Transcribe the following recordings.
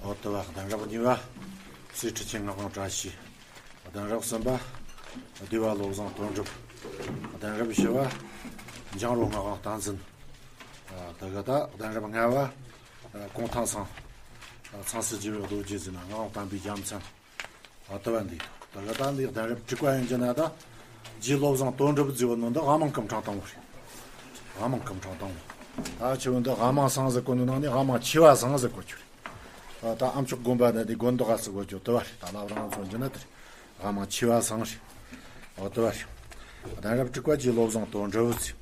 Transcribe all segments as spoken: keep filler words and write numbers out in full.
ཨོ་ཏི་བ་གདན་རབས་གཉིས་པ། སྲས་ཁྲི་ཆེན་ངག་དབང་བཀྲ་ཤིས། གདན་རབས་གསུམ་པ། སྡེ་བ་བློ་བཟང་དོན་གྲུབ། གདན་རབས་བཞི་པ། འཇང་རོ་ངག་དབང་བསྟན་འཛིན། དེ་ག་ད་གདན་རབས་ལྔ་པ། གུང་ཐང་ཚང་། ཚང་སྲིད་རྒྱལ་བའི་རྡོ་རྗེ་ཟེར་ན་ངག་དབང་བསྟན་པའི་རྒྱལ་མཚན། ཨོ་ཏི་བ་འདི། དེ་ག་ད་འདི་གདན་རབས་དྲུག་པ་ཡིན་གྱི་ན་ད། རྗེ་བློ་བཟང་དོན་གྲུབ་ཟེར་བ་ནོ་འདི་དབང་མང་སྐུ་ཕྲེང་དང་པོ་རེད། དབང་མང་སྐུ་ཕྲེང་དང་པོ། ད་ཆེ་བོ་འདི་དབང་མང་ཚང་ཟེར་གོ་ནོ་ནང་ནས་དབང་མང་ཆེ་བ་ཚང་ཟེར་གོ་རྒྱུ་རེད། ད་ཨ་མཆོག་དགོན་པ་ནི་འདི་དགོན་བདག་ཟེར་གོ་རྒྱུ་དེ་བ་རེད། ད་ལབ་རང་ཚོ་འཇི་ན་དེ་རེད། དབང་མང་ཆེ་བ་ཚང་རེད། ཨོ་དེ་བ་རེད། གདན་རབས་དྲུག་པ་རྗེ་བློ་བཟང་དོན་གྲུབ་ཟེར།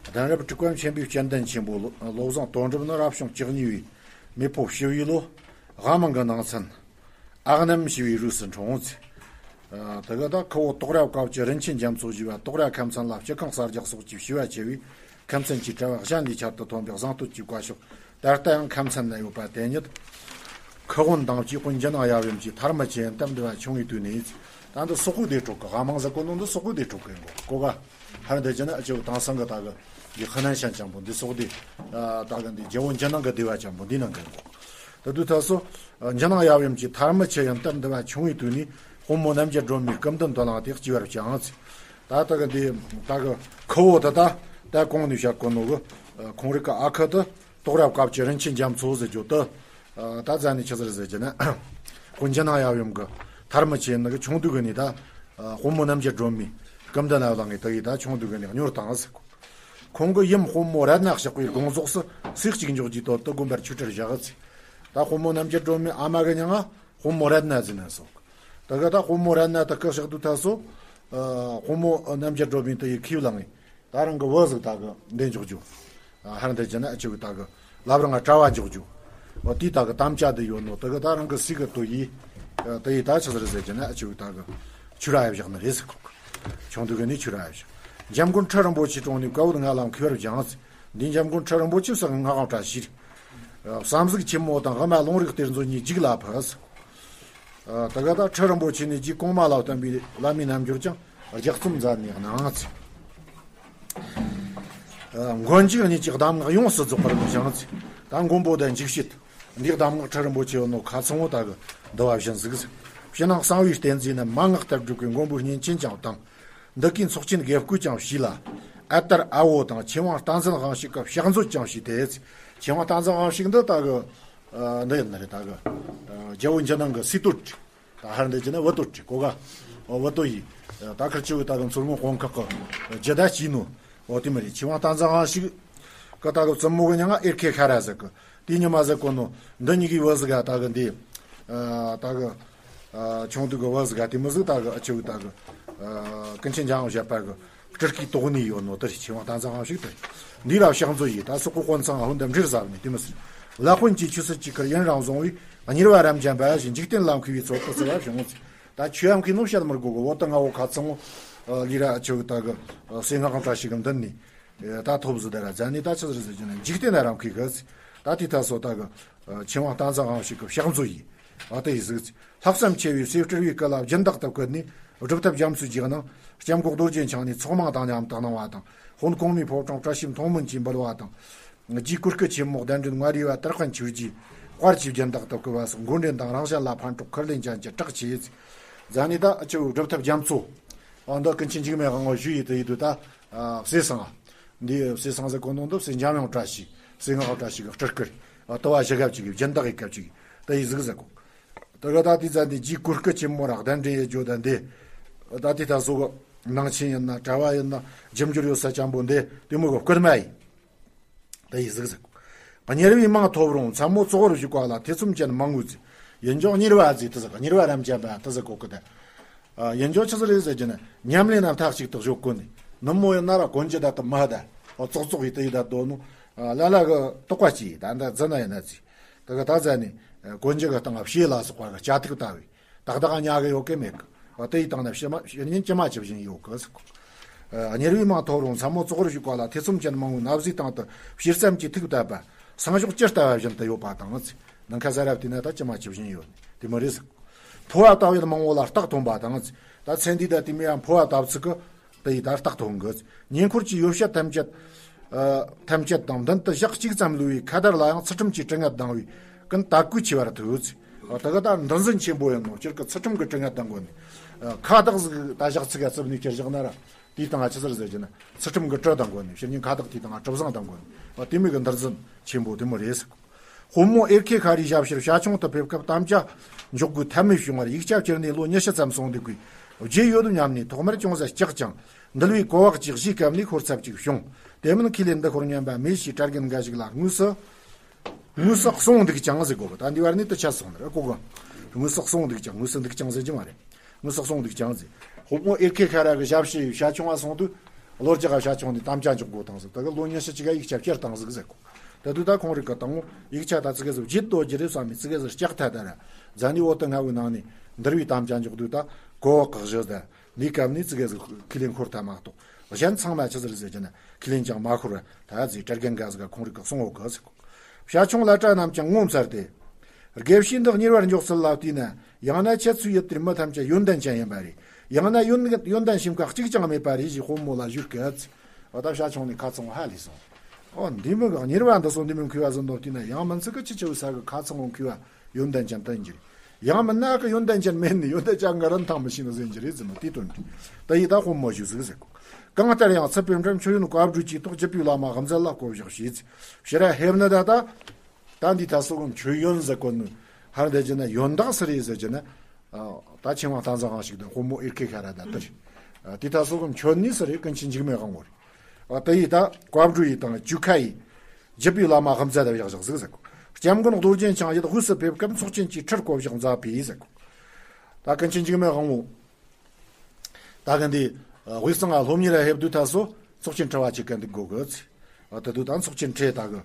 གདན་རབས་དྲུག་པ་མཁྱེན་པའི་སྤྱན་ལྡན་ཆེན་པོ་བློ་བཟང་དོན་གྲུབ་ནི་རབ་བྱུང་བཅུ་གཉིས་པའི་མེ་ཕོ་བྱི་བའི་ལོ། དབང་མང་གི་ནང་ཚན། ཨ་གནམ་ཞེས་པའི་རིགས་སུ་འཁྲུངས་ཚེ། ཨ། དེ་ག་ད་ཁུ་བོ་དོག་ར་བཀའ་བཅུ་རིན་ཆེན་རྒྱ་མཚོ་ཞེས་པ་དོག་ར་ཁ་མཚན་ལ་སྤྱི་ཁང་གསར་རྒྱག་སོགས་ཀྱི་བྱེ་བ་ཆེ་བས་ཁ་མཚན་གྱི་གྲྭ་བ་གཞན་ལས་ཁྱད་དུ་ཐོན་པའི་གཟེངས་བསྟོད་ཀྱི་བཀའ་ཤོག་ད་ལྟ་ཡང་ཁ་མཚན་ན་ཡོད་པ་དེ་ཉིད། ཁུ་དབོན་དང་བཅས་ཀུན་འཇིགས་སྣང་ཡབ་ཡུམ་གྱི་ཐར་མི་ཆེ་ཡང་སྟབས་འདི་བ་ཆུང་བའི་དུས་ནས། ད་འདི་སོག་པོའི་སྡེ་དྲུག་གི་དབང་མང་ཟེར་གོ་ནོ་འདི་སོག་པོའི་སྡེ་དྲུག་གི་མགོ་གོ་ག་ཧར་འདི་ཅི་ན་ཨ་ཅེ་བོ་དེང་སང་གི་ད་གི་འདི་ཧི་ནན་ཤན་ཅན་པོ་འདི་སོག་སྡེ། ད་གི་འདི་རྒྱལ་བོ་འཇིགས་སྣང་གི་སྡེ་བ་ཅན་པོ་འདི་ནང་གི་མགོ། ད་དུས་ད་སོ། འཇིགས་སྣང་ཡབ་ཡུམ་གྱི་ཐར་མི་ཆེ་ཡང་སྟབས་འདི་བ་ཆུང་བའི་དུས་ནས་དཔོན་མོ་རྣམ་རྒྱལ་སྒྲོལ་མའི་སྐུ་མདུན་དུ་ལངས་ཏེ་སྐྱེས་པར་བྱུང་ཚེ། ད་ད་གི་འདི་ད་གི་ཁུ་བོ་ད་ད་ད་གོང་ནས་བཤད་གོ་ནོ་གི་ཁོང་རིགས་ཀྱི་ཨ་ཁུ་དེ་དོག་ར་བཀའ་བཅུ་རིན་ཆེན་རྒྱ་མཚོ་ཟེར་རྒྱུ་དེ། ད་ཟ་ནས་ཆི་ཟེར་ཟེར་གྱི་ན། ཁོང་འཇིགས་སྣང་ཡབ་ཡུམ་གི་ཐར་མི་ཆེ་ནི་གི་ཆུང་དུས་གི་ནས་ད་དཔོན་མོ་རྣམ་རྒྱལ་སྒྲོལ་མའི་སྐུ་མདུན་ལ་ལངས་ཏེ་ད་ཡི་ད་ཆུང་དུས་གི་ནས་གཉོར་བཏང་ཟེར་གོ། ཁོང་གི་ཡུམ་དཔོན་མོ་རཏྣ་གཤེགས་པའི་དགོངས་རྫོགས་སུ་སྲས་གཅིག་འཇོག་རྒྱུའི་དོན་དུ་དགོན་པར་ཆོས་ཁྲིར་བཞག་ཚེ། ད་དཔོན་མོ་རྣམ་རྒྱལ་སྒྲོལ་མའི་ཨ་མ་གི་མྱིང་ང་དཔོན་མོ་རཏྣ་ཟེར་ནས་སོ། ད་ག་ད་དཔོན་མོ་རཏྣ་དེ་གི་གཤེགས་དུས་ད་སོ། ཨ། དཔོན་མོ་རྣམ་རྒྱལ་སྒྲོལ་མའི་དེ་ཡི་ཁས་བླངས་ངེ། ད་རང་གི་བུ་ཟིག་ད་གི་འདི་འཇོག་རྒྱུ། ཨ། ཧར་འདི་ཅི་ན་ཨ་ཅེ་བོ་ད་གི་ལབ་རང་ང་གྲྭ་བ་འཇོག་རྒྱུ། འོ་དེའི་ད་གི་དམ་བཅའ་དེ་ཡོད་ནོ་དེ་གི་ད་རང་གི་སྲས་གི་དོ་ཡིས། ཨ། དེ་ཡིས་ད་ཆི་ཟེར་ཟེར་གྱི་ན་ཨ་ཅེ་བོ་ད་གི་ཆོས་ར་ཡ་བཞག་ནི་རེད་ཟེར་གོ། ཆུང་དུས་གི་ནས་ཆོས་ར་ཡ་བཞག་འཇམ་མགོན་ཁྲི་རིན་པོ་ཆེའི་དྲུང་ནས་བཀའ་བོད་ལྔ་ལ་མཁས་པར་སྦྱངས་ཚེ། འདི་འཇམ་མགོན་ཁྲི་རིན་པོ་ཆེ་སོགས་ངག་དབང་བཀྲ་ཤིས། བསམ་གཟུགས་ཆེན་མོ་དང་དབུ་མ་ལུང་རིགས་གཏེར་མཛོད་གཉིས་རྒྱུགས་ལ་ཕུལ། ད་ག་ད་ཁྲི་རིན་པོ་ཆེ་ནས་རྗེ་གོང་མ་ལ་བསྟེན་པའི་བླ་མའི་རྣལ་འབྱོར་ཀྱང་ལྗགས་རྩོམ་མཛད་ནས་གནང་ཚེ། མགོན་འཇིགས་གཉིས་ཀྱི་གདམས་ངག་ཡོངས་སུ་རྫོགས་པར་བཞེངས་ཚེ། ད་མགོན་པོ་དང་འཇིགས་བྱེད་འདིའི་གདམས་ངག་ཁྲི་རིན་པོ་ཆེ་ཡོད་ནོ་ཁ་ཚང་བོ་ད་གི་འདི་བ་བཞིན་གཟིགས། ཕྱི་ནང་གསང་བའི་བསྟན་འཛིན་ནི་མན་ངག་ལྟར་བསྒྲུབས་པའི་མགོན་པོའི་བསྙེན་ཆེན་ཀྱང་དང་། འདི་ཀའི་ཚོགས་ཆེན་དགེ་བསྐོས་ཀྱང་བྱས་ལ། ཨ་ལྟར་ཨ་བོ་དང་ཆོས་དབང་བསྟན་འཛིན་དབང་ཕྱུག་གི་ཕྱག་མཛོད་ཀྱང་བྱས་ཏེ། ཆོས་དབང་བསྟན་འཛིན་དབང་ཕྱུག་འདི་ད་གི། ཨ། འདི་ཡིན་ནི་རེད་ད་གི། ཨ། རྒྱལ་བོ་འཇིགས་སྣང་གི་སྲས་སྟོད་རེད། ད་ཧར་འདི་ཅི་ན་བུ་སྟོད་རེད་གོ་ག་ཨོ་བུ་སྟོད་ཡིས། ད་ཁིར་ཆོ་གི་ད་གི་མཚོ་སྔོན་དཔོན་ཁག་གི་རྒྱུད་ད་བྱས་ནོ། ཨོ་དེ་མི་རེད། ཆོས་དབང་བསྟན་འཛིན་དབང་ཕྱུག་གི་ད་གི་བཙུན་མོ་གི་མྱིང་ང་ཨེར་ཁེ་ཤ་ར་ཟེར་གི། དེའི་ཉི་མ་ཟེར་གོ་ནོ། འདི་གཉིས་ཀའི་བུ་ཟིག་ག་ད་གི་འདི། ཨ། ད་གི། ཨ། ཆུང་དུས་གི་བུ་ཟིག་ག་དེ་མོ་ཟིག་ད་གི་ཨ་ཆོ་གི་ད་གི། ཨ། ཀུན་མཁྱེན་འཇམ་དབྱངས་བཞད་པ་གི་སྤྲུལ་སྐུའི་དོགས་ནས་ཡོད་ནོ་དེ་རེད། ཆོས་དབང་བསྟན་འཛིན་དབང་ཕྱུག་དེ་རེད། འདི་ལ་ཕྱག་མཛོད་ཡིས། ད་སོག་པོ་དཔོན་ཚང་ཧུན་དུ་འབྲེལ་ཟབ་ནས་དེ་མོ་ཟིག་ལ་དཔོན་གྱི་ཆོས་སྲིད་ཀྱི་ཁུར་ཡུན་རིང་བཟུང་བའི་གཉེར་བ་རབ་འབྱམས་པ་ཞིག་འཇིག་རྟེན་ལ་མཁས་པའི་ཚོད་དུ་བརྩི་བ་བྱུང་ཚེ། ད་ཆོས་ཡ་མཁས་ནོ་བཤད་མི་དགོས་གི། བོ་ད་ང་བོ་ཁ་ཚང་བོ། ཨ། ལི་ར་ཨ་ཆོ་གི་ད་གི། ཨ། སྲས་ངག་དབང་བཀྲ་ཤིས་གི་མདུན་ནས། ཨེ། ད་ཐོབ་ཟིག་དེ་ར་ཛ་ནི་ད་ཆི་ཟིག་རེད་ཟེར་གྱི་ན་འཇིག་རྟེན་ན་རང་མཁས་གི། ད་དེ་ད་སོ་ད་གི། ཨ། ཆོས་དབང་བསྟན་འཛིན་དབང་ཕྱུག་གི་ཕྱག་མཛོད་ཡིས། ཨ། དེ་ཡི་གཟིགས། ལྷག་བསམ་ཆེ་བའི་སྲས་སྤྲུལ་བའི་སྐུ་ལ་སྦྱིན་བདག་ཏུ་བཀུར་ནས་སྒྲུབ་ཐབས་རྒྱ་མཚོའི་རྗེས་གནང་། སྐྱབས་མགོན་རྡོ་རྗེ་འཆང་ནས་ཚོགས་མང་དང་མཉམ་དུ་གནང་བ་དང་། དཔོན་གོང་མའི་ཕོ་བྲང་བཀྲ་ཤིས་མཐོང་སྨོན་གྱིས་འབུལ་བ་དང་། རྗེ་གོར་སྐུ་ཆེན་མོ་གདན་འདྲེན་ང་རས་པ་དར་དཔོན་ཆོས་རྗེའི་དཔལ་གྱི་སྦྱིན་བདག་ཏུ་བཀུར་བ་སོགས་མགོན་འདྲེན་དང་རང་གཞན་ལ་ཕན་གྲོགས་ཁུར་ལེན་ཅན་གྱི་གྲགས་ཆེ། ཛ་ནི་ད་ཨ་ཆོ་སྒྲུབ་ཐབས་རྒྱ་མཚོ། ཨ། འདི་ཀུན་མཁྱེན་འཇིགས་མེད་དབང་པོ་ཞུ་ཡི་དེ་ཡི་དུ་ད། ཨ། བསེ་ཚང་། འདི་བསེ་ཚང་ཟེར་གོ་ནོ་འདི་བསེ་འཇམ་དབྱངས་བཀྲ་ཤིས། བསེ་ངག་དབང་བཀྲ་ཤིས་གི་སྤྲུལ་སྐུ་རེད། ཨ། དུ་བ་བཞི་གབ་ཅིག་གི་སྦྱིན་བདག་གི་སྐབས་ཅིག་ད་ཡི་གཟིགས་ཟེར་གོ། ད་ག་ད་དེ་ཙ་ནི་རྗེ་གོར་སྐུ་ཆེན་མོ་ར་གདན་འདྲེན་ཡེ་ཇོ་ད་འདི། ད་དེ་ད་སོ་གི་ནང་ཆེན་ཡིན་ན་གྲྭ་བ་ཡིན་ན་རྒྱུ་འབྱོར་ཡོད་ས་ཅན་པོ་འདི་དེ་མོ་གི་སྐུལ་མ་ཡིན། ད་ཡི་གཟིགས་ཟེར་གོ། གཉེར་བའི་མིང་ཐོབ་རུང་མཚན་མོ་ཙོག་རུ་བཞུགས་པ་ལ་ཐེ་ཚོམ་ཅན་མང་ངོ་ཟེར། ཡིན་ཀྱང་གཉེར་བ་ཟེར་དེ་ཟེར་གོ། གཉེར་བ་རམ་ཅན་པ་དེ་ཟེར་གོ་གི་ད། ཨ། ཡིན་ཀྱང་ཆི་ཟིག་རེད་ཟེར་གྱི་ན་ཉམས་ལེན་རྣམ་ཐག་ཅིག་ཏུ་གཞོག་གོ་ནི། ནུབ་མོ་ཡིན་ན་ར་གོན་རྒྱུ་ད་དུ་མ་ད། ཨོ་ཙོག་ཙོག་ཡི་དེ་ཡི་ད་དོ་ནོ། ཨ། ལ་ལ་གི་དོགས་པ་ཅི་ད་འདི་ཛི་ན་ཡིན་ན་ཅི། ད་གི་ད་ཛ་ནི། གོན་རྒྱུ་གི་སྟེང་ཕྱེ་ལ་སོགས་པ་གི་བྱ་ཐིག་ལྟ་བུའི། ཏག་ཏག་ཉག་གི་ཡོད་གི་མེད་གི། ཨོ་དེ་ཡི་སྟེང་ན་ཕྱི་མ་ཕྱི་ཉིན་ཅི་མ་ཅི་བཞིན་ཡོད་གི་ཟེར་གོ། ཨ། གཉེར་བའི་མིང་ཐོབ་རུང་མཚན་མོ་ཙོག་རུ་བཞུགས་པ་ལ་ཐེ་ཚོམ་ཅན་མང་བོའི་ན་བཟའི་སྟེང་དུ་བྱེར་ཙམ་གྱི་ཐིག་བཏབ་པ། སང་ཞོགས་ཅི་ལྟ་བ་བཞིན་དུ་ཡོད་པ་དང་ཟེར། ནམ་མཁའ་ཟ་རབ་དེ་ན་ད་ཅི་མ་ཅི་བཞིན་ཡོད་ནི་དེ་མོ་རེད་ཟེར་གོ། ཕོ་བ་ལྟ་བའི་མང་བོ་ལ་རྟགས་ཐོན་པ་དང་ཟེར། ད་ཚེ་འདི་ད་དེ་མི་ཡང་ཕོ་བ་ལྟ་ཚིག་གི། དེ་ཡི་ད་རྟགས་ཐོན་གི། ཉེ་འཁོར་གྱི་ཡོ་བྱད་ཐམས་ཅད། ཨ། ཐམས་ཅད་དང་མདུན་དུ་ཞག་གཅིག་ཙམ་ལུས་པའི་ཁ་དར་ལ་ཡང་ཚུལ་ཁྲིམས་ཀྱི་དྲི་ངད་ལྡང་བའི་ ཀུན་དར་གོས་ཆེ་བར་ཐུག་ཟེར། ད་ག་ད་འདུ་འཛི་ཆེན་པོ་ཡིན་ནོ། སྤྱིར་གི་ཚུལ་ཁྲིམས་གི་དྲི་ང་དང་གོ་ནི། ཁ་བཏགས་ཟིག་ད་ཞག་ཚིག་ག་བརྩིབས་ནས་ཁྱེར་བཞག་ན་ར། དེའི་སྟེང་ང་ཆི་ཟེར་ཟེར་གྱི་ན། ཚུལ་ཁྲིམས་གི་དྲི་དང་གོ་ནི། ཕྱི་ཉིན་ཁ་བཏགས་དེའི་སྟེང་ང་གྲུ་གཟིངས་དང་གོ་ནི། དེ་མོ་གི་འདུ་འཛི་ཆེན་པོ་དེ་མོ་རེད་ཟེར། དཔོན་མོ་ཨེར་ཁེ་ཁ་རིའི་ཞབས་ཕྱིར་བྱ་ཁྱུང་དུ་ཕེབས་སྐབས་དམ་བཅའ་འཇོག་དགོས་ཐབས་མེད་བྱུང་བར་ཡིག་ཆ་བསྐྱུར་ནས་ལོ་ཉི་ཤུ་ཙམ་སོང་འདུག་གི། རྗེས་ཡོད་དམ་སྙམ་ནས་ཐོག་མར་ཅུང་ཟད་སྐྲག་ཅིང་འདུལ་བའི་གོ་བག་ཅིག་ཞུས་སྐབས་ནས་ཤོར་ཚབས་ཅིག་བྱུང་། དེ་མིན་ཁས་ལེན་འདི་ཤོར་སྙམ་པ་མེད་ཞེས་གྲྭ་རྒན་འགའ་ཞིག་ལ་དངོས་སུ། དངོས་སུ་གསུངས་འདུག་ཅིང་ཟེར་གོ་གི། ད་འདི་བར་ནས་དུ་ཆད་སོང་ནི་རེད་གོ་གི། དངོས་སུ་གསུངས་འདུག་ཅིང་། དངོས་སུ་འདུག་ཅིང་ཟེར་གྱི་མ་རེད། དངོས་སུ་གསུངས་འདུག་ཅིང་ཟེར། དཔོན་མོ་ཨེར་ཁེ་ཁ་ར་གི་ཞབས་ཕྱི་བྱ་ཁྱུང་བ་སོང་དུས། ལོ་རྒྱག་བྱ་ཁྱུང་ནས་དམ་བཅའ་འཇོག་དགོས་དང་ཟིག། ད་གི་ལོ་ཉི་ཤུ་ཅིག་ག་ཡིག་ཆ་བསྐྱུར་དང་ཟིག་ཟེར་གོ། ད་དུས་ད་ཁོང་རིགས་གི་དང་བོ་ཡིག་ཆ་ད་ཙི་གེ་ཟིག་བརྗེད་དོ་རྒྱུ་རེད་བསམ་ནས་ཙི་གེ་ཟིག་སྐྲག་ཐལ། ད་ར་ཛ་ནི་འོ་དེ་ང་བོའི་ནང་ནས་འདུལ་བའི་དམ་བཅའ་འཇོག་དུས་ད་གོ་བག་གི་གཞི་ད། འདིའི་སྐབས་ནས་ཙི་གེ་ཟིག་ཁས་ལེན་འཁོར་ཐལ་མ་གཏོགས། གཞན་ཚང་མ་ཆི་ཟེར་ཟེར་གྱི་ན་ཁས་ལེན་ཀྱང་མ་འཁོར་བ་ད་ཟིག་གྲྭ་རྒན་འགའ་ཟིག་ག་ཁོང་རིགས་གི་གསུང་འོ་གི་ཟེར་གོ། བྱ་ཁྱུང་ལ་གྲྭ་རྣམས་ཀྱང་ངོ་མཚར་ཏེ། དགེ་བཤེས་འདི་གཉེར་བར་འཇོག་ཚུལ་ལ་བལྟས་ན། ཡང་ན་ཁྱེད་ཚོའི་ཡུལ་དེར་མི་ཐམས་ཅད་ཡོན་ཏན་ཅན་ཡིན་པ་རེད། ཡང་ན་ཡོན་ཡོན་ཏན་ཞིང་ཁ་གཅིག་ཀྱང་མེད་པ་རེད་ཞེས་དཔོན་མོ་ལ་ཞུས་སྐད། འོ་ད་བྱ་ཁྱུང་ནས་ཁ་ཚང་བ་ཧ་ལས་སོང་། འོ་འདི་མོ་གི་གཉེར་བ་འདི་ཚོ་འདི་མོ་མཁས་པ་ཟིག་འདོར་དུས་ན། ཡང་མིན་ཚིག་གི་ཅི་ཆེ་བའི་ས་གི་ཁ་ཚང་བོ་མཁས་པ་ཡོན་ཏན་ཅན་དུ་འགྱུར། ཡང་མིན་ན་གི་ཡོན་ཏན་ཅན་མེད་ནི་ཡོན་ཏན་ཅན་གི་རིན་ཐང་མི་ཤེས་ནི་ཟེར་གྱི་རེད་ཟེར་ནོ། དེའི་དོན་དུ་ད་ཡིས་ད་དཔོན་མོ་ཞུས་ཟིག་ཟེར་གོ། གང་ལྟར་ཡང་ཚུལ་དཔེ་འདྲ་མཆོད་ཡོན་བཀའ་བགྲོས་ཀྱི་ཐོག་རྒྱུད་པའི་བླ་མ་དབུ་མཛད་ལ་བསྐོ་བཞག་བྱས། ཕྱིར་ར་ཕེབས་ནི་ད་ད། ད་འདི་ད་སོ་གི་མཆོད་ཡོན་ཟེར་གོ་ནི། ཧར་འདི་བྱས་ན་ཡོན་བདག་སུ་རེད་ཟེར་གྱི་ན། ད་ཆེན་དབང་སྟག་འཛིན་དབང་ཕྱུག་དང་དཔོན་མོ་ཨེར་ཁེ་ཁ་ར་ད་དེ་རེད། དེ་ད་སོ་གི་མཆོད་ནི་སུ་རེད། ཀུན་མཁྱེན་འཇིགས་མེད་དབང་པོ་རེད། དེ་ཡིས་ད་བཀའ་བགྲོས་ཡིས་དང་བཅུ་ཁ་ཡིས། རྒྱུད་པའི་བླ་མ་དབུ་མཛད་ལ་བཞག་བཞག་ཟིག་ཟེར་གོ། སྐྱབས་མགོན་རྡོ་རྗེ་འཆང་ཡུལ་དབུས་སུ་ཕེབས་སྐབས་ཚོགས་ཆེན་གྱི་ཁྲིར་བསྐོ་བཞག་མཛད་པས་ཟེར་གོ། ད་ཀུན་མཁྱེན་འཇིགས་མེད་དབང་པོ། ད་གི་འདི་དབུས་གཙང་ང་སློབ་གཉེར་ལ་ཕེབས་དུས་ད་སོ་ཚོགས་ཆེན་ཁྲི་བ་ཆེ་ག་འདུག་དགོ་གི་ཟེར། ད་དུས་ད་ཚོགས་ཆེན་ཁྲི་ད་གི་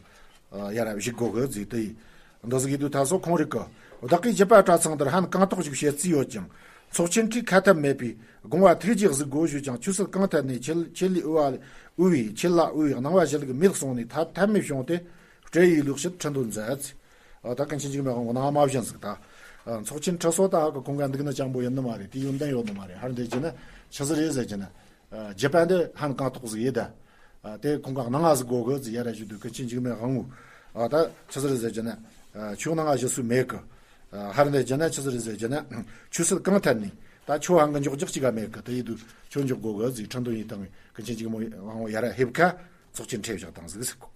ཡར་བཞུགས་དགོ་གི་ཟེར། དེ་ཡིས་འདི་ཟིག་གི་དུས་ད་སོ་ཁོང་རིགས་གི་བདག་གིས་རྒྱུད་པ་གྲྭ་ཚང་འདིར་ཧན་གང་ཐོག་ཞིག་བྱེད་རྩིས་ཡོད་ཅིང་། ཚོགས་ཆེན་ཁྲིའི་ཁ་ཐབས་མེད་པས་དགོངས་པ་ཐུགས་རྗེས་གཟིགས་དགོས་ཞུས་ཀྱང་། ཆོས་སྲིད་གང་ཐད་ནས་ཆེད་ཆེད་ལས་དབུ་བ་དབུ་བའི་ཆེད་ལ་དབུ་བའི་སྣང་བ་ཞི་ལུགས་མེད་གསུངས་ནས་ཐབས་ཐབས་མེད་བྱུང་སྟེ། སྤྲེའུ་ཡི་ལུགས་བྱེད་ཁྲི་འདོན་མཛད། ཨ་ད་ཀུན་མཁྱེན་འཇིགས་མེད་དབང་པོ་ནང་མ་བཞིན་ཟིག་ད། ཚོགས་ཆེན་ཁྲི་སོ་ད་ཧ་གི་ཁོང་ག་འདུག་ན་སྤྱང་པོ་ཡིན་ནི་མ་རེད། དེ་ཡོན་ཏན་ཡོད་ནི་མ་རེད། ཧར་འདི་བྱས་ན་ཆི་ཟིག་རེད་ཟེར་གྱི་ན། རྒྱུད་པ་འདི་ཧན་གང་ཐོག་ཟིག་ཡིན་ད། དེ་ཁོང་ག་ནང་ང་ཟིག་དགོ་གི་ཟིག་ཡར་ར་ཞུ་དུས་ཀུན་མཁྱེན་འཇིགས་མེད་དབང་པོ། ཨ་ད་ཆི་ཟིག་རེད་ཟེར་གྱི་ན། ཆོས་ནང་ང་ཞུ་སུ་མེད་གི། ཧར་འདི་བྱས་ན་ཆི་ཟིག་རེད་ཟེར་གྱི་ན། ཆོས་སྲིད་གང་ཐད་ནས་ད་ཆོས་ཧན་གི་འཇོག་རྒྱག་ཅིག་ག་མེད་གི། དེ་ཡིན་དུས་ཆོས་འཇོག་དགོ་གི་ཟིག་ཁྲི་འདོན་ཡིན་དང་། ཀུན་མཁྱེན་འཇིགས་མེད་དབང་པོ་ཡར་ར་ཕེབས་ཁ་ཚོགས་ཆེན་ཁྲི་བཞག་དང་ཟིག་ཟེར་གོ།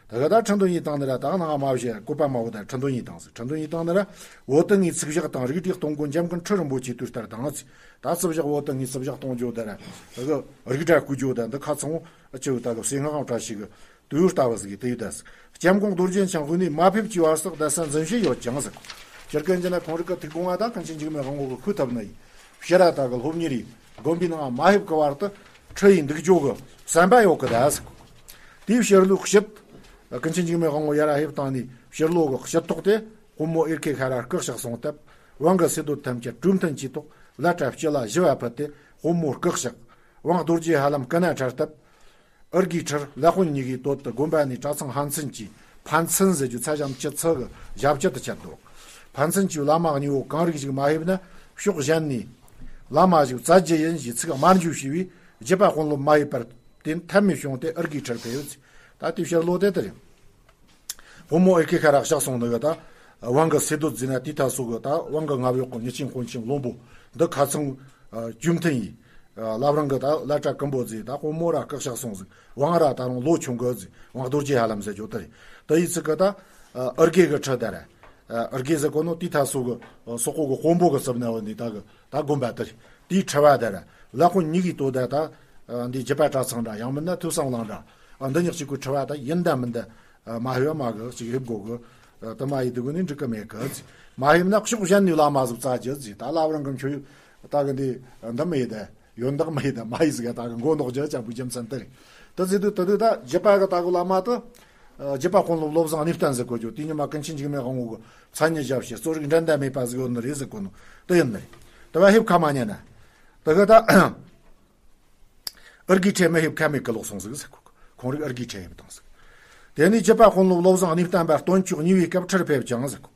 ད་ག་ད་ཁྲི་འདོན་ཡིན་དང་ནི་ར་ད་ནང་མ་བཞེས་བཀོད་པ་མ་བོ་ད་ཁྲི་འདོན་ཡིན་དང་ཟིག། ཁྲི་འདོན་ཡིན་དང་ནི་ར་བོ་དུ་ངའི་ཚིག་བཞག་དང་རིགས་བསྒྲེས་སྟོང་མགོ་འཇམ་མགོན་ཁྲི་རིན་པོ་ཆེ་དུས་ལྟར་དང་ཟིག། ད་ཚིག་བཞག་བོ་དུ་ངའི་ཚིག་བཞག་གཏོང་རྒྱུ་ད་ར་ད་གི་རིགས་འདྲ་བསྐུལ་རྒྱུ་ད་འདི་ཁ་ཚང་བོ་ཨ་ཅི་བོ་ད་གི་སེ་ང་གང་བཀྲ་ཤིས་གི་དུས་ལྟ་བུ་ཟིག་གི་དུས་ད་ཟིག། སྐྱབས་མགོན་རྡོ་རྗེ་འཆང་དབུས་ནས་མ་ཕེབས་ཀྱི་བར་སོགས་བསྡད་ས་འཛིན་བྱེད་ཡོད་ཅིང་ཟིག། སྤྱིར་ཀུན་གྱི་ན་ཁོང་རིགས་ཀྱི་ཐུགས་དགོངས་པ་ད་ཀུན་མཁྱེན་འཇིགས་མེད་དབང་པོ་གི་ཁུ་ཐབ་ནི་ཡིན། ཕྱིར་ར་ད་གི་སློབ་གཉེར་ཡིན། དགོན་པའི་ནང་མ་ཕེབས་ཀྱི་བར་དུ་ཁྲི་ཡི་འདུག་རྒྱུ་གི་བསམ་པ་ཡོད་གི་ད་ཟེར། དེའི་ཕྱིར་ལོག་ཕྱིར། ཀུན་མཁྱེན་འཇིགས་མེད་དབང་པོ་ཡར་ར་ཕེབས་བཏང་ནས་ཕྱིར་ལོག་གི་ཕྱིར་ཐོག་དེ་དཔོན་མོ་ཨེར་ཁེ་ཁ་ར་སྐུ་གཤེགས་སོང་སྟབས། དབང་གི་སེ་སྟོད་ཐམས་ཅད་གྲོས་མཐུན་གྱི་ཐོག་ལ་གྲྭ་སྤྱི་ལ་ཞི་བ་ཕུལ་ཏེ་དཔོན་མོ་སྐུ་གཤེགས། དབང་རྡོ་རྗེ་ཧ་ལམ་སྐུ་ན་ཕྲ་སྟབས། ཨིར་གའི་ཁྲིར་ལ་དཔོན་གཉིས་ཀྱི་སྟོད་དུ་དགོན་པ་ནས་གྲྭ་ཚང་ཕན་ཚུན་གྱི་ཕན་ཚུན་ཟེར་རྒྱུ་ཚ་ཞབས་ཀྱི་ཚུ་གི་ཞབས་ཀྱི་དུ་ཆད་དོ། ཕན་ཚུན་གྱི་བླ་མ་གཉིས་པོ་གང་རིགས་ཤིག་མ་ཕེབས་ན་ཕྱོགས་གཞན་ནས་བླ་མ་ཞིག་བཙལ་རྒྱུ་ཡིན་ཞེས་ཚིག་དམར་འགྱུར་བྱས་པས་རྒྱུད་པ་དཔོན་སློབ་མ་ཕེབས་པར་བརྟེན་ཐབས་མེད་བྱུང་སྟེ་ཨིར་གའི་ཁྲིར་ཕེབས། ད་དེའི་ཕྱིར་ལོག་དེ་ལྟར་ཡིན། དཔོན་མོ་ཨེར་ཁེ་ཁ་ར་གཤེགས་སོང་ནི་གི་ད་དབང་གི་སེ་སྟོད་ཟེར་ན་དེའི་ཐད་སོ་གི་ད་དབང་གི་རྔ་བོ་གི་མྱི་ཆེན་དཔོན་ཆེན་བློན་པོ་འདི་ཁ་ཚང་གྲོས་མཐུན་ཡིན། བླ་བྲང་གི་ད་བླ་གྲྭ་ཀུན་པོ་ཟིག། ད་དཔོན་མོ་ར་སྐུ་གཤེགས་སོང་ཟིག། དབང་ར་ད་རུང་ལོ་ཆུང་གི་ཟིག། དབང་རྡོ་རྗེ་ཧ་ལམ་ཟེར་རྒྱུ་དེ་རེད། དེ་ཡི་ཚིག་གི་ད་ཨིར་གའི་གི་ཁྲི་ད་ར། ཨིར་གའི་ཟེར་གོ་ནོ་དེའི་ཐད་སོ་གི་སོག་པོ་གི་དཔོན་པོ་གི་ཟིག་ན་བ་ནི་ད་གི་ད་དགོན་པ་དེ་རེད། དེའི་ཁྲི་བ་ད་ར་ལ་དཔོན་གཉིས་ཀྱི་སྟོད་ད་ད་འདི་རྒྱུད་པ་གྲྭ་ཚང་འདྲ་ཡང་མིན་ན་ཐོས་བསམ་གླིང་འདྲ་འདི་གཉིས་གཅིག་གི་ཁྲི་བ་ད་ཡིན་ད་མིན་ད། མ་ཕེབས་མ་གི་ཅིག་ཕེབས་དགོ་གི། དེ་མ་ཡིན་དུས་གི་ནི་འགྲིག་གི་མེད་གི། མ་ཕེབས་ན་ཕྱོགས་གཞན་ནས་བླ་མ་ཟིག་བཙལ་རྒྱུ་ཟིག། ད་བླ་བྲང་གི་མཆོད་ཡུལ་ད་གི་འདི་འདི་མི་ཡི་ད་ཡོན་བདག་མི་ཡི་ད་མ་ཡི་ཟིག་ད་གི་མགོ་འདོགས་རྒྱུ་ཅན་པོའི་རྒྱུ་མཚན་དེ་རེད། དེ་ཟེར་དུས་དེ་དུས་ད་རྒྱུད་པ་གི་ད་གི་བླ་མ་དེ་རྒྱུད་པ་དཔོན་སློབ་བློ་བཟང་གནས་བརྟན་ཟེར་གོ་རྒྱུ་དེ་ཉི་མ་ཀུན་མཁྱེན་འཇིགས་མེད་དབང་པོ་གི་མཚན་ཉིད་ཞབས་ཕྱི་གཙོ་རིག་འགྲན་ཟླ་མེད་པ་ཟིག་ཡོད་ནི་རེད་ཟེར་གོ་ནོ་དེ་ཡིན་ནི་རེད། དེ་བ་ཕེབས་ཁ་མ་ཉན་ན་དེ་གི་ད། ཨིར་གའི་ཁྲི་མི་ཕེབས་ཁ་མེད་གི་ལོག་སོང་ཟིག་ཟེར་གོ། ཁོང་རིགས་ཨིར་གའི་ཁྲི་ཕེབས་བཏང་ཟིག། དེ་ནས་རྒྱུད་པ་དཔོན་སློབ་བློ་བཟང་གནས་བརྟན་པ་སྟོན་མཆོག་གཉིས་པའི་སྐབས་ཁྲིར་ཕེབས་ཀྱང་ཟེར་གོ།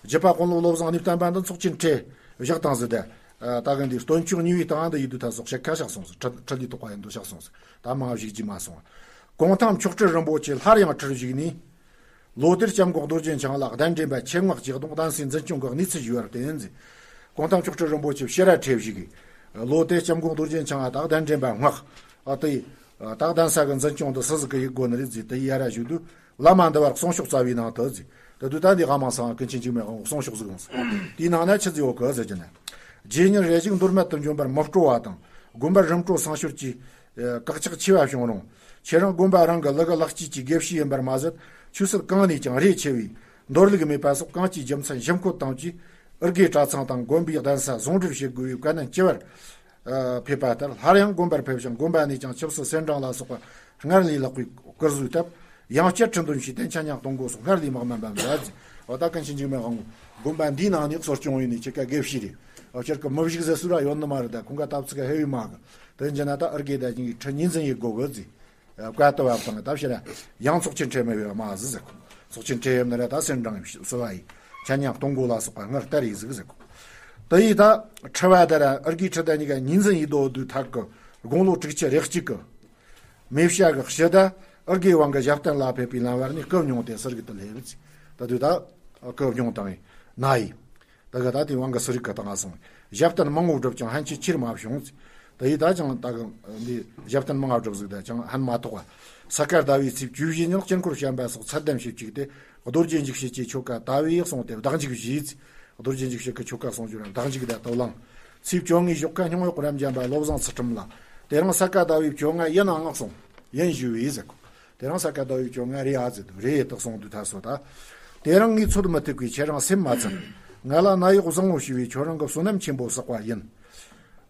རྒྱུད་པ་དཔོན་སློབ་བློ་བཟང་གནས་བརྟན་པ་འདི་ཚོགས་ཆེན་ཁྲི་བཞག་བཏང་ཟིག་ད། ད་གི་འདི་སྟོན་མཆོག་གཉིས་པའི་སྟེང་འདི་ཡིན་དུས་ད་སོགས་ཞིག་ཁ་བཞག་སོང་ཟིག། ཁྲི་ཁྲི་ལས་ཐོག་པ་ཡིན་དུ་བཞག་སོང་ཟིག། ད་མང་བཞུགས་ཀྱི་མ་སོང་། གུང་ཐང་མཆོག་སྤྲུལ་རིན་པོ་ཆེ་སླར་ཡང་ཁྲིར་བཞུགས་ནས། ལོ་དེར་སྐྱབས་མགོན་རྡོ་རྗེ་འཆང་ལ་གདན་འདྲེན་པ་ཆེད་མངགས་ཅིག་གཏོང་། གདན་སའི་འཛིན་སྐྱོང་གི་གནས་ཚུལ་ཞུས་པར་བརྟེན་ཟེར། གོང་ཐང་མཆོག་སྤྲུལ་རིན་པོ་ཆེ་ཕྱིར་ར་ཁྲིད་བཞུགས་ཀྱིས། ལོ་དེར་སྐྱབས་མགོན་རྡོ་རྗེ་འཆང་ལ་དང་གདན་འདྲེན་པ་མངགས། ཨ་ཏི། ད་གདན་ས་གི་འཛིན་སྐྱོང་འདི་སུ་ཟིག་གི་ཡིག་དགོས་ནི་རེད་ཟེར། དེ་ཡར་ར་ཞུས་དུས། བླ་མ་འདི་བར་གསུང་ཤོག་རྩ་བའི་ནང་དུ་ཟེར། ད་དུས་ད་འདི་ག་མང་སང་ཀུན་མཁྱེན་འཇིགས་མེད་དབང་པོ་གསུང་ཤོག་ཟིག་ཡོང་ཟེར། དེའི་ནང་ན་ཆི་ཟིག་ཡོད་གི་ཟེར་གྱི་ན། རྗེ་ཉིད་རེ་ཞིག་མདོ་སྨད་དུ་འབྱོན་པར་མི་སྤྲོ་བ་དང་། དགོན་པར་རིམ་གྲོ་སང་ཞོར་གྱི། ཨ། བཀག་ཆག་ཆེ་བ་བྱུང་རུང་། ཁྱེད་རང་དགོན་པ་རང་གི་ལུ་གུ་ལག་སྐྱེས་ཀྱི་དགེ་བཤེས་ཡིན་པར་མ་ཟད། ཆོས་སྲིད་གང་ནས་ཀྱང་རེ་ཆེ་བའི་འདོར་ལུགས་མེད་པ་སོགས། གང་ཅིའི་རྒྱུ་མཚན་ཞིབ་འཁོད་དང་བཅས། ཨིར་དགེ་གྲྭ་ཚང་དང་དགོན་པའི་གདན་ས་ཟུང་འབྲེལ་བྱེད་དགོས་པའི་བཀའ་ནན་ཅི་བར། ཨ། ཕེབས་པ་ལྟར། སླར་ཡང་དགོན་པར་ཕེབས་ཤིང་། དགོན་པ་ནས་ཀྱང་ཆབ་སྲིད་གསན་གྲངས་ལ་སོགས་པ་སྔར་ལས་ལྷག་པའི་བཀུར་གཟུགས་བཏབ། ཡང་བསྐྱར་ཁྲི་འདོན་བྱས་ཏེ་འཆད་ཉན་གཏོང་སྒོ་སོགས་སྔར་ལས་མང་དུ་འབད་མཛད། འོ་ད་ཀུན་མཁྱེན་འཇིགས་མེད་དབང་པོ་དགོན་པ་འདིའི་ནང་ནས་གཙོ་སྐྱོང་ཡིན་ནས་ཁྱེད་ཀ་དགེ་བཤེས་རེད། འོ་ཁྱེད་ཀ་མི་བཞུགས་ཟེར་སུ་ར་ཡོད་ནི་མ་རེད། ད་ཁོང་ཀ་ཐབས་ཚིག་ཧེ་བི་མ་གི། དེ་འཇི་ན་ད་ཨིར་དགེ་ད་ཅིང་གི་ཁྲི་ཉིན་འཛིན་ཡེད་དགོ་གི་ཟེར། བཀའ་བཏབ་བ་དང་ད་ཕྱིར་ཡང་ཚོགས་ཆེན་ཁྲིད་མི་བས་མ་ཟི་ཟེར། ཚོགས་ཆེན་ཁྲིད་ཡོད་ན་ར་ད་སེམས་འབྲང་སུ་བ་ཡི་འཆད་ཉན་གཏོང་སྒོ་ལ་སོགས་པ་སྔར་ལྟར་ཡིན་ཟིག་ཟེར། དེ་ཡིས་ད་ཁྲི་བ་དེ་ར་ཨིར་དགེ་ཁྲི་ད་གཉིས་ཀ་ཉིན་འཛིན་ཡེད་དོ་དུས་ཐག་གི་དགུང་ལོ་དྲུག་ཅུ་རེ་གཅིག་གི་མེ་བྱ་གི་ཕྱི་ཟླ་ཨིར་དགེ་དབང་གི་ཞབས་བརྟན་ལ་ཕེབས་པའི་ལམ་བར་ནས་སྐུ་བསྙུང་སྟེ་གསེར་གྱི་དུ་སླེབས། ད་དུས་ད་སྐུ་བསྙུང་བཏང་བའི་ན་ཡིས། ད་ག་ད་དེ་དབང་གི་གསོ་རིག་གི་སྟེང་སོང་། ཞབས་བརྟན་མང་བོ་བསྒྲུབས་ཀྱང་ཕན་ཆད་ཆེར་མ་བྱུང་། དེ་ཡིས་ད་ཅང་ད་ག་འདི་ཞབས་བརྟན་མང་བ་བསྒྲུབས་ཟིག་ད་ཅང་ཕན་མ་ཐོགས་པ། ས་ག་ཟླ་བའི་ཚེས་བཅུ་བཞི་ཉིན་དཀྱིལ་འཁོར་བཤམས་པ་སོགས་ཚད་ལྡན་བྱེད་ཅིག་སྟེ། རྡོ་རྗེ་འཇིགས་བྱེད་ཀྱི་ཆོ་ག་ལྟ་བུའི་གསུང་སྟེ་བདག་འཇིགས་བཞེས། རྡོ་རྗེ་འཇིགས་བྱེད་ཀྱི་ཆོ་ག་གསུང་རྒྱུ་ར་བདག་འཇིགས་དང་དུ་བླངས། ཚེས་བཅོ་ལྔའི་ཞོགས་ཀ་སྙིང་གཡོག་རབ་འབྱམས་པ་བློ་བཟང་ཚུལ་ཁྲིམས་ལ། དེ་རིང་ས་ག་ཟླ་བའི་བཅོ་ལྔ་ཡིན་ནའང་གསུང་། ཡིན་ཞུས་པས་ཟེར། དེ་རིང་ས་ག་ཟླ་བའི་བཅོ་ལྔ་རེད་ཨ་ཟེར་དུས་རེད་དག་གསུངས་དུས་ད་སོ་ད། དེ་རིང་ངའི་ཚོད་མི་ཐིག་པས་ཁྱེད་རང་སེམས་མ་ཚིམ། ང་ལ་ནད་གཡོག་བཟང་བོ་ཞུས་པས་ཁྱོད་རང་གི་བསོད་ནམས་ཆེན་པོ་བསགས་པ་ཡིན།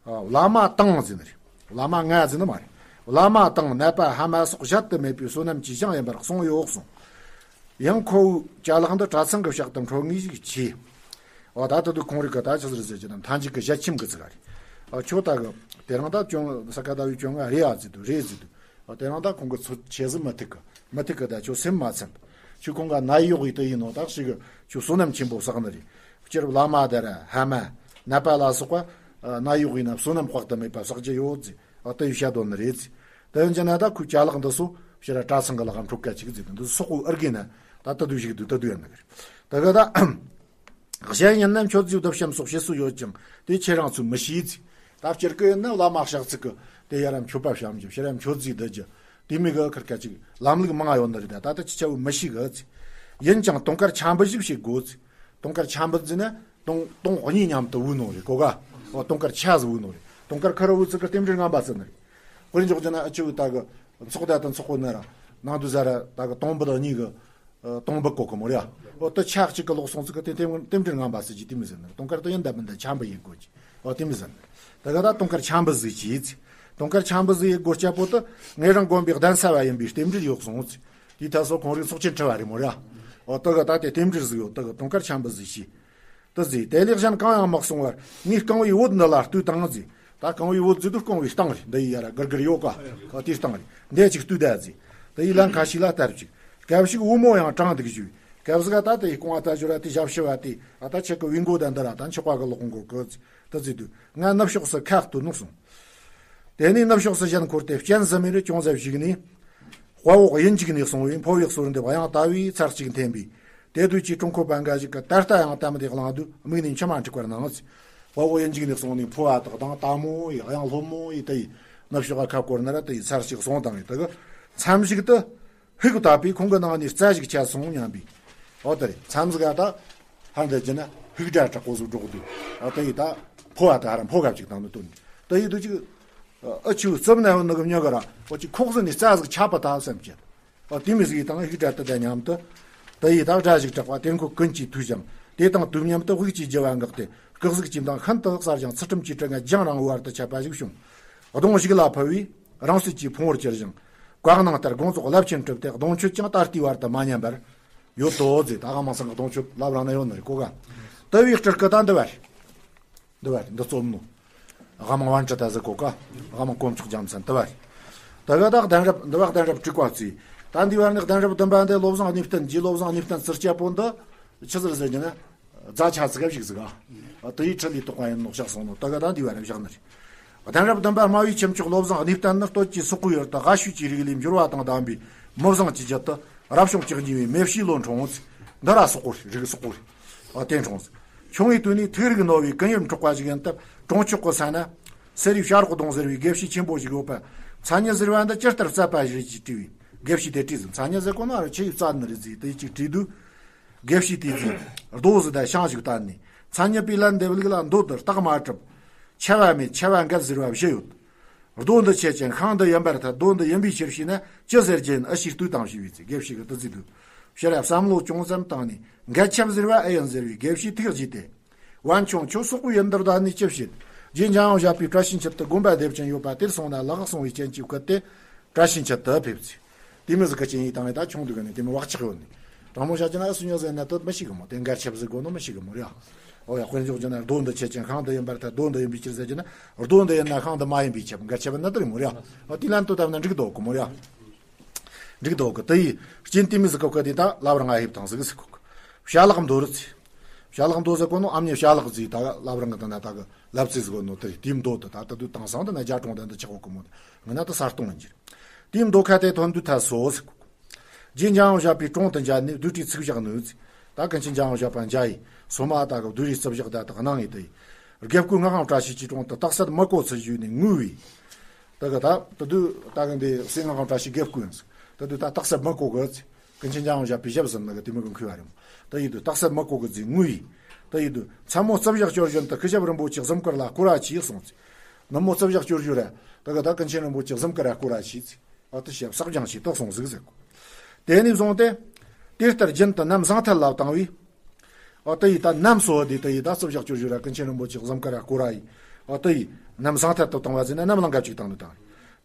ཨ། བླ་མ་དང་ཟེར་ནི་རེད། བླ་མ་ང་ཟེར་ནི་མ་རེད། བླ་མ་དང་ནད་པ་ཕ་མ་སོགས་གཞལ་དུ་མེད་པའི་བསོད་ནམས་ཀྱི་ཞིང་ཡིན་པར་གསུངས་ཡོད་གསུངས། ཡང་ཁོ་བོའི་ཅ་ལག་འདི་གྲྭ་ཚང་གི་ཕྱག་ཏུ་འཕྲོད་ངེས་ཤིག་བྱས། འོ་ད་ད་དུ་ཁོང་རིགས་ཀྱི་ད་ཆི་ཟེར་ཟེར་གྱི་ན་མཐའ་མཇུག་གི་ཞལ་ཆེམས་ཀྱི་ཚིག་རེད། ཨ་ཁྱོད་ད་གི་དེ་རིང་ད་བཅོ་ས་ག་ཟླ་བའི་བཅོ་ལྔ་རེད་ཨ་ཟེར་དུས་རེད་ཟེར་དུས། ཨ་དེ་རིང་ད་ཁོང་གི་ཚོད་ཆེ་ཟིག་མི་ཐིག་གི་མི་ཐིག་གི་ད་ཁྱོད་སེམས་མ་ཚིམ། ཁྱོད་ཁོང་ག་ནད་གཡོག་ཡིན་དུ་ཡིན་ནོ་ད་ཞིག་གི་ཁྱོད་བསོད་ནམས་ཆེན་པོ་བསགས་ནི་རེད། སྤྱིར་བླ་མ་དེ་ར་ཕ་མ་ནད་པ་ལ་སོགས་པ་ནད་གཡོག་ཡིན་ན་བསོད་ནམས་དཔག་ཏུ་མེད་པ་བསགས་ཀྱི་ཡོད་ཟེར། ཨ་དེ་ཡི་བཤད་དོན་ནི་རེད་ཟེར། དེ་ཡིན་གྱི་ན་ད་ཁོའི་ཅ་ལག་འདི་ཚོ་ཕྱིར་ར་གྲྭ་ཚང་གི་ལག་འཕྲོད་ཀ་ཅིག་ཟེར་དུས་འདི་ཚོ་སོག་པོའི་ཨིར་གེ་ན་ད་ལྟ་དུ་ཞིག་དུས་ད་དུ་ཡོད་ནི་རེད། ད་ག་ད། གཞན་ཡིན་ན་མཆོད་རྫས་བསྡུ་བཤམས་སོགས་བྱེད་སྲོལ་ཡོད་ཅིང་དེ་ཁྱེད་རང་ཚོས་མི་ཤེས་ཟེར། ད་སྤྱིར་གི་ཡིན་ན་བླ་མ་ཕྱག་ཚིག་གི་དེ་ཡར་མཆོད་པ་བཤམས་རྒྱུ་ཕྱིར་མཆོད་རྫས་བསྡུ་རྒྱུ་དེ་མི་གི་ཁར་ཁ་ཅིག་ལམ་ལུགས་མང་ཡོད་ནི་རེད། ད་ད་ད་ཅི་ཆ་བོ་མི་ཤེས་གི་ཟེར། ཡིན་ཀྱང་དུང་དཀར་ཆ་འབུད་ཞིག་བྱེད་དགོས་ཟེར། དུང་དཀར་ཆ་འབུད་ཟེར་ན་དུང་དུང་གཉིས་མཉམ་དུ་དབུ་ནོ་རེད་གོ་ག་འོ་དུང་དཀར་ཆ་ཟིག་དབུ་ནོ་རེད། དུང་དཀར་ཁ་ར་དབུ་ཚིག་གི་རྟེན་འབྲེལ་ངན་པ་ཟེར་ནི་རེད། དཔེར་འཇོག་རྒྱུ་ན་ཨ་ཆུ་བོ་ད་གི་ཚོགས་ད་དང་ཚོགས་གོ་ན་ར་ནང་དུ་ཟ་ར་ད་གི་དུང་འབུད་གཉིས་གི་ཨ། དུང་འབུད་གོ་གི་མོ་རེད་ཨ། འོ་དུ་ཆ་གཅིག་གི་ལོག་སོང་ཚིག་གི་དེ་རྟེན་རྟེན་འབྲེལ་ངན་པ་ཟེར་གྱི་དེ་མི་ཟེར་ནི་རེད། དུང་དཀར་དུ་ཡིན་ད་མིན་ད་ཆ་འབུད་ཡེད་དགོས་ཀྱི་འོ་དེ་མི་ཟེར་ནི་རེད། ད་ག་ད་དུང་དཀར་ཆ་འབུད་ཟིག་གྱིས་ཟེར། དུང་དཀར་ཆ་འབུད་ཟིག་ཡེད་དགོས་སྐྱ་པོ་དུ་ངེད་རང་དགོན་པའི་གདན་ས་བ་ཡིན་པའི་རྟེན་འབྲེལ་ཡོད་སོང་ཟེར། དེའི་ཐད་སོ་ཁོང་རིགས་ཚོགས་ཆེན་ཁྲི་བ་རེད་མོ་རེད་ཨ། འོ་དུ་ག་ད་དེ་རྟེན་འབྲེལ་ཟིག་ཡོད་དུ་གི་དུང་དཀར་ཆ་འབུད་ཟིག་གྱིས། དུ་ཟིག་དེ་ལས་གཞན་གང་ཡང་མ་གསུང་བར་ངས་རྐང་བའི་བོད་འདི་ལ་ལྟོས་དང་ཟིག། ད་རྐང་བའི་བོད་ཟིག་ཏུ་རྐང་བའི་སྟེང་རེད། འདི་ཡི་ཡ་ར་སྒུར་སྒུར་ཡོད་ཀ་ཨ་དེའི་སྟེང་རེད། འདི་ཅིག་ལྟོས་ད་ཟིག། དེ་ཡི་ལན་ཁ་ཤས་ལ་ལྟར་ཅིག། སྐབས་ཤིག་བུ་མོ་ཡང་དྲངས་འདུག་ཞུས། སྐབས་ཟིག་ད་དེ་ཡི་རྐང་བ་ད་ཞོར་ར་དེ་ཞབས་ཕྱི་བ་དེ་ཨ་ད་ཆེ་གི་བི་མགོ་ད་འདི་ར་ད་མཆོག་པ་གི་ལོག་མགོ་གི་ཟིག། དུ་ཟིག་དུས་ང་ནུབ་ཕྱོགས་སུ་ཁ་གཏོད་ནུག་གསུངས། དེ་ནས་ནུབ་ཕྱོགས་སུ་ཞལ་འཁོར་ཏེ་སྤྱན་གཟིམ་མེར་ཅུང་ཟད་བཞུགས་ནས། དཔའ་བོ་དབྱིན་འཇིགས་ནས་གསུངས་པའི་འཕོ་བའི་གསོལ་འདེབས་ཡང་དལ་བུའི་ཚར་གཅིག་འཐེན་པས། དེ་དུས་ཀྱི་ཀྲུང་ཁོ་པ་འགའ་ཞིག་གིས་ད་ལྟ་ཡང་གཏམ་དེ་གླེང་དུས་མིག་ནས་མཆི་མ་འཁྲིག་པར་སྣང་། དཔའ་བོ་དབྱིན་འཇིགས་ནས་གསུངས་ནས་འཕོ་བ་དག་དང་དལ་མོ་ཡི་གཡང་ལྷོད་མོ་ཡི་དེ་ཡི་ནུབ་ཕྱོགས་ཁ་བསྐོར་ན་ར་དེ་ཡི་ཚར་གཅིག་སོང་དང་ཡི་དེ་གི་མཚམས་ཤིག་ཏུ། ཧིག་བཏབ་པས་ཁོང་གི་ནང་ནས་རྩྭ་ཞིག་ཆད་སོང་སྙམ་པས། འོ་དེ་རེད། མཚམས་ཟིག་ག་ད་ཧར་འདི་ཅི་ན་ཧིག་སྒྲ་དྲག་པོ་ཟིག་སྒྲོག་འདུག། འོ་དེ་ཡི་ད་འཕོ་བ་ད་ཧར་འཕོ་ག་ཅིག་དང་ནི་སྟོན། དེ་ཡི་དུ་ཅིག་ཨ་ཆུ་རྩུབ་ན་ཡང་ནུ་གི་མྱི་གི་ར་འོ་ཅིག་ཁོག་ཟིག་ནས་རྩྭ་ཟིག་ཆད་པ་ད་བསམ་གྱི། འོ་དེ་མི་ཟིག་ཡི་དང་ཧིག་སྒྲ་དེ་ད་མཉམ་དུ། དེ་ཡི་ད་སྒྲ་ཞིག་གྲགས་པ་དེ་ཁོ་ཀུན་གྱིས་ཐོས་ཤིང་དེ་དང་དུས་མཉམ་དུ་དབུགས་ཀྱི་རྒྱུ་བ་འགགས་ཏེ་སྐུ་གཟུགས་ཀྱི་མདངས་ཤིན་ཏུ་གསལ་ཞིང་ཚུལ་ཁྲིམས་ཀྱི་དྲི་ང་རྒྱང་རིང་བོའི་བར་དུ་ཁྱབ་པ་ཞིག་བྱུང་། གདོང་ཞིག་ལ་ཕུལ་བས། རང་སྲིད་ཀྱི་ཕུང་བོར་གྱུར་ཞིང་། བཀའ་གནང་ལྟར་དགོངས་རྫོགས་རླབས་ཆེན་གྲུབ་སྟེ་གདོང་མཆོད་ཀྱང་ད་ལྟའི་བར་དུ་མ་ཉམས་པར་ཡོད་དོ་ཟེར། ད་ག་མང་སང་གི་གདོང་མཆོད་ལབ་རང་ན་ཡོད་ནི་རེད་གོ་ག། དུ་བའི་སྤྲུལ་སྐུ་ད་འདི་བ་རེད། འདི་བ་རེད། འདི་རྩོམ་ནོ། ག་མང་བན་ཁྲི་ད་ཟེར་གོ་ག། ག་མང་དཀོན་མཆོག་རྒྱལ་མཚན་འདི་བ་རེད། ད་ག་ད་གདན་རབས་འདི་བ་གདན་རབས་དྲུག་པ་རྩིས། ད་འདི་བར་ནི་གདན་རབས་བདུན་པ་འདི་བློ་བཟང་གནས་བརྟན་གྱི་བློ་བཟང་གནས་བརྟན་ཟེར་སྐྱ་པོ་འདི་ཆི་ཟེར་ཟེར་གྱི་ན། རྫ་ཆ་ཙི་ག་ཞིག་ཟིག་ག། དེ་ཡི་ཁྲི་ལས་གཏོགས་པ་ཡིན་ནོ་བཞག་སོང་ནོ་ད་ག་ད་འདི་བ་རེ་བཞག་ནི་རེད། གདན་རབས་བདུན་པ་སྨྲ་བའི་ཁྱུ་མཆོག་བློ་བཟང་གནས་བརྟན་ནི་སྟོད་ཀྱི་སོག་པོའི་ཡུལ་དུ་སྒ་ཤུལ་གྱི་རིགས་ལས་འབྱོར་བ་དང་ལྡན་པའི་མི་བཟང་གི་རྒྱུད་དུ་ རབ་བྱུང་བཅུ་གཉིས་པའི་མེ་བྱའི་ལོ་འཁྲུངས་ཚེ། འདི་ར་སོག་པོ་རེད། རིགས་སོག་པོ་རེད། ཨ་དེ་འཁྲུངས་ཚེ། ཆུང་བའི་དུས་ནས་ཐུགས་རིག་རྣོ་བའི་ཀུན་ཡིད་འཕྲོག་པ་ཞིག་ཡིན་སྟབས། གྲོང་ཆོག་གི་ས་ན་སེ་རའི་བྱ་རོག་གདོང་ཟེར་བའི་དགེ་བཤེས་ཆེན་པོ་ཞིག་ཡོད་པ། མཚན་ཉིད་ཟེར་བ་འདི་ཇི་ལྟར་བསྩལ་པ་ཞིག་ཅེས་དྲིས་པས། དགེ་བཤེས་དེ་དྲིས་ཟིན། མཚན་ཉིད་ཟེར་གོ་ནོ་ར་ཆི་ཡིས་བསྩལ་ནི་རེད་ཟེར་དེ་ཅིག་དྲིས་དུས། དགེ་བཤེས་དེས་ཟིན། རྡོ་ཟེར་དང་ཤིང་ཞིག་བསྟན་ནས། མཚན་ཉིད་པའི་ལན་འདེབས་ལུགས་ལ། མདོ་འདི་རྟགས་མ་གྲུབ། ཆེ་བ་མེད། ཆེ་བ་འགལ་ཟེར་བ་བཞི་ཡོད། རྡོ་འདི་ཆེ་ཅན་ཤིང་འདི་ཡིན་པར་ཐལ། རྡོ་འདི་ཡིན་པའི་ཕྱིར་ཞེ་ན་ཅི་ཟེར་རྒྱུ་ཡིན། ཨ་ཞེས་ལྟོས་དང་ཞུས་པས་ཚེ། དགེ་བཤེས་ཀྱིས་དེ་ཟེར་དུས། ཕྱིར་ཡང་བསམ་བློ་ཅུང་ཙམ་བཏང་ནས། འགལ་ཆེ་བ་ཟེར་བ་ཨེ་ཡིན་ཟེར་བས། དགེ་བཤེས་ཐུགས་དགྱེས་ཏེ། བན་ཆུང་ཁྱོད་སོག་པོ་ཡིན་འདིར་བསྡད་ནས་ཅི་བྱེད། རྗེ་འཇམ་དབྱངས་བཞད་པའི་བཀྲ་ཤིས་འཁྱིལ་དུ་དགོན་པ་སྡེབ་ཅན་ཡོད་པ་དེར་སོང་ན་ལགས་གསུང་བའི་རྐྱེན་གྱིས་བསྐུལ་ཏེ། བཀྲ་ཤིས་འཁྱིལ་དུ་ཕེབས་ཚེ། དེ་མི་ཟིག་གི་ཆེན་ཡིག་དང་ཡི་ད་ཆུང་དུས་ནས་དེ་མི་བག་ཆགས་ཡོད་ནི། དྲང་མོ་བཤད་ཀྱི་ན་ཨ་སུ་ཉོ་ཟེར་ན་དོད་མི་ཤེས་གི་མོ། དེ་འགལ་ཆེ་བ་ཟིག་དགོས་ནོ་མི་ཤེས་གི་མོ་རེད། ཨོ་ཡ། དཔེ་འཇོག་རྒྱུ་ན་རྡོ་འདི་ཆེ་ཅན་ཤིང་འདི་ཡིན་པར་ཐལ། རྡོ་འདི་ཡིན་པའི་ཕྱིར་ཟེར་རྒྱུ་ན། རྡོ་འདི་ཡིན་ན་ཤིང་འདི་མ་ཡིན་པའི་ཕྱིར། འགལ་ཆེ་བ་ནི་དེ་རེད་མོ་རེད། ཨོ་དེ་ལན་དོ་དམ་ན་འགྲིག་འདུག་གི་མོ་རེད། འགྲིག་འདུག་གི། དེ་ཡི་རྐྱེན་དེ་མི་ཟིག་གི་བཀའ་དེ་ད་ལབ་རང་ང་ཧེབ་དང་ཟིག་ཟིག་གོ། བྱ་ལག་མདོ་རུ་ཚེ། བྱ་ལག་མདོ་ཟེར་གོ་ནོ་ཨ་མྱེས་བྱ་ལག་ཟིག་ད་ལབ་རང་གི་ད་ན་ད་གི་ལབ་ཚེ་ཟིག་གོ་ནོ་དེ་རེད། དེའི་མདོ་དེ་ད་ད་དུས་དེང་སང་དེ་ན་རྒྱ་གྲོང་དེ་འདི་ཆགས་གོ་གི་མོ། ང་ན་ད་ས་སྟོང་ཡིན་གྱི་རེད། དེའི་མདོ་ཁ་དེ་ཐོན་དུས་ཐ་སོ་ཟིག་གོ། རྗེ་འཇམ་དབྱངས་བཞད་པའི་དྲུང་དུ་མཇལ་ནས་བདུད་རྩིའི་ཚིག་བཞག་ནུས། ད་ཀུན་མཁྱེན་འཇམ་དབྱངས་བཞད་པ་མཇལ་ཡི་སོ་མ། ད་གི་བདུད་རྩིའི་རྩི་བཞག་ད་དག་གནང་ངེས་དེ་ཡི། དགེ་བསྐོས་ངག་དབང་བཀྲ་ཤིས་ཀྱི་དྲུང་དུ་རྟགས་གསལ་མི་གོ་ཚུལ་ཞུས་ནས་ངུས་པས། ད་གི་ད་ད་དུས་ད་གི་འདི་སྲས་ངག་དབང་བཀྲ་ཤིས་དགེ་བསྐོས་ཡིན་ཟིག་ད་དུས་ད་རྟགས་གསལ་མི་གོ་གི་ཚེ། ཀུན་མཁྱེན་འཇམ་དབྱངས་བཞད་པའི་ཞབས་ཟིན་ནི་གི་དེ་མི་གི་མཁས་པ་རེད་མོ། ད་ཡིན་དུས་རྟགས་གསལ་མི་གོ་གི་ཚེ་ངུས་ཡི། ད་ཡིན་དུས་མཚན་མོ་རྩི་བཞག་སྐྱོར་བཞིན་དུ་སྐུ་ཞབས་རིན་པོ་ཆེ་གཟིམ་དཀར་ལ་བསྐོར་བ་ཆེ་གསུངས་ཚེ། ནུབ་མོ་རྩི་བཞག་སྐྱོར་རྒྱུ་ར། ད་གི་ད་ཀུན་མཁྱེན་རིན་པོ་ཆེ་གཟིམ་དཀར་ལ་བསྐོར་བ་ཆེ་ཚེ། ཨ་ཏི་ཞབས་བསགས་སྦྱང་ཞེས་དག་སོང་ཟིག་ཟེར་གོ། དེ་ནས་བཟུང་སྟེ། དེ་ལྟར་རྒྱུན་དུ་ནམ་ཟང་ཐལ་ལ་བཏང་བས། ཨ་ཏི་ཡི་ད་ནམ་སོ་དེ་ཏི་ཡི་ད་རྩི་བཞག་སྐྱོར་ཞུ་ར་ཀུན་མཁྱེན་རིན་པོ་ཆེ་གཟིམ་དཀར་ར་བསྐོར་ར་ཡི། ཨ་ཏི་ཡི་ནམ་ཟང་ཐལ་དུ་བཏང་བ་ཟེར་ན་ནམ་ལངས་ག་ཅིག་བཏང་ནི་དང་།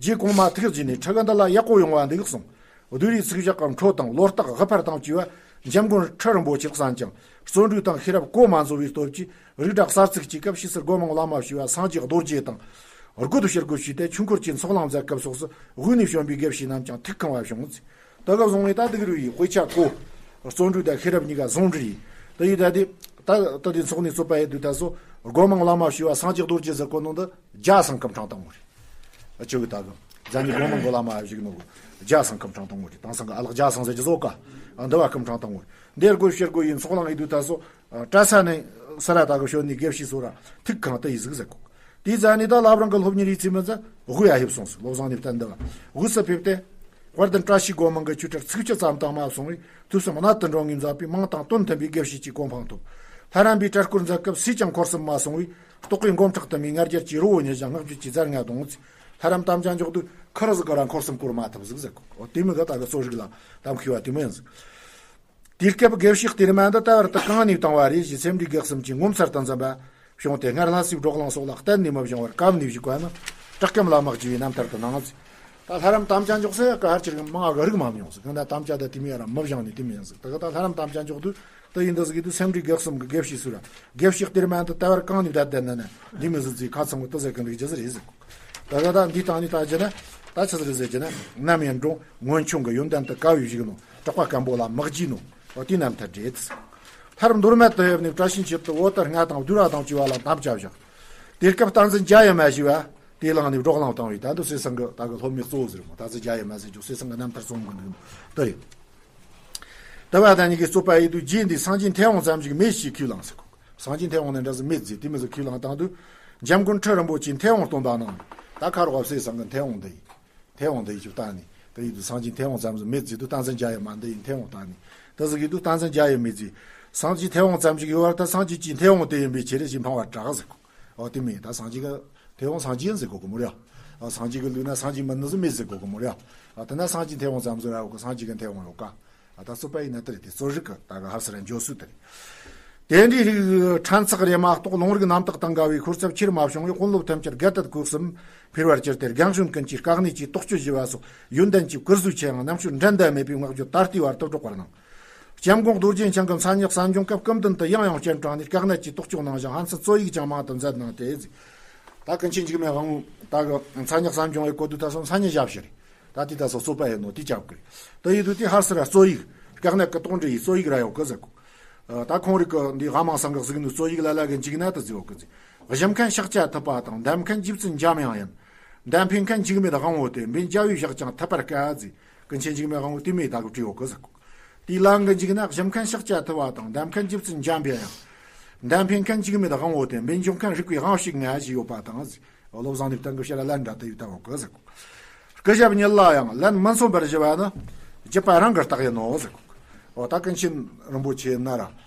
རྗེ་གོང་མ་ཐུགས་རྗེ་ནས་ཕྲུ་གུ་འདི་ལ་ཡག་པོ་ཡོང་བ་འདུག་གསུངས། བདུད་རྩིའི་ཚིག་བཞག་གམ་འཕྲོ་དང་ལོ་རྟགས་དབུ་འཕར་དང་བཅས་པ་འཇམ་མགོན་ཁྲི་རིན་པོ་ཆེར་གསན་ཅིང་བརྩོན་འགྲུས་དང་ཤེས་རབ་གོ་མ་འཛོལ་བའི་སྟོབས་ཀྱིས། རིགས་གྲགས་གསར་ཚུགས་ཀྱི་སྐབས་ཕྱིས་སུ་སྒོ་མང་བླ་མ་ཞུ་བ་སངས་རྒྱས་རྡོ་རྗེ་དང་། སྒོ་དུ་ཕྱིར་རྒོལ་བྱས་ཏེ་ཆོས་འཁོར་གྱི་ཚོགས་ལངས་མཛད་སྐབས་སོགས་སུ་དབུས་ནས་བྱོན་པའི་དགེ་བཤེས་རྣམས་ཀྱང་ཐུགས་ཁེངས་པ་བྱུང་། ད་ག་བཟུང་བས་ད་སྡིག་རུས་ཡི་དཔེ་ཆ་གོ། བརྩོན་འགྲུས་དང་ཤེས་རབ་གཉིས་ཀ་ཟུང་འབྲེལ་ཡིན། ད་ཡི་ད་དེ་ད་ད་དེ་ཚོགས་ནས་རྩོད་པ་ཡི་དུས་ད་སོ་སྒོ་མང་བླ་མ་ཞུ་བ་སངས་རྒྱས་རྡོ་རྗེ་ཟེར་གོ་ནོ་འདི་རྒྱ་སང་སྐུ་ཕྲེང་དང་པོ་རེད། ཨ་ཆོས་གི་ད་གི་རྫ་ནི་སྒོ་མང་གི་བླ་མ་ཞིག་ནོ་གི་རྒྱ་སང་སྐུ་ཕྲེང་དང་པོ་རེད། དེང་སང་གི་ཨ་ལགས་རྒྱ་སང་ཟེར་གྱི་བཟོ་ཀ་ཨ་འདི་བ་སྐུ་ཕྲེང་དང་པོ་རེད། འདིར་སྒོ་ཕྱིར་སྒོ་ཡིན་ཚོགས་ལངས་ཡི་དུས་ད་སོ། ཨ་གྲྭ་ས་ནས་ས་ར་ད་གི་ཞོན་ནས་དགེ་བཤེས་སོ་ར་ཐུགས་ཁེངས་ཏེ་ཡི་ཟིག་ཟེར་གོ། དེའི་རྫ་ནི་ད་བླ་བྲང་གི་སློབ་གཉེར་ཡི་ཚེ་མི་ཚེ་དབུས་ཡ་ཧེབ་སོང་སོ། བློ་བཟང་ནས་བསྟན་འདི་བ་དབུས་སུ་ཕེབས་ཏེ། དཔལ་ལྡན་བཀྲ་ཤིས་སྒོ་མང་གི་ཆོས་གྲྭར་ཚིགས་བཅད་ཙམ་དང་མ་སོང་བས་ཐོས་བསམ་གནད་དུ་འགྲོ་ངེས་མཛད་པས་མིང་དང་དོན་མཐུན་པའི་དགེ་བཤེས་ཀྱི་གོ་འཕང་ཐོབ། ལྷ་རམས་པའི་གྲྭ་སྐོར་མཛད་སྐབས་སུས་ཀྱང་འཁོར་གསུམ་མ་སོང་བས་རྟོག་གེ་འགོམ་ཁྲག་དུ་མའི་ང་རྒྱལ་གྱིས་རི་བོ་ཉིད་བཞིན་སྔགས་རྒྱུད་ཀྱི་རྫ་རྔ་དང་། ལྷ་རམས་དམ་བཅའ་འཇོག་དུས་ཁུར་ཟིག་ག་ར་འཁོར་གསུམ་བསྐོར་མ་ཐུབ་ཟིག་ཟེར་གོ། དེ་མི་ག་ད་གི་གཙོ་རིག་ལ་དམ་ཁུས་པ་དེ་མི་ཡིན་ཟིག་དེའི་སྐབས་དགེ་བཤེས་གཏེར་མ་འདི་ལྟ་བར་དུ་གང་ནས་བཏང་བ་རེད་ཞེས་སེམས་འགྲེལ་དགེ་གསུམ་གྱི་ངོ་མཚར་དུ་འཛིན་པ་བྱུང་སྟེ། སྔར་ལྷ་སའི་བགྲོ་གླེང་སོགས་ལ་གཏན་ནས་མི་བྱུང་བར་སྐབས་ནས་བཞུགས་པ་ནི་བཀྲག་སྐམ་བླ་མ་གཅིག་པའི་རྣམ་ཐར་དུ་སྣང་། ད་ལྷ་རམས་དམ་བཅའ་འཇོག་སའི་ཀ་ཧར་ཅིར་མང་གི་རིག་མ་མྱོང་ཟིག་གང་ལྟར་དམ་བཅའ་ད་དེ་མི་ཡ་ར་མི་བཞེངས་ནས་དེ་མི་ཡིན་ཟིག་ད་ག་ད་ལྷ་རམས་དམ་བཅའ་འཇོག་དུས་ད་ཡིན་འདི་ཟིག་གི་དུས་སེམས་འགྲེལ་དགེ་གསུམ་གི་དགེ་བཤེས་སུ་ར་དགེ་བཤེས་གཏེར་མ་འདི་ལྟ་བར་གང་ནས་བསྡད་བསྡད་ན་ན་འདི་མི་ཟིག་ཟིག་ཁ་ཚང་བོ་ད་ཟེར་གི་འདུག་རྒྱུ་ཟིག་རེད་ཟིག་ད་ག་ད་འདི་དང་ནི་ད་རྒྱུ་ན་ད་ཆི་ཟིག་རེད་ཟེར་རྒྱུ་ན་ནམ་ཡིན་འགྲོ་སྔོན་ཆུང་གི་ཡོན་ཏན་དུ་དཀའ་བའི་བཞུགས་ནོ། གྲགས་པ་སྐམ་པོ་ལ་མི་བགྱིས་ནོ། འོ་དེའི་རྣམ་ཐར་རེད། ལྷ་རམས་མདོ་སྨད་དུ་ཡོད་ནས་བཀྲ་ཤིས་འཁྱིལ་དུ་འོད་དར་ལྔ་དང་བདུད་ར་དང་བཅས་པ་ལ་དམ་བཅའ་བཞག་དེ་སྐབས་སྟངས་འཛིན་རྒྱ་ཡི་མ་ཞུ་བ་དེ་ལངས་ནས་བགྲོ་གླེང་བཏང་བས། ད་འདི་སྲས་སེང་གི་ད་གི་སློབ་མའི་གཙོ་བོ་ཟེར་མོ། ད་ཚེ་རྒྱ་ཡི་མ་ཟེར་རྒྱུ་སྲས་སེང་གི་རྣམ་ཐར་རྩོམ་གི་འདུག་ནོ་དེ་རེད། དེ་བ་ད་ཉིད་ཀྱི་རྩོད་པ་ཡི་དུས་རྗེ་འདིས་སངས་རྒྱས་མཐེ་བོང་ཙམ་ཞིག་མེད་ཞེས་ཁས་བླངས་ཟེར་གོ། སངས་རྒྱས་མཐེ་བོང་ནི་འདྲ་ཟིག་མེད་ཟེར་དེ་མི་ཟིག་ཁས་བླངས་བཏང་དུས་འཇམ་མགོན་ཁྲི་རིན་པོ་ཆེས་མཐེ་བོང་སྟོན་པ་གནང་ནས། ད་ཁ་རོག་སྲས་སེང་གི་མཐེ་བོང་འདི་ཡིན། མཐེ་བོང་འདི་ཡི་ཆུ་བཏང་ནས་དེ་ཡི་དུས་སངས་རྒྱས་མཐེ་བོང་ཙམ་ཟིག་མེད་ཟེར་དུས་སྟངས་འཛིན་རྒྱ་ཡི་མ་འདི་ཡི་མཐེ་བོང་བཏང་ནས་དེ་ཟིག་གི་དུས་སྟངས་འཛིན་རྒྱ་ཡི་མེད་ཟེར། སངས་རྒྱས་མཐེ་བོང་ཙམ་ཞིག་ཡོད་བར་ད་སངས་རྒྱས་ཀྱི་མཐེ་བོང་དེ་ཡིན་པའི་ཕྱིར་ཞེས་འཕང་བར་གྲགས་ཟེར་གོ། འོ་དེ་མིན་ད་སངས་རྒྱས་ཀྱི་མཐེ་བོང་སངས་རྒྱས་ཡིན་ཟེར་གོ་གི་མོ་རེད། ཨ་སངས་རྒྱས་ཀྱི་ལུགས་ན་སངས་རྒྱས་མིན་ནི་ཟིག་མེད་ཟེར་གོ་གི་མོ་རེད། ཨ་དེ་ན་སངས་རྒྱས་མཐེ་བོང་ཙམ་ཟིག་ར་ཡོད་གི་སངས་རྒྱས་ཀྱི་མཐེ་བོང་ཡོད་ག་ཨ་ད་རྩོད་པ་ཡིན་ན་དེ་རེད། དེ་རྩོད་རིག་གི་ད་ག་ཧར་སི་ར་འཇོག་སྲོལ་དེ་རེད། དེ་འདྲའི་རིགས་ཕྲན་ཚེགས་རེ་མ་གཏོགས་ལུང་རིགས་རྣམ་དག་དང་འགལ་བའི་ཤོར་ཚབས་ཆེར་མ་བྱུང་བས་དཔོན་སློབ་ཐམས་ཅད་རྒྱལ་དུ་གོ་གསུམ་འཕེལ་བར་གྱུར་ཏེ། རྒན་གཞོན་ཀུན་གྱིས་དཀའ་གནད་ཀྱི་རྟོག་དཔྱོད་ཞི་བ་སོགས་ཡོན་ཏན་གྱི་བཀུར་གཟུགས་ཆེའང་རྣམ་དཔྱོད་འགྲན་ཟླ་མེད་པའི་བསྔགས་བརྗོད་ད་ལྟའི་བར་དུ་སྒྲོག་པར་གནང་། སྐྱབས་མགོན་རྡོ་རྗེ་འཆང་གིས་མཚན་ཉིད་གསན་སྦྱོང་སྐབས་སྐུ་མདུན་དུ་ཡང་ཡང་སྤྱན་དྲངས་ནས་དཀའ་གནད་ཀྱི་རྟོག་དཔྱོད་གནང་ཞིང་ཕན་ཚུན་རྩོད་ཡིག་ཀྱང་མང་དུ་མཛད་གནང་སྟེ། ད་ཀུན་མཁྱེན་འཇིགས་མེད་དབང་པོ་ད་གི་མཚན་ཉིད་གསན་སྦྱོང་བའི་སྐོར་དུ་ད་སོ་མཚན་ཉིད་ཞབས་ཕྱི་རེད། ད་དེ་ད་སོ་རྩོད་པ་ཡིན་ནོ་དེ་ཅབ་ཀི་རེད། ད་ཡིན་དུས་དེ་ཧར་སི་ར་རྩོད་ཡིག་དཀའ་གནད་ཀྱི་དོགས་འདྲི་ཡི་རྩོད་ཡིག་ར་ཡོད་ཀི་ཟེར་གོ། ད་ཁོང་རིགས་ཀྱི་འདི་ཧ་མང་སང་གི་གཟིགས་ནོ་རྩོད་ཡིག་ལ་ལ་གི་འཇིགས་ན་ད་ཟེར་ཡོད་ཀི་ཟེར། གཞི་མཁན་ཤཱཀྱ་ཐུབ་པ་དང་། འདེམས་མཁན་རྗེ་བཙུན་འཇམ་དབྱངས་ཡིན། འདེམས་ཕོད་མཁན་འཇིགས་མེད་དབང་པོ་སྟེ། འབེན་རྒྱལ་བའི་ཕྱག་ཀྱང་ཐུབ་པར་དཀའ་ཟེར། ཀུན་མཁྱེན་འཇིགས་མེད་དབང་པོ་དེ་མོ་ད་གི་བྲིས་ཡོད་ཀི་ཟེར་གོ། དེའི་ལན་གྱི་མཇུག་ན་གཞུ་མཁན་ཕྱག་རྒྱ་མཐུ་བ་དང་། མདའ་མཁན་རྗེ་བཙུན་འཇམ་པའི་དབྱངས། མདའ་འཕེན་མཁན་འཇིགས་མེད་དབང་བོ་སྟེ། འབེན་འཇོག་མཁན་རིག་པའི་དབང་ཕྱུག་ལྔ་ཞེས་ཡོད་པ་དང་། བློ་བཟང་ལེབ་ཏན་གྱི་ཕྱིར་ལན་འདྲ་དུ་ཡོད་དང་གོ་ཟེར། སྐུ་ཞབས་ཉིད་ལ་ཡང་ལན་མི་མཚོན་པར་ཞུ་བ་ནི་རྒྱུད་པ་རང་གི་རྟགས་ཡིན་ནོ་ཟེར། འོ་ད་ཀུན་མཁྱེན་རིན་པོ་ཆེ་ན་ར་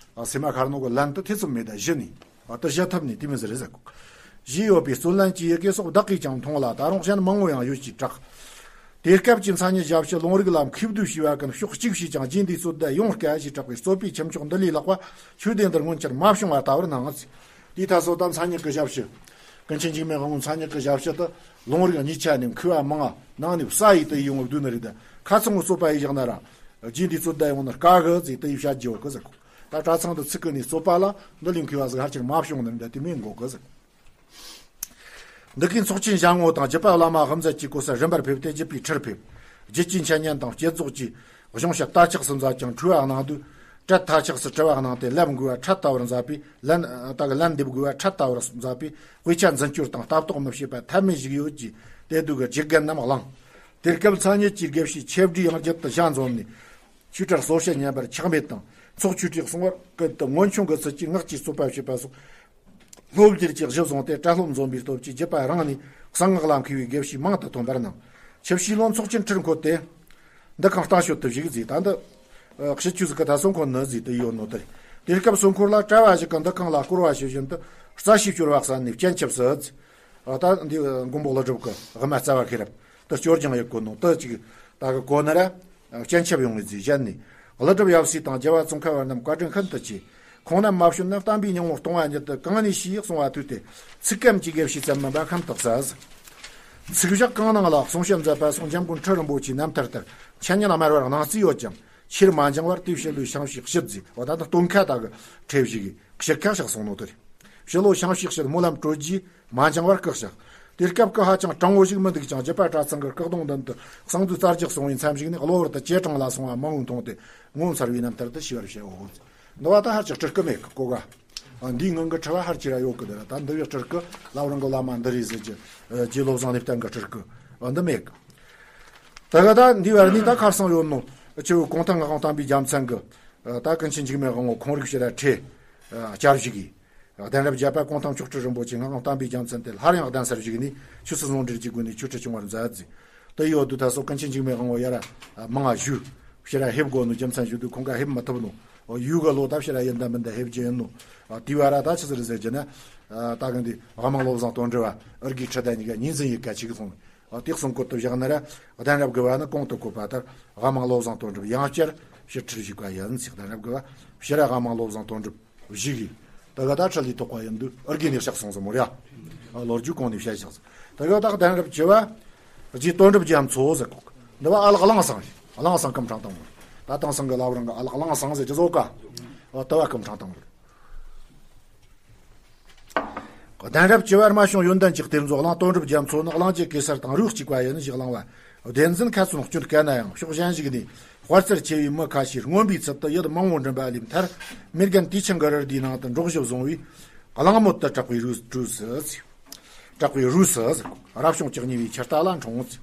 སེ་མ་ཁར་ནོ་གི་ལན་དུ་ཐེ་ཚོམ་མེད་ད་ཞུ་ནི། ཨ་ཏི་བཞི་ཐབས་ནས་དེ་མི་ཟེར་ཟེར་གོ། ཞེས་ཡོད་པའི་རྩོད་ལན་གྱི་ཡི་གེ་སོགས་བདག་གིས་ཀྱང་མཐོང་ལ། ད་རུང་གཞན་མང་བོ་ཡང་ཡོད་ཅེས་གྲགས། དེ་སྐབས་ཀྱི་མཚན་ཉིད་ཞབས་ཕྱི་ལུང་རིགས་ལ་མཁས་བསྡུས་བྱས་པ་ཀུན་ཕྱོགས་གཅིག་བྱས་ཀྱང་རྗེ་འདིའི་རྩོད་བརྡ་ཡོངས་དཀའ་ཞེས་གྲགས་པའི་རྩོད་པའི་ཁྱུ་མཆོག་འདི་ལས་ལྷག་པ་ཆོས་སྡེ་འདིར་སྔོན་ཆད་མ་བྱུང་བ་ལྟ་བུར་སྣང་ངོ་། དེའི་ཐད་སོ་ད་མཚན་ཉིད་ཀྱི་ཞབས་ཕྱི། ཀུན་མཁྱེན་འཇིགས་མེད་དབང་བོའི་མཚན་ཉིད་ཀྱི་ཞབས་ཕྱི་དུ་ལུང་རིགས་གཉིས་ཆ་ནས་མཁས་པ་མང་ང་ནང་ནས་བསགས་ཡིས་དུ་ཡིས་ཡོང་བ་བསྡུས་ནི་རེད། ད་ཁ་ཚང་གི་རྩོད་པ་ཡིས་བཞག་ན་ར་རྗེ་འདིའི་རྩོད་བརྡ་ཡོང་ནི་དཀའ་གི་ཟེར་དུ་ཡིས་བཤད་རྒྱུ་ཡོད་གི་ཟེར་གོ། ད་གྲྭ་ཚང་དུ་ཚིག་ཀུན་ནས་རྩོད་པ་ལ་འདི་ལས་མཁས་པ་ཟིག་ཧར་ཅིག་མ་བྱུང་ནི་འདི་དེ་མིན་གོ་གི་ཟེར། འདི་གའི་ཚོགས་ཆེན་ཞལ་ངོ་དང་བརྒྱུད་པ་བླ་མ་དབུ་མཛད་ཀྱི་གོ་ས་རིམ་པར་ཕེབས་ཏེ་བརྒྱུད་པའི་ཁྲིར་ཕེབས། རྒྱུད་ཀྱི་འཆད་ཉན་དང་བསྐྱེད་རྫོགས་ཀྱི་གཞུང་བཤད་རྟ་ཆགས་སུ་མཛད་ཅིང་འཁྲུལ་བ་གནང་དུས། གྲལ་མཐའ་ཆགས་སུ་དྲི་བ་གནང་སྟེ་ལབ་དགོས་པ་འཕྲལ་ལྟ་བུར་མཛད་པས། ལན་ད་གི་ལན་འདེབས་དགོས་པ་འཕྲལ་ལྟ་བུར་མཛད་པས། དཔེ་ཆ་འཛིན་སྐྱོར་དང་ལྟ་རྟོག་མི་བྱེད་པ་ཐབས་མེད་ཞིག་ཡོད་ཀྱི། དེ་དུས་ཀྱི་རྒྱུད་རྒན་རྣམས་གླེང་། དེ་སྐབས་མཚན་ཉིད་ཀྱི་དགེ་བཤེས་ཆེ་བགྲེས་ཡང་རྒྱུད་དུ་ཞལ་འཛོམས་ནས། ཆོས་གྲྭར་གསོལ་བཤད་ཉན་པར་ཆག་མེད་དང་། ཚོགས་ཆོས་ཁྲིར་གསུང་བར་སྐུལ་དུ་སྔོན་བྱུང་གི་ཚུལ་གྱིས་སྔགས་ཀྱི་རྩོད་པ་བྱེད་པ་སོགས། སློབ་གཉེར་གྱི་གཞི་བཟུང་སྟེ་གྲྭ་སློབ་འཛོམས་པའི་སྟོབས་ཀྱིས་རྒྱུད་པ་རང་ནས་གསང་སྔགས་ལ་མཁས་པའི་དགེ་བཤེས་མང་དུ་ཐོན་པར་སྣང་། ཆུ་བྱའི་ལོ་ཚོགས་ཆེན་ཁྲིར་འཁོད་དེ། འདི་ཁང་གཏམ་ཤོད་དུ་བཞུགས་ཟིག། ད་འདི་ཕྱི་ཆོས་ཟིག་གི་ད་སྲུང་འཁོར་ནི་ཟིག་དུ་ཡོད་ནོ་དེ་རེད། དེ་སྐབས་སྲུང་འཁོར་ལ་གྲྭ་བ་ཞིག་གིས་འདི་ཁང་ལ་བསྐོར་བ་ཞུ་བཞིན་དུ་རྩ་ཤེས་སྐྱོར་བ་གསན་ནས་སྤྱན་ཆབ་སྲིད། ད་འདི་མགོན་པོ་ཀླུ་སྒྲུབ་ཀྱི་དབུ་མ་རྩ་བ་ཤེས་རབ་དུ་སྐྱོར་སྦྱང་ཡི་གོ་ནོ་དུ་ཅིག་ད་གི་གོ་ན་ར། སྤྱན་ཆབ་ཡོང་བའི་རྫས་གཞན་ནས། ཀླུ་སྒྲུབ་ཡབ་སྲས་དང་རྒྱལ་བ་ཙོང་ཁ་པ་རྣམས་བཀའ་དྲིན་ཤིན་ཏུ་ཆེ། ཁོང་རྣམས་མ་བྱོན་ན་བསྟན་པའི་སྙིང་པོ་སྟོང་བ་ཉིད་དུ་གང་ནས་ཤེས་གསུང་བ་ཐོས་ཏེ། ཚིག་སྐམ་གྱི་དགེ་བཤེས་ཙམ་མིན་པ་ཁམས་དག་ས། ཚིག་བཞག་གང་གནང་ལ་གསུང་བཤད་མཛད་པ་སོགས་འཇམ་མགོན་ཁྲི་རིན་པོ་ཆེའི་རྣམ་ཐར་ལྟར་འཆད་ཉན་དམར་བར་གནང་རྩིས་ཡོད་ཀྱང་ཆེར་མ་འགྱངས་བར་དེའི་ཕྱི་ལོའི་ཤིང་ཕྱུགས་ཕྱིར་མཛད། འོ་ད་ནི་སྟོན་ཁ་དག་གི་ཁྲེ་བཞི་གི་ཕྱི་ཁ་བཞག་སོང་ནོ་དེ་རེད། ཕྱི་ལོ་ཤིང་ཕྱུགས་ཕྱིར་སྨོན་ལམ་གྲོལ་རྗེས། མ་འགྱངས་པར་བཀག་བཞག། དེ་སྐབས་ཀྱི་ཧ་ཅང་དྲང་བོ་ཞིག་མི་འདུག་ཀྱང་རྒྱུད་པ་གྲྭ་ཚང་གི་བཀག་སྡོམ་མདུན་དུ་གསང་འདུས་རྩ་རྒྱག་སོང་བའི་མཚམས་ཤིག་ནས་གློ་བུར་དུ་ཇེ་དྲང་ལ་སོང་བ་མང་བོས་མཐོང་སྟེ་ངོ་མཚར་བའི་རྣམ་ཐར་དུ་ཤེས་པར་བྱའོ། འདི་བ་ད་ཧར་ཅིག་སྤྲུལ་སྐུ་མེད་ཀི་གོ་ག་འདིའི་ངང་གི་ཁྲི་བ་ཧར་ཅིག་ར་ཡོད་ཀི། འདི་ར་ད་འདི་བའི་སྤྲུལ་སྐུ་བླ་བྲང་གི་བླ་མ་འདི་རེད་ཟེར་གྱི་རྗེ་བློ་བཟང་ལེབ་ཏན་གི་སྤྲུལ་སྐུ་འདི་མེད་ཀི། ད་ག་ད་འདི་བར་ནི་ད་ཁར་སང་ཡོད་ནོ་ཆུ་བོ་གུང་ཐང་ངག་དབང་བསྟན་པའི་རྒྱལ་མཚན་གི་ད་ཀུན་མཁྱེན་འཇིགས་མེད་དབང་བོ་ཁོང་རིགས་ཕྱི་ར་ཁྲེ་བསྐྱར་ཞིག་གིས། གདན་རབས་བརྒྱད་པ་གུང་ཐང་མཆོག་སྤྲུལ་རིན་པོ་ཆེ་ངག་དབང་བསྟན་པའི་རྒྱལ་མཚན་དེ་སླར་ཡང་གདན་སར་བཞུགས་ནས་ཆོས་སྲིད་ཟུང་འབྲེལ་གྱི་སྒོ་ནས་ཆོས་ཁྲིད་བྱུང་བར་མཛད་ཟིག། དེ་ཡོད་དུས་ད་སོ་ཀུན་མཁྱེན་འཇིགས་མེད་དབང་བོ་ཡར་མང་ང་བཞུགས། ཕྱིར་ཧེབ་དགོས་ནོ་རྒྱུ་མཚན་ཞུ་དུས་ཁོང་ག་ཧེབ་མི་ཐུབ་ནོ། ཡུལ་གི་ལོ་ད་ཕྱིར་ཡིན་ད་མིན་ད་ཧེབ་རྒྱུ་ཡིན་ནོ། དེ་བ་ར་ད་ཆི་ཟིག་རེད་ཟེར་གྱི་ན། ད་གི་འདི་དབང་མང་བློ་བཟང་དོན་གྲུབ་བ་ཨར་གི་ཁྲི་ད་གཉིས་ཀ་ཉིན་འཛིན་ཡི་ག་ཅིག་སོང་། དེ་གསུང་བཀོད་དུ་བཞག་ན་ར་གདན་རབས་དགུ་བ་ནི་གོང་དུ་བཀོད་པ་ལྟར་དབང་མང་བློ་བཟང་དོན་གྲུབ་ཡང་བསྐྱར་ཕྱིར་ཁྲིར་བཞུགས་པ་ཡིན་ཟིག། གདན་རབས་དགུ་བ་ཕྱིར་དབང་མང་བློ་བཟང་དོན་གྲུབ། བཞི་གིས། ད་ག་ད་ཁྲི་ལས་ཐོག་པ་ཡིན་དུས་ཨར་གི་ནས་བཤགས་སོང་ཟེར་མོ་ར། ལོ་རྒྱུས་གོང་ནས་བཤད་བཞག་ཟེར། ད་ག་ད་གདན་རབས་བཅུ་བ་རྗེ་དོན་གྲུབ་རྒྱ་མཚོ་ཟེར་གོ། འདི་བ་ཨ་ལགས་གླང་སང་། གླང་སང་སྐུ་ཕྲེང་དང་པོ། ད་དེང་སང་གི་བླ་བྲང་གི་ཨ་ལགས་གླང་སང་ཟེར་གྱི་བཟོ་ཀ་ཨ་ད་བ་སྐུ་ཕྲེང་དང་པོ། གདན་རབས་བཅུ་བར་མ་བྱུང་ཡོན་ཏན་གྱི་གཏེར་མཛོད་གླང་དོན་གྲུབ་རྒྱ་མཚོ་ནི་གླང་རྒྱལ་གེ་སར་དང་རུས་གཅིག་པ་ཡིན་ཞེས་གླེང་བ། བདེན་འཛིན་ཁ་ཚོན་སྐྱོན་དཀའ་ན་ཡང་ཕྱོགས་གཞན་ཞིག་ནས་དཔའ་རྩལ་ཆེ་བའི་མི་ཁ་ཤས་རྔོན་པའི་ཚུལ་དུ་ཡུལ་མང་བོ་འགྲིམ་པ་ལས་མཐར་མེར་རྒན་དུས་ཆེན་གྱི་རི་རྡུའི་ནང་དུ་འབྲོག་གཞི་བཟུང་བས་གླང་མོ་དུ་གྲགས་པའི་རུས་གྲུས་སུ་གྲགས་པའི་རུས་སུ་རབ་བྱུང་བཅུ་གཉིས་པའི་ཆུ་རྟ་ལ་འཁྲུངས།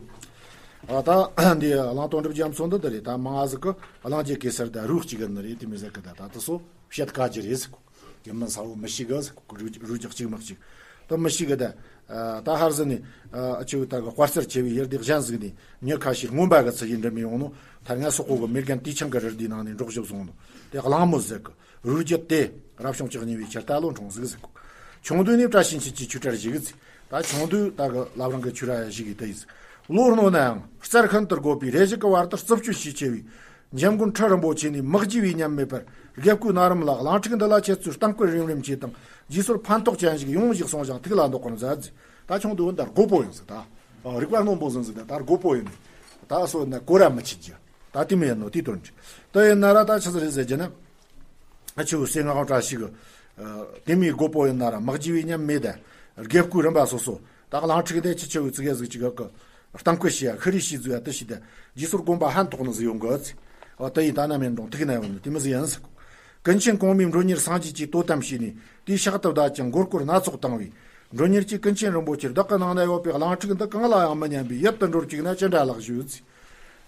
ད་འདི་གླང་དོན་གྲུབ་རྒྱ་མཚོ་འདི་འདི་རེད། ད་མང་ང་ཟིག་གི་གླང་རྒྱལ་གེ་སར་དང་རུས་གཅིག་གི་ནི་རེད། དེ་མི་ཟེར་གི་ད་ད་དུ་སོ་བཤད་དཀའ་རྒྱུ་རེད་ཟེར་གོ། དེ་མིན་ས་བོ་མི་ཤེས་གི་ཟེར་གོ། རུས་རུས་རྒྱག་གཅིག་མི་གཅིག་ད་མི་ཤེས་གི་ད། ད་ཧར་ཟིན་ནས་ཨ་ཆུ་ད་གི་དཔའ་རྩལ་ཆེ་བའི་ཡུལ་སྡེ་གཞན་ཟིག་ནས་མྱི་ཁ་ཤས་རྔོན་པ་གི་ཚུལ་ཡིན་འདྲ་མི་ཡོང་ནོ། ཐར་ང་སོག་པོ་གི་མེར་རྒན་དུས་ཆེན་གི་རི་རྡུའི་ནང་ནས་འབྲོག་གཞི་བཟུང་ནོ། དེ་གླང་མོ་ཟེར་གི། རུས་རྒྱུད་དེ་རབ་བྱུང་བཅུ་གཉིས་པའི་ཆུ་རྟ་ལོ་འཁྲུངས་ཟིག་ཟེར་གོ། ཆུང་དུས་ནས་བཀྲ་ཤིས་འཁྱིལ་གྱི་ཆོས་གྲྭར་བཞུགས་ཟིག། ད་ཆུང་དུས་ད་གི་བླ་བྲང་གི་ཆོས་ར་བཞུགས་གི་དེ་ཡིན། བློ་རྣོ་ནའང་རྩལ་ཤིན་ཏུ་དགོད་པའི་རེ་ཞིག་གི་བར་དུ་རྩུབ་སྤྱོད་ཤས་ཆེ་བའི། འཇམ་མགོན་ཁྲི་རིན་པོ་ཆེ་ནས་མི་བརྗེད་པའི་ཉམས་མེད་པར་དགེ་བསྐོས་ན་རམ་ལ་གླིང་ཕྲུག་འདི་ལ་ཁྱེད་ཚོས་གཏམ་བསྐོར་རིམ་རིམ་བྱས་དང་རྗེས་སོར་ཕན་ཐོགས་ཅན་ཞིག་ཡོང་ཞིག་གསུངས་ཤིང་ཐུགས་ལ་འདོགས་པར་མཛད། ད་ཆུང་དུས་འདི་དགོད་པོ་ཡིན་ཟེར་ད། རིག་པ་རྣོན་པོ་ཟིན་ཟེར་ད་ད་དགོད་པོ་ཡིན། ད་སོ་ན་གོ་ར་མི་ཆི་རྒྱུ། ད་དེ་མེད་ནོ་དེ་དོན་ཅི། ད་ཡིན་ན་ར་ད་ཆི་ཟིག་རེད་ཟེར་རྒྱུ་ན། ཨ་ཆུ་བོ་སེ་ང་གང་བཀྲ་ཤིས་གི། དེ་མིའི་དགོད་པོ་ཡིན་ན་ར་མི་བརྗེད་པའི་ཉམས་མེད་ད། དགེ་བསྐོས་རིམ་པ་སོ་སོ། ད་གླིང་ཕྲུག་འདི་ཆི་ཆི་བོའི་ཙི་གེ་ཟིག་ཅིག་གི། གཏམ་བསྐོར་བྱས་ཡ་ཤི་རི་ཤི་ཟིག་ཡ་དུ་ཤི་ད། རྗེས་སོར་དགོན་པ་ཕན་ཐོགས་ནི་ཟིག་ཡོང་གི་ཚེ། འོ་དེ་ཡིན་ད་ན་མེད་འགྲོང་ཐུག་ན་ཡོང་ནི་དེ་མི་ཟིག་ཡིན་ཟིག། ཀུན་མཁྱེན་གོང་མའི་མགྲོན་གཉེར་སངས་རྒྱས་ཀྱིས་དོ་དམ་བྱས་ནས་དེའི་ཕྱག་ཏུ་བདག་ཀྱང་མགོ་སྐོར་སྣ་ཚོགས་བཏང་བས། མགྲོན་གཉེར་གྱིས་ཀུན་མཁྱེན་རིན་པོ་ཆེར་བདག་གི་ནང་ན་ཡོད་པའི་གླིང་ཕྲུག་འདི་གང་ལ་ཡང་མི་སྙམ་པས་ཡིད་དུ་འགྲོར་བཅུག་ན་ཅི་འདྲ་ལགས་ཞུས་ཚེ།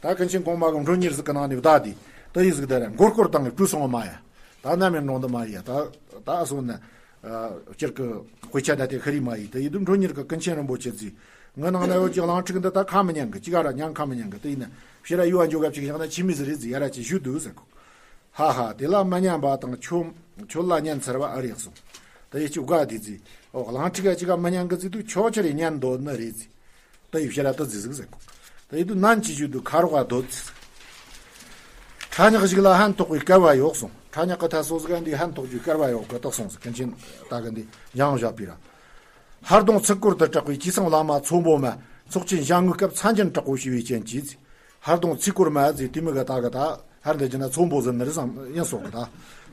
ད་ཀུན་མཁྱེན་གོང་མ་གི་མགྲོན་གཉེར་ཟིག་གི་ནང་ནས་བདག་དེ། ད་ཡི་ཟིག་ད་ར་མགོ་སྐོར་བཏང་གི་བྲོས་སོང་བ་མ་ཡ། ད་ནམ་ཡང་འགྲོ་འདི་མ་ཡ། ད་ད་སོང་ན་སྤྱིར་གི་དཔེ་ཆ་ད་དེ་ཁ་རི་མ་ཡི། ད་ཡི་དུ་འགྲོ་ཉེར་གི་ཀུན་མཁྱེན་རིན་པོ་ཆེ་ཟིག་ངི་ནང་ན་ཡོད་ཀྱི་གླིང་ཕྲུག་འདི་ད་ཁ་མི་ཉན་གི། ཅི་ག་ར་ཉན་ཁ་མི་ཉན་གི། ད་ཡིན་ན་ཕྱི་ར་ཡུ་བ་འཇོག་ག་ཅིག་བཞག་ན་ཆི་མི་ཟིག་རེད་ཟིག་ཡ་ར་ཅིག་ཞུ་དུ་ཟེར་གོ། ཧ་ཧ། དེ་ལ་མི་ཉན་པ་དང་ཁྱོད་ཁྱོད་ལ་ཉན་ཚར་བ་ཨེ་རེད་གསུངས། ད་ཡི་ཅུ་དགའ་དེ་ཟིག་ཨོ་གླིང་ཕྲུག་ག་ཅི་ག་མི་ཉན་གི་ཟིག་དུ་ཁྱོད་ཆི་རེད་ཉན་འདོད་ནི་རེད་ཟིག་ད་ཡི་ཕྱི་ར་ད་ཟིག་ཟིག་ཟེར་གོ། ད་ཡི་དུ་ནན་ཅི་ཞུ་དུ་ཁ་རོག་ག་སྡོད་ཟིག་ཁྲ་ཉག་ཞིག་ལ་ཕན་ཐོགས་པའི་སྐལ་བ་ཡོད་གསུངས། ཁྲ་ཉག་གི་ཐ་སོ་ཟིག་འདི་ཕན་ཐོགས་རྒྱུའི་སྐལ་བ་ཡོད་གི་ད་གསུངས་ཟིག་ཀུན་མཁྱེན་ད་གི་འདི་ཡང་བཞག་པའི་ར། ཧར་གདོང་ཚིག་སྐོར་དུ་གྲགས་པའི་ཇི་སང་བླ་མ་ཚོན་པོ་མ། ཚོགས་ཆེན་ཞལ་ངོའི་སྐབས་མཚན་སྦྱིན་དྲག་པོ་ཞུ་བའི་རྐྱེན་གྱིས། ཧར་གདོང་ཚིག་སྐོར་མ་ཟེར་དེ་མི་ག་ད་ག་ད་ཧར་འདི་ཇི་ན་ཚོན་པོ་ཟེར་ནི་རེད་བསམ་ཡིན་སོགས་གི་ད།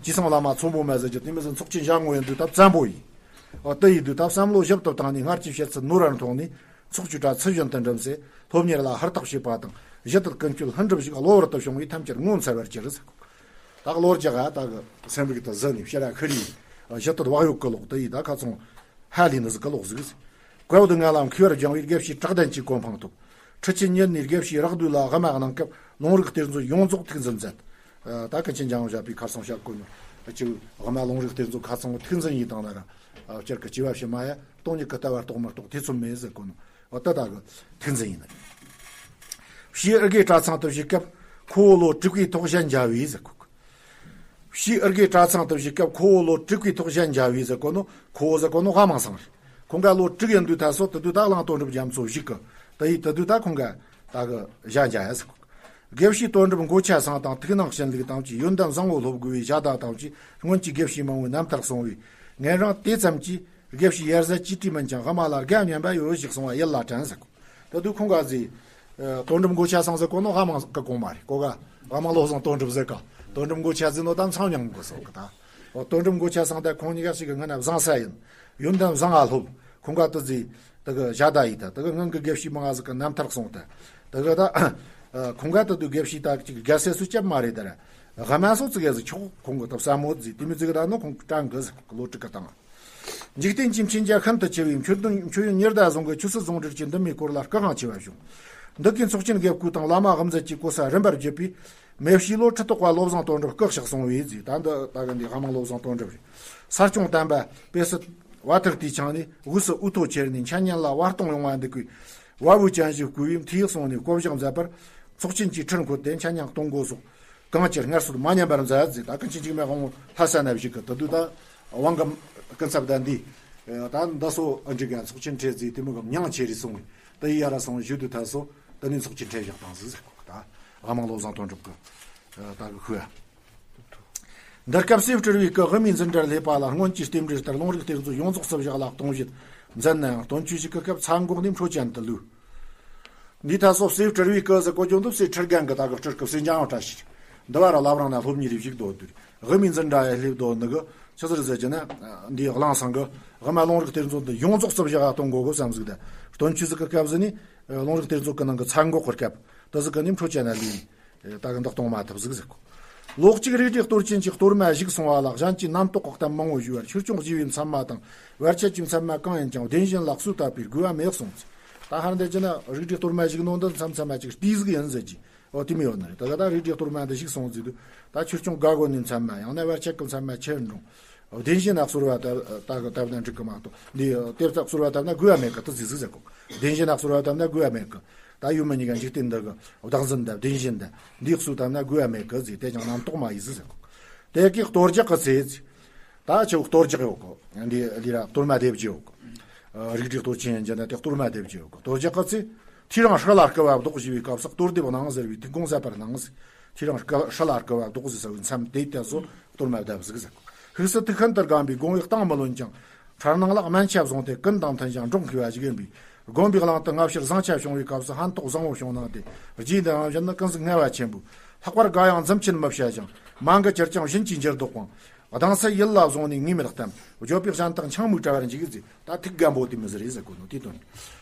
ཇི་སང་བླ་མ་ཚོན་པོ་མ་ཟེར་གྱི་དེ་མི་ཟེར་ཚོགས་ཆེན་ཞལ་ངོ་ཡིན་དུས་ད་བཙན་པོ་ཡིན། ཨོ་དེ་ཡིན་དུས་ད་བསམ་བློ་ཞིབ་ཏུ་བཏང་ནས་སྔར་གྱི་བཤད་ཚུལ་ནོར་བར་མཐོང་ནས་ཚོགས་ཀྱི་གྲྭ་ཚུལ་བཞིན་དུ་འགྲིམས་སེ་སློབ་གཉེར་ལ་ཧུར་ཐག་བྱེད་པ་དང་གཞི་དུ་ཀུན་སྤྱོད་ལྷུན་གྲུབ་ཞིག་གློ་བུར་དུ་བྱུང་བས་ཐམས་ཅད་ངོ་མཚར་བར་གྱུར་ཟེར། ད་གློ་རྒྱག་ད་གི་སེམས་རིག་ཏུ་ཟིན་ནས་ཕྱི་ར་ཁུར་ཡིན། གཞི་དུ་བག་ཡོད་ཀི་ལོག་དེ་ཡིན་ད་ཁ་ཚོང་། ཧ་ལས་ནི་ཟིག་གི་ལོག་ཟིག་ཟེར། བཀའ་བསྡུ་ང་ལ་མཁས་པར་སྦྱང་བའི་དགེ་བཤེས་གྲགས་ལྡན་གྱི་གོ་འཕང་ཐོབ། ཁྲི་ཆེན་ཉིད་ནས་དགེ་བཤེས་རག་བསྡུས་ལ་དབུ་མ་གནང་སྐབས་ལུང་རིགས་གཏེར་མཛོད་ཡོངས་རྫོགས་ཐུགས་འཛིན་མཛད། ད་ཀུན་མཁྱེན་འཇམ་དབྱངས་བཞད་པའི་ཁར་སང་བཤད་གོ་ནོ། ཅིག་དབུ་མ་ལུང་རིགས་གཏེར་མཛོད་ཁ་ཚང་ཐུགས་འཛིན་ཡིན་དང་ན་ར། བསྐྱར་གི་སྐྱེ་བ་ཕྱི་མ་ཡ་སྟོང་ཉིད་ཀྱི་ལྟ་བ་རྟོགས་མི་རྟོགས་ཐེ་ཚོམ་མེད་ཟེར་གོ་ནོ། འོ་ད་ད་གི་ཐུགས་འཛིན་ཡིན། ཕྱིས་ཨི་དགེ་གྲྭ་ཚང་དུ་བཞུགས་སྐབས་ཁོ་བོ་ལོ་དྲུག་པའི་ཐོག་གཞན་མཇལ་བས་ཟེར་གོ། ཕྱིས་ཨི་དགེ་གྲྭ་ཚང་དུ་བཞུགས་སྐབས་ཁོ་བོ་ལོ་དྲུག་པའི་ཐོག་གཞན་མཇལ་བས་ཟེར་གོ་ནོ། ཁོ་བོ་ཟེར་གོ་ནོ་དབང་མང་སང་རེད། ཁོང་ག་ལོ་དྲུག་ཡིན་དུས་ད་སོ་དུ་དུས་ད་གླང་དོན་གྲུབ་རྒྱ་མཚོ་བཞུགས་གི། དེ་ཡིས་དུ་དུས་ད་ཁོང་ག་ད་གི་གཞན་མཇལ་ཡ་ཟེར་གོ། དགེ་བཤེས་དོན་གྲུབ་མགོ་ཆ་ཚང་དང་ཐུགས་སྣང་བྱིན་ལེགས་དང་བཅས་ཡོན་ཏན་བཟང་བོ་སློབ་དགོས་པའི་ཞལ་ཏ་དང་བཅས་སྔོན་གྱི་དགེ་བཤེས་མང་བོས་རྣམ་ཐར་གསུངས་པས་ངེད་རང་དེ་ཙམ་གྱིས་དགེ་བཤེས་ཡར་ཟ་ཅི་ཏི་མིན་ཀྱང་དབུ་མ་ལ་དགའ་སྙམ་པ་ཡོད་ཞིག་གསུང་བ་ཡིད་ལ་དྲན་ཟེར་གོ། ད་དུས་ཁོང་ག་ཟེ། ཨ་དོན་གྲུབ་མགོ་ཆ་ཚང་ཟེར་གོ་ནོ་དབུ་མ་གི་གོང་མ་རེད། གོ་ག་དབུ་མ་བློ་བཟང་དོན་གྲུབ་ཟེར་ག་དོན་གྲུབ་མགོ་ཆ་ཟེར་ནོ་དམ་ཚང་མྱང་གོ་སོ་གི་ད། འོ་དོན་གྲུབ་མགོ་ཆ་ཚང་ད་ཁོང་གཉིས་ཀ་ཞིག་གི་ངན་ན་བཟང་ས་ཡིན། ཡོན་ཏན་བཟང་ང་སློབ། ཁོང་ག་ད་ཟེ། ད་གི་ཞ་ད་ཡིད་ད་ད་གི་ངང་གི་དགེ་བཤེས་མང་ང་ཟིག་གི་རྣམ་ཐར་གསུངས་ད། ད་གི་ད། ཨ་ཁོང་ག་ད་དུས་དགེ་བཤེས་ད་ཅིག་རྒྱལ་སྲས་སུ་སྐྱབས་མ་རེད་ད་ར། དབུ་མ་སོ་ཙི་ག་ཟིག་ཆོག་ཁོང་གི་ད་བསམ་མོ་ཟེ་དེ་མི་ཟིག་གི་ད་ནོ་ཁོང་གི་དྲན་གི་ཟིག་ལོ་དྲུག་གི་དང་། འཇིག་རྟེན་གྱི་མཁྱེན་རྒྱ་ཤིན་ཏུ་ཆེ་བའི་མཆོད་རྟེན་མཆོད་ཡོན་ཉི་ཟླ་ཟུང་གི་ཆུ་སྲིན་ཟུང་འབྲེལ་གྱི་འདུན་མའི་སྐོར་ལ་སྐུ་དབང་ཆེ་བ་བྱུང་། འདི་གའི་ཚོགས་ཆེན་དགེ་བསྐོས་དང་བླ་མ་དབུ་མཛད་ཀྱི་གོ་ས་རིམ་པར་བརྒྱུད་པས་མེ་བྱའི་ལོ་ཁྲི་ཐོག་པ་བློ་བཟང་དོན་གྲུབ་སྐུ་གཤེགས་སོང་བས་ཟེ། ད་འདི་ད་གི་འདི་དབུ་མ་བློ་བཟང་དོན་གྲུབ་རེད། ས་སྐྱོང་བསྟན་པ་དཔེ་སྲིད་བ་ཐུར་དུས་ཆང་ནས་དབུས་སུ་དབུ་ཐོག་ཁྱེར་ནས་འཆད་ཉན་ལ་བར་སྟོང་ཡོང་བ་འདི་གའི་བ་བུ་ཅན་ཞིག་བསྐོས་པས་མཐེ་གསུང་ནས་བསྐོ་བཞག་མཛད་པར་ཚོགས་ཆེན་གྱི་ཁྲིར་འཁོད་དེ་འཆད་ཉན་གཏོང་དགོས་སོགས། གང་ཅིར་སྔར་སྲོལ་མ་ཉམས་པར་མཛད་ཟེ། ད་ཀུན་མཁྱེན་འཇིགས་མེད་དབང་པོ་ལྷ་ས་ན་བཞུགས་ཀྱི་ད་དུས་ད་དབང་གི་སྐུ་ཚབ་ད་འདི། ད་འདི་སོ་ཨ་འགྲིག་ག་ཚོགས་ཆེན་ཁྲལ་ཟེ་དེ་མོ་གི་མྱང་ཆེ་རེ་སོང་བས་ད་ཡི་ཡ་ར་སོང་བཞུགས་དུས་ད་སོ་ད་ནི་ཚོགས་ཆེན་ཁྲལ་བཞག་དང་ཟེ་ཟེར་གོ་ད། དབུ་མ་བློ་བཟང་དོན་གྲུབ་ཀྱི་ད་གི་ཤུ་ཡ། འདི་སྐབས་སེ་བྲི་བའི་སྐུ་དབུ་མའི་འཛིན་གྲྭར་སླེབས་པ་ལ་སྔོན་གྱི་རྟེན་འབྲེལ་ལྟར་ལུང་རིགས་གཏེར་མཛོད་ཡོངས་རྫོགས་སུ་བཞག་ལ་གཏོང་བཞེས་མཛད་ནའང་སྟོན་ཆོས་ཞིག་གི་སྐབས་ཚ་འགོག་ནས་འཕྲོ་ཅན་དུ་ལུས། འདི་ད་སོ་སེ་བྲི་བའི་སྐུ་ཟེར་གོ་རྒྱུ་འདུག་སེ་ཁྲི་རྒན་གི་ད་གི་སྤྲུལ་སྐུ་སེ་འཇམ་དབྱངས་བཀྲ་ཤིས། འདི་བ་ར་བླ་བྲང་ན་སློབ་གཉེར་རེ་བཞུགས་དོ་དུས་དབུ་མའི་འཛིན་གྲྭ་ཡ་སླེབས་དོ་ནི་གི་ཆི་ཟེར་ཟེར་གྱི་ན། འདི་གླིང་ཚང་གི་དབུ་མ་ལུང་རིགས་གཏེར་མཛོད་འདི་ཡོངས་རྫོགས་སུ་བཞག་གཏོང་དགོས་གི་བསམ་ཟིག་ད་སྟོན་ཆོས་ཟིག་གི་སྐབས་ཟིག་ནི་ལུང་རིགས་གཏེར་མཛོད་གི་ནང་གི་ཚ་འགོག་གི་སྐབས་དེ་ཟིག་གི་ནི་འཕྲོ་ཅན་ན་ལུས། ད་གི་འདི་གཏོང་མ་ཐུབ་ཟིག་ཟེར་གོ། ལོ་གཅིག་རིགས་བསྒྲེས་གཏོར་ཆེན་གྱི་གཏོར་མ་བཞུགས་སོང་བ་ལ་གཞན་གྱིས་རྣམ་རྟོག་གི་གཏམ་མང་བོ་ཞུས་པར་ཆོས་སྐྱོང་ཞུས་པའི་མཚན་མ་དང་བར་ཆད་ཀྱི་མཚན་མ་གང་ཡིན་ཀྱང་བདེན་བཞིན་ལ་གསོལ་བཏབ་པའི་དགོས་པ་མེད་གསུངས། ད་ཧར་འདི་ཅི་ན་རིགས་བསྒྲེས་གཏོར་མ་བཞུགས་ནོ་འདི་མཚམས་མཚམས་མ་ཅིག་བལྟས་ཟིག་ཡིན་ཟེར་གྱི། འོ་དེ་མི་ཡོད་ནི་རེད། ད་ག་ད་རིགས་བསྒྲེས་གཏོར་མ་འདི་བཞུགས་སོང་ཟིག་དུས་ད་ཆོས་སྐྱོང་དགའ་དགོན་ནས་མཚན་མ་ཡང་ན་བར་ཆད་ཀྱི་མཚན་མ་ཁྱེར་འགྲོ། བདེན་བཞིན་ན་གསོལ་བ་བཏབ་ད་གི་བཏབ་ན་འགྲིག་གི་མ་གཏོགས་འདི་དེ་ལྟར་གསོལ་བ་བཏབ་ན་དགོས་པ་མེད་གི་དུ་ཟིག་ཟིག་ཟེར་གོ། བདེན་བཞིན་ན་གསོལ་བ་བཏབ་ན་དགོས་པ་མེད་གི། ད་ཡུལ་མི་གཉིས་ཀ་འཇིག་རྟེན་འདི་གི་བདག་འཛིན་དང་བདེན་བཞིན་དང་འདིའི་གསོལ་བཏབ་ན་དགོས་པ་མེད་གི་ཟིག་དེ་ཀྱང་རྣམ་རྟོག་མ་ཡིན་ཟིག་ཟེར་གོ། དེ་གི་གཏོར་རྒྱག་གི་ཚེ་ཟིག་ད་ཆེའུ་གཏོར་རྒྱག་ཡོད་གོ། འདི་ལི་ར་གཏོར་མ་སྡེབ་ཀྱི་ཡོད་གོ། རིགས་བསྒྲེས་གཏོར་ཆེན་ཡིན་གྱི་ན་དེ་གཏོར་མ་སྡེབ་ཀྱི་ཡོད་གོ། གཏོར་རྒྱག་གི་ཚེ་ཐེའུ་རང་ཧྲི་ལ་སྐུ་བ་བཟློག་ཞུས་པའི་སྐབས་སུ་གཏོར་སྡེབ་གནང་ཟེར་བའི་ཐུགས་དགོངས་ཟབ་པར་གནང་ཟེར། ཐེའུ་རང་སྐུ་ཧྲི་ལ་སྐུ་བ་བཟློག་ཟེར་ས་བའི་མཚམས་དེ་དེ་སོ་གཏོར་མ་བརྡབ་ཟིག་ཟེར། ཕུགས་སུ་ཐུགས་ཤིན་ཏུ་དགའ་བའི་དགོངས་པའི་གཏིང་མི་ལོན་ཀྱང་། འཕྲལ་སྣང་ལ་སྨན་ཆ་བཟུང་སྟེ་ཀུན་དང་མཐུན་ཞིང་འགྲོགས་མཁས་པ་ཞིག་ཡིན་པས་དགོན་པའི་གླིང་དུ་སྔ་ཕྱིར་བཟང་ཆ་བྱུང་བའི་སྐབས་སུ་ཕན་ཐོགས་བཟང་བོ་བྱུང་གནང་སྟེ་རྗེས་འདི་རང་བཞིན་ནི་ཀུན་གཟིགས་ངལ་བ་ཆེན་པོས་ལྷག་པར་དགའ་ཡང་འཛུམ་ཆེན་མི་བྱ་ཞིང་མ་འགུལ་གྱུར་ཀྱང་བཞིན་གྱིས་འགྱུར་ལྡོག་པའང་། གདངས་སུ་ཡིད་ལ་བཟུང་ནས་ངེས་མེད་གཏམས། བརྗོད་པའི་གཞན་དག་འཆིང་མོའི་དྲ་བར་འཇུག་ཟེར། ད་ཐུགས་དགའ་འབོ་དེ་མི་ཟེར་རེད་ཟེར་གོ་ནོ་དེ་དོན།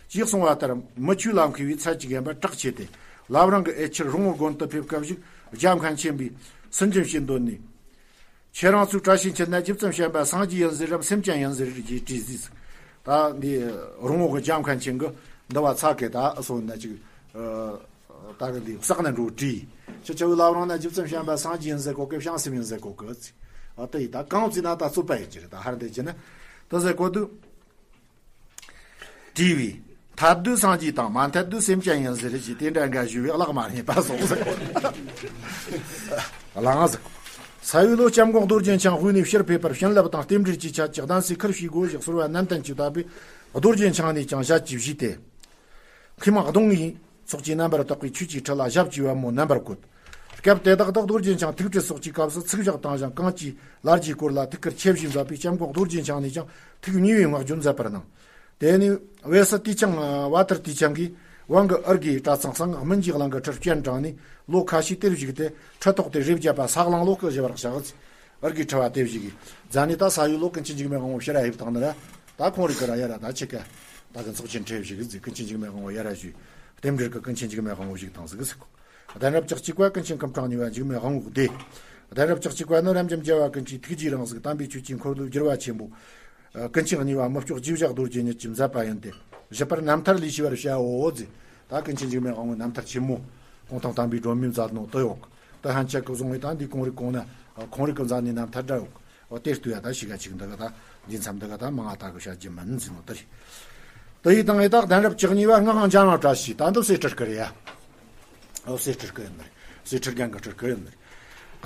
ཅེས་གསུངས་པ་ལྟར་མི་ཆོས་ལ་མཁས་པའི་ཚད་ཀྱིས་བརྒྱན་པ་གྲགས་ཆེ་སྟེ་བླ་བྲང་གི་ཨེ་ཆེར་རོང་བོ་དགོན་དུ་ཕེབས་སྐབས་ཤིག་རྒྱལ་མཁན་ཆེན་པོས་སུན་འབྱིན་བྱེད་འདོད་ནས། ཁྱེད་རང་ཚོའི་བཀྲ་ཤིས་འཁྱིལ་ན་ཇི་ཙམ་བྱམས་པ་སངས་རྒྱས་ཡིན་ཟེར་རབ་སེམས་ཅན་ཡིན་ཟེར་རེ་དྲིས་ཟིག་ད་འདི་རོང་བོ་གི་རྒྱལ་མཁན་ཆེན་གི་འདི་བ་ཚ་གི་ད་སོང་ན་ཅིག་ཨ། ད་གི་འདི་བསགས་ནས་འགྲོ་བྲིས། ཁྱེད་ཆ་བོའི་བླ་བྲང་ན་བརྒྱུད་འཛིན་བྱམས་པ་སངས་རྒྱས་ཡིན་ཟེར་གོ་གི། བྱང་སེམས་ཡིན་ཟེར་གོ་གི་ཟེར། ཨ་དེ་ཡིས་ད་གང་བརྩིས་ན་ད་རྩོད་པ་ཡིན་གྱི་རེད། ད་ཧར་འདི་གྱི་ནི་དེ་ཟེར་གོ་དུས། དྲིས་པས། ཐད་དུས་སངས་རྒྱས་དང་། མ་ཐད་དུས་སེམས་ཅན་ཡིན་ཟེར་གྱི། དེ་འདྲ་འགའ་ཞུས་པས་གླགས་མ་རྙེད་པ་སོང་ཟེར་གོ། གླང་ཟེར་གོ། ས་ཡོས་ལོ་སྐྱབས་མགོན་རྡོ་རྗེ་འཆང་དབུས་ནས་ཕྱིར་ཕེབས་པར་བྱིན་རླབས་དང་རྟེན་འབྲེལ་གྱི་ཆ་གཅིག་གདན་སའི་ཁུར་བྱས་སྒོ་བཞག་ཟུར་པ་རྣམ་བརྟན་གྱིས་བཏབ་པས། རྡོ་རྗེ་འཆང་ནས་ཀྱང་ཞལ་གྱིས་བཞེས་ཏེ། མཁས་མང་གདོང་ལྔའི་ཚོགས་ཀྱིས་རྣམ་པར་བརྟགས་པའི་ཆོས་ཀྱི་ཁྲི་ལ་ཞབས་ཀྱི་པད་མོ་རྣམ་པར་བཀོད། སྐབས་དེ་དག་ཏུ་རྡོ་རྗེ་འཆང་ཐུགས་ཁྲོས་སོགས་ཀྱི་སྐབས་སུ་ཚིག་བཞག་དང་ཞང་རྐང་གཅིག་ལར་གྱི་སྐོར་ལ་ཐུགས་ཁུར་ཆེ་བཞེས་མཛད་པས། སྐྱབས་མགོན་རྡོ་རྗེ་འཆང་ནས་ཀྱང་ཐུགས་མཉེས་པའི་བསྔགས་བརྗོད་མཛད་པར་གནང་། དེ་ནས་ཝེ་སི་ཏི་ཆང་བ་ཐར་ཏི་ཆང་གིས་དབང་གི་ཨུར་གི་གྲྭ་ཚང་གསང་སྔགས་སྨིན་གྱི་གླིང་གི་ཁྲིར་སྤྱན་དྲངས་ནས་ལོ་ཁ་ཤས་དེར་བཞུགས་ཏེ། ཁྲི་ཐོག་དེར་རས་བརྒྱབ་པ་ས་གླང་ལོ་སྐུ་བཞི་བར་བཞག། ཨུར་གི་ཁྲི་བ་དེར་བཞུགས་ཀྱི་ཛ་ནི་ད་ས་ཡོས་ལོ་ཀུན་མཁྱེན་འཇིགས་མེད་དབང་པོ་ཕྱིར་ཕེབས་བཏང་ནི་ར། ད་ཁོང་རིགས་ཀྱི་ར་ཡ་ར་ད་ཆི་ཀ་ད་གི་ཚོགས་ཆེན་ཁྲིར་བཞུགས་ཟིག། ཀུན་མཁྱེན་འཇིགས་མེད་དབང་པོ་ཡ་ར་བཞུགས། རྟེན་འབྲེལ་གྱི་ཀུན་མཁྱེན་འཇིགས་མེད་དབང་པོ་བཞུགས་བཏང་ཟིག་ཟེར་གོ། གདན་རབས་བཅུ་གཅིག་པ་ཀུན་མཁྱེན་སྐུ་ཕྲེང་གཉིས་པ་འཇིགས་མེད་དབང་པོ་སྡེ། གདན་རབས་བཅུ་གཅིག་པ་ནི་རབ་འབྱམས་རྒྱལ་བ་ཀུན་གྱི་ཐུགས་རྗེའི་རང་གཟུགས་དམ་པའི་ཆོས་ཀྱི་འཁོར་ལོའི་བསྒྱུར་བ་ཆེན་པོ། ཀུན་མཁྱེན་གཉིས་པ་མི་བསྐྱོད་རྗེས་བཞག་རྡོ་རྗེ་ཉིད་ཀྱིས་མཛད་པ་ཡིན་ཏེ། བཞི་པར་རྣམ་ཐར་ལས་ཤེས་པར་བྱའོ་ཟེར། ད་ཀུན་མཁྱེན་འཇིགས་མེད་དབང་པོའི་རྣམ་ཐར་ཆེན་མོ། གུང་ཐང་དམ་པའི་སྒྲོན་མེ་མཛད་ནོ་དེ་ཡོད། ད་ཧན་ཆད་ཀྱི་བཟུང་བའི་ད་འདི་གོང་རིག་གོང་ན་གོང་རིག་གི་མཛད་ནི་རྣམ་ཐར་འདྲ་ཡོད། འོ་དེ་ལྟོས་ཡ་ད་ཤི་ག་ཅིག་འདི་ག་ད་འདི་མཚམས་འདི་ག་ད་མང་ང་ད་གི་བྱ་རྒྱུ་མིན་ཟེར་ནོ་དེ་རེད། དེ་ཡི་དང་ཨེ་ད་གདན་རབས་བཅུ་གཉིས་པ་སྔགས་དབང་འཇམ་དབྱངས་བཀྲ་ཤིས། ད་འདི་སེ་ཁྲིར་ཀི་རེད་ཡ། འོ་སེ་ཁྲིར་ཀི་ཡིན་ནི་རེད། སེ་ཁྲིར་རྒན་གི་ཁྲིར་ཀི་ཡིན་ནི་རེད།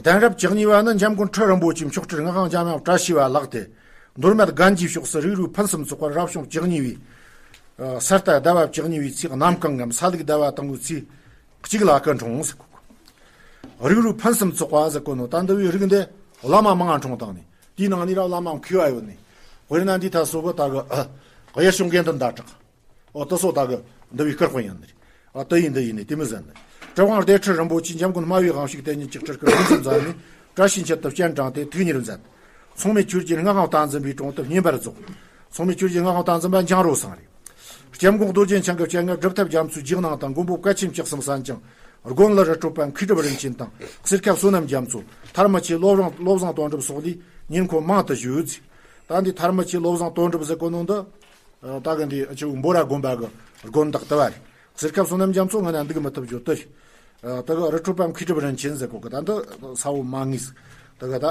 གདན་རབས་བཅུ་གཉིས་པ་ནི་འཇམ་མགོན་ཁྲི་རིན་པོ་ཆེའི་མཆོག་སྤྲུལ་སྔགས་དབང་འཇམ་དབྱངས་བཀྲ་ཤིས་པ་ལགས་ཏེ། མདོ་སྨད་རྒན་གྱི་ཕྱོགས་སུ་རིགས་རུས་ཕུན་སུམ་ཚོགས་པ་རབ་བྱུང་བཅུ་གཉིས་པའི་ས་རྟ་ཟླ་བ་བཅུ་གཉིས་པའི་ཚེས་གནམ་གང་ངམ་ས་ལུག་ཟླ་བ་དང་པོའི་ཚེས་གཅིག་ལ་སྐུ་འཁྲུངས་ཟེར་གོ། རིགས་རུས་ཕུན་སུམ་ཚོགས་པ་ཟེར་གོ་ནོ་ད་འདི་བའི་རིགས་འདི་བླ་མ་མང་ང་འཁྲུངས་བཏང་ནས། དེའི་ནང་ནས་ར་བླ་མ་མཁས་པ་ཡོད་ནས། དཔེར་ན་འདི་ཐ་སོ་གི་ད་གི་གཡུ་བྱུང་དགེ་འདུན་ཟླ་གྲགས། ཨོ་དེ་སོ་ད་གི་འདི་བའི་སྐུ་དཔོན་ཡིན་ནི་རེད། ཨ་དེ་ཡིན་འདི་ཡིན་ནི་དེ་མི་ཟེར་ནི། གྲུབ་དབང་སྡེ་ཁྲི་རིན་པོ་ཆེ་འཇམ་མགོན་སྨྲ་བའི་དབང་ཕྱུག་དེ་ཉིད་ཀྱི་སྤྲུལ་སྐུ་ལུང་ཚན་མཛད་ནས། བཀྲ་ཤིས་འཁྱིལ་དུ་སྤྱན་དྲངས་ཏེ་ཐུགས་གཉེར་མཛད། མཚུངས་མེད་ཆོས་རྗེ་སྔགས་དབང་བསྟན་འཛིན་པའི་དྲུང་དུ་བསྙེན་པར་རྫོགས། མཚུངས་མེད་ཆོས་རྗེ་སྔགས་དབང་བསྟན་འཛིན་པ་འཇང་རོ་ཚང་རེད། སྐྱབས་མགོན་རྡོ་རྗེ་འཆང་གི་སྤྱན་སྔར་སྒྲུབ་ཐབས་རྒྱ་མཚོའི་རྗེས་གནང་དང་། མགོན་པོ་བཀའ་ཆེམས་བཅུ་གསུམ་གསན་ཅིང་། དགོན་ལི་རི་ཁྲོད་པ་མཁས་གྲུབ་རིན་ཆེན་དང་། གསེར་ཁ་བསོད་ནམས་རྒྱ་མཚོ། ཐར་མི་ཆེ་བློ་བཟང་བློ་བཟང་དོན་གྲུབ་སོགས་ལས་ཉིན་འཁོར་མང་དུ་ཞུས། ད་འདི་ཐར་མི་ཆེ་བློ་བཟང་དོན་གྲུབ་ཟེར་གོ་ནོ་འདི། ད་གི་འདི་ཆུ་འབོ་ར་དགོན་པ་གི་དགོན་བདག་ལྟ་བ་རེད། གསེར་ཁ་བསོད་ནམས་རྒྱ་མཚོ་ང་ན་འདུག་མི་ཐུབ་རྒྱུ་དེ་རེད། ད་གི་རི་ཁྲོད་པ་མཁས་གྲུབ་རིན་ཆེན་ཟེར་གོ་གི། ད་འདི་ས་བོ་མ་ངེས། ད་གི་ད་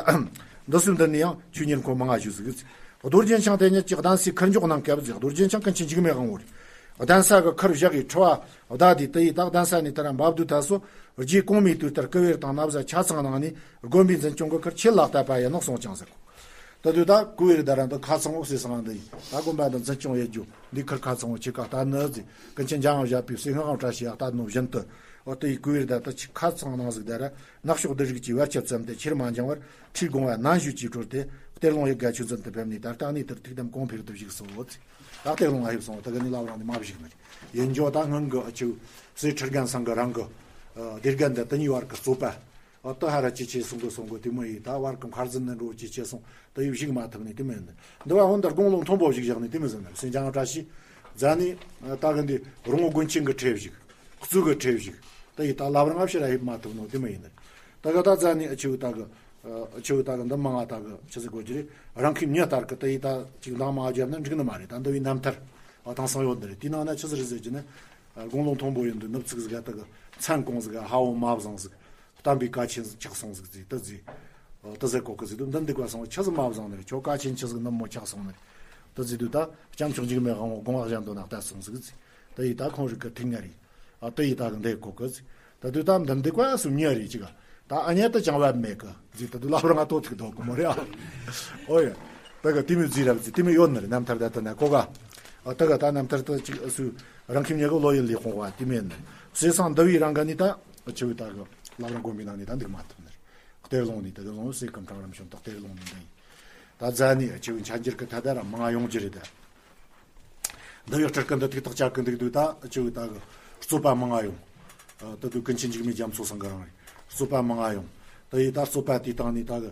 འདི་སུ་འདི་ནི་ཡང་ཆུ་ཉིན་འཁོར་མང་ང་ཞུ་ཟིག། རྡོ་རྗེ་འཆང་དེ་ཉིད་ཀྱི་གདན་སའི་ཁུར་འཇོག་གནང་སྐབས་ཟིག། རྡོ་རྗེ་འཆང་ཀུན་མཁྱེན་འཇིགས་མེད་དབང་པོ་རེད། གདན་ས་གི་ཁུར་བཞག་གིས་ཁྲི་བ་བདའ་དེ་དེ་ཡི་ད་གདན་ས་ནས་དེ་ར་འབབ་དུས་ད་སོ་རྗེ་གོང་མའི་དུས་ལྟར་སྐུ་བེར་དང་ན་བཟའ་ཆ་ཚང་གནང་ནས་དགོན་པའི་འཛིན་སྐྱོང་གི་ཁུར་ཆེད་ལ་བཏབ་པ་ཡིན་ནོ་གསུངས་ཀྱང་ཟེར་གོ། ད་དུས་ད་སྐུ་བེར་ད་ར་འདི་ཁ་ཚང་བོ་ཟེར་སང་འདི་ཡིན། ད་དགོན་པ་འདི་འཛིན་སྐྱོང་ཡེད་རྒྱུ་འདི་ཁུར་ཁ་ཚང་བོ་ཆེ་ཀ་ལྟ་ནི་ཟིག། ཀུན་མཁྱེན་འཇམ་དབྱངས་བཞད་པའི་སྲས་སྔགས་དབང་བཀྲ་ཤིས་ཡག་ལྟ་ནོ་བཞིན་དུ། འོ་དེ་ཡི་སྐུ་བེར་ད་ལྟ་ཆི་ཁ་ཚང་གནང་ཟིག། ད་ར་ནག་ཕྱོགས་བདུད་རིགས་ཀྱི་བར་ཆད་བཙུམས་ཏེ་ཆེར་མ་འགྱངས་པར་ཁྲིར་དགོངས་པ་ནན་ཞུ་ཅིག་གྲོལ་ཏེ་གཏེར་ལུང་ཡི་ག་ཆོས་འཛིན་དུ་ཕེབས་ནས། ད་ལྟ་ནས་དེར་ཐུགས་དམ་གོང་འཕེལ་དུ་བཞུགས་སོ། ད་གཏེར་ལུང་ང་ཕེབས་སོང་། ད་ག་ནི་ལ་བ་རང་ནས་མ་བཞུགས་ནི་ཡིན་འཇོག། ད་སྔོན་གི་ཨ་ཆུ་སྲས་ཁྲི་རྒན་ཚང་གི་རང་གི་སྡེ་རྒན་དང་དེ་གཉིས་བར་གི་རྩོད་པ། ཨ་ད་ཧ་ར་ཅི་ཆེ་སོང་གི་སོང་གི་དེ་མོ་ཡིན། ད་བར་གི་མཁར་འཛིན་ནི་འགྲོ་ཅི་ཆེ་སོང་། ད་ཡི་བཞུགས་མ་ཐུབ་ནི་དེ་མོ་ཡིན། འདི་བ་ཧོན་དར་དགུང་ལོ་མཐོན་པོ་བཞུགས་བཞག་ནི་དེ་མོ་ཟིན་ནི་སེང་ལྕམ་བཀྲ་ཤིས་རྫ་ནི། ད་གི་འདི་རོང་བོ་དགོན་ཆེན་གི་ཁྲིར་བཞུགས། གཙོས་གི་ཁྲིར་བཞུགས། ད་ཡི་ད་ལབ་རང་ཨ་ཕྱིར་ར་ཧེབ་མ་ཐུབ་ནོ་དེ་མོ་ཡིན། ད་གི་ད་རྫ་ནི་ཨ་ཆུ་ད་གི་ཨ་ཆུ་ད་གི་འདི་མང་ང་ད་གི་ཆི་ཟིག་གོ་ཅི་རེད། རང་ཁའི་མྱི་ལྟར་གི་ད་ཡི་ད་ཅིག་འདང་མ་བརྒྱབ་ན་འགྲིག་ནི་མ་རེད། ད་འདི་བའི་རྣམ་ཐར་ཨ་དེང་སང་ཡོད་འདི་རེད། དེའི་ནང་ན་ཆི་ཟིག་རེད་ཟེར་གྱི་ན། དགུང་ལོ་མཐོན་པོ་ཡིན་དུས་ནུབ་ཚིགས་ཟིག་ད་གི་མཚན་གོང་ཟིག་ཧ་བོ་མ་བཟང་ཟིག། བསྟན་པའི་བཀའ་ཆེན་ཆགས་སོང་ཟིག་ཟིག་ད་ཟིག། ད་ཟིག་གོ་གི་ཟིག་དུ་འདི་འདི་བཀའ་སོང་ཆི་ཟིག་མ་བཟང་ནི་རེད། ཁྱོད་བཀའ་ཆེན་ཆི་ཟིག་ནུབ་མོ་ཆགས་སོང་ནི་རེད། ད་ཟིག་དུ་ད་སྐྱབས་མཆོག་འཇིགས་མེད་དབང་པོ་དགོངས་པ་གཞན་དུ་ན་ལྟ་སོང་ཟིག་ཟིག། ད་ཡི་ད་ཁོང་རིག་གི་ཐིག་ངེ་རེད། ཨ་ད་ཡི་ད་གི་འདི་གོ་གི་ཟིག། ད་དུ་ད་འདི་འདི་བཀའ་སུ་ཉེ་རེད་ཅིག། ད་ཨ་ཉེ་ད་ཅང་བབ་མེད་གི་ཟིག། ད་དུ་ལབ་རང་ང་ཏོ་ཐིག་དོ་གི་མོ་རེད་ཨ། ཨོ་ཡ། ད་གི་དེ་མོ་ཟིག་རབ་ཟིག་དེ་མོ་ཡོད་ནི་རེད། རྣམ་ཐར་ད་ད་ན་གོ་ག། ཨ་ད་གི་ད་རྣམ་ཐར་ད་ཅིག་སུ་རང་ཁྱིམ་ཉེ་གི་ལོ་ཡིན་ལས་ཁོང་བ་དེ་མོ་ཡིན་ནི་རེད། ཟེར་སང་འདི་བའི་རང་ག་ནི་ད་ཆུ་བའི་ད་གི་ལབ་རང་དགོན་པའི་ནང་ནས་ད་འདུག་མ་ཐུབ་ནི་རེད། གཏེར་ལུང་ནས་ད་གི་ལུང་སེ་ཀམ་གྲངས་རིམ་བྱུང་ད་གཏེར་ལུང་ནས་འདི་ཡིན། ད་རྫ་ནི་ཆུ་བའི་འཆར་འགྱུར་གི་ད་ད་ར་མང་ཡོང་རྒྱུ་རེད་ད། འདི་བའི་སྤྲུལ་སྐུ་འདི་ཐིག་ཐག་བཅད་གི་འདུག་འདུག་ད་ཆུ་བའི་ད་གི་རྩོད་པ་མང་ང་ཡོང་། ད་དུ་ཀུན་མཁྱེན་འཇིགས་མེད་རྒྱ་མཚོ་ཚང་གི་རང་རེད། རྩོད་པ་མང་ང་ཡོང་། ད་ཡི་ད་རྩོད་པ་དེའི་སྟེང་ནས་ད་གི་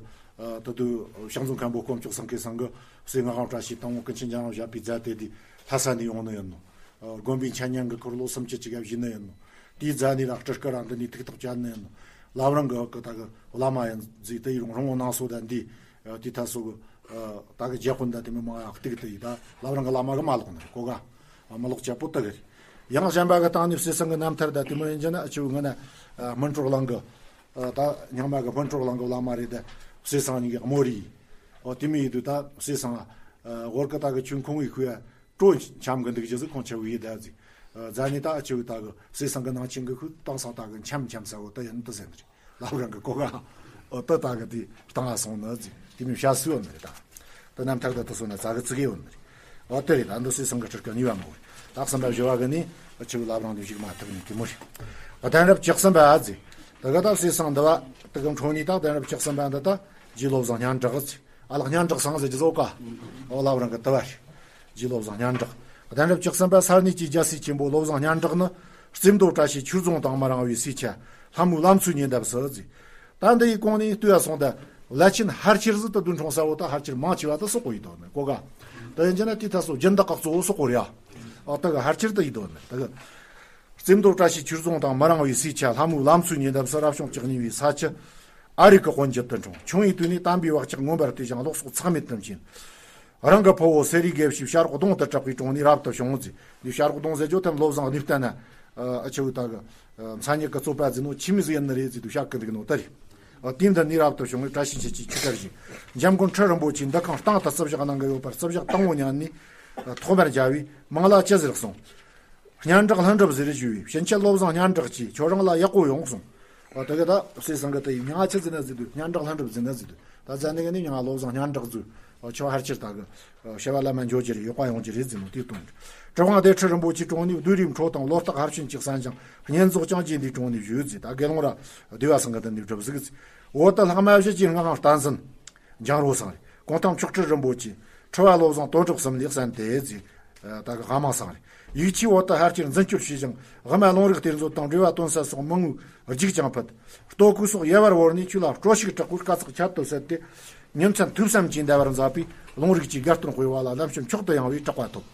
ད་དུ་ཞང་བཙུན་མཁན་པོ་དཀོན་མཆོག་སེང་གེ་ཚང་གི་སྲས་སྔགས་དབང་བཀྲ་ཤིས་དང་པོ་ཀུན་མཁྱེན་འཇམ་དབྱངས་བཞད་པའི་རྫ་དེ་དེ་ལྷ་ས་ནས་ཡོང་ནི་ཡིན་ནོ། དགོན་པའི་འཆད་ཉན་གི་འཁོར་ལོ་སུམ་ཅུ་ཅིག་ག་བཞུགས་ནི་ཡིན་ནོ། དེའི་རྫ་ནས་ར་སྤྲུལ་སྐུ་རང་འདི་ནས་ཐིག་ཐག་བཅད་ནི་ཡིན་ནོ། ལབ་རང་གི་གི་ད་གི་བླ་མ་ཡིན་ཟིག་དེ་ཡི་རུང་རོང་བོ་ནང་སོ་ད་འདི། དེ་ཐ་སོ་གི་ད་གི་རྒྱ་དཔོན་ད་དེ་མི་མང་ཡག་གཏིག་དེ་ཡི་ད་ལབ་རང་གི་བླ་མ་གི་མ་ལོག་ནི་རེད་གོ་ག། མ་ལོག་ཅག་པོ་ད་གི་རེད། ཡང་གཞན་པ་གི་སྟེང་ནས་བསེ་ཚང་གི་རྣམ་ཐར་དང་དེ་མོ་ཡིན་རྒྱུ་ན། ཨ་ཆུ་ང་ན་སྨིན་གྲོལ་གླིང་གི། ད་རྙིང་མ་གི་སྨིན་གྲོལ་གླིང་གི་བླ་མ་རེད། ད་བསེ་ཚང་གཉིས་ཀྱི་རྨོ་རི། ཨོ་དེ་མོ་ཡིན་དུས་ད་བསེ་ཚང་ཨ་ཧོར་གི་ད་གི་ཆུ་ཁུང་བའི་ཁུ་ཡ་སྤྲོ་འཆམ་གི་འདུག་རྒྱུ་ཟིག་ཁོང་ཆ་བའི་ད་ཟིག་ཨ་རྫ་ནི་ད་ཨ་ཆུ་ད་གི་བསེ་ཚང་གི་ནང་ཆེན་གི་ཁུ་དང་སང་ད་གི་འཆམ་འཆམ་ས་བོ་ད་ཡིན་དུ་ཟེར་ནི་རེད། ལབ་རང་གི་གོ་ག་ཨོ་ད་ད་གི་དེ་བཏང་ང་སོང་ནི་ཟིག་དེ་མོ་བྱ་སུ་ཡོད་ནི་རེད། ད་ད་རྣམ་ཐར་ད་དུ་སོང་ན་ཙ་གི་ཙི་གི་ཡོད་ནི་རེད། ཨོ་དེ་རེད། ད་འདི་བསེ་ཚང་གི་སྤྲུལ་སྐུ་གཉིས་པ་མོ་རེད། ད་གསུམ་པ་བཞི་བ་གི་ནི་ཨ་ཆུ་ལབ་རང་དུ་ཞིག་མ་ཐུབ་ནི་དེ་མོ་རེད། ཨ་གདན་རབས་བཅུ་གསུམ་པ་ཨ་ཟིག་ད་གི་ད་བསེ་ཚང་འདི་བ་ད་གི་འཕྲོ་ནི་ད་གདན་རབས་བཅུ་གསུམ་པ་འདི་ད་རྗེ་བློ་བཟང་སྙན་གྲགས་ཟིག་ཨ་ལགས་སྙན་གྲགས་སང་ཟེར་གྱི་བཟོ་ག་ཨོ་ལབ་རང་གི་དུ་བ་རེད། རྗེ་བློ་བཟང་སྙན་གྲགས། གདན་རབས་བཅུ་གསུམ་པ་ས་གནས་ཀྱི་རྒྱལ་སྲས་ཆེན་པོ་བློ་བཟང་སྙན་གྲགས་ནི། རྩེ་མདོ་བཀྲ་ཤིས་ཆོས་རྫོང་དང་མི་རིང་བའི་སའི་ཆ། ལྷ་མོའི་བླ་མཚོའི་ཉེ་འདབས་སུ་ཟིག་ད་འདི་ཡི་གོང་ནས་ལྟོས་ཡ་སོང་ད། བླ་ཆེན་ཧར་ཆེར་ཟིག་ད་བདུན་འཁྲུངས་ས་བོ་ད་ཧར་ཆེར་མང་ཆེ་བ་ད་སོག་པོ་ཡིན་དོ་ནི་གོ་ག་ད་ཡིན་གྱི་ན་དེ་ད་སོ་སྦྱིན་བདག་ག་གཙོ་བོ་སོག་པོ་རེད་ཨ། ཨོ་ད་གི་ཧར་ཆེར་ད་ཡིན་དོ་ནི་ད་གི་རྩེ་མདོ་བཀྲ་ཤིས་ཆོས་རྫོང་དང་མི་རིང་བའི་སའི་ཆ། ལྷ་མོའི་བླ་མཚོའི་ཉེ་འདབས་སུ། རབ་བྱུང་བཅུ་གཉིས་པའི་ས་ཆུ་ཨ་རིག་གི་དབོན་བརྒྱུད་དུ་འཁྲུངས། ཆུང་བའི་དུས་ནས་དམ་པའི་བག་ཆགས་མངོན་པར་བརྟས་ཤིང་ལོག་སོག་ཚེགས་མེད་དུ་མཁྱེན། རང་གི་ཕུ་བོ་སེ་རའི་དགེ་བཤེས་བྱ་རོག་གདོང་དུ་གྲགས་པའི་དྲུང་ནས་རབ་ཏུ་བྱུང་ཟིག་འདི་བྱ་རོག་གདོང་ཟེར་རྒྱུ་ཐམ་བློ་བཟང་གནས་བརྟན་ན་ཨ་ཆུ་བོ་ད་གི་མཚན་ཉིད་ཀྱི་རྩོད་པ་ཟིན་ནོ་ཆི་མི་ཟིག་ཡིན་ནི་རེད་ཟེར་དུས་བཤད་གི་འདུག་ནོ་ད་རེད། དུས་འདི་ནས་རབ་ཏུ་བྱུང་བའི་བཀྲ་ཤིས་འཁྱིལ་གྱི་ཆོས་སྒར་ཞིག་འཇམ་མགོན་ཁྲི་རིན་པོ་ཆེས་འདུ་ཁང་སྟེང་དུ་རྩིབ་ཞག་གནང་གི་ཡོད་པར་རྩིབ་ཞག་དང་བོ་ཉན་ནས་ཐོག་མར་མཇལ་བས་མིང་ལ་ཅི་ཟེར་གསུངས། སྙན་གྲགས་ལྷུན་གྲུབ་ཟེར་ཞུས་པས་ཕྱིན་ཆད་བློ་བཟང་སྙན་གྲགས་ཀྱིས་ཁྱོད་རང་ལ་ཡག་པོ་ཡོང་གསུངས། ཨ་དེ་ག་ད་བསེ་ཚང་གི་དེ་ཡི་མྱིང་ང་ཆི་ཟེར་ན་ཟེར་དུས་སྙན་གྲགས་ལྷུན་གྲུབ་ཟེར་ན་ཟེར་དུས་ད་ཟ་ནི་གི་ནི་མྱིང་ང་བློ་བཟང་སྙན་གྲགས་ཟེར། ཨ་ཁྱོད་ཧར་ཆེར་ད་གི་བྱ་བ་ལ་མ་འཇོག་རྒྱུ་རེད། ཡག་པ་ཡོང་རྒྱུ་རེད་ཟེར་ནོ་དེའི་དོན་རེད། གྲུབ་དབང་སྡེ་ཁྲི་རིན་པོ་ཆེའི་དྲུང་ནས་བདུད་རིགས་འཕྲོ་དང་ལོ་རྟགས་ཕར་ཕྱིན་གྱི་གསན་ཞིང་བསྙེན་རྫོགས་ཅང་གྱིས་འདིའི་དྲུང་ནས་ཞུས་ཟེར། ད་དགེ་སློང་ར་སྡེ་བ་ཚང་གི་དོན་ནས་སྒྲུབ་ཟིག་ཟེར། འོ་ད་ལྷག་མ་བཞི་ཀྱི་སྔགས་བསྟན་ཟིན། འཇང་རོ་ཚང་རེད། གུང་ཐང་མཆོག་སྤྲུལ་རིན་པོ་ཆེ། ཁྲི་བ་བློ་བཟང་དོན་གྲུབ་གསུམ་ལས་གསན་ཏེ་ཟིག་ད་གི་དབང་མང་ཚང་རེད། ཡིག་ཆའི་འོག་ཏུ་ཧར་ཆེར་འཛིན་སྐྱོར་བྱས་ཤིང་དབུ་མ་ལུང་རིགས་གཏེར་མཛོད་དང་འགྲེལ་པ་དོན་གསལ་སོགས་མང་བོའི་རྒྱུགས་ཀྱང་ཕུལ། ལྟོ་གོས་སོགས་ཡལ་བར་བོར་ནས་ཆོས་ལ་སྤྲོ་ཞིག་དྲག་པོས་དཀའ་ཚེགས་ཁྱད་དུ་བསད་དེ། ཉིན་མཚན་ཐོས་བསམ་གྱིས་འདའ་བར་མཛད་པས་ལུང་རིགས་ཀྱི་དགའ་སྟོན་སྤེལ་བ་ལ་ལམ་སྤྱོད་མཆོག་ཏུ་ཡངས་པས་གྲགས་པ་ཐོབ།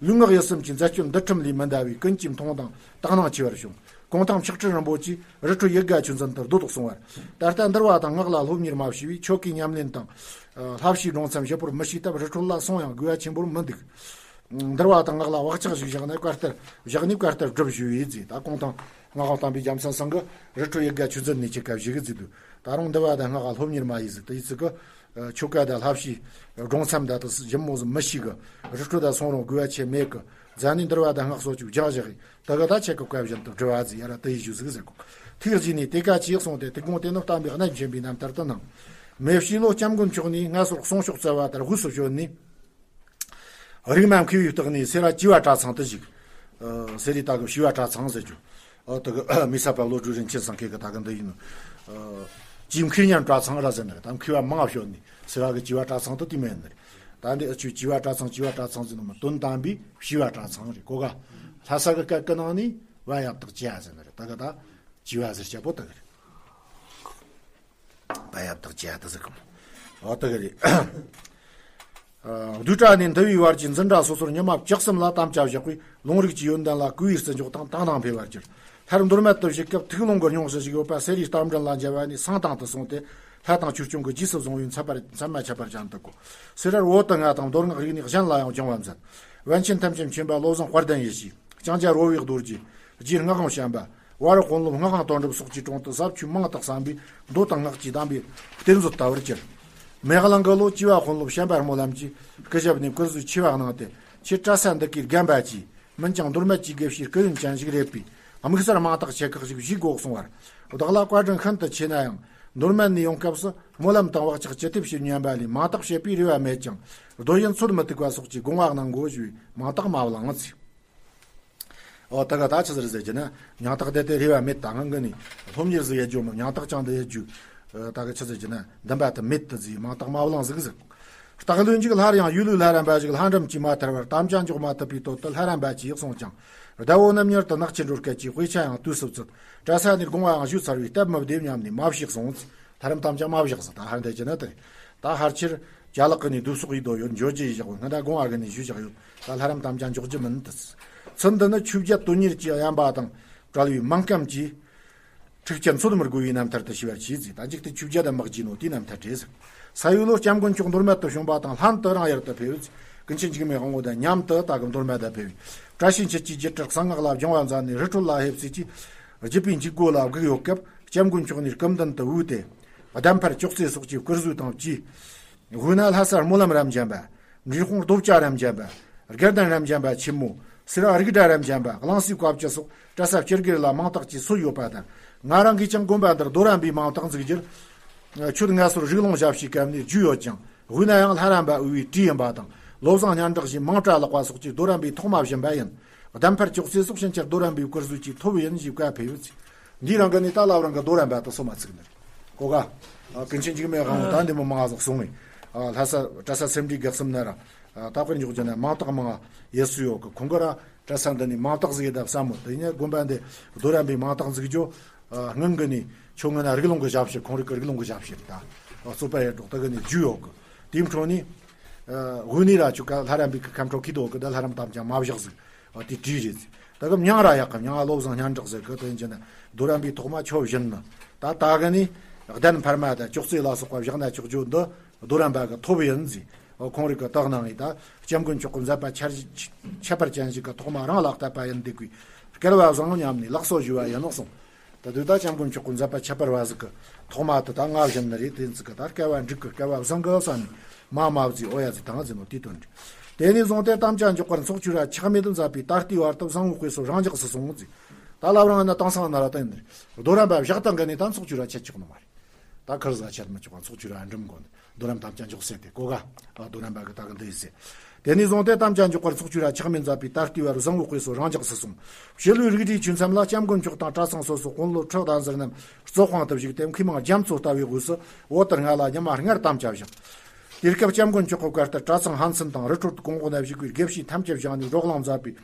ལུས་ངག་ཡིད་གསུམ་གྱི་མཛད་སྤྱོད་འདུལ་ཁྲིམས་ལས་མི་འདའ་བས་ཀུན་གྱིས་མཐོང་དང་དག་སྣང་ཆེ་བར་བྱུང་། གུང་ཐང་མཆོག་སྤྲུལ་རིན་པོ་ཆེས་རི་ཁྲོད་ཡིག་དགའ་ཆོས་འཛིན་དུ་རྡོ་ཏོག་སོང་བར། ད་ལྟ་འདུལ་བ་དང་སྔགས་ལ་སློབ་གཉེར་མ་བྱས་པས་ཆོ་གའི་ཉམས་ལེན་དང་། ལྷ་བྱིའི་སྒྲུང་མཚམས་ཞིབ་པོར་མི་ཤེས་སྟབས་རི་ཁྲོད་ལ་སོང་ཡང་དགོས་པ་ཆེན་པོར་མི་འདུག་འདུལ་བ་དང་སྔགས་ལ་བག་ཆགས་ཤིག་བཞག་ནས་བཀའ་གཏེར་བཞག་ནས་བཀའ་གཏེར་སྒྲུབ་ཞུས་པས་ཟེར། ད་གུང་ཐང་སྔགས་དབང་བསྟན་པའི་རྒྱལ་མཚན་ཚང་གིས་རི་ཁྲོད་ཡིག་དགའ་ཆོས་འཛིན་ནས་ཁྱེད་ཀ་བཞུགས་གི་ཟེར་དུས། ད་རུང་འདུལ་བ་དང་སྔགས་ལ་སློབ་གཉེར་མ་ཡིན་ཟེར་དུས་ཡིན་ཚིག་གི་ཆོ་ག་དང་ལྷ་བྱིའི་སྒྲུང་མཚམས་དང་དུ་ཞིབ་མོ་ཟིག་མི་ཤེས་གི་རི་ཁྲོད་ད་སོང་རུང་དགོས་པ་ཆེ་མེད་གི་རྫ་ནས་འདུལ་བ་དང་སྔགས་སོགས་ཀྱི་སྦྱང་བཞག་གི་ད་ག་ད་ཁྱེད་ཀྱི་བཀའ་བཞིན་དུ་སྒྲུབ་པ་ཟིག་ཡ་ར་དེ་ཡི་ཞུ་ཟིག་ཟེར་གོ་ཐིག་བཞིན་ནས་དེ་ཀ་ཅིག་སོང་སྟེ་དེ་དགོངས་ཏེ་ནི་བསྟན་པའི་གནད་འབྱིན་པའི་རྣམ་ཐར་དུ་སྣང་། མེ་བྱའི་ལོ་སྐྱབས་མགོན་མཆོག་ནས་སྔ་སོར་གསུང་ཤོག་བསྩལ་བ་ལྟར་དབུས་སུ་བྱོན་ནས། རིག་མ་མཁས་པའི་རྟགས་ནས་སེ་ར་བྱེ་བ་གྲྭ་ཚང་དུ་བཞུགས། ཨ་སེ་རའི་ད་གི་བྱེ་བ་གྲྭ་ཚང་ཟེར་རྒྱུ། ཨ་ད་གི་མི་ས་པ་བློ་གྲོས་རིན་ཆེན་ཚང་ཁེ་གི་ད་གི་འདི་ཡིན་ནོ། ཨ་ཅིའི་མཁས་སྙན་གྲྭ་ཚང་ར་ཟེར་ནི་ད་མཁས་པ་མང་བ་བྱོན་ནས་སེ་ར་གི་བྱེ་བ་གྲྭ་ཚང་དུ་དེ་མེད་ནི་རེད། ད་འདི་ཨ་ཆུ་བྱེ་བ་གྲྭ་ཚང་བྱེ་བ་གྲྭ་ཚང་ཟེར་ནོ་མ་དོན་དམ་པའི་བྱེ་བ་གྲྭ་ཚང་རེད་གོ་ག་ལྷ་ས་གི་སྐད་ཀི་ནང་ནས་བ་ཡབ་བཏགས་བྱེ་ཟེར་ནི་རེད། ད་གི་ད་བྱེ་བ་ཟེར་བྱེད་པོ་ད་གི་རེད། པ་ཡབ་བཏགས་བྱེ་ད་ཟེར་གི་མོ། འོ་ད་གི་རེད། ཨ་བསྡུས་གྲྭ་ནས་འདུལ་བའི་བར་གྱི་འཛིན་གྲྭ་སོ་སོར་ཉི་མ་བཅུ་གསུམ་ལ་དམ་བཅའ་བཞག་པས་ལུང་རིགས་ཀྱི་ཡོན་ཏན་ལ་གུས་པའི་བརྩི་འཇོག་དང་དག་སྣང་འཕེལ་བར་གྱུར། མཐར་མདོ་སྨད་དུ་བཞུགས་སྐབས་ཐུགས་ལུང་གི་སྙུང་གཞི་ཞིག་ཡོད་པ་སེ་རའི་རྟ་མགྲིན་ལ་མཇལ་བ་ནས་སང་ཐང་དུ་སོང་སྟེ་ལྷ་དང་ཆོས་སྐྱོང་གི་རྗེས་སུ་བཟུང་བའི་མཚན་པར་མཚན་མ་ཁྱད་པར་ཅན་དུ་གོ། སེ་རར་བོད་དུ་ང་དང་མདོ་སྔགས་རིག་གནས་གཞན་ལ་ཡང་སྦྱང་བ་མཛད། པཎ་ཆེན་ཐམས་ཅད་མཁྱེན་པ་བློ་བཟང་དཔལ་ལྡན་ཡེ་ཤེས། ལྕང་སྐྱ་རོལ་བའི་རྡོ་རྗེ། རྗེ་སྔགས་དབང་བྱམས་པ། བར་དཔོན་སློབ་སྔགས་དབང་དོན་གྲུབ་སོགས་ཀྱི་དྲུང་དུ་ཟབ་ཆོས་མང་དུ་གསན་པས་མདོ་དང་སྔགས་ཀྱི་གདམས་པའི་གཏེར་མཛོད་ལྟ་བུར་གྱུར། མེ་གླིང་གི་ལོ་བྱེ་བ་དཔོན་སློབ་བྱམས་པ་སྨོན་ལམ་གྱིས་སྐུ་ཞབས་ནས་བཀུར་གཟུགས་ཆེ་བ་གནང་སྟེ་ཁྱེད་གྲྭ་ས་འདི་གའི་རྒན་པ་གྱིས་མིན་ཀྱང་མདོ་སྨད་ཀྱི་དགེ་བཤེས་སྐུ་ཡོན་ཅན་ཞིག་རེད་པས་དམིགས་བསལ་མང་དག་ཆེ་ཁག་ཞིག་ཞུས་དགོས་གསུང་བར་བདག་ལ་བཀའ་དྲིན་ཤིན་ཏུ་ཆེ་ན་ཡང་མདོ་སྨད་ནས་ཡོང་སྐབས་སུ་སྨོན་ལམ་དང་བག་ཆགས་ཅི་ཐེབས་ཞིག་ཉན་པ་ལས་མང་དག་བྱེད་པའི་རེ་བ་མེད་ཀྱང་རྡོ་ཡིན་ཚོད་མི་ཐིག་པ་སོགས་ཀྱི་དགོངས་པ་གནང་དགོས་ཞུས་མང་དག་མ་བླངས་ཚེ། ཨོ་ད་ག་ད་ཆི་ཟེར་ཟེར་གྱི་ན་མྱང་སྟག་དེ་དེ་རེ་བ་མེད་ད་ང་འགི་ནི་སློབ་གཉེར་ཟིག་ཡེད་རྒྱུ་མི་མྱང་སྟག་ཅང་དེ་ཡེད་རྒྱུ། ཨ་ད་ག་ཆི་ཟེར་གྱི་ན་འདུན་པ་དེ་མེད་དུ་ཟིག་མང་དག་མ་བླངས་ཟིག་ཟེར། སྟག་ལུས་འཇིག་སླར་ཡང་ཡུལ་ལུས་ལྷ་རམས་པ་ཞིག་ལྷ་འབྲུམ་གྱིས་མ་ཐར་བར་དམ་བཅའ་འཇོག་མ་ཐུབ་པའི་དོད་དུ་ལྷ་རམས་པ་གྱིས་གསུངས་ཀྱང་ཟླ་བོ་རྣམ་གཉེར་དུ་ནག་ཆེན་འགྲོ་སྐད་ཀྱིས་དཔེ་ཆ་ཡང་བཏུས་སུ་བཙུད། གྲྭ་ས་ནས་དགོངས་པའང་ཞུས་ཚར་བས་སྟབས་མི་བདེ་སྙམ་ནས་མ་བཤད་གསུངས། ལྷ་རམས་དམ་བཅའ་མ་བཞག་ཟེར། ད་ཧར་འདེད་ཀྱི་ན་དེ་རེད། ད་ཧར་ཆེར་ཅ་ལག་གི་ནས་བསྡུ་གསོག་ཡིད་དོ་ཡོད་འཇོག་རྒྱུ་ཡིས་བཞག་པ་སྔ་ད་དགོངས་པ་གི་ནས་ཞུས་བཞག་ཡོད། ད་ལྷ་རམས་དམ་བཅའ་འཇོག་རྒྱུ་མིན་དུ། ཚུལ་འདི་ནི་ཆོས་བརྒྱད་དོན་གཉེར་གྱི་དབྱངས་པ་དང་བྲལ་བའི་མིང་སྐམ་གྱིས། འཁྲུག་ཆ་འཚོལ་མི་དགོས་པའི་རྣམ་ཐར་དུ་ཤེས་པར་གྱིས་ཟིག་ད་འཇིག་རྟེན་ཆོས་བརྒྱད་དང་དམག་གྱི་ནོ་དེའི་རྣམ་ཐར་རེད་ཟིག་ས་ཡོས་ལོ་སྐྱབས་མགོན་མཆོག་མདོ་སྨད་དུ་བྱོན་པ་དང་ལྷན་དུ་རང་ཡུལ་དུ་ཕེབས། ཀུན་མཁྱེན་འཇིགས་མེད་དབང་པོ་དང་མཉམ་དུ་ད་གི་མདོ་སྨད་དུ་ཕེབས། བཀྲ་ཤིས་འཁྱིལ་གྱིས་རྒྱུད་གྲྭ་གསང་སྔགས་ལ་སྦྱོང་བ་མཛད་ནས། རི་ཁྲོད་ལ་ཕེབས་ཚེ་གྱི་རྒྱུད་པའི་འཇུག་སྒོ་ལ་བསྒུགས་ཡོད་སྐབས། སྐྱབས་མགོན་མཆོག་ནས་སྐུ་མདུན་དུ་བོས་ཏེ། གདན་ཕར་ཅོག་ཙེ་སོགས་ཀྱི་བསྐུར་གཟུགས་དང་བཅས། དབུས་ན་ལྷ་ས་སྨོན་ལམ་རབ་འབྱམས་པ། འབྲས་སྤུངས་རྡོ་བཅའ་རབ་འབྱམས་པ། དགེ་ལྡན་རབ་འབྱམས་པ་ཆེན་མོ། སེ་ར་རིགས་གྲྭ་རབ་འབྱམས་པ། གླང་སའི་བཀའ་བཅུ་སོགས་གྲྭ་ས་སྤྱི་སྒེར་ལ་མིང་རྟགས་ཀྱིས་གསོལ་ཡོད་པ་དང་། ང་རང་གིས་ཀྱང་དགོན་པ་འདིར་རྡོ་རམ་པའི་མིང་རྟགས་འཛུགས་རྒྱུར། ཆོས་ངལ་གསོ་རིགས་ལུང་ཞབས་ཕྱིའི་སྐབས་ནས་བརྒྱུད་ཡོད་ཅིང་། དབུས་ན་ཡང་ལྷ་རམས་པ་དབུས་པའི་གྲས་ཡིན་པ་དང་། བློ་བཟང་སྙན་གྲགས་ཞེས་མིང་གྲགས་ལགས་པ་སོགས་ཀྱིས་རྡོ་རམས་པའི་ཐོག་མ་བྱིན་པ་ཡིན། གདན་ཕར་ཅོག་ཙེ་སོགས་ཕྱིན་ཆད་རྡོ་རམས་པའི་བསྐུར་གཟུགས་ཀྱིས་ཐོབ་ཡིན་ཞེས་བཀའ་ཕེབས་ཡོད། འདིའི་རིང་གི་ནི་ད་ལབ་རང་གི་རྡོ་རམས་པ་དུ་སོ་མ་ཚིག་ནི་རེད། གོ་ག་ཀུན་མཁྱེན་འཇིགས་མེད་དབང་པོ་ད་འདི་མོ་མང་ང་ཟིག་སོང་ངས། ལྷ་ས་གྲྭ་ས་སེ་འབྲས་དགེ་གསུམ་ན་ར། ད་དཔེར་འཇོག་རྒྱུ་ན་མིང་རྟགས་མང་ང་ཡེ་སུ་ཡོད་གི། ཁོང་གི་ར་གྲྭ་ས་འདི་ནས་མིང་རྟགས་ཟིག་ཡེ་ད་བསམ་མོ། དེ་ནས་དགོན་པ་འདི་རྡོ་རམས་པའི་མིང་རྟགས་འཛུགས་རྒྱུ། སྔོན་གི་ནས་ཆོ་ངོ་ན་རིགས་ལུང་གི་ཞབས་ཕྱི། ཁོང་རིགས་གི་རིགས་ལུང་གི་ཞབས་ཕྱི་རེད་ད། རྩོད་པ་ཡེ་འགྲོགས་ད་གི་ནས་རྒྱུས་ཡོད་གི། དེའི་འཕྲོ་ནས། དབུས་ནས་ར་ཆོ་ག་ལྷ་རམས་པའི་གི་ཁམས་ཁྲོ་ཁི་དོ་གི་ད་ལྷ་རམས་དམ་ཅང་མ་བཞག་ཟིག། དེ་བྲིས་རེད་ཟིག། ད་གི་མྱང་ར་ཡག་གི། མྱང་བློ་བཟང་སྙན་གྲགས་ཟེར་གི། དེ་ཡིན་ན་རྡོ་རམས་པའི་ཐོག་མ་ཆོ་བཞིན་ནི། ད་ད་གི་ནས་གདན་འཕར་མ་དང་ཅོག་ཙེ་ལ་སོགས་པ་བཞག་ན་ཆོག་རྒྱུ་འདི་རྡོ་རམས་པ་གི་ཐོབ་ཡིན་ཟིག། ཁོང་རིགས་གི་དག་སྣང་ངེ་ད་སྐྱབས་མགོན་མཆོག་གི་མཛད་པ་ཁྱད་ཁྱད་པར་ཅན་ཞིག་གི་ཐོག་མ་རང་ལ་བསྟད་པ་ཡིན་འདུག་གི། སྐལ་བ་བཟང་ངོ་སྙམ་ནས་ལགས་སོ་ཞུ་བ་ཡིན་ནོ་གསུངས། ད་དུས་ད་སྐྱབས་མགོན་མཆོག་གི་མཛད་པ་ཁྱད་པར་བ་ཟིག་གི་ཐོག་མ་དུ་ད་ང་བཞིན་ནི་རེད། དེ་ཚིག་གི་ད་སྐལ་བ་འགྲིག་གི། སྐལ་བ་བཟང་གི་བསམ་ནས་མ་མ་བརྫིས་འོ་ཡ་ཟིག་དང་ཟིན་ནོ་དེ་དོན་རེད། དེ་ནས་བཟུང་སྟེ་དམ་བཅའ་འཇོག་པར་ཚོགས་ཆོས་ར་ཆག་མེད་དུ་མཛད་པས། ད་ལྟའི་བར་དུ་བཟང་བོའི་དཔེ་སྲོལ་རང་འཇགས་སུ་སོང་ཟིག། ད་ལབ་རང་ན་དེང་སང་ན་ར་བསྟན་ནི་རྡོ་རམས་པ་བཞག་སྟངས་གི་ནས་ད་ཚོགས་ཆོས་ར་ཆད་ཆོག་ནི་མ་རེད། ད་ཁར་ཟ་ཆད་མི་ཆོག་པ་ཚོགས་ཆོས་ར་འགྲིམ་དགོས་ནི། རྡོ་རམས་དམ་བཅའ་འཇོག་ཟེར་ཏེ་གོ་ག་ཨ་རྡོ་རམས་པ་གི་ད་གི་འདི་ཡི་ཟེར། དེ་ནས་བཟུང་སྟེ་དམ་བཅའ་འཇོག་པར་ཚོགས་ཆོས་ར་ཆག་མེད་མཛད་པས། ད་ལྟའི་བར་བཟང་བོའི་དཔེ་སྲོལ་རང་འཇགས་སུ་སོང་། སྤྱི་ལོའི་རིགས་འདྲའི་ཆོས་མཚམས་ལ་སྐྱབས་མགོན་མཆོག་དང་གྲྭ་ཚང་སོ་སོའི་དཔོན་སློབ་ཁྲི་གདན་ཟུར་རྣམས་རྩོད་དཔང་དུ་བཞུགས་ཏེ། མཁས་མང་རྒྱ་མཚོ་ལྟ་བུའི་དབུས་སུ་བོད་དུ་སྔ་ལ་ཉི་མ་ལྔར་དམ་བཅའ་བཞག། དེ་སྐབས་སྐྱབས་མགོན་མཆོག་གི་བཀའ་ལྟར་གྲྭ་ཚང་ཧན་སན་དང་རི་ཁྲོད་དུ་གོང་འོག་ན་བཞུགས་པའི་དགེ་བཤེས་ཐམས་ཅད་བཞེངས་ནས་རོ་ལངས་མཛད་པས།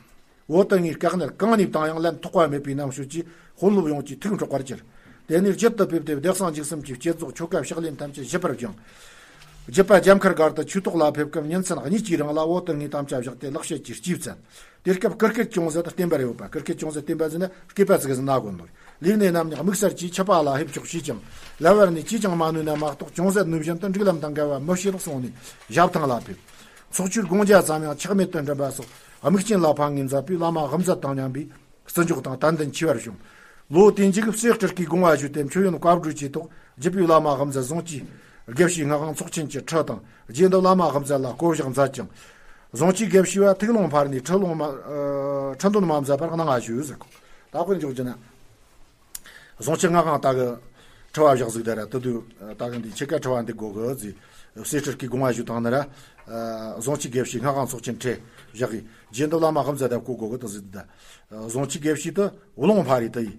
བོད་དུ་ངའི་དཀའ་གནད་གང་ནས་བཏང་ཡང་ལན་ཐོགས་པ་མེད་པའི་རྣམ་དཔྱོད་ཀྱིས་དཔོན་སློབ་ཡོངས་ཀྱི་ཐུགས་འཕྲོག་པར་གྱུར། དེ་ནས་རྒྱུད་དུ་ཕེབས་ཏེ་བདེ་གསང་འཇིགས་གསུམ་གྱི་བསྐྱེད་རྫོགས་ཆོ་ག་ཕྱག་ལེན་ཐམས་ཅད་ཞིབ་པར་སྦྱངས། རྒྱུད་པ་རྒྱ་མཁར་སྒར་དུ་ཆོས་ཐོག་ལ་ཕེབས་སྐབས་ཉིན་མཚན་གཉིས་ཀྱི་རིང་ལ་བོད་དུ་ངའི་དམ་བཅའ་བཞག་སྟེ་ལེགས་བཤད་ཀྱི་སྤྱིའི་བཙན། དེ་སྐབས་ཀུར་སྐད་ཅུང་ཟད་བསྟན་པར་ཡོད་པ། ཀུར་སྐད་ཅུང་ཟད་བསྟན་པ་ཟེར་ན་སྐེད་པ་ཙིག་ཟིན་ན་དགོས་འདུག། ལུས་གནད་རྣམས་ནི་དམིགས་བསལ་གྱིས་འཆི་བ་ལ་ཕེབས་ཆོག་ཞེས་ཀྱང་ལབ་པར་ནི་ཅིས་ཀྱང་མ་ནུས་ན་མ་གཏོགས། ཅུང་ཟད་ནུས་བཞིན་དུ་འབྲུག་ལམ་དང་འགལ་བ་མི་བྱེད་ལགས་གསུངས་ནས་ཞབས་ཐང་ལ་ཕེབས། ཚོགས་ཆོས་དགོངས་འཇགས་ཙམ་ཡང་ཆག་མེད་དུ་འགྲིམ་པ་སོགས་དམིགས་རྐྱེན་ལ་ཕངས་ངེས་མཛད་པས། བླ་མ་དབུ་མཛད་དང་མཉམ་པའི་བརྩི་འཇོག་དང་དད་འདུན་ཆེ་བར་བྱུང་། ལོ་དེ་མཇུག་གསེར་སྤྲུལ་སྐུའི་དགོངས་པ་ཞུས་ཏེ། མཆོད་ཡོན་བཀའ་བགྲོས་ཀྱི་ཐོག་རྒྱུད་པའི་བླ་མ་དབུ་མཛད་ཟུང་གཅིག་དགེ་བཤེས་སྔགས་དབང་ཚོགས་ཆེན་གྱི་ཁྲི་དང་རྗེ་འདི་བླ་མ་དབུ་མཛད་ལ་བསྐོ་བཞག་མཛད་ཅིང་། ཟུང་གཅིག་དགེ་བཤེས་པ་ཐུགས་ལུང་འཕར་ནས་ཁྲི་ལུང་མ་ཨ་ཁྲི་འདོན་མ་མཛད་པར་གནང་བ་ཞུ་ཟེར་གོ། ད་དཔེར་འཇོག་རྒྱུ་ན། ཟུང་གཅིག་སྔགས་དབང་ད་གི་ཁྲི་བ་བཞག་ཟིག་དེ་ར། དེ་དུས་ད་གི་འདི་ཆེ་ཀ་ཁྲི་བ་འདི་དགོས་གི་ཟིག། གསེར་སྤྲུལ་སྐུའི་དགོངས་པ་ཞུ་དང་ནི་ར། ཨ་ཟུང་གཅིག་དགེ་བཤེས་སྔགས་དབང་ཚོགས་ཆེན་ཁྲི་བཞག་གི། རྗེ་འདི་བླ་མ་དབུ་མཛད་དེ་བསྐོ་དགོས་གི་དེ་ཟིག་འདི་ད། ཟུང་གཅིག་དགེ་བཤེས་དེ་དབུ་ལུང་འཕར་རེ་དེ་ཡི།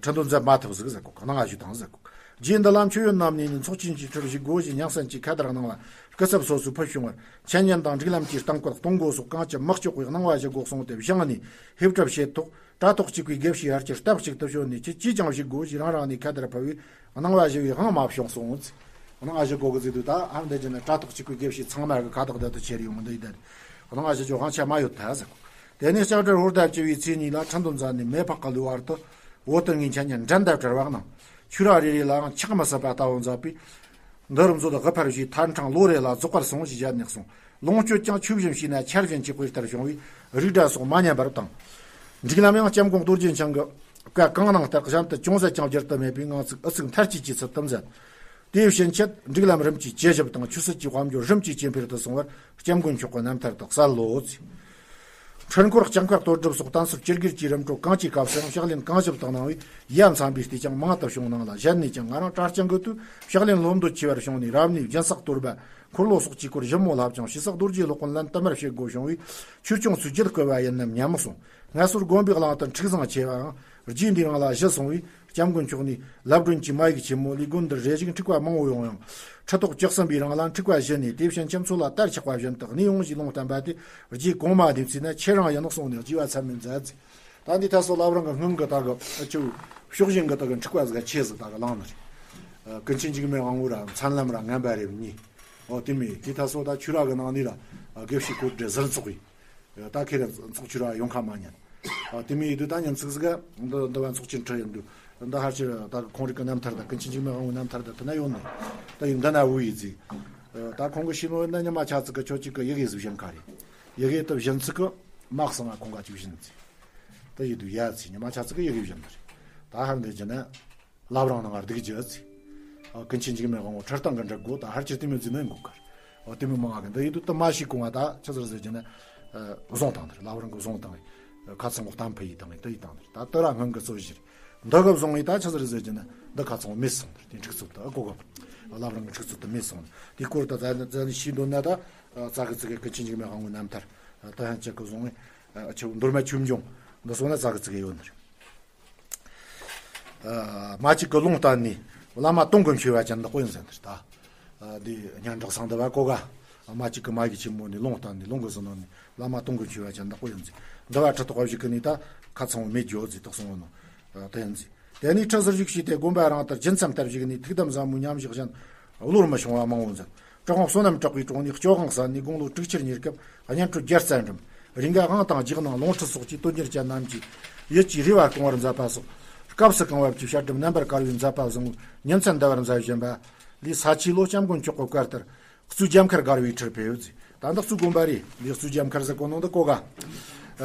ཁྲི་འདོན་མཛད་མ་ཐུབ་ཟིག་ཟེར་གོ། གནང་བ་ཞུ་དང་ཟེར་གོ། རྗེ་འདི་ལ་མཆོད་ཡོན་རྣམས་ནི་ཚོགས་ཆེན་གྱི་ཁྲིར་ཞུགས་དགོས་ཞེས་སྙན་སེང་གི་ཁ་བརྡ་གནང་བ། སྐུ་ཚབ་སོ་སོས་ཕུལ་བྱུང་བར། འཆད་ཉན་དང་སྒྲིག་ལམ་གྱི་གཏམ་བཀོད་གཏོང་སྒོ་སོགས་གང་ཅི་མི་སྐྱོ་བའི་གནང་བ་ཞུ་དགོས་གསུངས་ཏེ། བཞེངས་ནས་ཕེབས་གྲབས་བྱས་ཐོག་གྲྭ་ཐོག་གཅིག་པའི་དགེ་བཤེས་ཡར་གྱི་སྟབས་གཅིག་ཏུ་བྱོན་ནས་ཅི་ཅིས་ཀྱང་ཞུ་དགོས་ཞེས་རང་རང་ནས་ཁ་བརྡ་ཕུལ་བས། གནང་བ་ཞུ་བའི་དབང་མ་བྱུང་གསུངས། གནང་བ་ཞུ་དགོས་གི་ཟེར་དུས་ད་ཨ་འདི་ཅི་ན་གྲྭ་ཐོག་གཅིག་པའི་དགེ་བཤེས་ཚང་མ་གི་ཁ་བརྡ་དེ་ཆེ་རེ་ཡོང་འདི་ཡི་ད། གནང་བ་ཞུ་རྒྱུ་དབང་ཆ་མ་ཡོད་ད་ཟེར་གོ། དེ་ནས་ལྕགས་སྦྲེལ་ཧོར་ཟླ་བཅུ་བའི་ཚེས་གཉིས་ལ་ཁྲི་འདོན་མཛད་ནས་མེ་ཕག་གི་ལུས་བར་དུ། བོད་དུ་ངའི་འཆད་ཉན་འགྲན་ཟླ་བྲལ་བ་གནང་། ཆོས་ར་རེ་རེ་ལའང་ཆག་མི་སྲིད་པ་ལྟ་བུ་མཛད་པས། འདིར་མཛོད་དགུ་ཕར་ཞུས། ཐར་འཕྲང་ལོ་རེ་ལ་རྫོགས་པར་སོང་ཞེས་བཞད་ནས་གསུངས། ལོངས་སྤྱོད་ཀྱང་ཆོས་བཞིན་བྱས་ན་ཆར་བཞིན་གྱི་དཔེ་ལྟར་བྱུང་བས། རིགས་འདྲ་སོགས་མ་ཉམས་པར་བཏང་། འབྲིག་ལམ་ཡང་སྐྱབས་མགོན་རྡོ་རྗེ་འཆང་གི་བཀའ་གང་གནང་ལྟར་གཞན་དུ་ཅུང་ཟད་ཀྱང་བསྒྱུར་དུ་མེད་པའི་ངང་ཚིག་ཨུ་ཚུགས་མཐར་སྐྱེལ་གྱི་ཚུལ་དུ་མཛད། དེའི་ཕྱིན་ཆད་འབྲིག་ལམ་རིམ་གྱིས་ཇེ་ཞིབ་དང་ཆོས་སྲིད་ཀྱི་དཔལ་འབྱོར་རིམ་གྱིས་ཇེ་འཕེལ་དུ་སོང་བར་སྐྱབས་མགོན་མཆོག་གི་རྣམ་ཐར་དུ་གསལ་ལོ། ཚེ། འཕྲུལ་འཁོར་ལྕགས་མཁར་གཏོར་སྒྲུབ་སོགས་གཏན་སྲོལ་སྤྱི་སྒེར་གྱི་རིམ་གྲོ་གང་ཅིའི་སྐབས་སུའང་ཕྱག་ལེན་གང་ཞིབ་དང་གནང་བས་ཡ་མཚན་པའི་ལྟས་ཀྱང་མང་དུ་བྱུང་། ནང་ལ་གཞན་ནས་ཀྱང་ང་རང་གྲྭ་རྐྱང་གི་དུས་ཕྱག་ལེན་བློ་འདོད་ཆེ་བར་བྱུང་ནས། རབ་གནས་སྦྱིན་སྲེག་གཏོར་མ་འཁོར་ལོ་སོགས་ཀྱི་སྐོར་ཞིབ་མོ་བསླབ་ཅིང་། ཕྱི་སྲེག་རྡོ་རྗེ་སློབ་དཔོན་ལན་དུ་མར་བྱེད་དགོས་བྱུང་བས། ཆོས་སྐྱོང་ཚུལ་བརྒྱུད་བསྐུལ་བ་ཡིན་ནམ་སྙམ་གསུངས། ངལ་གསོ་དགོན་པའི་གླིང་དུ་འཁྲུག་བཟང་ཆེ་བའང་རྗེ་འདིའི་རིང་ལ་ཞི་སོང་བས། སྐྱབས་མགོན་མཆོག་ནས་ལབ་སྒྲོན་གྱི་མ་ཡིག་ཆེན་མོ་ལས། དགོན་འདིར་རེ་ཞིག་འཁྲུག་པ་མང་བོ་ཡོང་ཡང་། ཁྲི་ཐོག་བཅུ་གསུམ་པའི་རིང་ལ་འཁྲུག་པ་ཞི་ནས། དེ་བཞིན་ཁྱིམ་མཚེས་ལ་དར་ཆགས་པ་བཞིན་དུ་གནས་ཡོངས་ཀྱི་ལུང་བསྟན་པ་དེ་རྗེ་གོང་མ་འདེམས་ཚེ་ན་ཁྱེད་རང་ཡིན་ནོ་གསུངས་ནས་རྗེ་བ་ཚད་མེད་མཛད་ཟེར། ད་འདི་ད་སོ་ལབ་རང་གི་སྔོན་གི་ད་གི་ཨ་ཅོ་ཕྱོགས་ཞེན་གི་ད་གི་འཁྲུག་པ་ཟིག་ཆེ་ཟིག་ད་གི་ལངས་ནི་རེད། ཀུན་མཁྱེན་འཇིགས་མེད་དབང་པོ་ར་མཚན་ལམ་ར་ངན་པ་རེ་གཉིས། ཨོ་དེ་མི་དེ་ད་སོ་ད་ཆོས་ར་གི་ནང་ནས་ར་དགེ་བཤེས་སྐུ་བགྲེས་ཟུར་ཚོགས་ཡིན། ད་ཁྱེད་རང་ཚོགས་ཆོས་ར་ཡོང་ཁ་མ་ཉན། ཨ་དེ་མི་ཡིན་དུས་ད་ཉན་ཚིག་ཟིག་ག་འདི་འདི་བ་ཚོགས་ཆེན་ཁྲི་ཡིན་དུས། འདི་ཧར་ཆེ་ད་ཁོང་རིགས་ཀྱི་རྣམ་ཐར་ད་ཀུན་མཁྱེན་འཇིགས་མེད་དབང་པོའི་རྣམ་ཐར་ད་དེ་ན་ཡོང་ནས། ད་ཡིན་འདི་ན་བུ་ཡིས་ཟིག། ད་ཁོང་གི་ཤི་ནོ་ན་ཉི་མ་ཆ་ཚིག་གི་ཁྱོད་ཅིག་གི་ཡི་གེ་ཟིག་བཞིན་ཁ་རེད། ཡི་གེ་དུ་བཞིན་ཚིག་གི་མ་གསང་ང་ཁོང་ག་ཅིག་བཞིན་ཚིག་ད་ཡི་དུ་ཡ་ཚིག་ཉི་མ་ཆ་ཚིག་གི་ཡི་གེ་བཞིན་ཚིག་ད་ཧར་འདི་ཅི་ན་བླ་བྲང་ནང་ང་སྡིག་རྒྱུ་ཚིག་ཀུན་མཁྱེན་འཇིགས་མེད་དབང་པོ་ཁྲི་སྟེང་གི་འབྲི་དགོས། ད་ཧར་ཅི་ལྟད་མོ་ཟིན་ནས་འགུག་གར་འོ་ལྟད་མོ་མང་ང་གི་འདི་ཡི་དུ་དུ་མ་ཤི་གོང་ང་ད་ཆི་ཟེར་ཟེར་ཅི་ན་བཟུང་བཏང་ནི་རེད། བླ་བྲང་གི་བཟུང་བཏང་ངས་ཁ་ཚང་གོ་གཏམ་ཕུ་ཡི་བཏང་ངས་དུ་ཡི་བཏང་ནི་རེད། ད་དུ་ར་སྔོན་གི་རྩོད་གཞི་རེད། འདི་གི་བཟུང་ངས་ད་ཆི་ཟེར་ཟེར་གྱི་ན་འདི་ཁ་ཚང་མེད་སོང་ནི་རེད། དེ་འཁྲུག་རྩོད་དུ་ཨ་གོ་གི་བླ་བྲང་གི་འཁྲུག་རྩོད་དུ་མེད་སོང་ནི་དེ་སྐོར་དུ་ད་ད་ནི་ཤེས་འདོད་ན་ད་ཙ་གི་ཙི་གི་ཀུན་མཁྱེན་འཇིགས་མེད་དབང་པོའི་རྣམ་ཐར་ད་ཧན་ཅག་གི་བཟུང་ངས་ཨ་ཆུ་མདོ་སྨད་ཆོས་འབྱུང་འདི་སོང་ན་ཙ་གི་ཙི་གི་ཡོད་ནི་རེད། མ་གཅིག་གི་ལུང་བསྟན་ནས་བླ་མ་དུང་གི་མཆོད་པ་ཅན་འདི་ཀོ་ཡིན་ཟེར་ནི་རེད་ད། འདི་སྙན་གྲགས་སང་འདི་བ་གོ་ག་མ་གཅིག་གི་མ་གི་ཆེན་མོ་ནས་ལུང་བསྟན་ནས་ལུང་གི་ཟིན་ནོ་ནས་བླ་མ་དུང་གི་མཆོད་པ་ཅན་འདི་ཀོ་ཡིན་ཟེར། འདི་བ་ཁྲི་ཐོག་བཞུགས་ཀི་ནས་ད་ཁ་ཚང་བོ་མེད་འགྱོ་ཟེར་དག་སོང་བ་ནོ། དེ་ཡིན་ཟེར། དེ་ནས་ཁྲི་ཟུར་བཞུགས་བྱས་ཏེ་དགོན་པ་རང་ལྟར་སྦྱིན་མཚམས་ལྟར་བཞུགས་ནས་ཐུགས་དམ་བཟང་མོའི་ཉམས་བཞེས་གཞན་བློར་མི་ཤོང་བ་མང་བོ་མཛད། གྲུབ་དབང་བསོད་ནམས་གྲགས་པའི་དྲུང་ནས་སྐྱོ་དབང་གསན་ནས་དགུང་ལོ་དྲུག་ཅུར་ཉེ་སྐབས་གཉན་ཁྲོད་རྒྱལ་རྩ་འགྲིམ། རེ་འགའ་དབང་དང་རྒྱག་ནང་ལོངས་སྤྲུལ་སོགས་ཀྱིས་དོན་གཉེར་ཅན་རྣམས་ཀྱི་ཡིད་ཀྱི་རེ་བ་སྐོང་བར་མཛད་པ་སོགས་སྐབས་སུ་གང་བབ་ཀྱི་བཤད་སྒྲུབ་རྣམ་པར་དཀར་བའི་མཛད་པ་བཟང་བོའི་ཉིན་མཚན་འདི་བར་མཛད་བཞིན་པ་ལས་ས་ཆུ་ལོ་སྐྱབས་མགོན་མཆོག་གི་བཀའ་ལྟར་གཙོས་རྒྱལ་མཁར་སྒར་བའི་ཁྲིར་ཕེབས་ཟེར། ད་འདི་གཙོས་དགོན་པ་རེད། ལས་གཙོས་རྒྱལ་མཁར་ཟེར་གོ་ནོ་འདི་གོ་ག་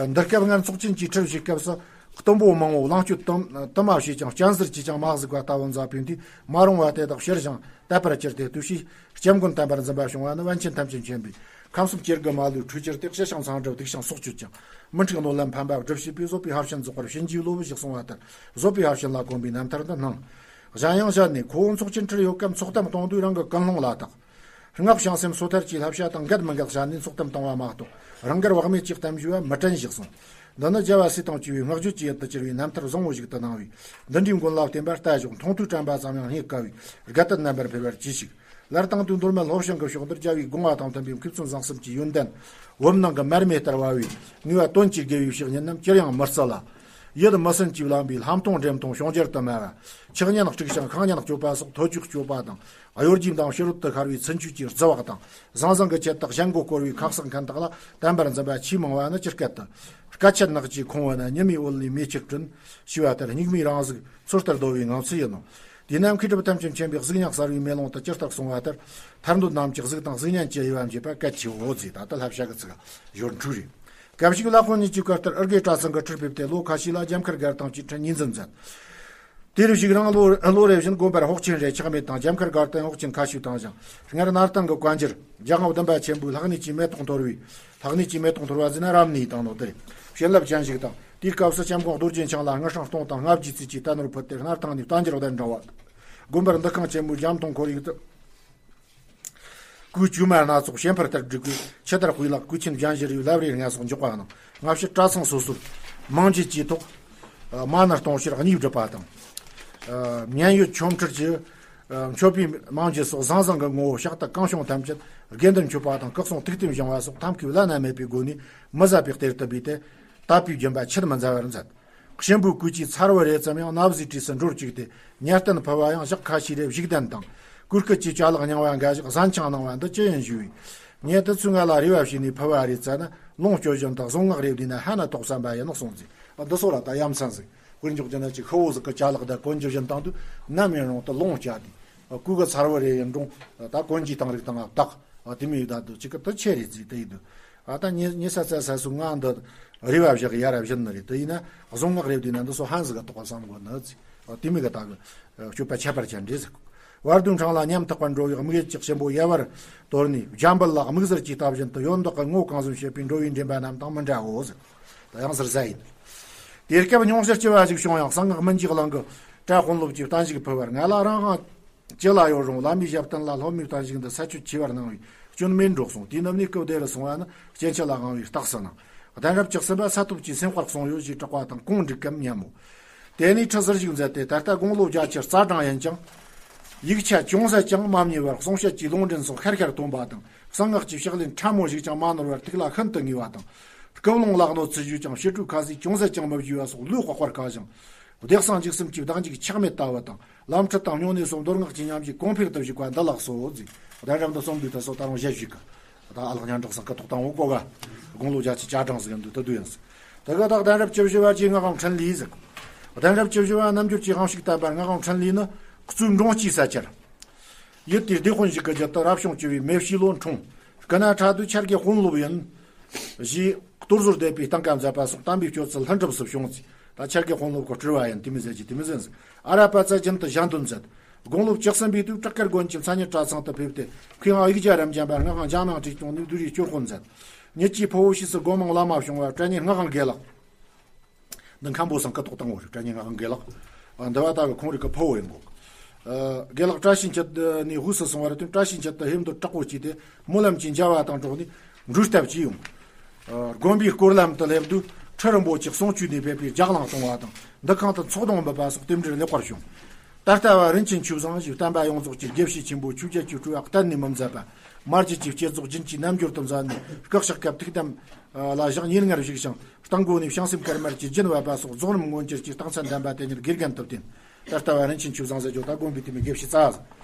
འདི་སྐབས་སྔར་ཚོགས་ཆེན་གྱི་ཁྲིར་བཞུགས་སྐབས་སུ་གཏུམ་པོ་མང་བོ་ལང་སྤྱོད་དུ་དུ་མ་བྱས་ཀྱང་སྤྱན་ཟུར་གྱིས་ཀྱང་མ་གཟིགས་པ་ལྟ་བུ་མཛད་པའི་མཐུས་མ་རུངས་པ་དེ་དག་ཕྱིར་ཞིང་དད་པར་གྱུར་ཏེ་བརྟུལ་ཞུགས་སྐྱབས་མགོན་བསྟན་པར་འཛིན་པ་བྱུང་བ་ནི་པཎ་ཆེན་ཐམས་ཅད་མཁྱེན་པའི་ཁམས་གསུམ་སྐྱེ་རྒུ་མ་ལུས་འཁྲུལ་གྱུར་ཏེ་གཤེ་ཞིང་མཚང་འགྲིབ་སྡིག་ཞིང་སྲོག་གཅོད་ཅིང་མི་འཁྲུགས་ནོར་ལམ་ཕན་པ་སྒྲུབ་བྱེད་པའི་བཟོད་པའི་ཕ་བྱིན་རྫོགས་པར་བྱིན་གྱིས་རློབས་བཞག་གསུངས་པ་ལྟར་བཟོད་པའི་ཕ་བྱིན་ལ་གོམས་པའི་རྣམ་ཐར་འདི་སྣང་། གཞན་ཡང་ཞལ་ནས་ཁོ་བོ་ཚོགས་ཆེན་ཁྲིར་ཡོད་སྐབས་ཚོགས་གཏམ་གཏོང་དུས་རང་གི་ཀུན་སློང་ལ་བརྟག་སྔགས་བྱང་སེམས་སོ་ཐར་གྱི་བསླབ་བྱ་དང་འགལ་མི་འགལ་བྱ་ནས་ཚོགས་གཏམ་གཏོང་བ་མ་གཏོགས་རང་དགར་བག་མེད་ཀྱི་གཏམ་ཞུ་བ་མི་དྲན་ཞིག་གསུངས། འདི་ནི་རྒྱལ་བ་སྲས་དང་བཅས་པའི་བསྔགས་བརྗོད་ཀྱི་ཡུལ་དུ་གྱུར་པའི་རྣམ་ཐར་བཟང་བོ་ཞིག་ཏུ་སྣང་བས་འདི་འདྲའི་མགོན་ལ་བརྟེན་པར་ལྟ་ཞོག་མཐོང་ཐོས་དྲན་པ་ཙམ་ཡང་རྙེད་དཀའ་བས་དགའ་དད་རྣམ་པར་འཕེལ་བར་གྱིས་ཤིག་སླར་དང་དུ་མདོ་སྨད་ལྷོ་བྱང་གི་ཕྱོགས་འདིར་རྒྱལ་བའི་དགོངས་པ་དང་མཐུན་པའི་མཁས་བཙུན་བཟང་གསུམ་གྱི་ཡོན་ཏན་བུམ་ནང་གི་མར་མེ་ལྟར་བབས་པས་ངེས་པ་དོན་གྱི་དགེ་བའི་བཤེས་གཉེན་རྣམས་ཅིར་ཡང་མི་བརྩི་ལ། ཡིད་མི་སྲུན་གྱིས་བསླངས་པའི་ལྷ་མཐོང་འདྲེ་མཐོང་བྱུང་རྒྱལ་དུ་སྨྲ་བ། ཆག་ཉན་དཀྲུག་ཞིང་ཤིང་ཉན་སྐྱོབ་པ་སོགས་ཐོ་ཅོ་སྐྱོབ་པ་དང་གཡོ་སྒྱུ་དང་ཕྱི་རོལ་དུ་ཤར་བའི་ཚུལ་འཆོས་ཀྱི་རྫི་བག་དང་ཟང་ཟིང་གི་ཆེད་དུ་གཞན་མགོ་བསྐོར་བའི་ཁ་གསག་མཁན་དག་ལ་བསྟན་པར་འཛིན་པ་ཆེས་མང་བ་ནི་ཇི་སྐད་དུ། སྐད་ཆད་ནགས་ཀྱི་ཁོང་བུ་ན་ཉི་མའི་འོད་ལས་མེ་ཁྱེར་བསྐྲུན། ཞེས་པ་ལྟར་སྙིགས་མའི་རང་གཟུགས་འཚོལ་ལྟར་རྡོལ་བའི་ངང་ཚུལ་ཡིན་ནོ། དེས་ན་མཁས་གྲུབ་ཐམས་ཅད་མཁྱེན་པའི་གཟུགས་བརྙན་གསལ་བའི་མེ་ལོང་དུ་ཇི་ལྟར་གསུངས་པ་ལྟར་ཐར་འདོད་རྣམས་ཀྱི་གཟུགས་དང་གཟུགས་བརྙན་གྱི་དབྱེ་བ་འབྱེད་པ་གལ་ཆེའོ་ཟེར། ད་ལྟ་བསླབ་བྱ་གི་ཚིག་སྦྱོར་འཕྲུལ་རེད། སྐབས་ཤིག་ལྷ་དབང་ཉིད་ཀྱི་བཀའ་ལྟར་ཨུར་གེ་གྲྭ་ཚང་གི་ཁྲིར་ཕེབས་ཏེ་ལོ་ཁ་ཤས་ལ་རྒྱལ་མཁར་སྒར་དང་གཅིག་ཁྲིར་ཉིན་འཛིན་མཛད། དེ་རུ་ཞིག་རང་ལོ་ལོ་རེ་བཞིན་དགོན་པར་ཕོགས་ཆེན་རེ་ཆག་མེད་དང་རྒྱལ་མཁར་སྒར་དུ་ཕོགས་ཆེན་ཁ་ཤས་བཏང་ཞིང་སྔར་སྣར་ཐང་གི་བཀའ་འགྱུར་རྒྱལ་དབང་བདུན་པ་ཆེན་པོའི་ལྷག་གནས་ཀྱི་མེ་ཏོག་འཐོར་བའི། ལྷག་གནས་ཀྱི་མེ་ཏོག་འཐོར་བ་ཟེར་ན་རབ་གནས་དང་ནོ་དེ་རེད། བྱིན་རླབས་ཅན་ཞིག་དང་དེའི་སྐབས་སུ་སྐྱབས་མགོན་རྡོ་རྗེ་འཆང་ལ་དངུལ་སྲང་སྟོང་དང་ལྔ་བརྒྱའི་རྩིས་ཀྱི་རྟ་ནོར་ཕུལ་ཏེ་སྣར་ཐང་ནས་བསྟན་འགྱུར་གདན་དྲངས་པ། དགོན་པར་འདུ་ཁང་ཆེན་མོའི་རྒྱ་མཐོང་ཁོར་ཡུག་ཏུ། སྐུའི་བཅོས་མ་སྣ་ཚོགས་བཤད་པར་ལྟར་བསྒྲིགས་པའི་ཆུ་དར་དཔེ་ལེགས་སྐུ་ཆེན་སྦྱང་གཞི་རིའི་ལབ་རེ་ལྔ་སོགས་འཇོག་པ་དང་སྔ་ཕྱི་གྲྭ་ཚང་སོ་སོར་མང་འགྱེད་ཀྱི་ཐོག་མ་ཎི་སྟོང་ཕྱུར་གཉིས་བསྒྲུབས་པ་དང་། མཉན་ཡོད་ཆོ་འཕྲུལ་གྱི་མཆོད་པའི་མང་འགྱེད་སོགས་ཟང་ཟིང་གི་ངོ་བོ་ཕྱག་རྟགས་གང་བྱུང་ཐམས་ཅད་དགེ་འདུན་མཆོད་པ་དང་སྐུ་གསུང་ཐུགས་རྟེན་བཞེངས་པ་སོགས་ཐབས་མཁས་བླ་ན་མེད་པའི་སྒོ་ནས་མི་ཟད་པའི་གཏེར་དུ་སྦས་ཏེ་དད་པའི་སྦྱིན་པ་ཆད་མི་མཛད་པར་མཛད། གཤིན་པོའི་སྐུ་ཆས་ཚར་བུ་རེ་ཙམ་ཡང་ན་བཟའི་གྲས་སུ་འགྲོར་བཅུག་སྟེ་ཉེར་བསྟན་ཕུལ་བ་ཡང་ཞག་ཁ་ཤས་རེ་བཞུགས་གདན་དང་གོས་སྐུ་གྱི་ཅ་ལག་རྙིང་བ་འགའ་ཞིག་གཟན་ཆང་གནང་བ་འདི་ཅི་ཡིན་ཞུས་པས། ངས་དེ་ཚོའི་ང་ལ་རེ་བ་བྱས་ནས་ཕུལ་བ་རེད་ཟེར་ན་ལོངས་སྤྱོད་བཞིན་དུ་གཟུངས་སྔགས་རེ་བསྡུས་ན་ཧ་ན་ཐོག་བསམ་པ་ཡིན་ནོ་གསུངས་ཟིག་འདི་སོགས་ལ་ད་ཡ་མཚན་ཟིག་དཔེར་འཇོག་རྒྱུ་ན་ཅིག་ཤི་བོ་ཟིག་གི་ཅ་ལག་དང་གོན་རྒྱུ་བཞིན་བཏང་དུས་ནམ་ཡིན་རུང་དུ་ལོངས་སྤྱད་དེ་སྐུ་གི་ཚར་བུ་རེ་ཡིན་རུང་ད་གོན་རྒྱུའི་སྟེང་རིགས་དང་བཏགས་དེ་མོ་ཡོད་ད་དུ་ཅིག་གི་དུ་ཆེ་རེད་ཟིག་དེ་ཡིན་དུས། ཨ་ད་ཉེ་ཉེ་ས་ཚ་ས་སུ་ང་འདི་རེ་བ་བཞག་ཡ་ར་བཞིན་ནི་རེད། དེ་ཡིན་ན་གཟུངས་སྔགས་རེ་བསྡུས་ན་འདི་སོ་ཧན་ཟིག་ག་གཏོགས་པ་བསམ་དགོས་ནི་ཟིག་དེ་མི་ག་ད་གི་སྤྱོད་པ་ཁྱད་པར་ཅན་རེད་ཟིག་བར་དོའི་འཕྲང་ལ་ཉམ་ཐག་པར་འགྲོ་བའི་དམིགས་ཡུལ་གྱི་གཤིན་པོ་ཡལ་བར་དོར་ནས་འཇམ་དཔལ་ལ་དམིགས་བསལ་གྱིས་ལྟ་བཞིན་དུ་ཡོན་བདག་གི་ངོ་གང་བཟུང་བྱེད་པའི་འགྲོ་བའི་འདྲེན་པ་རྣམས་དང་མི་འདྲའོ་ཟིག་ད་ཡང་ཟུར་ཟ་ཡིན། དེ་སྐབས་མྱོང་བྱར་སྐྱེ་བ་ཞིག་བྱུང་ཡང་གསང་སྔགས་སྨིན་གྱི་གླིང་གི་གྲྭ་དཔོན་སློབ་ཀྱི་བསྟན་བཤིག་ཕུལ་བར་ང་ལ་རང་དབང་ཅི་ལ་ཡོད་རུང་བླ་མའི་ཞབས་བརྟན་ལ་སློབ་མའི་བརྟན་བཞུགས་འདི་ས་ཆོད་ཆེ་བར་གནང་བས་སྐྱོན་མེད་འགྲོ་གསུངས། དེའི་ནུབ་ནས་སྐུ་བདེ་རུ་སོང་བ་ནི་སྐྱེ་འཆི་ལ་དབང་བའི་རྟགས་སུ་སྣང་། གདན་རབས་བཅུ་གསུམ་པ་ས་ཐོབ་ཀྱི་སེམས་དཔར་གསུངས་ཡོད་ཞེས་གྲགས་པ་དང་གོང་འགྲིག་གམ་སྙམ་མོ། དེ་ནས་ཁྲི་ཟུར་ཞིག་མཛད་དེ་ད་ལྟ་དགུང་ལོ་བརྒྱད་ཅུ་རྩ་གྲངས་ཡིན་ཀྱང་། ཡིག་ཆ་ཅུང་ཟད་ཀྱང་མ་རྙེད་པར་གསུང་བཤད་ཀྱི་ལུང་འདྲེན་སོགས་ཤར་ཤར་ཐོན་པ་དང་གསང་སྔགས་ཀྱི་ཕྱག་ལེན་ཕྲ་མོ་ཞིག་ཀྱང་མ་ནོར་བར་ཐུགས་ལ་ཤིན་ཏུ་ངེས་པ་དང་། སྐུ་རླུང་ལག་ནོར་ཚུལ་བཞུགས་ཀྱང་ཕྱི་དྲོའི་ཁ་ཟས་ཅུང་ཟད་ཀྱང་མི་བཞེས་པ་སོགས་ལུས་ལྐོག་པར་བཀག་ཞིང་། བདེ་གསང་འཇིགས་གསུམ་གྱི་བདག་འཇུག་ཆག་མེད་ལྟ་བུ་དང་། ལམ་ཁྲིད་དང་སྨྱུང་གནས་སོགས་མདོ་སྔགས་ཀྱི་ཉམས་བཞེས་གོང་འཕེལ་དུ་བཞུགས་པ་འདི་ལགས་སོ་ཟེར། གདན་རབས་འདི་གསུམ་འདུག་ད་སོ་ད་རུང་བཞེས་བཞུགས་གི་ད་ཨ་ལགས་སྙན་གྲགས་སང་སྐུ་ཐོག་དང་བོ་གོ་ག་དགུང་ལོ་བརྒྱད་ཅུ་གྱ་གྲངས་ཟིག་འདུག་ད་འདུག་ཡིན་ཟིག་དེ་ག་ད་གདན་རབས་བཅུ་བཞི་བ་ཀྱི་སྔགས་དབང་འཕྲིན་ལས་ཟིག་གདན་རབས་བཅུ་བཞི་བ་རྣལ་འབྱོར་གྱི་དབང་ཕྱུག་བསྟན་པ་སྔགས་དབང་འཕྲིན་ལས་ནི་གཙོས་འབྲོང་སྐྱིད་ས་ཁྱེར། ཡུལ་དེའི་སྡེ་དཔོན་ཞིག་གི་རྒྱུད་དུ་རབ་བྱུང་བཅུ་བའི་མེ་བྱི་ལོ་འཁྲུངས། སྐུ་ན་ཕྲ་དུས་ཁྱར་གི་དཔོན་སློབ་ཡིན། ཞེས་གཏོར་ཟོར་འདེབས་པའི་སྟངས་ཀ་མཛད་པ་སོགས་དམ་པའི་སྤྱོད་ཚུལ་ལྷུན་གྲུབ་སུ་བྱུང་ཚེ། ད་ཁྱར་གི་དཔོན་སློབ་ཀྱི་སྤྲུལ་བ་ཡིན། དེ་མི་ཟད་ཀྱི་དེ་མི་ཟད་ཟིག་ཨ་ར་པ་ཙ་རྒྱུན་དུ་ཞལ་འདོན་མཛད། དགུང་ལོ་བཅུ་གསུམ་པའི་དུས་བྲག་དཀར་དགོན་གྱི་མཚན་ཉིད་གྲྭ་ཚང་དུ་ཕེབས་ཏེ། མཁས་དབང་ཡིག་བརྒྱ་རབ་འབྱམས་པ་སྔགས་དབང་འཇམ་དབྱངས་ཁྲི་སྐྱོང་ནས་བསྡུས་རིས་སྤྱོད་དཔོན་མཛད། ཉིད་ཀྱི་ཕུ་བོ་ཕྱིས་སུ་སྒོ་མང་བླ་མ་བྱུང་བ་བཀྲ་ཉེ་སྔགས་དབང་དགེ་ལགས། འདི་མཁན་པོ་ཚང་སྐུ་ཐོག་དང་པོ་རེད། བཀྲ་ཉེ་སྔགས་དབང་དགེ་ལགས། ཨ། འདི་བ་ལྟ་བུ་ཁོང་རིགས་ཀྱི་ཕུ་བོ་ཡིན་གོ། ཨ། དགེ་ལགས་བཀྲ་ཤིས་འཁྱིལ་ནས་དབུས་སུ་སོང་བར་བརྟེན། བཀྲ་ཤིས་འཁྱིལ་དུ་ཧེ་མདོ་དྲག་པོ་སྐྱེས་ཏེ། སྨོན་ལམ་གྱི་མཇལ་བ་དང་འགྲོགས་ནས་འབྲུ་བཏབ་ཀྱིས་ཡོང་། ཨ། དགོན་པའི་སྐོར་ལམ་དུ་སླེབས་དུས་ཁྲི་རིན་པོ་ཆེ་གསུང་ཆོས་ནས་ཕེབས་པའི་ལྗགས་ལང་གཏོང་བ་དང་། འདུ་ཁང་དུ་ཚོགས་གདོང་འབུད་པ་སོགས་རྟེན་འབྲེལ་ལེགས་པར་བྱུང་། ད་ལྟ་བ་རིན་ཆེན་ཆོས་བཟང་ཞེས་བསྟན་པ་ཡོངས་རྫོགས་ཀྱི་དགེ་བཤེས་ཆེན་པོ་ཆོས་རྒྱལ་གྱི་སྤྲུལ་བ་གཏན་ནས་མི་མཛད་པ། མ་རྒྱུད་ཀྱི་བསྐྱེད་རྫོགས་རྒྱུན་གྱི་རྣལ་འབྱོར་དུ་མཛད་ནས། སྐུ་གཤེགས་སྐབས་ཐུགས་དམ་ལ་ཞག་ཉེར་ལྔར་བཞུགས་ཤིང་། རྟ་མགོ་ནས་བྱང་སེམས་དཀར་དམར་གྱི་རྒྱུན་བབས་པ་སོགས་རྫོགས་རིམ་མངོན་གྱུར་གྱི་རྟགས་མཚན་ལྡན་པ་དེ་ཉིད་དགེ་རྒན་དུ་བསྟེན། ད་ལྟ་བ་རིན་ཆེན་ཆོས་བཟང་ཟེར་རྒྱུ་ད་དགོན་པའི་དེ་མི་དགེ་བཤེས་རྩ་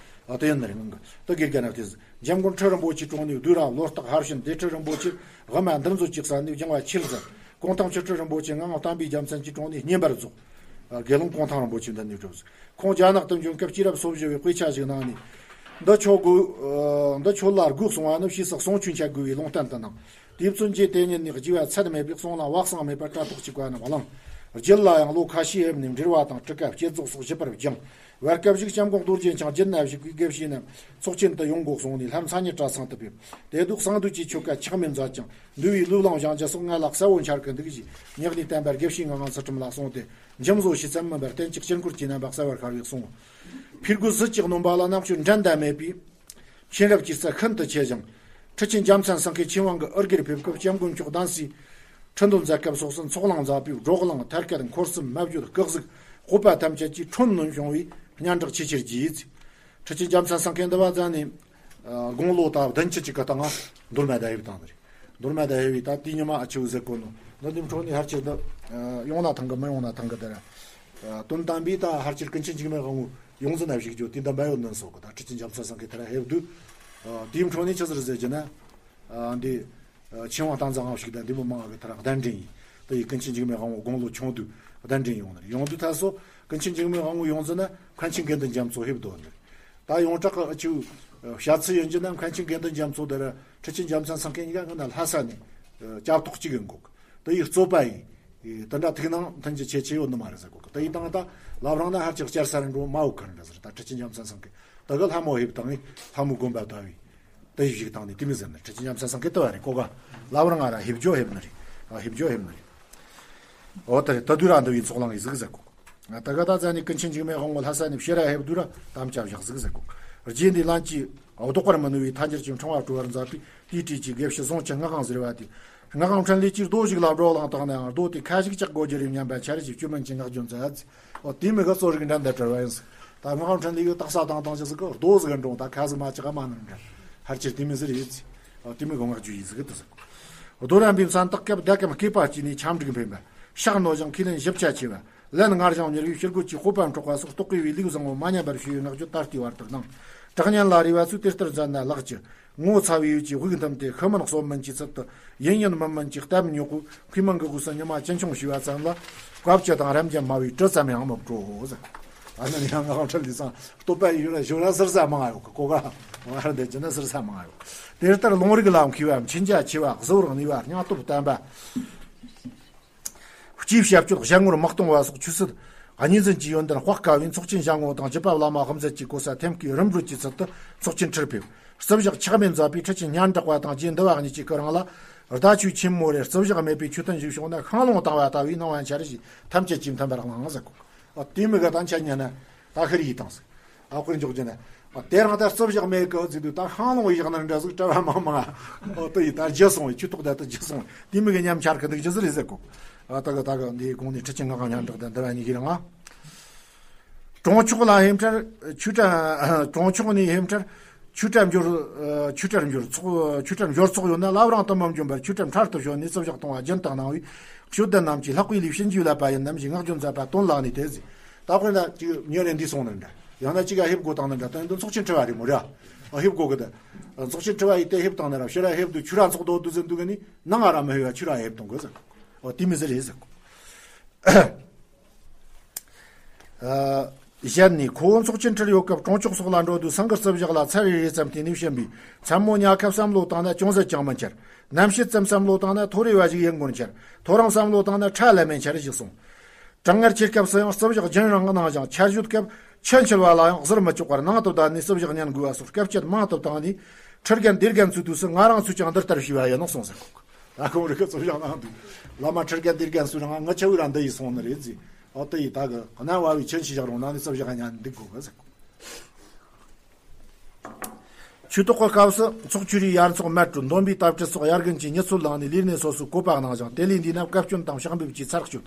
ཟེར། དེ་ཡིན་ནི་རེད། ད་དགེ་རྒན་རབ་དེ་འཇམ་མགོན་ཁྲི་རིན་པོ་ཆེའི་དྲུང་ནས་བསྡུས་ར་བློ་རྟགས་ཕར་ཕྱིན། སྡེ་ཁྲི་རིན་པོ་ཆེ་དབུ་མ་འདུལ་མཛོད་ཀྱི་གསན་ནས་སྦྱང་བ་ཆེར་མཛད། གུང་ཐང་ཆུ་ཁྲི་རིན་པོ་ཆེ་ངག་དབང་བསྟན་པའི་རྒྱལ་མཚན་གྱི་དྲུང་ནས་བསྙེན་པར་རྫོགས། དགེ་སློང་གུང་ཐང་རིན་པོ་ཆེ་འདི་ནས་གྲུབ། ཁོང་རྒྱ་ནག་ཏུ་བྱོན་སྐབས་སྐྱེས་རབས་སོ་བཞི་བའི་དཔེ་ཆ་ཞིག་ནང་ནས། འདི་ཆོས་དགོས། འདི་ཆོས་ལ་དགོས་གསུང་བ་ནི་ཕྱིས་སུ་གསུང་ཆོས་འཆད་དགོས་པའི་ལུང་བསྟན་དུ་གནང་། དུས་ཚོད་ཀྱི་དེ་ཉིད་ནས་རྒྱས་པ་ཚད་མེད་པའི་གསུང་ལ་བག་གསང་མེད་པར་གྲྭ་ཐོག་གཅིག་པ་རྣམས་བླངས། རྒྱུད་ལ་ཡང་ལོ་ཁ་ཤས་ཡོད་ནས་འགྲེལ་བ་དང་གྲུབ་ཀ་བསྐྱེད་རྫོགས་སོགས་ཞིབ་པར་སྦྱངས། བར་སྐབས་ཤིག་སྐྱབས་མགོན་རྡོ་རྗེ་འཆང་རྒྱུད་ན་བཞུགས་པའི་དགེ་བཤེས་རྣམས་ཚོགས་ཆེན་དུ་ཡོང་དགོས་གསུངས་ནས་ལྷ་མཚན་ཉིད་གྲྭ་ཚང་དུ་ཕེབས། དེ་དུས་གསང་འདུས་ཀྱི་ཆོ་ག་ཆག་མེད་མཛད་ཅིང་། འདུལ་བའི་ལུས་ལོངས་བཞེངས་རྒྱུ་སོགས་ང་ལ་གསལ་བོ་འཆར་གི་འདུག་ཅེས་ཉག་ནས་བསྟན་པ་དགེ་བཤེས་ངག་དབང་ཚུལ་ཁྲིམས་ལ་གསུངས་ཏེ། འཇིམ་བཟོ་ཞིག་ཙམ་མིན་པར་བསྟན་བཅོས་ཅན་སྐོར་གྱི་རྣམ་པ་གསལ་བར་ཤར་བས་གསུངས། ཕུལ་དགོས་གཟི་བརྗིད་སྣོན་པ་ལ་རྣམ་དཔྱོད་འགྲན་ཟླ་མེད་པས། མཁྱེན་རབ་ཀྱི་རྩལ་ཤིན་ཏུ་ཆེ་ཞིང་། ཁྲི་ཆེན་རྒྱལ་མཚན་སེང་གེ་ཆོས་དབང་གི་ཨུ་རྒྱུར་ཕེབས་སྐབས་སྐྱབས་མགོན་མཆོག་གདན་སའི་ཁྲི་འདོན་མཛད་སྐབས་སོགས་སུ་ཚོགས་ལངས་མཛད་པས་བགྲོ་གླེང་ཐད་ཀར་འཁོར་གསུམ་མ་བརྗོད་སྐུ་གཟུགས་སྤོབས་པ་ཐམས་ཅད་ཀྱིས་ཁྲོན་ནས་བྱུང་བའི་སྙན་གྲགས་ཆེས་ཆེར་རྒྱས། ཁྲི་ཆེན་རྒྱལ་མཚན་སེང་གེ་འདི་བ་ཙམ་ནས་དགུང་ལོ་ད་བདུན་ཅུ་ཅིག་གི་སྟེང་མདོ་སྨད་དུ་ཕེབས་བཏང་ནི་རེད། མདོ་སྨད་དུ་ཕེབས་པས་ད་དེའི་ཉི་མ་ཨ་ཆུ་ཟེར་གོ་ནོ། འདི་འདི་འཕྲོ་ནས་ཕལ་ཆེར་འདི་ཡོང་ན་ཐང་གི་མི་ཡོང་ན་ཐང་གི་དེ་ར། དོན་དམ་པའི་ད་ཕལ་ཆེར་ཀུན་མཁྱེན་འཇིགས་མེད་དབང་པོ་ཡོངས་འཛིན་ན་བཞུགས་རྒྱུ་དེ་འདི་འབའ་ཡོད་ནོན་སོགས་གི་ད་ཁྲི་ཆེན་རྒྱལ་མཚན་སེང་གེ་དེ་ར་ཕེབས་དུས། དེའི་འཕྲོ་ནས་ཆི་ཟེར་ཟེར་རྒྱུ་ན། འདི་ཆོས་དབང་སྟངས་འཛིན་དབང་ཕྱུག་དང་འདི་མི་མང་གི་དེ་ར་གདན་འདྲེན་ཡིན། དེ་ཡི་ཀུན་མཁྱེན་འཇིགས་མེད་དབང་པོ་དགུང་ལོ་ཆུང་དུས་གདན་འདྲེན་ཡོང་ནི་རེད། ཡོང་དུས་ད་སོ་ཀུན་མཁྱེན་འཇིགས་མེད་དབང་པོ་ཡོངས་འཛིན་ན་མཁན་ཆེན་དགེ་འདུན་རྒྱ་མཚོ་ཕེབས་དོ་ནི་རེད། ད་ཡོངས་གྲགས་ཀྱི་ཨ་ཆུ་བཤད་ཚུལ་ཡིན་རྒྱུ་ན་མཁན་ཆེན་དགེ་འདུན་རྒྱ་མཚོ་དེ་ར་ཁྲི་ཆེན་རྒྱལ་མཚན་སེང་གེ་གཉིས་ཀ་ང་ན་ལྷ་ས་ནས་སྐྱབས་ཐོག་གཅིག་ཡིན་གོ། དེ་ཡི་རྩོད་པ་ཡིན། དེ་འདྲ་ཐུགས་སྣང་མཐུན་རྒྱུ་ཆེ་ཆེ་ཡོད་ནི་མ་རེད་ཟེར་གོ། དེ་ཡི་སྟེང་ད་ལབ་རང་ན་ཧར་ཅིག་བསྐྱར་ས་རིན་འགྲོ་མ་འོ་ག་རེ་འདྲ་ཟེར། ད་ཁྲི་ཆེན་རྒྱལ་མཚན་སེང་གེ་དེ་གི་ལྷ་མོ་ཕེབས་དང་ངས་ལྷ་མོའི་དགོན་པ་ལྟ་བུའི་དེ་ཡི་བཞུགས་སྟངས་ནས་དེ་མི་ཟེར་ནི། ཁྲི་ཆེན་རྒྱལ་མཚན་སེང་གེ་ལྟ་བ་རེད་གོ་ག། ལབ་རང་ང་ར་ཕེབས་རྒྱུ་ཕེབས་ནི་རེད། ཨ་ཕེབས་རྒྱུ་ཕེབས་ནི་རེད། འོ་དེ་རེད། ད་དུས་ར་འདི་བའི་ཚོགས་ལངས་ཡི་ཟིག་ཟེར་གོ། ད་ག་ད་ཙ་ནི་ཀུན་མཁྱེན་འཇིགས་མེད་དབང་པོ་ལྷ་ས་ནས་ཕྱིར་ར་ཕེབས་དུས་ར་དམ་བཅའ་བཞག་ཟིག་ཟེར་གོ། རྗེ་འདི་ལན་གྱིས་ལྡོག་པར་མི་ནུས་པའི་མཐའ་འགྱུར་གྱི་འཕྲེང་བ་བཀྲོལ་བར་མཛད་པས་དེའི་གྲས་ཀྱི་དགེ་བཤེས་ཟུང་ཆེ་སྔགས་དབང་ཟེར་བ་དེ། སྔགས་དབང་འཕྲིན་ལས་ཀྱིས་རྡོ་ཞིག་ལ་བགྲོ་གླེང་བཏང་ནའང་རྡོ་དེ་ཁ་ཞིག་བཅག་དགོས་རྒྱུ་རེད་སྙམ་པ་འཆར་གཞི་བཅོས་མིན་གྱི་ངག་བརྗོད་མཛད། འོ་དེ་མི་ག་གཙོ་རིག་འགྲན་ཟླ་བྲལ་བ་ཡིན་ཟིག། ད་སྔགས་དབང་འཕྲིན་ལས་ཀྱི་རྟགས་གསལ་དང་དང་ཅི་ཟིག་གི་རྡོ་ཟིག་གི་འགྲོང་ད་ཁ་ཟིག་མ་བཅག་མ་ནང་འདྲ། ཧར་ཅིར་དེ་མི་ཟེར་ཡིན་ཟིག། འོ་དེ་མི་ག་ངག་བརྗོད་ཡིན་ཟིག་གི་དུ་ཟིག། རྡོ་རམ་པའི་མཚན་རྟགས་སྐབས་ཟླ་གམ་སྐེད་པ་གཅིག་ནས་ཁྱབ་འགྲིག་འཕེན་པ། ཕྱག་རྣོ་ཞིང་ཁས་ལེན་ཞིབ་ཆ་ཆེ་བ། ལན་སྔར་བཞིན་མྱུར་བའི་ཕྱིར་རྒོལ་གྱི་སྤོབས་པ་འཕྲོག་པ་སོགས་རྟོག་གེ་བའི་ལུགས་བཟང་བོ་མ་ཉམས་པར་ཞུ་བའི་ངག་བརྗོད་ད་ལྟའི་བར་དུ་གནང་། གྲགས་སྙན་ལ་རས་པ་ཚོས་དེ་ལྟར་མཛད་ན་ལགས་ཀྱི། ངོ་ཚ་བའི་ཡུལ་གྱི་དབུགས་འཐུམས་ཏེ་ཤི་མིན་གསོན་མིན་གྱི་ཚུལ་དུ་ཡིན་ཡིན་མིན་མིན་གྱི་གཏམ་ཉོག་གུ་མཁས་མིན་གི་གུ་སུ་ཉི་མ་ཅི་འཁྱོངས་ཞུས་པ་ཙམ་ལ། བཀའ་བཅུ་དང་རབ་འབྱམས་སྨྲ་བའི་དྲི་ཙམ་ཡང་མི་སྤྲོ་ཟེར། ཨ་ནི་ཡང་ང་ཁྲ་ལི་སང་སྟོད་པ་ཡོད་ན་ཞོ་ར་ཟུར་ས་མང་ཡོད་གི་གོ་ག་ང་ར་འདི་ཅི་ན་ཟུར་ས་མང་ཡོད། དེ་ལྟར་ལུང་རིགས་ལ་མཁས་པའམ་མཁྱེན་རྒྱ་ཆེ་བ་གཟུ་བོར་གནས་པ་སྙིང་སྟོབས་བརྟན་པ། སྤྱིའི་བྱ་སྤྱོད་གཞན་ངོར་མི་གཏོང་བ་སོགས་ཆོས་སྲིད་གཉིས་འཛིན་གྱི་ཡོན་ཏན་དཔོག་དཀའ་བས་ཚོགས་ཆེན་བཞེངས་ངོ་དང་རྒྱུད་པ་བླ་མ་དཔེ་མཛོད་ཀྱི་གོ་ས་ཐེམ་སྐས་རིམ་གྲོ་གྱི་ཚུལ་དུ་ཚོགས་ཆེན་ཁྲིར་ཕེབས། རྩིབས་བཞག་ཆག་མེད་མཛད་པའི་ཁྲི་ཆེན་སྙན་གྲགས་པ་དང་རྗེ་འདི་བ་གཉིས་ཀྱི་སྐུ་རིང་ལ། ཟླ་ཆོས་ཆེན་མོ་རེ་རྩིབས་བཞག་མེད་པའི་ཆོས་ཐུན་ཞིག་བྱུང་ན་ཤིང་སློང་བཏང་བ་ལྟ་བུའི་སྣང་བ་འཆར་ཞིང་ཐམས་ཅད་ཀྱིས་མཐུན་པར་གླེང་ཟེར་གོ། ཨ་དེ་མི་ག་དང་ཆ་ཉན་ན་ད་ཤི་རི་ཡི་དང་ཟེར། ཨ་དཔེར་འཇོག་རྒྱུ་ན། ཨ་དེ་རང་ད་རྩིབས་བཞག་མེད་གི་ཟེར་དུས་ད་ཤིང་སློང་བཞག་ན་འདྲ་ཟིག་གྲྭ་བ་མང་མང་། ཨོ་དེ་ཡི་ད་རྒྱུ་སོང་བའི་ཆོས་ཐོག་ད་ད་རྒྱུ་སོང་བའི་དེ་མི་གི་ཉམས་འཆར་གི་འདུག་རྒྱུ་ཟིག་རེད་ཟེར་གོ། ཨ་ད་གི་ད་གི་འདིའི་གོང་ནས་ཁྲི་ཆེན་ངག་དབང་སྙན་གྲགས་དང་འདི་བ་གཉིས་ཀྱི་རིང་ང་། གྲོང་ཆོག་ལ་ཧེམ་ཁྲར་ཆུ་ཁྲ། གྲོང་ཆོག་ནས་ཧེམ་ཁྲར་ཆུ་ཁྲ་འབྱོར། ཆུ་ཁྲ་འབྱོར་ཚོགས། ཆུ་ཁྲ་འབྱོར་ཚོགས་ཡོད་ན་བླ་བྲང་དུ་མ་འབྱོན་པར་ཆུ་ཁྲ་འཕྲལ་དུ་བྱོན་ནས་རྩིབས་བཞག་གཏོང་བ་རྒྱུན་དུ་གནང་བས། དཔྱོད་ལྡན་རྣམས་ཀྱིས་ལྷག་པའི་ལུས་བྱིན་གྱིས་བརླབས་པ་ཡིན་ནམ་ཞེས་ངག་བརྗོད་མཛད་པ་དོན་ལག་ནས་དེ་ཟིན། ད་དཔེར་ན་ཅིག་ཉོན་ནས་འདི་སོང་ནི་འདྲ། ཡང་ན་ཅིག་ག་ཧེབ་དགོས་བཏང་ནི་འདྲ། ད་འདི་ཚོགས་ཆེན་ཁྲི་བ་རེད་མོ་ར། ཨ་ཧེབ་དགོས་གི་ད། ཚོགས་ཆེན་ཁྲི་བ་ཡིས་དེ་ཧེབ་བཏང་ནི་ར་ཕྱི་ར་ཧེབ་དུ་ཆུ་ར་ཚོགས་དོ་དུ་ཟིན་དུ་གི་ནི་ནང་ང་ར་མི་ཧེ་བ་ཆུ་ར་ཧེབ་གཏོང་དགོས་ཟེར། ཨོ་དེ་མི་ཟེར་རེད་ཟེར། ཨ། བཞེས་ནས་ཁོ་བོ་ཚོགས་ཆེན་ཁྲིད་ཡོད་སྐབས་གྲོང་ཆོག་སོགས་ལ་འགྲོ་དུས་སེང་གེ་རྩི་བཞག་ལ་ཚར་རེ་རེ་ཙམ་བལྟས་ནས་བྱིན་པས། མཚན་མོ་ཉལ་ཁ་བསམ་བློ་བཏང་ན་ཅུང་ཟད་ཀྱང་མི་འཆར། ནམ་ཕྱེད་ཙམ་བསམ་བློ་བཏང་ན་ཐོ་རེ་བ་ཞིག་ཡིན་དགོས་འཆར། ཐོ་རངས་བསམ་བློ་བཏང་ན་ཁྲ་ལམ་མེ་འཆར་ཞིག་གསུངས། གྲང་ངར་ཆེ་སྐབས་སུ་ཡང་རྩི་བཞག་རྒྱུན་རིང་གནང་ཞིང་ཆར་གཞོད་སྐབས་ཆུ་འཁྱིལ་བ་ལ་ཡང་གཟིར་མི་ཆོག་པར་ནང་དུ་བསྡད་ནས་རྩི་བཞག་ཉན་དགོས་པ་སོགས་སྐབས་བཅད་མང་དུ་བཏང་ནས་ཁྲི་རྒན་སྡེ་རྒན་ཚོའི་དུས་སུ་ང་རང་ཚོས་ཀྱང་འདི་ལྟར་ཞུས་པ་ཡིན་ནོ་གསུངས་ཟེར་གོ། ད་ཁོང་རི་ཁ་རྩི་བཞག་གནང་འདུག། བླ་མ་ཁྲི་རྒན་སྡེ་རྒན་ཚོས་རང་ང་ཆ་བོའི་རང་འདི་ཡིས་སོང་ནི་རེད་ཟེར། ཨོ་དེ་ཡིས་ད་གི་གནའ་བ་བའི་ཆུ་འཁྱིལ་བཞག་རུང་ནང་ནས་རྩི་བཞག་ཉན་འདུག་དགོས་གི་ཟེར་གོ། ཆོས་ཐོག་གི་སྐབས་སུ་ཚོགས་ཆོས་རེའི་ཡར་འཚོགས་མར་གྲོལ། འདོན་པའི་དབ་ཁྲིད་སོགས་དབྱར་དགུན་གྱི་ཉིན་ཚོད་བླངས་ནས་ལས་སྣེ་སོ་སོའི་བཀོད་པ་གནང་ཞིང་། དེ་ལས་འདས་ན་བཀའ་བཀྱོན་དང་ཕྱག་འབེབས་ཀྱིས་ཚར་གཅོད།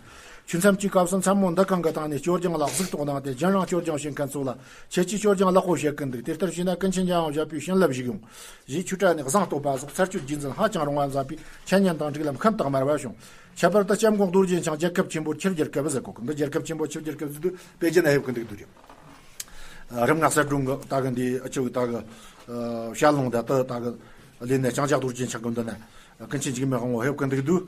ཆོས་མཚམས་ཀྱི་སྐབས་སུ་མཚན་མོ་འདུ་ཁང་གི་སྟེང་ནས་སྐྱོར་སྦྱང་ལ་གཟིགས་རྟོག་གནང་སྟེ། རྒྱུན་རིང་སྐྱོར་སྦྱང་བྱེད་མཁན་ཚོ་ལ་ཁྱེད་ཀྱིས་སྐྱོར་སྦྱང་ལེགས་པོ་བྱེད་ཀྱིན་འདུག། དེ་ལྟར་བྱས་ན་ཀུན་མཁྱེན་རྒྱལ་དབང་བཞད་པའི་བྱིན་རླབས་ཤིག་ཡོང་། ཞེས་ཆོས་གྲྭ་ནས་བཟང་བསྟོད་པ་སོགས་ཚར་གཅོད་རྒྱུན་འཛིན་ཧ་ཅང་རུང་བ་མཛད་པས་འཆད་ཉན་དང་སྒྲིག་ལམ་ཤིན་ཏུ་དམར་བ་བྱུང་། ཁྱད་པར་དུ་སྐྱབས་མགོན་རྡོ་རྗེ་འཆང་རྒྱལ་ཁབ་ཆེན་པོར་ཆིབས་བསྒྱུར་སྐབས་ཟེར་གོ་གི། འདི་རྒྱལ་ཁབ་ཆེན་པོ་ཆིབས་བསྒྱུར་སྐབས་ཟེར་དུས་དཔེ་རྒྱན་ན་ཕེབས་ཀྱི་འདུག་འདུག་རེད། རིམ་ལྔ་གསལ་སྒྲོན་གྱི་ད་གི་འདི་ཨ་ཅོ་གི་ད་གི་ཨ་བཤད་ལུང་ད་ད་ད་གི་ལས་ནས་ལྕང་སྐྱ་རྡོ་རྗེ་འཆང་གི་འདི་ན་ཀུན་མཁྱེན་འཇིགས་མེད་དབང་པོ་ཕེབས་ཀྱི་འདུག་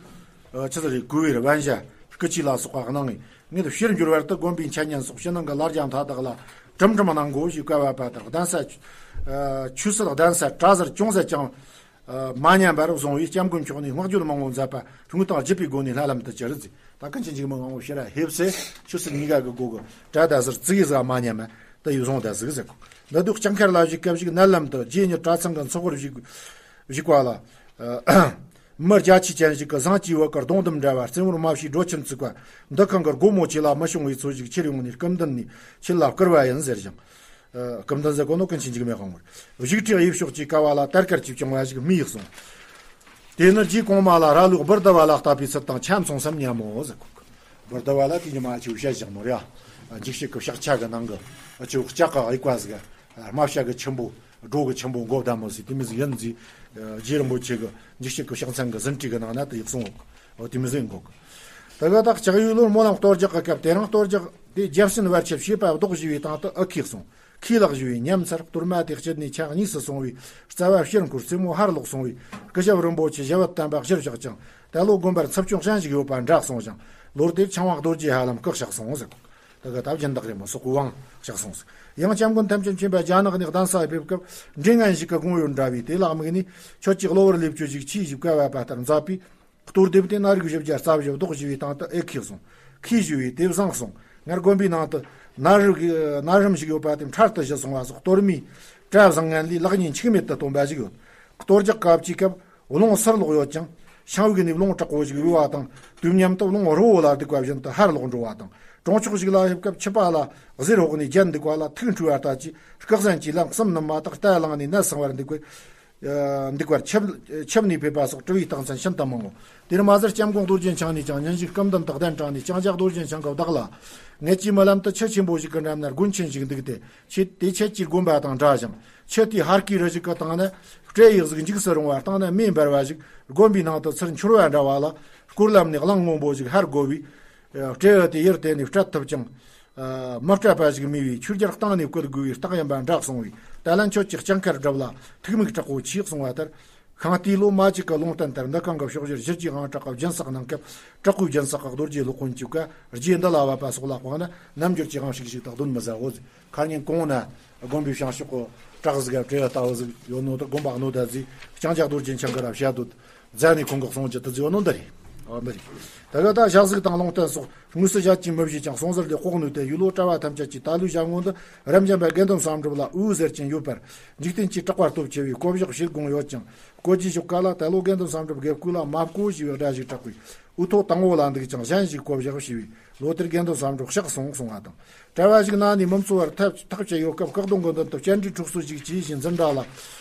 འདུག། ཨ་ཆི་ཟེར་རེད། གུས་པར་དབེན་ཞྭ་སྐུ་ཕྱི་ལ་སོགས་པ་གནང་ངས། ངེད་ཕྱིར་འབྱོར་བར་དུ་དགོན་པའི་འཆད་ཉན་སོགས་ཕྱི་ནང་གི་ལ་རྒྱ་མཐའ་དག་ལ་གྲུབ་འབྲིང་གནང་དགོས་ཞེས་བཀའ་ཕབ་པ་ལྟར་གདན་ས་ཨ་ཆོས་སྲིད་གདན་ས་གྲྭ་ཟུར་ཅུང་ཟད་ཀྱང་ཨ་མ་ཉམས་པར་བཟུང་བས་སྐྱབས་མགོན་མཆོག་ནས་བསྔགས་བརྗོད་མང་པོ་མཛད་པ་ཐུགས་དང་བརྒྱུད་པའི་སྒོ་ནས་ལྷ་ལམ་དུ་གྱུར་ཟེར། ད་ཀུན་མཁྱེན་འཇིགས་མེད་དབང་པོ་ཕྱིར་ཕེབས་སའི་ཆོས་སྲིད་གཉིས་ཀ་གི་སྒོ་གི་གྲྭ་དང་ཟུར་ཙི་གེ་ཟིག་མ་ཉམས་མ་ད་ཡུལ་བཟུང་ད་ཟིག་ཟེར་གོ། འདི་དུས་སྤྱང་ཁར་ལ་བཞུགས་སྐབས་ཤིག་མནལ་ལམ་དུ་རྗེ་ཉིད་གྲྭ་ཚང་གི་ཚོགས་པར་བཞུགས་བཞུགས་པ་ལ། མི་རྒྱ་ཆེ་ཅན་ཞིག་གིས་ཟངས་ཀྱི་འོག་གི་སྡོང་དུམ་འདྲ་བ་རྩེ་མོར་མ་ཕྱིས་སྒྲོ་ཆེན་བཙུགས་པ། འདུ་ཁང་གི་སྒོ་མོ་ཆེ་ལ་མི་ཤོང་བའི་ཚོད་ཅིག་ཁྱེར་ཡོང་ནས་སྐུ་མདུན་ནས་ཁྱེད་ལ་བསྐུར་བ་ཡིན་ཟེར་ཞིང་། ཨ་སྐུ་མདུན་ཟེར་གོ་ནོ་ཀུན་མཁྱེན་འཇིགས་མེད་དབང་པོར། བཞུགས་ཁྲིའི་དབྱིབས་ཕྱོགས་ཀྱི་ཀ་བ་ལ་དར་དཀར་གྱིས་བཅིངས་པ་ཞིག་མི་ཡིས་གསུངས། དེ་ནི་རྗེ་གོང་མ་ལ་ར་ལུག་བུར་དུ་བ་ལ་བཏབ་པའི་ཚུལ་དང་ཆ་མཚུངས་སམ་སྙམ་མོ་ཟེར་གོ། བུར་དུ་བ་ལ་དེ་ཉི་མ་ཆེ་བཤད་བཞག་མོ་རེད། ཨ་འཇིགས་བྱེད་ཀྱི་ཕྱག་ཆ་གི་ནང་གི་ཨ་ཆེ་ལྕགས་ཀྱི་དབྱུག་པ་ཟིག་རྨ་བྱ་གི་ཆུན་པོ། སྒྲོ་གི་ཆེན་པོ་མགོ་བསྡམས་མོ་ཟིག་དེ་མི་ཟིག་ཡིན་ཟིག། རྗེ་རིན་པོ་ཆེ་གི་འཇིགས་བྱེད་ཀྱི་ཕྱག་མཚན་གྱི་ཟིན་བྲིས་ཀྱི་ནང་ན་དེ་ཡིག་གསུངས་འོག། འོ་དེ་མི་ཟིག་འགོག། དེ་ག་ད་ལྕགས་ཡོས་ལོར་སྨོན་ལམ་གཏོར་རྒྱག་གི་སྐབས་དེ་རིང་གཏོར་རྒྱག་དེ་རྒྱབ་སྲིན་བར་ཆད་བྱེད་པ་བཟློག་ཞུས་པའི་སྟེང་དུ་ཨི་ཁུས་གསུངས། ཁས་ལག་ཞུས་པའི་ཉམས་ཚར། གཏོར་མ་དེ་བསྐྱེད་ནས་ཕྱག་གཉིས་སུ་སོང་བའི་རྩ་བ་ཕྱིར་འཁོར་རྩེ་མོ་ཕར་ལོག་སོང་བས་སྐུ་ཞབས་རིན་པོ་ཆེ་ཞབས་པད་བརྟན་པ་གཞིར་བཞག་ཅིང་། ད་ལོ་དགོན་པར་ཚབ་སྐྱོང་ཅན་ཞིག་ཡོད་པ་འདྲ་གསུངས་ཤིང་། ལོ་དེར་ཆང་བ་རྡོ་རྗེ་ཧ་ལམ་བཀག་བཞག་སོང་ཟེར། དེ་ག་ད་སྦྱིན་བདག་རེད་མོ་སོག་དབང་བཞག་སོང་ཟེར། ཡང་སྐྱབས་མགོན་ཐམས་ཅད་མཁྱེན་པ་རྒྱ་ནག་ནས་གདན་ས་ཕེབས་སྐབས་མགྲིན་ངན་ཞིག་གི་དགོངས་ཡོད་འདྲ་བས་དེ་ལ་དམིགས་ནས་ཁྱོད་ཀྱིས་གློ་བུར་ལས་བཅོས་ཤིག་ཆེས་ཞིག་བཀའ་བབ་པ་ལྟར་མཛད་པས། གཏོར་སྡེབ་དེ་གནའ་རིག་བཞི་བརྒྱ་རྩ་བཞི་བཟློག་ཞུས་པའི་སྟེང་དུ་ཨེ་ཁུས་གསུངས། ཁུས་ཞུས་པས་དེ་བཟང་གསུངས། སྔར་དགོན་པའི་ནང་དུ་གནའ་རིག་གནའ་རིམ་ཞིག་ཡོད་པ་དེ་འཕྲལ་དུ་ཞི་སོང་བ་སོགས་གཏོར་མའི་གྲྭ་བཟང་ངན་ལས་ལེགས་ཉེས་འཆུག་མེད་དུ་སྟོན་པ་ཞིག་ཡོད། གཏོར་རྒྱག་སྐབས་ཀྱི་སྐབས་རླུང་སུར་ལོག་ཡོད་ཅིང་། བྱང་བུག་ནས་རླུང་དྲག་པོ་ཞིག་བུས་པ་དང་དུས་མཉམ་དུ་རླུང་ཧྲོ་བོ་ལ་ལྡུག་པ་བཞིན་དུ་ཧར་ལོག་འགྲོ་བ་དང་། གྲོང་ཆོག་ཞིག་ལ་ཕེབས་སྐབས་ཆུ་པ་ལ་གཟེར་ཕོག་ནས་བརྒྱལ་འདུག་པ་ལ་ཐུགས་འཁྲུལ་བ་ལྟ་ཅི། སྐག་ཟན་གྱིས་ལམ་གསུམ་ནུབ་མ་ཐག་རྟ་བླངས་ནས་ནད་སངས་པར་འདུག་པས། འདུག་པར་ཆབ་ཆབ་ནས་ཕེབས་པ་སོགས་དྲི་བའི་རྟགས་མཚན་ཤིན་ཏུ་མང་ངོ་། དེར་མ་ཟད་སྐྱབས་མགོན་རྡོ་རྗེ་འཆང་ནས་ཀྱང་ཉིན་ཞིག་སྐུ་མདུན་དུ་གདན་དྲངས་ནས་ལྕང་སྐྱ་རྡོ་རྗེ་འཆང་གི་བདག་ལ། ངེད་ཀྱི་རྨི་ལམ་དུ་ཆུ་ཆེན་པོ་ཞིག་གི་འགྲམ་ན་དགོན་ཆེན་ཞིག་འདུག་སྟེ། ཆུ་དེ་ཁྱེད་ཀྱི་དགོན་པ་དང་འདྲ་ཞིང་། ཆུ་དེའི་ཧར་སྐེའི་རི་ཞིག་གི་སྟེང་ན་སྤྲེའུ་ཡག་ཟིག་འཇིགས་སུ་རུང་བ་སྟེང་ན་མེ་འབར་བ་ཞིག་དགོན་པའི་ནང་དུ་ཚུར་འཕྱུར་བ་འདྲ་བ་ལ། སྐོར་ལམ་ནས་གླང་སྔོན་པོ་ཞིག་ཧར་བསྒོར་བས། སྤྲེའུ་དེ་ཡུལ་དེ་ནས་བསྐྲད་ཐུབ་ཅིང་། མི་སྤྲད་པ་ཞིག་མེད་པས་ཆོས་རྒྱལ་སྟེང་ནས་བཀོད་དགོས་པའི་རྟགས་ཡིན་པ་འདྲ་གསུངས་པས། ད་ལན་ཁྱོད་ཀྱིས་སྤྱང་ཁར་སྒྲུབ་ལ་ཐུགས་མིག་དྲག་པོ་ཆེས་གསུང་བ་ལྟར། ཤིང་རྟའི་ལོ་མ་གཅིག་གི་ལུང་བསྟན་ལྟར་འདུ་ཁང་གི་ཕྱོགས་བཞིར་ཞི་རྒྱས་དབང་དྲག་གི་སྦྱིན་སྲེག་གནང་སྐབས་དྲག་པོའི་སྦྱིན་སྲེག་གི་རྡོ་རྗེ་སློབ་དཔོན་གཅིག་ག་རྗེ་འདི་ལ་བབས་པ་སོགས་ལ་དཔགས་ན་རྣལ་འབྱོར་གྱི་དབང་ཕྱུག་ཞིག་ཏུ་གདོན་མི་ཟ་འོ་ཟེར། ཁ་ཉིན་གོང་ན་དགོན་པའི་བྱང་ཕྱོགས་ཀྱི་བྲག་ཟིག་ག་སྤྲེའུ་ལྟ་བུ་ཟིག་ཡོད་ནོ་དེ་དགོན་པ་གནོད་ད་ཟིག་ལྕང་སྐྱ་རྡོ་རྗེ་འཆང་གི་ར་བཤད་འདོད། རྫ་ནས་ཁོང་གི་གསུང་རྒྱུ་དེ་ཟིག་ཡོད་ནོ་འདི་རེད། ཨ་འདི་རེད། ད་ག་ད་ཞག་ཟིག་དང་ལུང་བསྟན་སོགས་དངོས་སུ་ཞལ་གྱིས་མི་བཞེས་ཀྱང་གསུང་ཟུར་ལས་ལྐོག་ནུས་ཏེ་ཡུལ་ལོ་གྲྭ་བ་ཐམས་ཅད་ཀྱིས་ད་ལོའི་ཞག་སྔོན་དུ་རབ་འབྱམས་པ་དགེ་འདུན་བསམ་གྲུབ་ལ་འོད་ཟེར་ཅན་ཡོད་པར་འཇིག་རྟེན་གྱིས་གྲགས་པ་སྟོབས་ཆེ་བས་བསྐོ་བཞག་བྱེད་དགོངས་ཡོད་ཅིང་། བསྐོ་རྒྱུའི་ཞོགས་ཀ་ལ་ད་ལོ་དགེ་འདུན་བསམ་གྲུབ་དགེ་བསྐོས་ལ་མ་བསྐོ་ཞེས་པའི་སྒྲ་ཞིག་གྲགས་པས་འུ་ཐོག་དང་པོ་ལ་འདུག་ཅིང་གཞན་ཞིག་བསྐོ་བཞག་ཞུས་པས། ལོ་དེར་དགེ་འདུན་བསམ་གྲུབ་གཤེགས་སོང་གསུང་བ་དང་། གྲྭ་བ་ཞིག་ན་ནས་མི་འཚོ་བར་ཐབས་ཐག་བཅད་ཡོད་སྐབས་སྐུ་གདུང་གི་མདུན་དུ་སྤྱན་འདྲེན་འཁྲུག་སོ་ཞིག་བྱས་ཤིང་འཛིན་གྲྭ་ལ་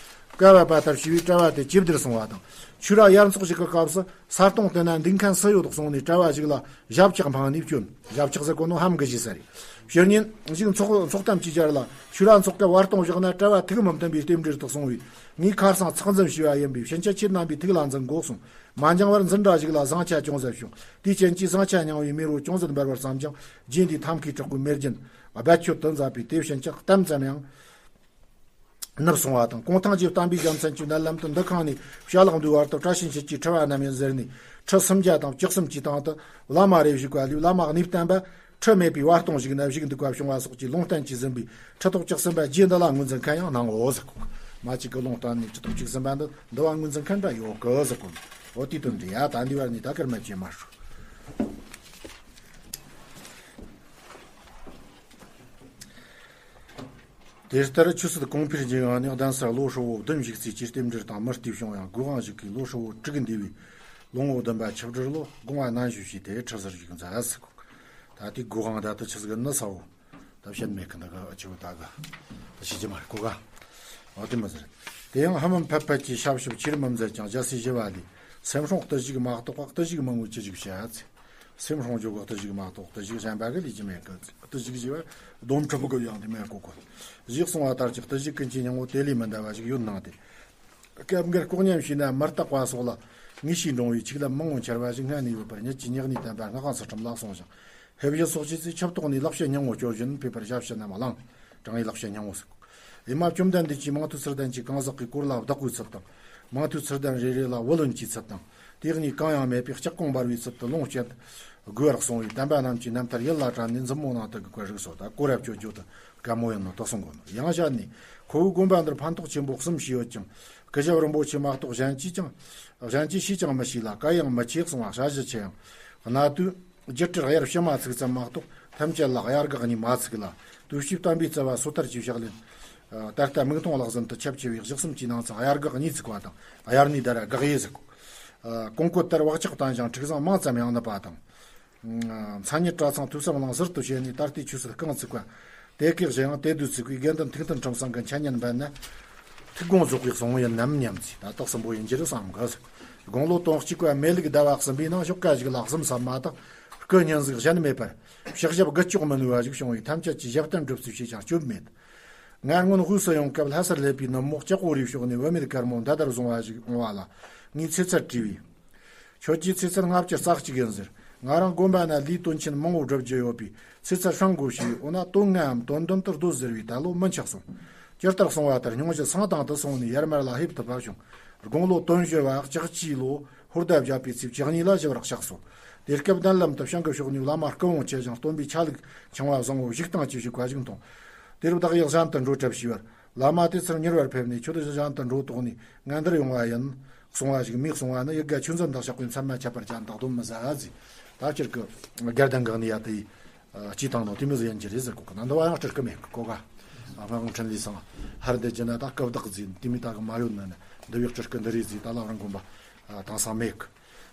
བཀའ་བབས་པ་ལྟར་ཞུས་པས་གྲྭ་བ་དེ་ཇེ་བདེར་སོང་བ་དང་། ཆོས་ར་དབྱར་འཚོགས་ཤིག་གི་སྐབས་སུ་ས་སྟོང་དེ་ན་འདུག་མཁན་སུ་ཡོད་གསུངས་ནས་གྲྭ་བ་ཞིག་ལ་ཞབས་ཆག་འཕངས་ནས་བསྐྱོན། ཞབས་ཆག་ཟེར་གོ་ནོ་ཧམ་གི་ཞིག་ས་རེད། ཕྱི་ཉིན་ཞིག་འཚོགས་འཚོགས་གཏམ་གྱི་རྒྱར་ལ་ཆོས་ར་འཚོགས་སྐབས་བར་སྟོང་བཞག་ན་གྲྭ་བ་ཐུགས་མི་མཐུན་པའི་རྟེན་འབྲེལ་དུ་གསུངས་པས། ངས་ཁ་སང་ཚགས་འཛིན་ཞུས་པ་ཡིན་པས་ཕྱིན་ཆད་ཁྱེད་རྣམ་པའི་ཐུགས་ལ་འཛིན་དགོས་གསུངས། མ་འགྱངས་བར་འཛིན་གྲྭ་ཞིག་ལ་བཟང་ཆ་ཅུང་ཟད་བྱུང་། དེའི་རྐྱེན་གྱིས་བཟང་ཆ་མྱང་བའི་མེ་རོ་ཅུང་ཟད་འབར་བར་བསམ་ཀྱང་རྗེ་འདིའི་ཐབས་མཁས་དྲག་པོའི་མེ་རྒྱུན་རྦད་ཆོད་དུ་མཛད་པས་དེ་ཕྱིན་ཆད་གཏམ་ཙམ་ཡང་ནུབ་སོང་བ་དང་། གུང་ཐང་རྗེ་བསྟན་པའི་རྒྱལ་མཚན་གྱི་མནལ་ལམ་དུ་འདུ་ཁང་ནས་བྱ་ལག་འདུའི་བར་དུ་བཀྲ་ཤིས་འཁྱིལ་གྱི་ཁྲི་བ་རྣམས་ཡིན་ཟེར་ནས་ཁྲི་སུམ་བརྒྱ་དང་བཅུ་གསུམ་གྱི་སྟེང་དུ་བླ་མ་རེ་བཞུགས་པ་ལས་བླ་མ་གནས་བརྟན་པ། ཁྲི་མེད་པའི་བར་སྟོང་ཞིག་ན་བཞུགས་འདུག་པ་བྱུང་བ་སོགས་ཀྱི་ལུང་བསྟན་གྱིས་ཟིན་པའི་ཁྲི་ཐོག་བཅུ་གསུམ་པ་རྗེ་འདི་ལ་ངོས་འཛིན་མཁན་ཡང་སྣང་ངོ་ཟེར་གོ། མ་གཅིག་གི་ལུང་བསྟན་ནས་ཁྲི་ཐོག་བཅུ་གསུམ་པ་འདི་འདི་བ་ངོས་འཛིན་མཁན་འདྲ་ཡོད་གི་ཟེར་གོ། འོ་དེའི་དོན་འདི་ཡ་ད་འདི་བར་ནས་ད་སྐར་མ་བཅད་མ་ཧྲུ། དེ་ལྟར་ཆོས་སྲིད་གོང་འཕེལ་འགྱིང་ཡང་ནས་གདན་ས་ལོ་ཧྲིལ་བོ་བདུན་བཞུགས་ཚེ་ཀྱི་རྟེན་འབྲེལ་དང་མུ་སྟེགས་བྱུང་ཡང་སྒོ་ཁང་ཞིག་གིས་ལོ་ཧྲིལ་བོ་དྲུག་འདས་པའི་ལོ་ངོ་བདུན་པ་ཆིག་སྦྲུལ་ལོ་དགོངས་པ་ནན་ཞུ་བྱས་ཏེ་ཁྲི་ཟུར་བཞུགས་མཛད་ཟེར་གོ། ད་ལྟའི་སྒོ་ཁང་ད་ལྟ་ཆི་ཟིག་ནི་ས་བོ། ད་བཤད་མེད་གི་འདི་ག་ཆི་བོ་ད་ག་ད་བཤད་ཀྱི་མ་རེད་གོ་ག་འོ་དེ་མི་ཟེར། དེ་ཡང་ཧ་མམ་ཕད་ཕད་ཀྱི་ཞབས་ཞུབ་ཆེར་མི་མཛད་ཀྱང་རྒྱལ་སྲས་ཞི་བ་ལྷས་སེམས་སྲུང་བརྟུལ་ཞུགས་མ་གཏོགས་པ་བརྟུལ་ཞུགས་མང་བོ་ཅི་ཞིག་བྱ་ཚེ། སེམས་སྲུང་འཇོག་གི་བརྟུལ་ཞུགས་མ་གཏོགས་བརྟུལ་ཞུགས་གཞན་པ་གི་ལས་ཀྱི་མེད་གི། བརྟུལ་ཞུགས་ཞེས་པ་སྡོམ་ཁྲིམས་གི་ཡང་དེ་མེད་གོ་གོ། ཞེས་གསུངས་པ་ལྟར་གྱི་བརྟུལ་ཞུགས་ཀུན་གྱི་སྙིང་པོ་དེ་ལས་མི་འདའ་བ་ཞིག་ཡོད་སྣང་སྟེ། སྐབས་འགར་ལྐོག་ཉན་བྱས་ན་མི་རྟག་པ་སོགས་ལ་ངེས་ཤེས་འདྲོངས་པའི་ཆོས་ལམ་མང་བོ་འཆར་བ་ཞིག་སྔ་ནས་ཡོད་པར་ཉིད་ཀྱི་ཉག་ཉིས་བསྟན་པ་སྔགས་ཁང་ཚུལ་ཁྲིམས་ལ་གསུངས་ཤིང་། ཕེབས་བཞུད་སོགས་བྱས་ཚེ་ཆབ་ཏོག་ནས་ལག་ཕྱིས་སྙིང་པོ་སྐྱོར་བཞིན་ཕེབས་པར་ཞབས་ཕྱི་རྣམས་བླངས། དྲང་ངེས་ལག་ཕྱིས་སྙིང་པོ་ཟེར། ཨེ་མ་བཅོམ་ལྡན་འདས་ཀྱིས་མང་ཐོས་ཚུལ་ལྡན་གྱི་གང་ཟག་གི་སྐོར་ལ་བདག་པོའི་ཚུལ་དང་། མང་ཐོས་ཚུལ་ལྡན་རེ་རེ་ལ་བུ་ལོན་གྱི་ཚུལ་དང་། དེ་གཉིས་གང་ཡང་མེད་པའི་ལྕགས་གོང་འབར་བའི་ཚུལ་དུ་ལོངས་སྤྱད་དགོས་པར་གསུངས་པའི་བསྟན་པ་རྣམས་ཀྱི་རྣམ་ཐར་ཡིད་ལ་དྲན་ནས་མཛུབ་མོ་ནང་དུ་གི་བཀོད་རིགས་སོ། ད་གོ་རབ་ཅོ་ཅོ་དང་དཀའ་མོ་ཡིན་ནོ་དོ་གསུང་གོ་ནོ། ཡང་ཞལ་ནས་ཁོ་བོའི་དགོན་པ་འདིར་ཕན་ཐོགས་ཆེན་པོ་གསུམ་ཞིག་ཡོད་ཅིང་། སྐུ་ཞབས་རིན་པོ་ཆེ་མ་གཏོགས་གཞན་གྱིས་ཀྱང་། གཞན་གྱིས་ཤེས་ཀྱང་མི་ཤེས་ལ་བཀའ་ཡང་མི་ཆེ་གསུང་བ་ཞལ་བཞི་ཆེ་ཡང་། གནའ་དུས། སྒྱུ་འཕྲུལ་དབྱར་ཕྱི་མ་ཚིག་ཙམ་མ་གཏོགས་ཐམས་ཅད་ལ་དབྱར་དགག་གཉིས་མ་ཚིག་ལ། དུས་ཕྱིས་བསྟན་པའི་རྩ་བ་སོ་ཐར་གྱི་ཕྱག་ལེན། ད་ལྟ་མིག་མཐོང་ལག་ཟིན་དུ་ཁྱབ་ཆེ་བའི་གཞི་གསུམ་གྱི་ནང་ཚན་དབྱར་དགག་གཉིས་ཚིག་པ་དང་དབྱར་གནས་དར་དགག་དབྱེ་ཟེར་གོ། གོང་བཀོད་ལྟར་བག་ཆགས་བརྟན་ཞིང་མཁྲེགས་བཟང་མང་ཙམ་ཡང་ནུབ་པ་དང་། མཚན་ཉིད་གྲྭ་ཚང་ཐོས་བསམ་གླིང་ཟུར་དུ་བྱས་ནས་ད་ལྟའི་ཆོས་སྲིད་རྐང་བཙུགས་པ། དེ་གའི་གཞི་ཡང་དེ་དུས་ཚིག་པའི་དགེ་འདུན་ཐུགས་མཐུན་ཁྲིམས་གསུམ་གྱི་འཆད་ཉན་འབད་ན། ཐུགས་དགོངས་རྫོགས་པའི་གསུང་ཡིན་ནམ་སྙམ་ཚེ་ད་རྟགས་གསུམ་པོ་ཡིན་གྱི་རེད་བསམ་གི། དགུང་ལོ་དོན་གཅིག་པ་མེ་ལུག་ཟླ་བ་གསུམ་པའི་ནང་ཞོགས་ཀ་ཞིག་ལ་གསུམ་བསམ་མ་ཐག་སྐུ་སྙུན་གཟུགས་གཞན་མེད་པར་ཕྱག་ཞབས་དགུ་ལྕོག་མི་ནུས་པ་ཞིག་བྱུང་བས་ཐམས་ཅད་ཀྱིས་ཞབས་བརྟན་སྒྲུབ་ཚུལ་བྱས་ཀྱང་སྐྱོན་མེད། ང་སྔོན་དབུས་སུ་ཡོང་སྐབས་ལྷ་སར་སླེབས་པའི་ནུབ་མོ་ལྕགས་པོ་རིའི་ཕྱོགས་ནས་བུད་མེད་དཀར་མོ་མདའ་དར་བཟུང་བ་ཞིག་འོང་བ་ལ་ངས་ཚེ་ཚད་དྲིས་པས། ཁྱོད་ཀྱི་ཚེ་ཚད་ལྔ་བཅུ་རྩ་གཅིག་ཡིན་ཟེར། ང་རང་དགོན་པ་ན་ལས་དོན་ཆེན་མང་བོ་སྒྲུབ་རྒྱུ་ཡོད་པས་ཚེ་ཚད་སྲུང་དགོས་ཞེས། འོ་ན་དོན་ལྔའམ་དོན་བདུན་དུ་སྡོད་ཟེར་བས་ད་ལོ་མི་འཆགས་གསུངས། ཇི་ལྟར་གསུངས་པ་ལྟར་སྙུང་གཞི་སེང་ཐང་དུ་སོང་ནས་ཡར་མར་ལ་ཕེབས་ཐུབ་པ་བྱུང་། དགུང་ལོ་དོན་བཞི་བ་ལྕགས་བྱིའུ་ལོ་ཧོར་ཟླ་བརྒྱད་པའི་ཚེས་བཅུ་གཉིས་ལ་ཞི་བར་གཤེགས་སོ། དེ་སྐབས་མདུན་ལམ་དུ་བྱང་གི་ཕྱོགས་ནས་བླ་མ་སྐུ་བོང་ཆེ་ཞིང་སྟོན་པའི་ཆ་ལུགས་འཆང་བ་བཟང་བོ་བཞུགས་སྟངས་ཀྱི་བཞུགས་པ་ཞིག་མཐོང་། དེར་བདག་ཡིད་གཞན་དུ་འགྲོ་གྲབས་ཞུས་པར། བླ་མ་དེ་ཚུར་མྱུར་བར་ཕེབས་ནས་ཁྱོད་གཞན་དུ་འགྲོ་དོགས་ནས་ང་འདིར་ཡོང་བ་ཡིན། གསུང་བ་ཞིག་མིག་གསུང་བ་ནི་ཡི་གེ་ཆུ་འཛིན་དང་ཞག་པའི་མཚན་མ་ཁྱད་པར་ཅན་དག་དོན་མི་ཟ་ཟིག་ད་ཁྱེར་གི་དགེ་ལྡན་གི་གནས་ཡ་དེ་ཡི་སྤྱི་དང་ནང་དེ་མི་ཟིག་ཡིན་གྱི་རེད་ཟེར་གོ་གི་ན་འདི་བ་ཡང་སྤྲུལ་སྐུ་མེད་གི་གོ་ག་སྔགས་འཕྲིན་ལས་སང་ཧར་འདི་ཇི་ན་ད་སྐུ་བདག་ཟིན་དེ་མི་ད་གི་མ་ཡོད་ན་ནི་འདི་བའི་སྤྲུལ་སྐུ་འདི་རེད་ཟིག་ད་ལ་རང་དགོན་པ་དེང་སང་མེད་གི།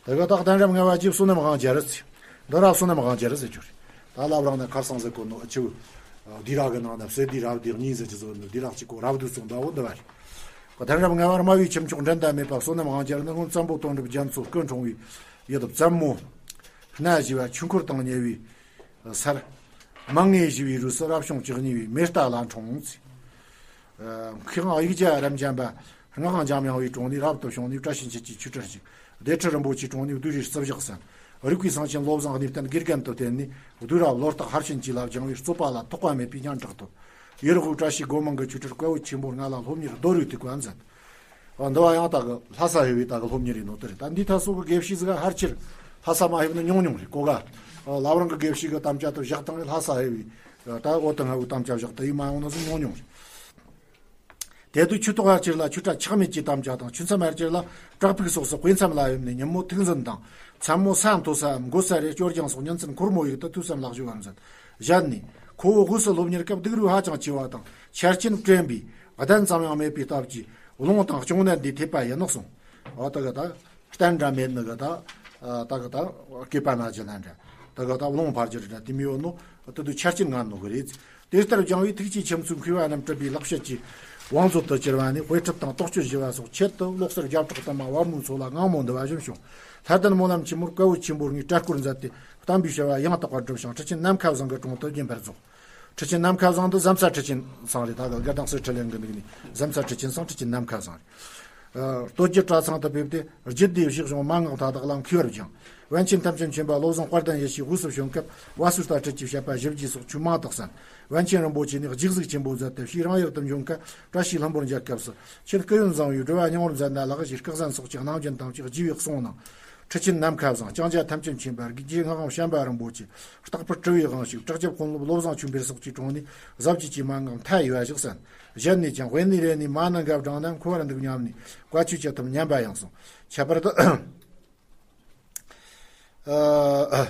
དེ་ག་ད་གདན་རབས་ལྔ་བ་རྗེ་བསོད་ནམས་དབང་རྒྱལ་རི་ཚེ། འདི་ར་བསོད་ནམས་དབང་རྒྱལ་རི་ཟེར་རྒྱུ་རེད། ད་ལབ་རང་ནས་ཁར་སང་ཟེར་གོ་ནོ་ཨ་ཆུ། སྡེ་ར་གི་ནང་ན་བསེ་སྡེ་རབ་སྡེ་གཉིས་ཟེར་གྱི་བཟོ་ནོ་སྡེ་ར་གཅིག་གོ་རབ་སྡེ་གསུམ་འདྲ་བོ་འདི་བ་རེད། གདན་རབས་ལྔ་བར་སྨྲ་བའི་ཁྱུ་མཆོག་འགྲན་ཟླ་མེད་པ་བསོད་ནམས་དབང་རྒྱལ་ནི་སྔོན་བཙན་པོ་དོན་གྲུབ་རྒྱ་མཚོ་སྐུ་འཁྲུངས་པའི་ཡུལ་དུ་བཙན་མོ། སྣ་ཞེས་པ་ཆོས་འཁོར་དང་ཉེ་བའི་སར། མང་ངེས་ཞེས་པའི་རུས་སུ་རབ་བྱུང་བཅུ་གཉིས་པའི་མེ་རྟ་ལ་འཁྲུངས་ཚེ། མཁས་དབང་ཡིག་བརྒྱ་རབ་འབྱམས་པ་སྔགས་དབང་འཇམ་དབྱངས་པའི་དྲུང་ནས་རབ་ཏུ་བྱུང་ནས་བཀྲ་ཤིས་འཁྱིལ་གྱི་ཆོས་ཁྲིད་ཅིག་སྡེ་ཁྲི་རིན་པོ་ཆེའི་དྲུང་ནས་བདུད་རིའི་རྩིབས་ཞག་གསན། རིག་པའི་གསང་ཆེན་བློ་བཟང་གནས་བརྟན་དགེ་རྒན་དུ་བསྟེན་ནས་བདུད་རབ་བློ་རྟགས་ཧར་ཕྱིན་གྱི་ལ་སྦྱང་བའི་རྩོད་པ་ལ་ཐོགས་པ་མེད་པའི་སྙན་གྲགས་ཐོབ། ཡུལ་དབུས་བཀྲ་ཤིས་སྒོ་མང་གི་ཆོས་ཁྲིད་བཀའ་བོད་ཆེན་པོ་ལྔ་ལ་སློབ་གཉེར་རྡོ་རུས་ཐུག་པ་མཛད། འདི་བ་ཡང་དག་གི་ལྷ་ས་ཧེ་བའི་དག་གི་སློབ་གཉེར་ཡིན་ནོ་དེ་རེད། ད་འདི་ཐ་སོ་གི་དགེ་བཤེས་ཟིག་ཧར་ཆེར་ལྷ་ས་མ་ཧེ་བ་ནི་ཉུང་ཉུང་རེད་གོ་ག་ལབ་རང་གི་དགེ་བཤེས་གི་དམ་བཅའ་དུ་བཞག་སྟངས་ལྷ་ས་ཧེ་བའི་ད་འོ་དང་ཧ་བའི་དམ་བཅའ་བཞག་ད་ཡིན་མ་ཡོང་ནོ་ཟིག་ཉུང་ཉུང་རེད། དེ་དུས་ཆོས་ཐོག་ཧར་ཆེར་ལ་ཆོས་གྲྭ་ཆག་མེད་ཀྱི་དམ་བཅའ་དང་ཆོས་མཚམས་ཧར་ཆེར་ལ་བྲག་ཕུག་སོགས་སུ་དཔེ་མཚམས་ལ་ཡོད་ནས་ཉིན་མོ་ཐུགས་འཛིན་དང་མཚན་མོ་ས་མཐོ་སའམ་སྒོ་ས་རེ་སྐྱོར་སྦྱང་སོགས་ཉིན་མཚན་འཁོར་མོ་ཡིག་ཏུ་ཐོས་བསམ་ལག་ཞུ་བར་མཛད། གཞན་ནས་ཁོ་བོ་དབུས་སུ་སློབ་གཉེར་སྐབས་སྡུག་རུས་ཧ་ཅང་ཆེ་བ་དང་ཆ་རྐྱེན་བཀྲེན་པས་གདན་ཙམ་ཡང་མེད་པའི་སྟབས་ཀྱིས་རླུང་དང་གཅོང་ནད་འདིས་ཐེབས་པ་ཡིན་ནོ་གསུངས། འོ་ད་ག་ད་གཏན་འདྲ་མེད་ནི་ག་ད་ད་ག་ད་སྐེད་པ་ན་ཅི་ལན་འདྲ་ད་ག་ད་རླུང་འཕར་རྒྱུ་རེད་འདྲ་དེ་མི་ཡོད་ནོ་ད་དུ་ཆ་རྐྱེན་ངན་ནོ་གི་རེད། དེ་ལྟར་སྦྱང་བའི་ཐུགས་ཀྱི་ཁྱིམ་མཚེས་མཁས་པ་རྣམས་གྲུབ་པའི་ལེགས་བཤད་ཀྱི་བང་མཛོད་དུ་གྱུར་པ་ནས་དཔེ་ཁྲིད་དང་རྟོགས་བརྗོད་ཞུ་བ་སོགས་ཆེད་དུ་ལོག་སར་རྒྱབ་བྲག་དུ་མ་བར་མོའི་མཚོ་ལ་སྔ་མོ་འདི་བ་བཞིན་བྱུང་། ལྷ་ལྡན་སྨོན་ལམ་ཆེན་མོར་བཀའ་བོད་ཆེན་པོ་ལྔའི་གྲལ་བསྐོར་མཛད་དེ་བསྟན་པའི་བྱ་བ་ཡང་དག་པར་བསྒྲུབས་ཤིང་ཁྲི་ཆེན་ནམ་མཁའ་བཟང་གི་དྲུང་དུ་བརྒྱན་པར་རྫོགས། ཁྲི་ཆེན་ནམ་མཁའ་བཟང་འདི་ཟམ་ས་ཁྲི་ཆེན་ཚང་རེད། ད་ག་དགའ་ལྡང་སྲས་ཁྲི་ལེན་གི་འདུག་ནི་ཟམ་ས་ཁྲི་ཆེན་ཚང་ཁྲི་ཆེན་ནམ་མཁའ་བཟང་རེད། སྟོད་རྒྱུད་གྲྭ་ཚང་དུ་ཕེབས་ཏེ་རྒྱུད་སྡེ་བཞི་གཞུང་མན་ངག་མཐའ་དག་ལ་མཁས་པར་སྦྱངས། པཎ་ཆེན་ཐམས་ཅད་མཁྱེན་པ་བློ་བཟང་དཔལ་ལྡན་ཡེ་ཤེས་དབུས་སུ་བྱོན་སྐབས་བ་སུ་ཏ་ཁྲིད་ཀྱི་བཤད་པ་ཞིབ་རྒྱས་སོགས་ཆོས་མང་དུ་གསན། པཎ་ཆེན་རིན་པོ་ཆེ་ནས་རྗེས་གཟིགས་ཆེན་པོ་མཛད་དེ་ཕྱིས་རང་ཡུལ་དུ་འབྱོན་སྐབས་བཀྲ་ཤིས་ལྷུན་པོར་མཇལ་སྐབས་སུ་ཁྱེད་སྐུ་ཡོན་བཟང་བས་སྒྲུབ་པ་སྙིང་པོར་མཛད་ན་ལགས་ཞེས་སྐུ་གཟན་སོགས་ཀྱི་གནང་སྦྱིན་དང་བཅས་རྒྱས་པའི་གསུང་གནང་། ཁྲི་ཆེན་ནམ་མཁའ་བཟང་། ལྕང་སྐྱ་ཐམས་ཅད་མཁྱེན་པ། དགེ་བཅུའི་ངག་དབང་བྱམས་པ་རིན་པོ་ཆེ། རྟག་པར་སྤྲུལ་བའི་དབང་ཕྱུག་བྲག་རྒྱབ་དཔོན་སློབ་བློ་བཟང་ཆོས་འཕེལ་སོགས་ཀྱི་དྲུང་ནས་གཟབ་རྒྱས་ཀྱི་མན་ངག་མཐའ་ཡས་པ་ཞིག་གསན། གཞན་ནས་ཀྱང་དབེན་གནས་རེ་ནས་མ་ཎི་འགའ་བགྲངས་ན་མཁོ་བར་འདུག་སྙམ་ནས་བཀའ་ཆོས་ཅི་ཐུབ་ཉན་པ་ཡང་གསུངས། ཁྱད་པར་དུ། ཨ།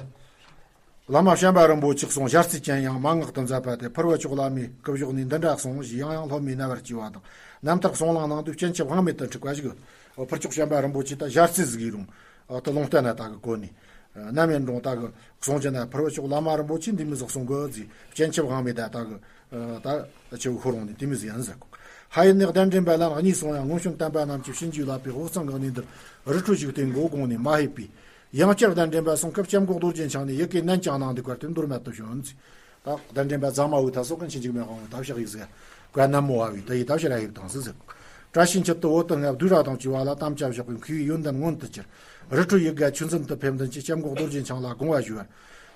བླ་མ་བྱམས་པ་རིན་པོ་ཆེ་གསུང་ཞལ་རྩེད་ཅན་ཡང་མན་ངག་ཏུ་མཛད་པ་དེ་ཕུར་བུ་ལྕོག་བླ་མའི་སྐུ་གཞོགས་ནས་འདི་འདྲ་གསུངས་ཞེས་ཡང་ཡང་སློབ་མའི་རྣ་བར་གྱེས་པ་དང་། རྣམ་ཐར་གསུང་གླེང་ནང་དུ་སྤྱན་ཆབ་དབང་མེད་དུ་འཁྲིགས་པ་ཞིག། ཨོ། ཕུར་ལྕོག་བྱམས་པ་རིན་པོ་ཆེ་ད་ཞལ་རྩེད་ཟིག་ཡིན་རུང་། ཨོ། ད་ལུང་བསྟན་ན་ད་གི་གོ་ནི། ཨ། ནམ་ཡིན་རུང་ད་གི་གསུང་རྒྱུ་ན་ཕུར་བུ་ལྕོག་བླ་མ་རིན་པོ་ཆེ་འདི་མི་ཟིག་གསུང་གི་ཟིག། སྤྱན་ཆབ་དབང་མེད་ད་ད་གི། ཨ། ད་ཆེ་བོ་ཤོར་རུང་ནི་དེ་མི་ཟིག་ཡིན་ཟེར་གོ། ཧ་ཡིན་ནི་གདན་འདྲེན་པ་ལན་གཉིས་སོང་ཡང་མངོན་བྱོན་བསྟན་པ་རྣམས་ཀྱི་བྱིན་གྱིས་བརླབས་པའི་དབུས་གཙང་གི་གནས་འདིར་རི་ཁྲོད་བཞུགས་ཏེ་མགོ་དགོངས་ནས་མ་ཕེབས་པས། ཡང་བསྐྱར་གདན་འདྲེན་པ་སོང་སྐབས་སྐྱབས་མགོན་རྡོ་རྗེ་འཆང་ནས་ཡི་གེ་ནན་ཅིག་གནང་འདུག་པར་དོན་མདོར་བསྡུས་ཞུ་ཡིན་ཟིག། ད་གདན་འདྲེན་པ་རྫ་མ་བུ་ད་སོགས་ཀུན་གྱི་འཇིགས་མེད་དབང་པོ་ད་བཤགས་ཡིག་ཟིག། བཀའ་ནན་མོ་བ་བས་ད་ཡི་ད་ཕྱིར་ཡིབ་དང་ཟིག་ཟེར། བཀྲ་ཤིས་འཁྱིལ་དུ་འོད་དུ་ལྔ་བསྡུས་ར་དང་བཅས་པ་ལ་དམ་བཅའ་བཞག་པའི་མཁས་པའི་ཡོན་ཏན་མངོན་དུ་གྱུར། རི་ཁྲོད་ཡིག་དགའ་ཆོས་འཛིན་དུ་ཕེབས་མདུན་གྱི་སྐྱབས་མགོན་རྡོ་རྗེ་འཆང་ལ་དགོངས་པ་ཞུ་བར།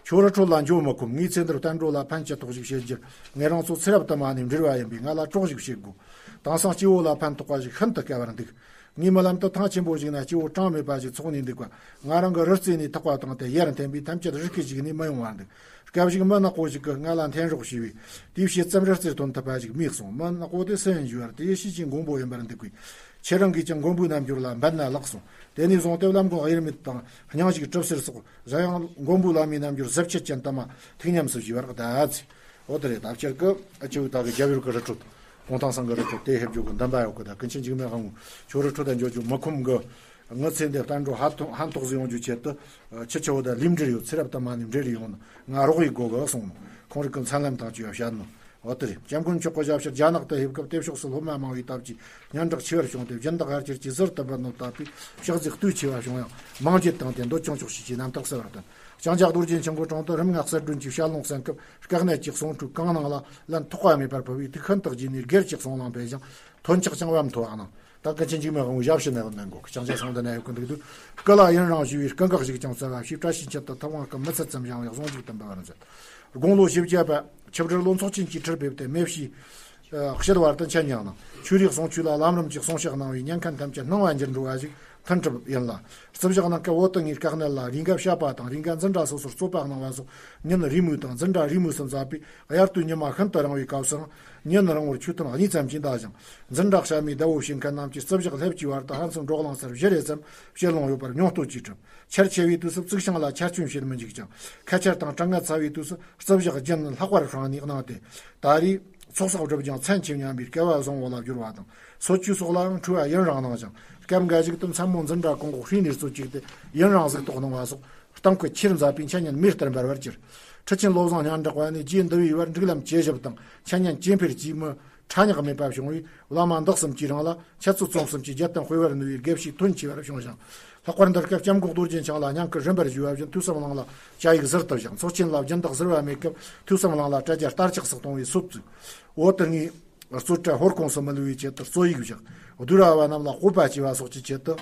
ཁྱོད་རི་ཁྲོད་ལ་འགྱོ་མི་ཁོམ། ངས་ཚེ་འདིར་བསྟན་འགྲོ་ལ་ཕན་ཅི་ཐོགས་ཤིག་བྱེད་རྒྱུར། ངེད་རང་ཚོ་ཚེ་རབས་དུ་མ་ནས་འབྲེལ་བ་ཡིན་པས་ང་ལ་གྲོགས་ཤིག་བྱེད་དགོས། དེང་སང་སྐྱེ་བོ་ལ་ཕན་ཐོགས་པ་ཞིག་ཤིན་ཏུ་དཀའ་བར་འདུག། ངའི་རྨི་ལམ་དུ་ཐང་ཆེན་པོ་ཞིག་ན་སྐྱེ་བོ་གྲངས་མེད་པ་ཞིག་འཚོགས་ནས་འདུག་པ། ང་རང་གི་རི་རྩེ་ནས་ཐག་པ་བཏང་སྟེ་ཡར་འཐེན་པས་ཐམས་ཅད་རི་སྐེད་ཞིག་ནས་མི་ཡོང་བར་འདུག། སྐབས་ཤིག་མི་ནག་པོ་ཞིག་གིས་ང་ལ་འཐེན་རོགས་ཞུས་པས། དེའི་ཕྱིས་ཙམ་རི་རྩེར་ཐོན་ཐུབ་པ་ཞིག་མེད་གསུངས། མི་ནག་པོ་དེ་སུ་ཡིན་ཞུས་པར། དེ་ཡེ་ཤེས་ཀྱི་མགོན་པོ་ཡིན་པར་འདུག་པས། ཁྱེད་རང་གིས་ཀྱང་མགོན་པོའི་རྣལ་འབྱོར་ལ་འབད་ན་ལགས་གསུངས། དེ་ནས་བཟུང་སྟེ་བླ་མགོན་དབྱེར་མེད་དང་སྙིང་ཞིག་གྲུབ་ཟེར་སོགས་གཞན་ཡང་མགོན་པོའི་བླ་མའི་རྣལ་འབྱོར་གཟབ་ཆེད་ཅན་དུ་མ་ཐུགས་ཉམས་སུ་བཞེས་པར་གདའ་ཚེ། འོ་དེ་རེད། ད་ཕྱིར་གི་ཨ་ཅེ་བོ་ད་གི་རྒྱབ་ཡོར་གི་རི་ཁྲོད། གུང་ཐང་སང་གི་རི་ཁྲོད་དེ་ཕེབས་རྒྱུ་གི་འདུན་པ་ཡོད་གི། ད་ཀུན་མཁྱེན་འཇིགས་མེད་དབང་པོ་ཁྱོད་རི་ཁྲོད་ད་འགྱོ་རྒྱུ་མི་ཁོམ་གི། ངི་ཚེ་འདི་བསྟན་འགྲོ་ཧ་ཐོ་ཧན་ཐོག་ཟིག་ཡོང་རྒྱུ་ཆེད་དུ། ཁྱི་ཆེ་བོ་ད་ལིམ་འབྲེལ་ཡོད། ཚེ་རབས་དུ་མ་ནས་འབྲེལ་ཡོང་ན་ང་རོགས་ཡིག་དགོ་གི་གསུངས་ནོ། ཁོང་རིགས་ཀྱི་མཚན་ལམ་དང་བཅས་པ་བཤད་ནོ། འོ་དེ་རེད། སྐྱབས་མགོན་མཆོག་གི་ཞབས་ཕྱིར་རྒྱ་ནག་ཏུ་ཕེབས་སྐབས་དེ་ཕྱོགས་སུ་སློབ་མ་མང་བའི་སྟབས་ཀྱིས་སྙན་གྲགས་ཆེ་བར་བྱུང་སྟེ་སྦྱིན་བདག་ཡར་གྱུར་གྱིས་ཟུར་དུ་འབུལ་ནོ་ལྟ་བུའི་ཕྱག་རྫས་ལྟོས་ཆེ་བ་བྱུང་ཡང་མང་རྒྱུད་དང་དེ་འདོད་ཆུང་ཆོག་ཤེས་ཀྱི་རྣམ་ཐར་གསལ་བར་བསྟན། ལྕང་སྐྱ་རྡོ་རྗེ་འཆང་གི་དྲུང་དུ་རིམ་ལྔ་གསལ་སྒྲོན་གྱི་ཞལ་ལུང་གསན་སྐབས་དཀའ་གནད་ཀྱི་གསུང་འཕྲོས་གང་གནང་ལ་ལན་ཐོགས་པ་མེད་པར་ཕུལ་བས། དུས་ཤིན་ཏུ་རྗེས་ནས་སྒེར་གྱི་གསུང་ལུང་སྤེལ་ཞིང་ཐོན་ཆག་ཅང་བབ་མཐོ་བ་གནང་། ད་ཀུན་མཁྱེན་འཇིགས་མེད་དབང་པོའི་ཞབས་ཕྱི་ནས་ནན་གོ་ཀྱང་ཆ་སོང་དུ་ནས་ཡོད་ཀུན་འདུག་དུས་སྐུ་ལ་ཡུན་རིང་ཞུ་བའི་སྐུ་འགག་ཞིག་ཀྱང་བསྩལ་བ་ཞེས་བཀྲ་ཤིས་འཁྱིལ་དུ་ཐུབ་དབང་སྐུ་མི་ཚད་ཙམ་བཞེངས་བའི་གཟུངས་གཞུག་ཏུ་འབུལ་བར་མཛད། དགུང་ལོ་བཞི་བརྒྱ་པ་ཆིབས་སྒྲིག་ལོ་ཚོགས་ཆེན་གྱི་ཁྲིར་ཕེབས་ཏེ་མེ་བཞི་ཞི་བར་དུ་འཆད་ཉན་གནང་། ཆོས་རིག་གསུང་ཆོས་ལ་ལམ་རིམ་གྱི་གསུང་བཤད་གནང་བས་ཉན་མཁན་ཐམས་ཅད་སྣང་བ་འགྱུར་འགྲོ་བ་ཞིག་ཐོན་གྲུབ་ཡིན་ལ། རྩིབ་བཞག་གནང་སྐབས་འོ་དེ་ངའི་དཀའ་གནད་ལ་རེས་འགའ་བཤད་པ་དང་རེས་འགའ་འཛིན་གྲྭ་སོ་སོར་རྩོད་པ་གནང་བ་སོགས་ཉིན་རེས་མོས་དང་འཛིན་གྲྭ་རེས་མོས་སུ་མཛད་པས། དབྱར་དུས་ཉི་མ་ཤིན་ཏུ་རིང་བའི་སྐབས་སུའང་ཉིན་རིང་བོར་ཆོས་ཐུན་གཉིས་ཙམ་གྱིས་འདའ་ཞིང་། འཛིན་གྲྭ་གཤམ་མའི་ཟླ་བོ་བྱེད་མཁན་རྣམས་ཀྱིས་རྩིབ་བཞག་སླེབས་ཀྱི་བར་དུ་ཕན་ཚུན་འགྲོ་གླེང་སར་བཞུད་རེ་ཙམ་བྱེད་ལོང་ཡོད་པར་སྙིང་སྟོབས་ཀྱིས་གྲུབ། ཆར་ཆེ་བའི་དུས་སུ་བཙུགས་ཤིང་ལ་ཆར་ཆུ་བྱེད་མི་འཇུག་ཅིང་། ཁ་ཆར་དང་གྲང་ངར་ཚ་བའི་དུས་སུ་རྩིབ་བཞག་རྒྱུན་ལྷག་པར་ཧྲང་ནས་གནང་སྟེ། ད་རེས་ཚོགས་བསགས་བསྒྲུབས་ཀྱང་མཚན་ཆེ་སྙམ་པའི་སྐལ་བ་བཟང་བོ་ལ་གྱུར་བ་དང་། གསོལ་ཇུས་སོགས་ལའང་འཁྲུལ་བ་ཡུན་རིང་གནང་ཞིང་། སྐབས་འགའ་ཞིག་ཏུ་མཚན་མོ་འཛིན་གྲྭ་གོང་འོག་ཧྲིལ་ནས་རྩོད་བཅུག་སྟེ་ཡུན་རིང་གཟུགས་གཏོགས་གནང་བ་སོགས་གཏམ་སྐད་ཆེར་མཛད་པས་འཆད་ཉན་མེ་ལྟར་འབར་བར་གྱུར། ཁྲི་ཆེན་བློ་བཟང་སྙན་གྲགས་པ་ནི་རྗེ་འདི་བའི་བར་སྒྲིག་ལམ་ཇེ་ཞིབ་དང་འཆད་ཉན་ཇེ་འཕེལ་གྱིས་མི་ཕྲ་ཉག་མེད་པ་བྱུང་བས། བླ་མ་འདི་གསུམ་གྱི་རིང་ལ་འཆད་རྩོད་རྩོམ་གསུམ་གྱིས་རྒྱལ་བསྟན་སྤེལ་བར་ནུས་པའི་དགེ་བཤེས་དོན་ཆེ་བར་བྱུང་ཞིང་། ལྷག་པར་འདིར་སྐབས་སྐྱབས་མགོན་རྡོ་རྗེ་འཆང་ལ་སྙན་སྐུལ་རིམ་པར་ཞུས་པ་བཞིན་ཐོས་བསམ་གླིང་ལ་བཅའ་ཡིག་ཟུར་དུ་བཞག། ཚོགས་ཆེན་ལ་སྦྱིན་བདག་ཟུར་པ་མེད་སྐབས་ཐོས་བསམ་གླིང་ལ་དྲ་རྒྱ་སྟར་ཆག་སུ་གཏོང་བའི་སྲོལ་བཙུགས། འོ་དེ་སྔའི་རྩོད་གྲྭ་ཧོར་ཁོངས་སུ་མི་ལུས་པའི་ཆེད་དུ་རྩོད་ཡིག་བཞག། བསྡུས་ར་བ་རྣམས་ལ་སྤོབས་པ་སྐྱེ་བ་སོགས་ཀྱི་ཆེད་དུ།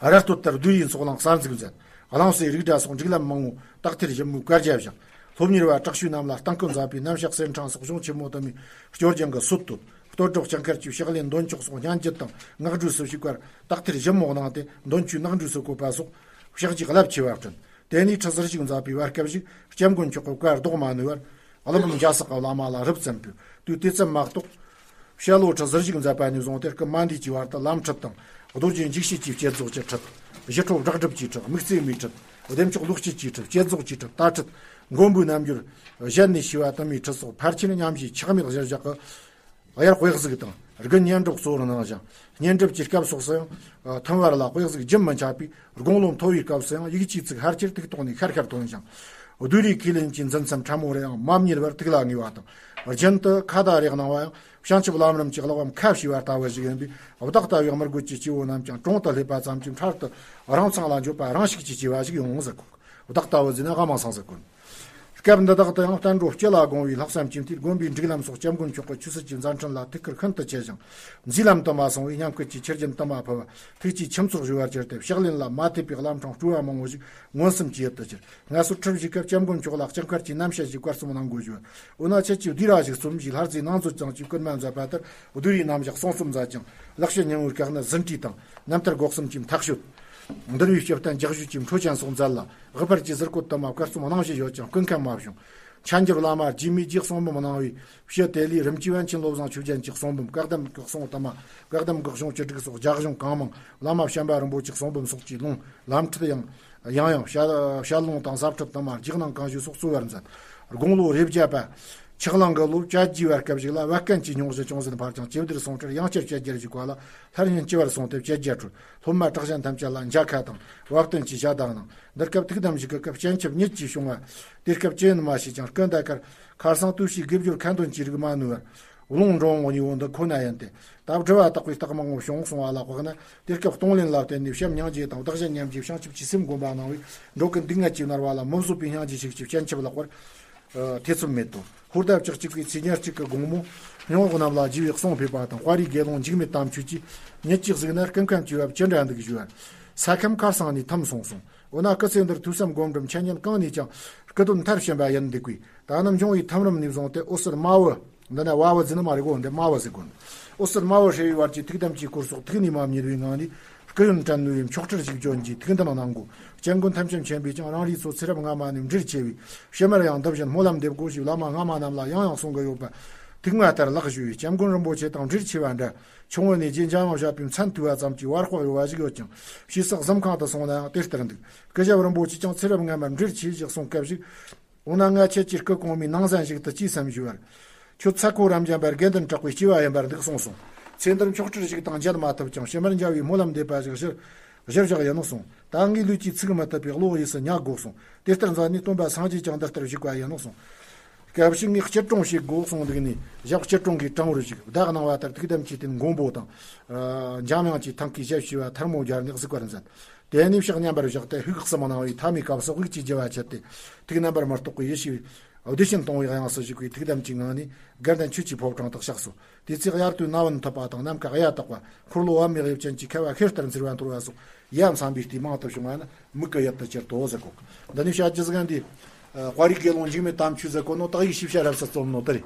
ར་སྟོད་ལྟར་བསྡུས་ཡིན་སོགས་གླིང་གསར་འཛུགས་མཛད། གླིང་སའི་རིགས་འདྲ་སོགས་སྒྲིག་ལམ་མང་བོ་དག་ཐེར་ཞིབ་མོའི་བཀའ་རྒྱ་བཞག། སློབ་གཉེར་བ་དྲག་ཤོས་རྣམས་ལ་སྟེང་སྐུ་མཛད་པའི་རྣམ་གཞག་གསེར་ཕྲེང་སོགས་གཞུང་ཆེན་མོ་དུ་མའི་སྐྱོར་སྦྱང་གི་སྲོལ་བཏོད། སྟོད་འབྲོག་ལྕགས་མཁར་གྱི་ཕྱག་ལེན་འདོན་ཆོག་སོགས་སྙན་བརྒྱུད་དང་ངག་སྦྲུལ་སུ་ཞིག་བཀར་དག་ཐེར་ཞིབ་མོ་གནང་སྟེ་འདོན་ཆོས་ངག་སྦྲུལ་སུ་བཀོད་པ་སོགས་ཕྱག་རྗེས་རླབས་ཆེ་བ་བསྐྲུན། དེ་ནས་ཁྲི་ཟུར་ཞིག་མཛད་པའི་བར་སྐབས་ཤིག་སྐྱབས་མགོན་མཆོག་གི་བཀའ་ལྡོག་མ་ནུས་པར། ཀླུ་འབུམ་རྒྱལ་སོགས་ཀྱི་བླ་མ་ལ་རུབ་ཙམ་ཕུལ། དུས་དེ་ཙམ་མ་གཏོགས། ཞྭ་ལོ་ཁྲི་ཟུར་ཞིག་མཛད་པ་ནས་བཟུང་སྟེ་སྐུ་མ་འདས་ཀྱི་བར་དུ་ལམ་ཁྲིད་དང་། རྡོ་རྗེ་འཇིགས་བྱེད་ཀྱི་བསྐྱེད་རྫོགས་ཀྱི་ཁྲིད། ཞི་ཁྲོ་བསྒྲགས་སྒྲུབ་ཀྱི་ཁྲིད། དམིགས་བརྩེ་མའི་ཁྲིད། བདེ་མཆོག་ལོག་སྤྱོད་ཀྱི་ཁྲིད། བསྐྱེད་རྫོགས་ཀྱི་ཁྲིད། དར་ཁྲིད། མགོན་པོའི་རྣལ་འབྱོར། གཞན་ནས་ཤེས་པ་དུ་མའི་ཁྲིད་སོགས་ཕལ་ཆེར་མཉམ་བཞེས་ཆག་མེད་གཞིར་བཞག་གི། དབྱར་དཔེ་གཟུགས་དང་དགུན་སྙན་སྒྲོག་གཙོ་བོར་གནང་ཞིང་། བསྙེན་སྒྲུབ་ཀྱི་སྐབས་སོགས་སུ་ཡང་ཐུན་བར་ལ་དཔེ་གཟུགས་རྒྱུན་མི་འཆད་པས། དགུང་ལོ་མཐོ་བའི་སྐབས་སུ་ཡང་ཡིག་ཆའི་ཚིག་ཕལ་ཆེར་ཐིག་ཐོག་ནས་ཤར་ཤར་ཐོན་ཞིང་། བསྡུས་རའི་ཁས་ལེན་གྱི་འཛིན་མཚམས་ཕྲ་མོ་རེ་ཡང་མ་རྙེད་པར་ཐུགས་ལ་ངེས་པ་དང་། རྒྱུན་དུ་ཁ་བརྡ་རེ་གནང་བ་ཡང་བྱང་ཆུབ་ལམ་རིམ་གྱི་བསླབ་པ་ཁ་ཕྱེ་བ་ལྟ་བུ་ཞིག་ཡིན་པས། བདག་ལྟ་བུའི་དམུ་རྒོད་ཀྱི་སྐྱེ་བོ་རྣམས་ཀྱང་དྲུང་དུ་སླེབས་པ་ཙམ་གྱིས་འཕྲལ་དུ་རང་ཚང་ལ་འབྱོར་པ་རང་ཤུགས་ཀྱིས་སྐྱེ་བ་ཞིག་ཡོང་ཟེར་གོ། བདག་ལྟ་བུ་ཟེར་ན་ཨ་མ་སང་ཟེར་གོ། སྐབས་འདི་དག་ཏུ་ཡང་བསྟན་འགྲོ་སྤྱི་ལ་དགོངས་པའི་ལྷག་བསམ་གྱིས་མཐུད། དགོན་པའི་སྒྲིག་ལམ་སོགས་སྐྱབས་མགོན་མཆོག་གི་ཆོས་སྲིད་ཀྱི་མཛད་འཕྲིན་ལ་ཐུགས་ཁུར་ཤིན་ཏུ་ཆེ་ཞིང་། མཛེས་ལམ་དུ་མ་སོང་བའི་ཉམས་རྒུད་ཀྱི་ཆུ་རྒྱུན་དུ་མ་ཕུབ་པ། ཐུགས་ཀྱི་ཁྱིམ་ཚོགས་ཞུ་བར་གྱུར་ཏེ། ཕྱག་ལེན་ལ་མ་དད་པའི་བླ་བྲང་སྤྲུལ་བ་མང་བོ་ཞིག་མངོན་སུམ་གྱི་ཡུལ་དུ་གྱུར། ངལ་གསོ་ཁྲིར་བཞུགས་སྐབས་སྐྱབས་མགོན་མཆོག་ལ་ལྕགས་མཁར་གྱི་རྣམ་བཤད་ཞིག་བཀར་གསུམ་གནང་དགོས་ཞུས། འོ་ན་ཁྱེད་ཀྱིས་བསྡུས་ར་ཞིག་རྩོམ་ཞེས་ལྷ་རྫས་ནང་མཛོད་ཅང་གཅིག་བསྐུར་མ་མཛད་པ་ལྟར་བསྡུས་རའི་རྣམ་གཞག་གསུང་རྩོམ་མཛད་ཅིང་། ལེགས་བཤད་སྙིང་པོའི་བཀའ་གནད་ཟིན་བྲིས་དང་རྣམ་ཐར་སྒོ་གསུམ་གྱི་མཐའ་དཔྱོད། འདུལ་བའི་སྤྱི་བསྟན་རྒྱག་ཞུ་གྱི་འཕྲོ་ཅན་སོགས་མཛད་ལ། དབུ་ཕར་གྱི་ཟུར་བཀོད་དུ་མ་བཀའ་གསུང་གནང་བཞིན་ཡོད་ཀྱང་སྐུ་མཁན་མ་བྱུང་། འཆད་འགྱུར་བླ་མ་རྗེ་མིའི་རྗེ་གསུང་འབུམ་གནང་བའི་ཕྱི་དེ་ལས་རིམ་གྱིས་པཎ་ཆེན་བློ་བཟང་ཆོས་རྒྱན་གྱི་གསུང་འབུམ། བཀའ་གདམས་ཀྱི་གསུང་དུ་མ། བཀའ་གདམས་ཀྱི་གཞུང་བཅུ་དྲུག་སོགས་རྒྱ་གཞུང་གང་མང་། བླ་མ་བྱམས་པ་རིན་པོ་ཆེའི་གསུང་འབུམ་སོགས་ཀྱི་ལུང་ལམ་ཁྲིད་ཡང་ཡང་ཡང་བཤད་བཤད་ལུང་དང་ཟབ་ཁྲིད་དུ་མ་རྒྱག་གནང་གང་ཞུ་སོགས་གཙོ་བར་མཛད། དགུང་ལོ་རེ་བརྒྱད་པ། ཆགས་ལང་གི་ལོ་བཅད་རྒྱའི་བར་སྐབས་ཤིག་ལ་བད་ཀན་གྱི་སྙུང་གཞི་ཅུང་ཟད་འཕར་ཀྱང་ཇི་བདེར་སོང་ཁྲིར་ཡང་བསྐྱར་བཅད་རྒྱར་བཞུགས་པ་ལ། སླར་ཡང་སྤྱི་བར་སོང་སྟེ་བཅད་རྒྱ་གྲོལ། སློབ་མ་གྲགས་ཅན་ཐམས་ཅད་ལ་མཇལ་ཁ་དང་བབ་བསྟུན་གྱི་ཞལ་གདམས་གནང་། འདིར་སྐབས་ཐུགས་དམ་བཞུགས་ཀྱི་སྐབས་སྤྱན་ཆབ་ཉིད་ཀྱིས་བྱུང་བ། དེ་སྐབས་ཅི་ཡིན་མ་ཤེས་ཀྱང་སྐུ་ཟླ་དཀར་ཁར་སང་དུས་ཕྱིས་དགེ་སྦྱོར་ཁ་འདོན་གྱི་རིགས་མ་ནུས་པར། ལུང་འདྲོང་འོག་ནས་འོ་འདི་ཁོ་ན་ཡིན་ཏེ། ད་སྒྲུབ་པ་དག་པའི་རྟགས་མང་པོ་བྱུང་གསུང་བ་ལ་དཔག་ན། དེ་སྐབས་གཏོང་ལེན་ལ་བརྟེན་ནས་བྱམས་སྙིང་རྗེ་དང་བདག་གཞན་མཉམ་བརྗེའི་བྱང་ཆུབ་ཀྱི་སེམས་བསྒོམ་པ་གནང་བས། འགྲོ་ཀུན་སྡུག་བསྔལ་གྱིས་མནར་བ་ལ་མི་བཟོད་པའི་སྙིང་རྗེ་ཞིག་གིས་སྤྱན་ཆབ་ལེགས་པར། ཨ། ཐེ་ཚོམ་མེད་དོ། ཧོར་ཟླ་བཅུ་གཅིག་པའི་ཚེས་ཉེར་གཅིག་གི་དགོང་མོ། སྨྱོ་འོག་རྣམས་ལ་རྒྱས་པའི་གསུང་ཕེབས་པ་དང་། དཔའ་རིས་དགེ་སློང་འཇིགས་མེད་དམ་ཆོས་ཀྱིས། ཉིད་ཀྱིས་གཟིགས་ན་སྐུ་མཁན་གྱི་བབ་ཅི་འདྲ་འདུག་ཞུ་བར། ས་ཁམས་ཁར་སང་ནས་ཐིམ་སོང་གསུང་། འོ་ན་སྐུ་ཚེ་འདིར་ཐོས་བསམ་སྒོམ་སྒྲུབ་འཆད་ཉན་གང་ནས་ཀྱང་སྐུ་དོན་མཐར་ཕྱིན་པ་ཡིན་འདུག་པས། ད་ནི་འབྱུང་བའི་ཐིམ་རིམ་ནས་བཟུང་སྟེ་འོད་ཟེར་དམར་པོ། འདི་ན་བ་བུ་ཟེར་ནི་མ་རེད་གོ། འདི་དམར་པོ་ཟེར་གོ། འོད་ཟེར་དམར་པོ་བསྲེ་བའི་བར་གྱི་ཐུགས་དམ་གྱི་སྐོར་སོགས་ཐུགས་ནས་མ་བསྙེལ་བའི་ངང་ནས། སྐུ་ཡོན་དྲན་ནུས་པའི་མཆོག་སྤྲུལ་ཞིག་བྱོན་གྱིས་ཐུགས་འདུན་གནང་དགོས། སྐྱབས་མགོན་ཐམས་ཅད་མཁྱེན་པས་ཀྱང་རང་རེའི་ཚོ་ཚེ་རབས་སྔ་མ་ནས་འབྲེལ་ཆེ་བས། ཕྱི་མར་ཡང་འདི་བཞིན་སྨོན་ལམ་འདེབས་དགོས་ཞེས་བླ་མ་སྔ་མ་རྣམས་ལ་ཡང་ཡང་གསུང་གི་ཡོད་པ། ཐུགས་མ་ལྟར་ལགས་ཞུས་པས། སྐྱབས་མགོན་རིན་པོ་ཆེ་དང་འབྲེལ་ཆེ་བ་འདྲ། ཆུང་ངུ་ནས་རྗེ་འཇམ་དབྱངས་བཞད་པའི་མཚན་ཐོས་པ་ཙམ་གྱིས་བར་དཔོག་ཡོད་པ་ཞིག་ཡོད་ཀྱང་། ཕྱིས་སུ་གཟིམ་ཁང་དུ་སོང་ན་ཡང་དེ་ལྟར་འདུག། སྐུ་ཞབས་རིན་པོ་ཆེ་ཀྱང་ཚེ་རབས་སྔ་མར་འབྲེལ་ཆེ་ཞིག་གསུང་སྐབས་ཤིག། འོ་ན་ང་ཁྱེད་ཀྱི་སྐུ་གོང་མའི་ནང་ཟན་ཞིག་ཏུ་ཅི་བསམ་ཞུ་བར། ཁྱོད་ཚ་ཁོ་རབ་འབྱམས་པ་དགེ་འདུན་གྲགས་པའི་སྐྱེ་བ་ཡིན་པར་འདུག་གསུངས་སོང་། ཚེ་འདིར་མཆོག་སྤྲུལ་ཞིག་དང་མཇལ་མ་ཐུབ་ཀྱང་ཕྱི་མར་མཇལ་བའི་སྨོན་ལམ་འདེབས་པ་ཞིག་ཞུ་ཞུ་བཞག་ཡིན་གསུངས། ད་ངའི་ལུས་ཀྱིས་ཚུགས་མི་ཐུབ་པས་བློ་ཡིས་སུ་ཉལ་དགོས་གསུངས། དེ་ལྟར་མཛད་ནས་སྟོན་པ་སངས་རྒྱས་ཀྱང་འདི་ལྟར་བཞུགས་པ་ཡིན་གསུངས། སྐབས་ཤིག་ངས་སྐྱིལ་ཀྲུང་བྱེད་དགོས་གསུངས་འདུག་ནས་ཞབས་སྐྱིལ་ཀྲུང་གིས་དྲང་བར་བཞུགས། བདག་གནང་བ་ལྟར་ཐུགས་དམ་གྱི་རྟེན་མགོན་པོ་དང་། ཨ། འཇམ་དབྱངས་ཀྱི་ཐང་གིས་ཞབས་ཕྱི་བ་ཐལ་མོ་སྦྱར་ནས་གཟིགས་པར་མཛད། དེ་ནས་ཕྱག་མཉམ་པར་བཞག་སྟེ་དབུགས་གསུམ་གནང་བས་ཐ་མའི་སྐབས་སུ་དབུགས་ཀྱི་རྒྱུ་བ་ཆད་དེ། ཐུགས་རྣམ་པར་མི་རྟོག་པའི་ཡེ་ཤེས་བདེ་ཆེན་གཏོང་བའི་དབྱངས་སུ་བཞུགས་པའི་ཐུགས་དམ་གྱི་ངང་ནས་དགེ་ལྡན་ཆོས་ཀྱི་ཕོ་བྲང་དུ་གཤེགས་སོ། དེ་ཚེ་དབྱར་དུས་སྣ་བུན་འཐིབས་པ་དང་ནམ་མཁའ་གཡའ་དག་པ། འཁོར་ལོ་བ་མེ་དབྱིབས་ཅན་གྱི་ཁ་བ་ཤེལ་ལྟར་འཚེར་བ་འཐོར་བ་སོགས་ཡ་མཚན་པའི་ལྟས་མང་དུ་བྱུང་བ་ནི་མིག་གི་ཡུལ་དུ་གྱུར་ཏོ་ཟེར་གོ། འདི་ནས་བཤད་རྒྱུ་ཟིག་འདི། ཨ། དཔའ་རིས་དགེ་སློང་འཇིགས་མེད་དམ་ཆོས་ཟེར་གོ་ནོ་དག་ཡིག་ཤེས་བྱ་རབ་གསལ་རྩོམ་ནོ་དེ་རེད།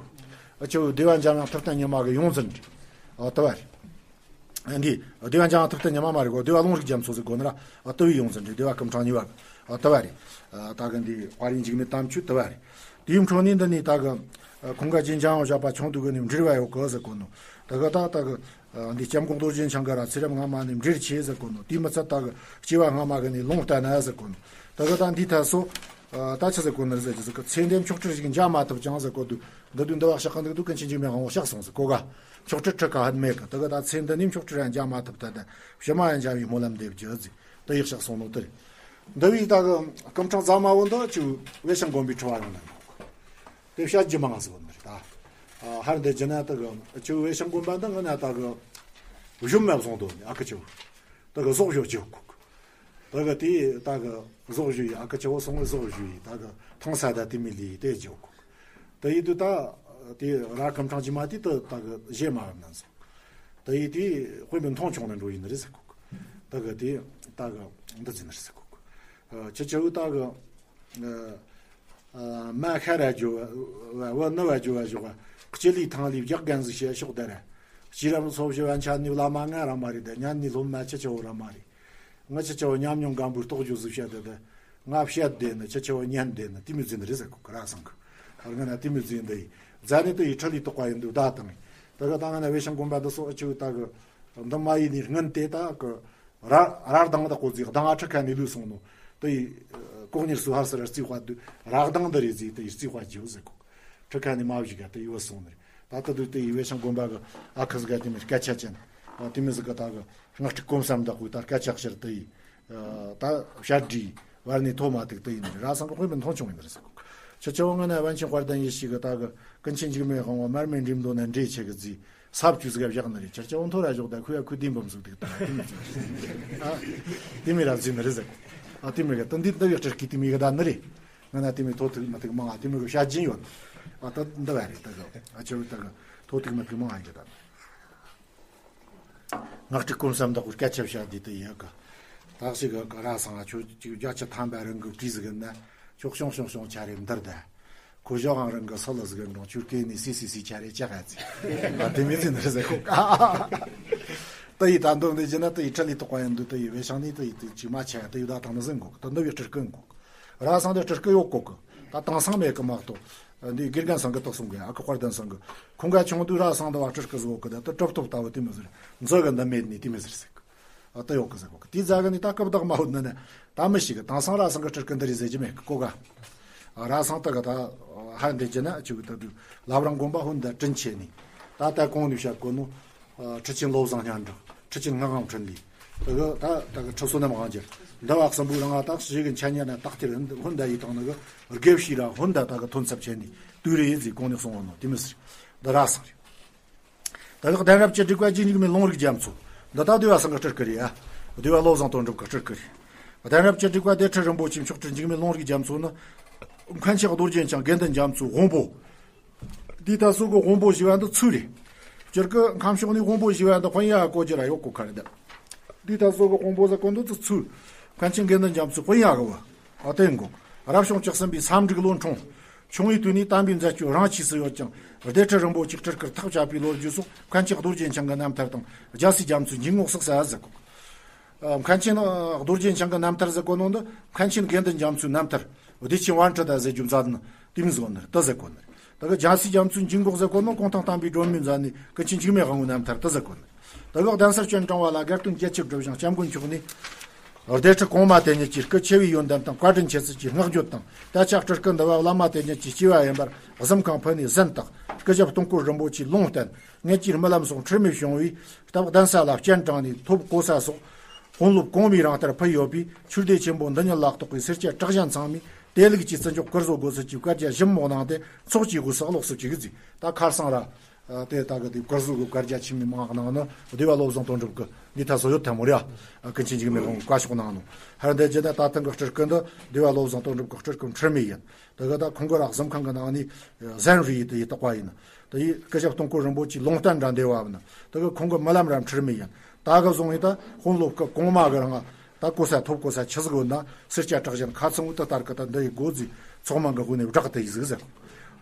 ཨ། ཆུ་བོ་སྡེ་བ་འཇམ་དབྱངས་ཐུབ་བསྟན་ཉི་མ་གི་ཡོངས་འཛིན་རེད། ཨ། དེ་བ་རེད། འདི་སྡེ་བ་འཇམ་དབྱངས་ཐུབ་བསྟན་ཉི་མ་མ་རེད་གོ། སྡེ་བ་ལུང་རིགས་རྒྱ་མཚོ་ཟེར་གོ་ནི་ར། ཨ། དེ་བའི་ཡོངས་འཛིན་རེད། སྡེ་བ་སྐུ་ཕྲེང་གཉིས་པ། ཨ། དེ་བ་རེད། ཨ། ད་གི་འདི་དཔའ་རིས་འཇིགས་མེད་དམ་ཆོས་དེ་བ་རེད། དེའི་འཕྲོ་ནས་འདི་ནས་ད་གི། ཨ། ཁོང་ག་རྗེ་འཇམ་དབྱངས་བཞད་པ་ཆུང་དུས་གི་ནས་འབྲེལ་བ་ཡོད་གི་ཟེར་གོ་ནོ། ད་གི་ད་ད་གི། ཨ། འདི་སྐྱབས་མགོན་རྡོ་རྗེ་འཆང་ག་ར་ཚེ་རབས་སྔ་མ་ནས་འབྲེལ་ཆེ་ཟེར་གོ་ནོ། དེའི་མི་ཚད་ད་གི་སྐྱེ་བ་སྔ་མ་གི་ནས་ལུང་བསྟན་ན་ཟེར་གོ་ནོ། ད་གི་ད་འདི་ད་སོ། ཨ། ད་ཆི་ཟེར་གོ་ནི་རེད་ཟེར་གྱི་ཟེར་གི། ཚེ་འདི་མཆོག་སྤྲུལ་ཞིག་མཇལ་མ་ཐུབ་ཀྱང་ཟེར་གོ་དུས། འདི་དུས་འདི་བ་ཤག་གི་འདུག་དུས་ཀུན་མཁྱེན་འཇིགས་མེད་དབང་པོ་གཤེགས་སོང་ཟེར་གོ་ག། མཆོག་སྤྲུལ་ཁྲི་ཁ་ཧད་མེད་གི། ད་གི་ད་ཚེ་འདི་ནས་མཆོག་སྤྲུལ་ར་མཇལ་མ་ཐུབ། ད་ད་ཕྱི་མ་ཡང་མཇལ་བའི་སྨོན་ལམ་འདེབས་རྒྱུ་ཟེར་ད་ཡིག་གཤེགས་སོང་ནོ་དེ་རེད། འདི་བའི་ད་གི་སྐུ་ཕྲེང་རྫ་དམར་པོ་འདི་ཆུ་བོ་བེ་ཤང་དགོན་པའི་ཁྲི་བ་རང་ནས་ནོ། དེ་བཤད་རྒྱུ་མང་ཟེར་བ་འདི་རེད་ད། ཨ། ཧར་འདི་རྒྱུ་ན་ད་གི་ཆུ་བོ་བེ་ཤང་དགོན་པ་འདི་ང་ན་ད་གི་གཞོན་མ་བཟུང་དོ་ནི་ཨ་ཁུ་ཆུ་བོ། ད་གི་ཟོག་བཞོ་རྒྱུ་གོ། ད་གི་དེ་ད་གི་ཟོག་བཞོ་ཡི་ཨ་ཁུ་ཆུ་བོ་སོང་བའི་ཟོག་བཞོ་ཡི་ད་གི་ཐང་ས་ད་དེ་མི་ལི་དེ་རྒྱུ་གོ། ད་ཡི་དུ་ད་དེ་ར་ཁམ་ཕྲང་ཅི་མ་དེ་ད་ད་གི་བཞེས་མ་བབ་ན་ཟོག། ད་ཡི་དེ་དཔེ་མི་མཐོང་ཆུང་ན་འགྲོ་ཡི་ནི་རེད་ཟེར་གོ། ད་གི་དེ་ད་གི་འདི་ཟིན་རེད་ཟེར་གོ། ཨ། ཆུ་ཆུ་བོ་ད་གི། ཨ། མ་ཤ་ར་རྒྱུ་བ་བ་ནི་བ་རྒྱུ་བ་ཞོག་པ། སྤྱི་ལི་ཐང་ལི་བརྒྱག་གན་ཟིག་བྱས་ཤོག་ད་ར། ཤེས་རབ་འཚོ་བྱེད་པ་འཆད་ནི་བླ་མ་ང་ར་མ་རེད། ད་ཉན་ནི་སློབ་མ་ཆུ་ཆུ་བོ་ར་མ་རེད། ང་ཆུ་ཆུ་བོ་ཉམས་མྱོང་སྒམ་པོའི་རྟོགས་བརྗོད་ཟིག་བཤད་དེ་ད། ང་བཤད་བསྡད་ནི་ཆུ་ཆུ་བོ་ཉན་བསྡད་ནི་དེ་མི་འཛིན་རེད་ཟེར་གོ་གི་ར་སང་གི། ཨ། ང་ན་དེ་མི་འཛིན་འདི་ཡི་རྫ་ནི་དེ་ཡི་ཁྲི་ལི་དོག་པ་ཡིན་འདུག་ད་དང་། ད་གི་ད་ང་ན་བེ་ཤང་དགོན་པ་འདི་སོགས་ཨ་ཆུ་ད་གི་འདི་མ་ཡིན་ནི་སྔོན་དེ་ད་གི། ར་ར་གདང་དག་གོ་ཟིག་གདང་ཨ་ཁྲི་ཁ་ནས་ལུས་སོང་ནོ། དེ་ཡི་ལྐོག་ཉར་སུ་ཧ་སར་རྩིས་དཔའ་དུ་ར་གདང་འདི་རེད་ཟིག་དེ་ཡི་རྩིས་དཔའ་རྒྱུ་ཟེར་གོ། ཁྲི་ཁ་ནས་མ་བཞི་ག་དེ་ཡི་བུད་སོང་ནི་རེད། ད་ལྟ་དུ་དེ་ཡི་བེ་ཤང་དགོན་པ་གི་ཨ་ཁུ་ཟིག་ག་དེ་མི་སྐད་ཆ་ཅན། ཨ། དེ་མི་ཟིག་ག་ད་གི་སྔགས་ཁྲིག་སྐོམ་སམ་དག་གོ་ད་སྐད་ཆ་བཤད་དེ་ཡི། ཨ། ད་བཤད་དྲི་བར་ནས་ཐོ་མ་ཐུག་དེ་ཡིན་ནི་རེད། ར་སང་གི་དཔེ་མི་མཐོང་ཆུང་ཡིན་ནི་རེད་ཟེར་གོ། ཆུ་ཆུ་བོ་ང་ན་པཎ་ཆེན་དཔལ་ལྡན་ཡེ་ཤེས་གི་ད་གི་ཀུན་མཁྱེན་འཇིགས་མེད་དབང་པོ་མར་མེ་འགྲིམ་དོ་ན་འདྲེ་ཆེ་གི་རྫི། ས་བཅུ་ཟིག་བཞག་ནི་རེད། ཆུ་ཆུ་བོ་མཐོ་ར་ཞོག་ད་ཁུ་ཡ་ཁུ་ལྡིང་འབུམ་ཟིག་ཐུག་ད་དེ་མི་ཟིག་ཨ། དེ་མི་ར་ཟིན་ནི་རེད་ཟེར་གོ། ཨ། དེ་མི་གི་ད་འདི་འདི་བའི་སྤྲེལ་གི་དེ་མི་གི་ད་ནི་རེད། ང་ན་དེ་མི་ཐོ་ཐུག་མ་ཐུག་མང་ཨ། དེ་མི་གི་བཤད་ཀྱིན་ཡོད། ཨ། ད་འདི་བ་རེད་ད་གི། ཨ། ཆུ་བོ་ད་གི་ཐོ་ཐུག་མ་ཐུག་མང་ཨ་ཡིན་གི་ད། སྔགས་ཁྲིག་སྐོམ་སམ་དག་གི་སྐད་ཆ་བཤད་དེ་དེ་ཡོད་གི། ད་ཞིག་གི་ར་སང་ཨ་ཆུ་ཆུ་བརྒྱ་ཆ་ཐམ་པ་རང་གི་བྲིས་ཟིག་ན་ཆོག་ཤོང་ཤོང་ཤོང་ཆ་རེ་འདིར་ད། ཁོ་ཞོག་ཨང་རང་གི་སོ་ལ་ཟིག་འགྲོང་ཆུར་སྐེ་ནས་སི་སི་སི་ཆ་རེ་ཅག་ཨ་ཙི། ང་དེ་མི་ཚེ་འདིར་ཟེར་ཁོ་ཀ། དེ་ཡི་ད་འདོན་འདི་བྱས་ན་དེ་ཡི་ཁྲི་ལས་ཐོག་པ་ཡིན་འདུག་དེ་ཡི་བེ་ཤང་ནི་དེ་ཡི་དེ་ཅིག་མ་ཆ་དེ་ཡི་ད་དང་ནི་ཟིན་གོ་དེ་འདི་བའི་སྤྲུལ་སྐུ་ཡིན་གོ་ར་སང་དེ་སྤྲུལ་སྐུ་ཡོད་གོ་གི་ད་དེང་སང་མེད་གི་མ་གཏོགས། འདི་དགེ་རྒན་སང་གི་དག་སོང་གི་ཨ་ཁུ་དཔལ་ལྡན་སང་གི་ཁོང་ག་ཆུང་དུས་ར་སང་དེ་བ་སྤྲུལ་སྐུ་བཟོ་གི་ད་དེ་གྲུབ་ཐོབ་ལྟ་བུ་དེ་མི་ཟེར། མཛོད་གི་འདི་མེད་ནི་དེ་མི་ཟེར་ཟེར་གི་ཨ་དེ་ཡོད་གི་ཟེར་གོ་གི་དེ་ཟ་གི་ནི་ད་སྐབས་བདག་མ་ཧོད་ནི་ནི་ད་མི་ཤེས་གི་དེང་སང་ར་སང་གི་སྤྲུལ་སྐུ་འདི་རེད་ཟེར་གྱི་མེད་གི་གོ་ག་ཨ་ར་སང་དེ་གི་ད་ཧ་འདི་གྱི་ན་ཆུ་གི་ད་དུ་ལབ་རང་དགོན་པ་ཧོན་ད་དྲིན་ཆེ་ནི་ད་ད་གོང་ནས་བཤད་གོ་ནོ། ཨ་ཁྲི་ཆེན་བློ་བཟང་སྙན་གྲགས། ཁྲི་ཆེན་ངག་དབང་འཕྲིན་ལས། དེ་གི་ད་ད་གི་ཁྲི་བསོད་ནམས་དབང་རྒྱལ། འདི་བ་གསུམ་པོའི་རིང་ང་ད་ཞིག་གི་འཆད་ཉན་ན་དག་ཐེར་ཧོན་ད་ཡི་དང་ནི་གི་དགེ་བཤེས་ར་ཧོན་ད་ད་གི་ཐོན་ཚབ་ཆེ་ནི་དུས་རེ་ཡི་ཟིག་གོང་ནས་གསུང་བ་ནོ་དེ་མི་ཟེར། འདི་ར་སང་རེད། ད་གི་གདན་རབས་བཅུ་དྲུག་པ་རྗེ་འཇིགས་མེད་ལུང་རིགས་རྒྱ་མཚོ། འདི་ད་འདི་བ་སང་གི་སྤྲུལ་སྐུ་རེད་ཡ། འདི་བ་བློ་བཟང་དོན་གྲུབ་གི་སྤྲུལ་སྐུ་རེད། གདན་རབས་བཅུ་དྲུག་པ་སྡེ་ཁྲི་རིན་པོ་ཆེ་མཆོག་སྤྲུལ་འཇིགས་མེད་ལུང་རིགས་རྒྱ་མཚོ་ནི། མཁན་ཆེན་རྡོ་རྗེ་འཆང་དགེ་འདུན་རྒྱ་མཚོའི་དབང་པོ། འདི་ད་སོ་གི་དབང་པོ་ཞི་བ་འདི་ཚུལ་རེད། སྤྱིར་གི་ཁམས་ཕྱོགས་ནས་དབང་པོ་ཞི་བ་འདི་དཔོན་ཡ་གོ་རྒྱུ་ར་ཡོད་གོ་ཁ་རེད། འདི་ད་སོ་གི་དབང་པོ་ཟེར་གོ་འདི་ཚུལ། མཁན་ཆེན་དགེ་འདུན་རྒྱ་མཚོའི་དཔོན་ཡ་གི་བ། ཨ་དེ་འགོ། རབ་བྱུང་བཅུ་གསུམ་པའི་ས་འབྲུག་ལོ་འཁྲུངས། ཆུང་བའི་དུས་ནས་དམ་པའི་མཛད་སྤྱོད་རང་ཆས་སུ་ཡོད་ཅིང་། སྡེ་ཁྲི་རིན་པོ་ཆེ་སྤྲུལ་སྐུར་ཐག་བཅད་པའི་ལོ་རྒྱུས་སོགས་མཁན་ཆེན་རྡོ་རྗེ་འཆང་གི་རྣམ་ཐར་དང་རྒྱལ་སྲས་རྒྱ་མཚོའི་འཇུག་ངོགས་སོགས་སུ་ཟེར་གོ། ཨ་མཁན་ཆེན་རྡོ་རྗེ་འཆང་གི་རྣམ་ཐར་ཟེར་གོ་ནོ་འདི་མཁན་ཆེན་དགེ་འདུན་རྒྱ་མཚོའི་རྣམ་ཐར། བདེ་ཆེན་དབང་ཁྲིད་ད་ཟེར་རྒྱུ་མཛད་ནི་དེ་མིན་ཟེར་གོ་ནི་རེད། ད་ཟེར་གོ་ནི་རེད། ད་གི་རྒྱལ་སྲས་རྒྱ་མཚོའི་འཇུག་ངོགས་ཟེར་གོ་ནོ་གུང་ཐང་བསྟན་པའི་སྒྲོན་མེ་མཛད་ནི་ཀུན་མཁྱེན་འཇིགས་མེད་དབང་པོའི་རྣམ་ཐར་ད་ཟེར་གོ་ནི་རེད། ད་གི་གདན་ས་སྤྱན་དྲངས་པ་ལ་དགའ་སྟོན་རྒྱ་ཆེར་བསྒྲུབས་ཤིང་སྐྱབས་མགོན་མཆོག་ནས། སྡེ་ཁྲི་གོང་མ་དེ་ཉིད་ཀྱི་སྐུ་ཆེ་བའི་ཡོན་ཏན་དང་བཀའ་དྲིན་ཆེ་ཚུལ་གྱི་བསྔགས་བརྗོད་དང་། ད་ཆ་སྤྲུལ་སྐུ་འདི་བ་བླ་མ་དེ་ཉིད་ཀྱི་སྐྱེ་བ་ཡིན་པར་གཟིམ་ཁང་ཕུལ་ནས་གཟན་བརྟག་སྐུ་ཞབས་སྟོང་སྐོར་རིན་པོ་ཆེས་ལུང་བསྟན། ངེད་ཀྱི་རྨི་ལམ་སོགས་འཁྲུལ་མེད་བྱུང་བས། སྟབས་གདན་ས་ལ་སྤྱན་དྲངས་ནས་ཐོབ་གོ་ས་སོགས། དཔོན་སློབ་གོང་མའི་རང་ལྟར་ཕུལ་ཡོད་པས། ཆོས་སྡེ་ཆེན་པོ་འདི་ཉིད་ལ་གཏོགས་པའི་སེར་སྐྱ་གྲགས་ཅན་ཚང་མས་དེ་ལུགས་ཀྱི་བརྩི་འཇོག་བཀུར་བཟོ་དགོས་ཚུལ་གྱི་བཀའ་རྒྱ་ཞིབ་མོ་གནང་སྟེ་ཚོགས་ཀྱི་དབུས་སུ་ཀློག་སུ་བཅུག་གི་བརྩིས། ད་ཁར་སང་ར། དེ་ད་གི་དེ་བཀུར་བཟོ་གི་བཀའ་རྒྱ་ཆེན་མོའི་མང་གནང་ནི་སྡེ་བ་བློ་བཟང་དོན་གྲུབ་ཀྱི་འདི་ད་སོ་ཡོད་ཐལ་མོ་རེད། ཀུན་མཁྱེན་འཇིགས་མེད་ཁོང་བཀའ་ཤོག་གནང་ནོ། ཧར་འདི་རྗེ་ད་ད་ཐེངས་གི་སྤྲུལ་སྐུ་འདི་སྡེ་བ་བློ་བཟང་དོན་གྲུབ་ཀྱི་སྤྲུལ་སྐུ་འཁྲུལ་མེད་ཡིན། དེ་གི་ད་ཁོང་གི་རག་གཟིམ་ཁང་གི་ནང་ནས་གཟན་རུ་ཡི་དེ་ཡི་བརྟག་པ་ཡིན། དེ་ཡི་སྐུ་ཞབས་སྟོང་སྐོར་རིན་པོ་ཆེའི་ལུང་བསྟན་འདྲ་འདེ་བ་བ་ན། དེ་གི་ཁོང་གི་རྨི་ལམ་ར་འཁྲུལ་མེད་ཡིན། ད་གི་བཟུང་ཡི་ད་དཔོན་སློབ་སྐུ་གོང་མ་གི་རང་ད་གོ་ས་ཐོབ་གོ་ས་ཆི་ཟིག་ཡོད་ན་སེར་སྐྱ་གྲགས་ཅན་ཁ་ཚང་བོ་དེ་ལྟར་གི་ད་འདི་ཡི་སྒོ་རྫི་ཚོགས་མང་གི་དབུ་ནས་བསྒྲགས་དེ་ཡི་ཟིག་ཟེར།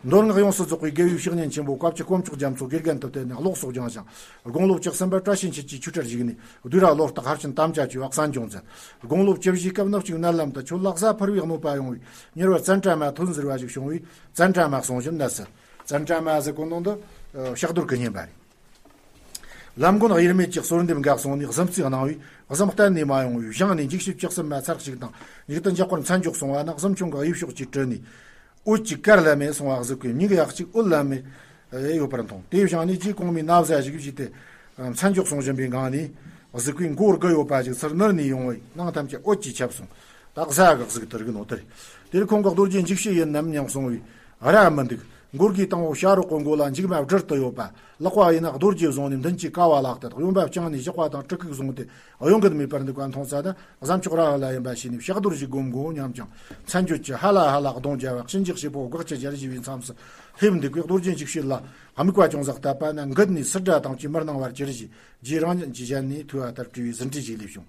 མདོ་སྔགས་ཡོངས་སུ་རྫོགས་པའི་དགེ་བའི་བཤེས་གཉེན་ཆེན་པོ་བཀའ་བརྒྱུད་དཀོན་མཆོག་རྒྱ་མཚོ་དགེ་རྒན་དུ་བསྟེན་ནས་ཀློག་སོགས་སྦྱངས་ཤིང་། དགུང་ལོ་བཅུ་གསུམ་པར་བཀྲ་ཤིས་འཁྱིལ་གྱི་ཆོས་གྲྭར་བཞུགས་ནས་བདུན་ར་ལོ་རྟགས་ཧར་ཆེན་དམ་བཅའ་བཅོས་པ་གསན་སྦྱོང་མཛད། དགུང་ལོ་བཅུ་བཞིའི་སྐབས་ནུབ་གཅིག་མནལ་ལམ་དུ་ཁྱོད་ལ་གཟའ་ཕུར་བུའི་གནོད་པ་ཡོང་བས་མྱུར་བར་བཙན་དྲ་མ་ཐོན་ཟེར་བ་ཞིག་བྱུང་བས་བཙན་དྲ་མ་གསུང་བཞིན་མནལ་ཚུལ། བཙན་དྲ་མ་ཟེར་གོ་ནོ་འདི་ཕྱག་རྡོར་གྱི་བསྙེན་པ་རེད། ལམ་མགོན་དབྱེར་མེད་ཀྱི་གསོལ་འདེབས་འགའ་གསུངས་ནས་གཟིམ་རྩིས་གནང་བས་གཟིམ་གཏན་ནས་མ་ཡོང་བས་བཞེངས་ནས་འཇིགས་བྱེད་བཅུ་གསུམ་མ་ཚར་གཅིག་དང་མཇུག་ཏུ་འཇམ་དཔལ་མཚན་བརྗོད་གསུང་བ་ན་གཟིམ་ཆུང་གི་དབུས་ཕྱོགས་ཀྱི་གྲུ་ནས་འོད་ཀྱི་གར་ལམ་མེ་སོང་བ་གཟིགས་པས་མྱིག་ཡ་གཅིག་འོད་ལམ་མེ་ཡོད་པར་མཐོང་། དེའི་བཞིན་ནས་རྗེ་གོང་མའི་ན་བཟའ་ཞིག་བཞེས་ཏེ་མཚན་བརྗོད་གསུང་བཞིན་པའི་ངང་ནས་གཟིགས་པས་མགོ་དགུ་ཡོད་པ་ཞིག་ཚུར་ནུར་ནས་ཡོང་བས་ནང་ཐམས་ཅད་འོད་ཀྱིས་ཁྱབ་སོང་། ད་གཟའ་གི་གཟིགས་དུ་རིག་ནོ་དེ་རེད། དེར་ཁོང་གི་རྡོ་རྗེ་འཇིགས་བྱེད་ཡིན་ནམ་སྙམ་གསུང་བས་ར་མི་འདུག་མགོ་དགུའི་སྟེང་འོག་བྱ་རོག་གི་མགོ་ལ་མཇུག་མ་བསྒྲིལ་དུ་ཡོད་པ། ལག་པ་ཡིན་ན་རྡོ་རྗེ་བཟུང་ནས་མདུན་གྱི་ཀ་བ་ལག་ཏུ་གཡོན་པ་བརྐྱངས་ནས་ཞགས་པ་དང་གྲི་གུག་བཟུང་སྟེ་གཡོ་འགུལ་མེད་པར་འདུག་པ་མཐོང་ས་ན་གཟའ་མཆོག་ར་ཧ་ལ་ཡིན་པ་ཤེས་ནས་ཕྱག་རྡོར་ཞིག་སྒོམ་དགོས་སྙམ་ཀྱང་མཚན་བརྗོད་ཀྱི་ཧ་ལ་ཧ་ལ་གདོང་རྒྱ་བ་གཤིན་རྗེ་གཤེད་པོ་སྒོག་ཅན་རྒྱལ་བཞི་བའི་མཚམས་སུ་སླེབས་འདུག་པས་རྡོ་རྗེ་འཇིགས་བྱེད་ལ་དམིགས་པ་ཅུང་ཟད་བཏབ་པ་ན་འགུལ་ནས་སིལ་སྒྲ་དང་བཅས་མི་སྣང་བར་གྱུར་ཞིང་རྗེས་རང་ཉིད་ཀྱི་ཞལ་ནས་ཐོས་པ་ལྟར་བྲིས་པའི་ཟིན་བྲིས་ཤིག་སླེབས་བྱུང་།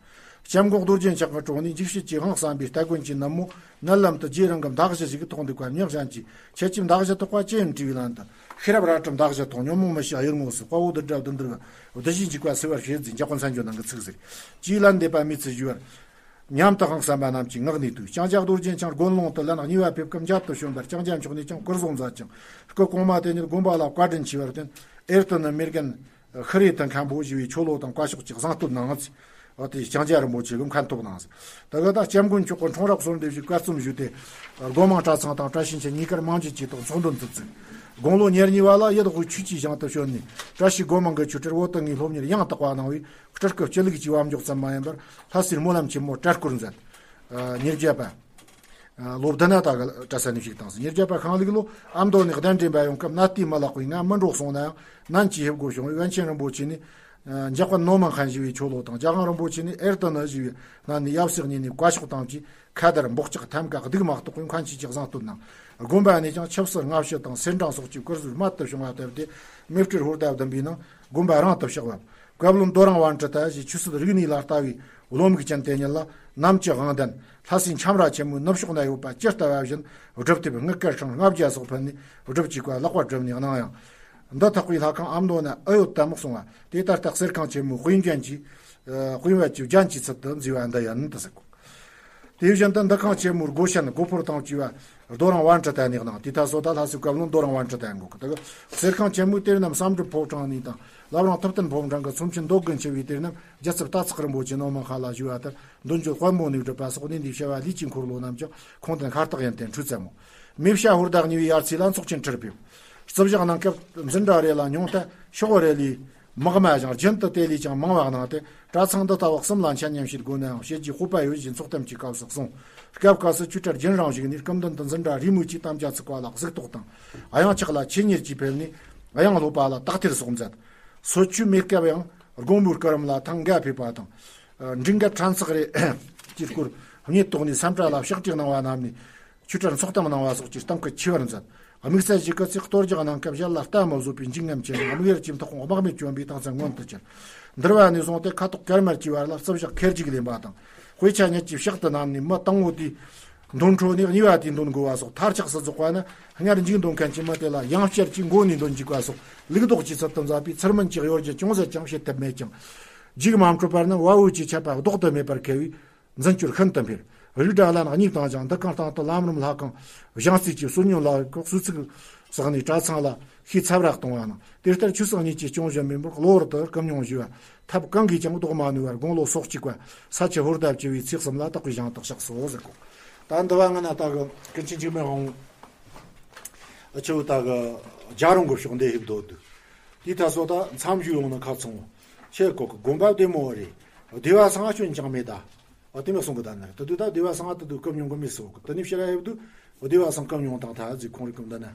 སྐྱབས་མགོན་རྡོ་རྗེ་འཆང་གི་དྲུང་ནས་འཇིགས་བྱེད་ཀྱི་དབང་བསམ་པའི་སྟ་གོན་གྱི་ནུབ་མོ་མནལ་ལམ་དུ་རྗེ་རང་གི་མདའ་གཞུ་ཞིག་ཐོགས་འདུག་པ་མྱི་གཞན་གྱིས་ཁྱེད་ཀྱི་མདའ་གཞུ་ཐོགས་པ་ཅི་ཡིན་དྲིས་པའི་ལན་དུ། ཤེས་རབ་རལ་གྲི་མདའ་གཞུ་ཐོགས་ཉོན་མོངས་མི་ཤེས་གཡུལ་ངོ་སོགས་དཔའ་བོ་བདུད་དགྲ་བདུད་འདུལ་བ་བདུད་བཞིའི་འཇིགས་པ་སེལ་བར་བྱེད་ཟེར་འཇམ་དཔལ་མཚན་བརྗོད་ནང་གི་ཚིག་ཟེར། ཅིའི་ལན་འདེབས་པ་མི་ཚུལ་ཞུས་པར། སྙམ་དུ་དབང་བསམ་པ་རྣམས་ཀྱིས་ངག་ནས་བཏུས། ལྕང་སྐྱ་རྡོ་རྗེ་འཆང་དགོན་ལུང་དུ་ལན་གཉིས་པ་ཕེབས་སྐབས་མཇལ་དུ་བྱོན་པར་ལྕང་སྐྱ་མཆོག་ནས་ཀྱང་བཀུར་བཟང་མཛད་ཅིང་སྐུ་གོང་མ་དེ་ཉིད་དགོན་པ་ལ་བཀའ་དྲིན་ཆེ་བར་བརྟེན་ཨེར་ཏི་ནི་མེར་གན་ཤི་རི་དང་མཁན་པོ་ཞི་བའི་ཆོ་ལོ་དང་བཀའ་ཤོག་ཅིག་བཟང་བསྟོད་གནང་ངམ་ཟེར། འོ་དེ་ལྕང་སྐྱ་རིན་པོ་ཆེ་གིས་མཁན་ཐོབ་གནང་ཟེར། ད་ག་ད་སྐྱབས་མགོན་མཆོག་གི་འཁྲུངས་རབས་གསོལ་འདེབས་ཞུས་བཀའ་རྩོམ་ཞུས་ཏེ། སྒོ་མང་གྲྭ་ཚང་དང་བཀྲ་ཤིས་འཁྱིལ་གཉིས་ཀར་མང་ཇི་ཅིག་དང་ཚོགས་འདུ་འཛུགས་ཚུལ། དགུང་ལོ་ཉེར་གཉིས་པ་ལ་ཡུལ་དབུས་ཆོས་ཀྱི་ཞིང་དུ་བྱོན་ནས་བཀྲ་ཤིས་སྒོ་མང་གི་ཆོས་སྒྲིར་བོད་དུ་ངའི་སློབ་གཉེར་ཡང་དག་པ་གནང་བས་སྤྲུལ་སྐུ་སྤྱི་ལུགས་ཀྱི་དབང་འཇོག་ཙམ་མ་ཡིན་པར་ལྷ་སའི་སྨོན་ལམ་ཆེན་མོ་གྲྭ་སྐོར་མཛད། ཉེར་བརྒྱད་པ། ལོ་བདུན་ན་ད་ག་གྲྭ་ས་ནས་ཞུགས་བཏང་ཟིན། ཉེར་བརྒྱད་པ་ཤིང་ལུག་ལོ་ཨ་མདོ་ནས་གདན་འདྲེན་པ་ཡོང་སྐབས་ན་ལྟས་མི་ལེགས་པས་ང་མི་འགྲོ་གསུངས་ནའང་ནན་གྱིས་ཕེབས་དགོས་བྱུང་བས་པཎ་ཆེན་རིན་པོ་ཆེ་ནས་འཇག་པ་ནོ་མང་མཁན་ཞི་བའི་ཆོ་ལོ་དང་རྒྱལ་དབང་རིན་པོ་ཆེ་ནས་ཨེར་ཏི་ནི་ཞི་བའི་ནང་ནས་ཡབ་སྲས་གཉིས་ནས་བཀའ་ཤོག་བཏང་རྗེས་ཁ་དར་འབོག་ལྕག་ཐམ་ཀ་གདུགས་མ་གཏོགས་པའི་མཁན་ཆེན་གྱི་བཟང་བསྟོད་གནང་། དགོན་པ་ནས་ཀྱང་ཆབ་སྲིད་སྔ་ཕྱི་དང་སེར་འབྲེང་སོགས་ཀྱི་བཀུར་ཟུར་རྨད་དུ་བྱུང་བ་བཏབ་སྟེ་མེ་སྤྲེལ་ཧོར་ཟླ་བདུན་པའི་ནང་དགོན་པ་རང་དུ་ཕྱག་བབས། བཀའ་བློན་རྡོ་རིང་དབང་ཁྲིད་ད་ཞེས་ཆོས་སྲིད་རིག་གནས་ལ་ལྟ་བའི་བློ་མིག་ཅན་དེ་ཉིད་ལ་ནམ་ཅི་དབང་ལྡན་ལྷ་སའི་འཁྱམས་ར་ཆེན་མོའི་ནུབ་ཕྱོགས་ན་ཡོད་པ་ཇི་ལྟ་བ་བཞིན་སྒྲུབ་ཐེབས་དངུལ་དཀར་ཤིང་ལྔ་བརྒྱ་སོགས་ཕུལ་ནས་སྒྲུབ་ཅིག་པ་ལག་པར་སྒྲུབ་ནས་གནང་ཡང་ འདི་ཐག་པའི་ལྷ་ཁང་ཨ་མདོ་ན་ཨ་ཡོད་ལྟ་མོ་གསུང་བ་དེ་ལྟར་རྟགས་གསེར་ཁང་ཆེན་མོའི་དཔེ་རྒྱན་གྱི་དཔེ་བ་གྱི་རྒྱན་གྱི་ཚུལ་དུ་མཛེས་པ་འདི་ཡིན་དུ་ཟེར་གོ། དེ་བཞིན་དུ་འདི་ཁང་ཆེན་མོའི་སྒོ་ཤན་སྒོ་ཕོར་དང་བཅས་པ་རྡོ་རིང་བ་འབྲི་ཏ་ནས་གནང་། དེ་ལྟ་སོ་ད་ལྷ་སའི་བཀའ་བློན་རྡོ་རིང་བ་འབྲི་ཏ་འགོ་གི་དུ་གསེར་ཁང་ཆེན་མོའི་གཏེར་རྣམས་བསམ་གྲུབ་ཕོ་བྲང་ནས་དང་བླ་བྲང་ཐུབ་བསྟན་ཕོ་བྲང་གི་ཚོམས་ཆེན་མདོ་དགུ་འཆི་བའི་གཏེར་རྣམས་རྒྱལ་ཚབ་རྟ་ཚག་རིན་པོ་ཆེ་ནང་མ་ཁ་ལ་བཞུགས་པ་ལྟར་འདོན་བརྗོད་དཔལ་མོ་ནས་བསྒྲུབས་པ་སོགས་གནས་འདིའི་བྱ་བ་ལས་ཀྱི་འཁོར་ལོ་རྣམས་ཀྱང་ཁོང་དུ་མཁའ་རྟགས་ཡན་ཏན་འཕྲུལ་ཙམ་མོ། མེ་བྱ་ཧོར་ཟླ་གཉིས་པའི་ཡར་ཚེས་ལ་འཚོགས་ཆེན་ཁྲིར་ཕེབས། རྩིབ་བཞག་ནང་སྐབས་འཛིན་གྲྭ་རེ་ལ་ཉུང་མཐའ་ཤོག་རེ་ལས་མག་མ་ཞིང་རྒྱུན་དུ་དེ་ལས་ཀྱང་མང་བ་གནང་སྟེ་གྲྭ་ཚང་འདི་ལྟ་བ་གསུམ་ལ་འཆད་ཉན་བྱེད་དགོས་ནའང་བྱེད་རྒྱུའི་སྤོབས་པ་ཡོད་ཅེས་ཚོགས་གཏམ་གྱི་སྐབས་སུ་གསུངས། སྐབས་སྐབས་སུ་ཆོས་གྲྭར་རྒྱུན་རིང་བཞུགས་ནས་སྐུ་མདུན་དུ་འཛིན་གྲྭ་རེས་མོས་ཀྱིས་དམ་བཅའ་ཚུགས་པ་ལ་གཟིགས་རྟོག་དང་། གཡང་ཆགས་ལ་ཆེད་གཉེར་གྱིས་ཕེབས་ནས་གཡང་སློབ་པ་ལ་དག་ཐེར་སོགས་མཛད། སོ་ཆོས་མེད་སྐབས་ཡང་དགོང་མོའི་སྐུ་རིམ་ལ་ཐང་འགའ་ཕེབས་པ་དང་། འབྲིང་འགའ་ཕྲན་ཚེགས་རེ་གྱི་སྐོར་བརྙད་དོགས་ནས་སེམས་ཁྲལ་ལ་ཕྱག་བྲིས་གནང་བ་རྣམས་ནས། ཆོས་གྲྭར་ཚོགས་གཏམ་གནང་བ་སོགས་ཀྱི་གཏམ་ཁ་ཆེ་བར་མཛད། དམིགས་བསལ་གྱི་སྐུ་ཚེ་གཏོར་རྒྱག་གནང་སྐབས་ཞལ་ལ་ལྟ་མ་བཟོད་པའི་འཇིགས་རྔམ་ཆེ་ཞིང་དམིགས་ཡུལ་གྱི་མཐོ་ཁུངས་དམག་མི་བཅོམ་པའི་རྟགས་མཚན་མངོན་དུ་གྱུར། འདུལ་བ་ནས་བཟུང་སྟེ་ཁ་དོག་དཀར་དམར་གྱི་བར་ལ་རྩིབ་བཞག་ཁེར་རྒྱུག་ལེན་པ་དང་། དཔེ་ཆ་ཉིད་ཀྱི་ཕྱག་ཏུ་བསྣམས་ནས་མི་དང་པོ་དེའི་འདོན་འཕྲོ་ནས་གཉིས་པ་དེའི་འདོན་དགོས་པ་སོགས། མཐར་ཆགས་སུ་རྫོགས་པ་ན་སྔར་མཇུག་འདོན་མཁན་གྱི་མི་དེ་ལ་ཡང་བསྐྱར་གྱིས་མགོ་ནས་འདོན་འཇུག་པ་སོགས་ལུགས་ལྡོག་གི་ཚུལ་དུ་མཛད་པས་ཚུལ་མིན་གྱི་གཡོ་སྒྱུ་ཅུང་ཟད་ཀྱང་བྱེད་ཐུབ་མེད་ཀྱང་། མཇུག་མ་འཕྲོད་པར་ནི་བ་འོ་ཆེ་ཆད་པ་ལྡོག་ཏུ་མེད་པར་ཁེལ་བས། འཛིན་སྐྱོར་ཤིན་ཏུ་འཕེལ། རིགས་གྲྭ་བླ་ན་གཉིས་བཏང་ཞིང་འདི་གང་སྟེང་དུ་ལམ་རིམ་ལྷ་ཁང་བཞེངས་རྩིས་ཀྱི་སྲོལ་ངན་ལ་ལྐོག་གསོལ་ཚིགས་བསགས་ནས་གྲྭ་ཚང་ལ་ཤས་ཚ་བ་གཏོང་བ་ན། དེ་ལྟར་ཆོས་སྲིད་གཉིས་ཀྱི་སྐྱོང་བཞིན་མིན་པར་གློ་བུར་དུ་སྐུ་མྱོང་བཞུ་བ་ཐབས་གང་གིས་ཀྱང་ལྡོག་མ་ནུས་པར་དགུང་ལོ་སོ་གཅིག་པ་ས་ཆུ་ཧོར་ཟླ་བཅུ་བའི་ཚེས་གསུམ་ལ་དག་པའི་ཞིང་དུ་གཤེགས་སོ་ཟེར་གོ། ད་འདི་བ་ང་ན་ད་གི་ཀུན་མཁྱེན་འཇིགས་མེད་དབང་ཆེ་བོ་ད་གི་རྒྱ་རོང་གི་ཕྱོགས་འདི་ཧིབ་སྡོད་དུས། དེའི་ཐ་སོ་ད་མཚམས་བཞུགས་ཡོང་ན་ཁ་ཚང་བོ་ཆེ་གོ་གི་དགོན་པ་བདེ་མོ་བ་རེད། བདེ་བ་སང་ང་སྐྱོན་ཅང་མེད་ད། ཨ་དེ་མ་གསུང་གི་ད་ནི་དེ་དུས་ད་བདེ་བ་སང་ང་དེ་དུས་སྐུ་མྱོང་གི་མི་སོགས་གི་དེ་ནི་ཕྱིར་ཡ་ཡབ་དུ་བདེ་བ་སང་སྐུ་མྱོང་དང་ཐ་ཟིག་ཁོང་རིག་གི་འདི་ན་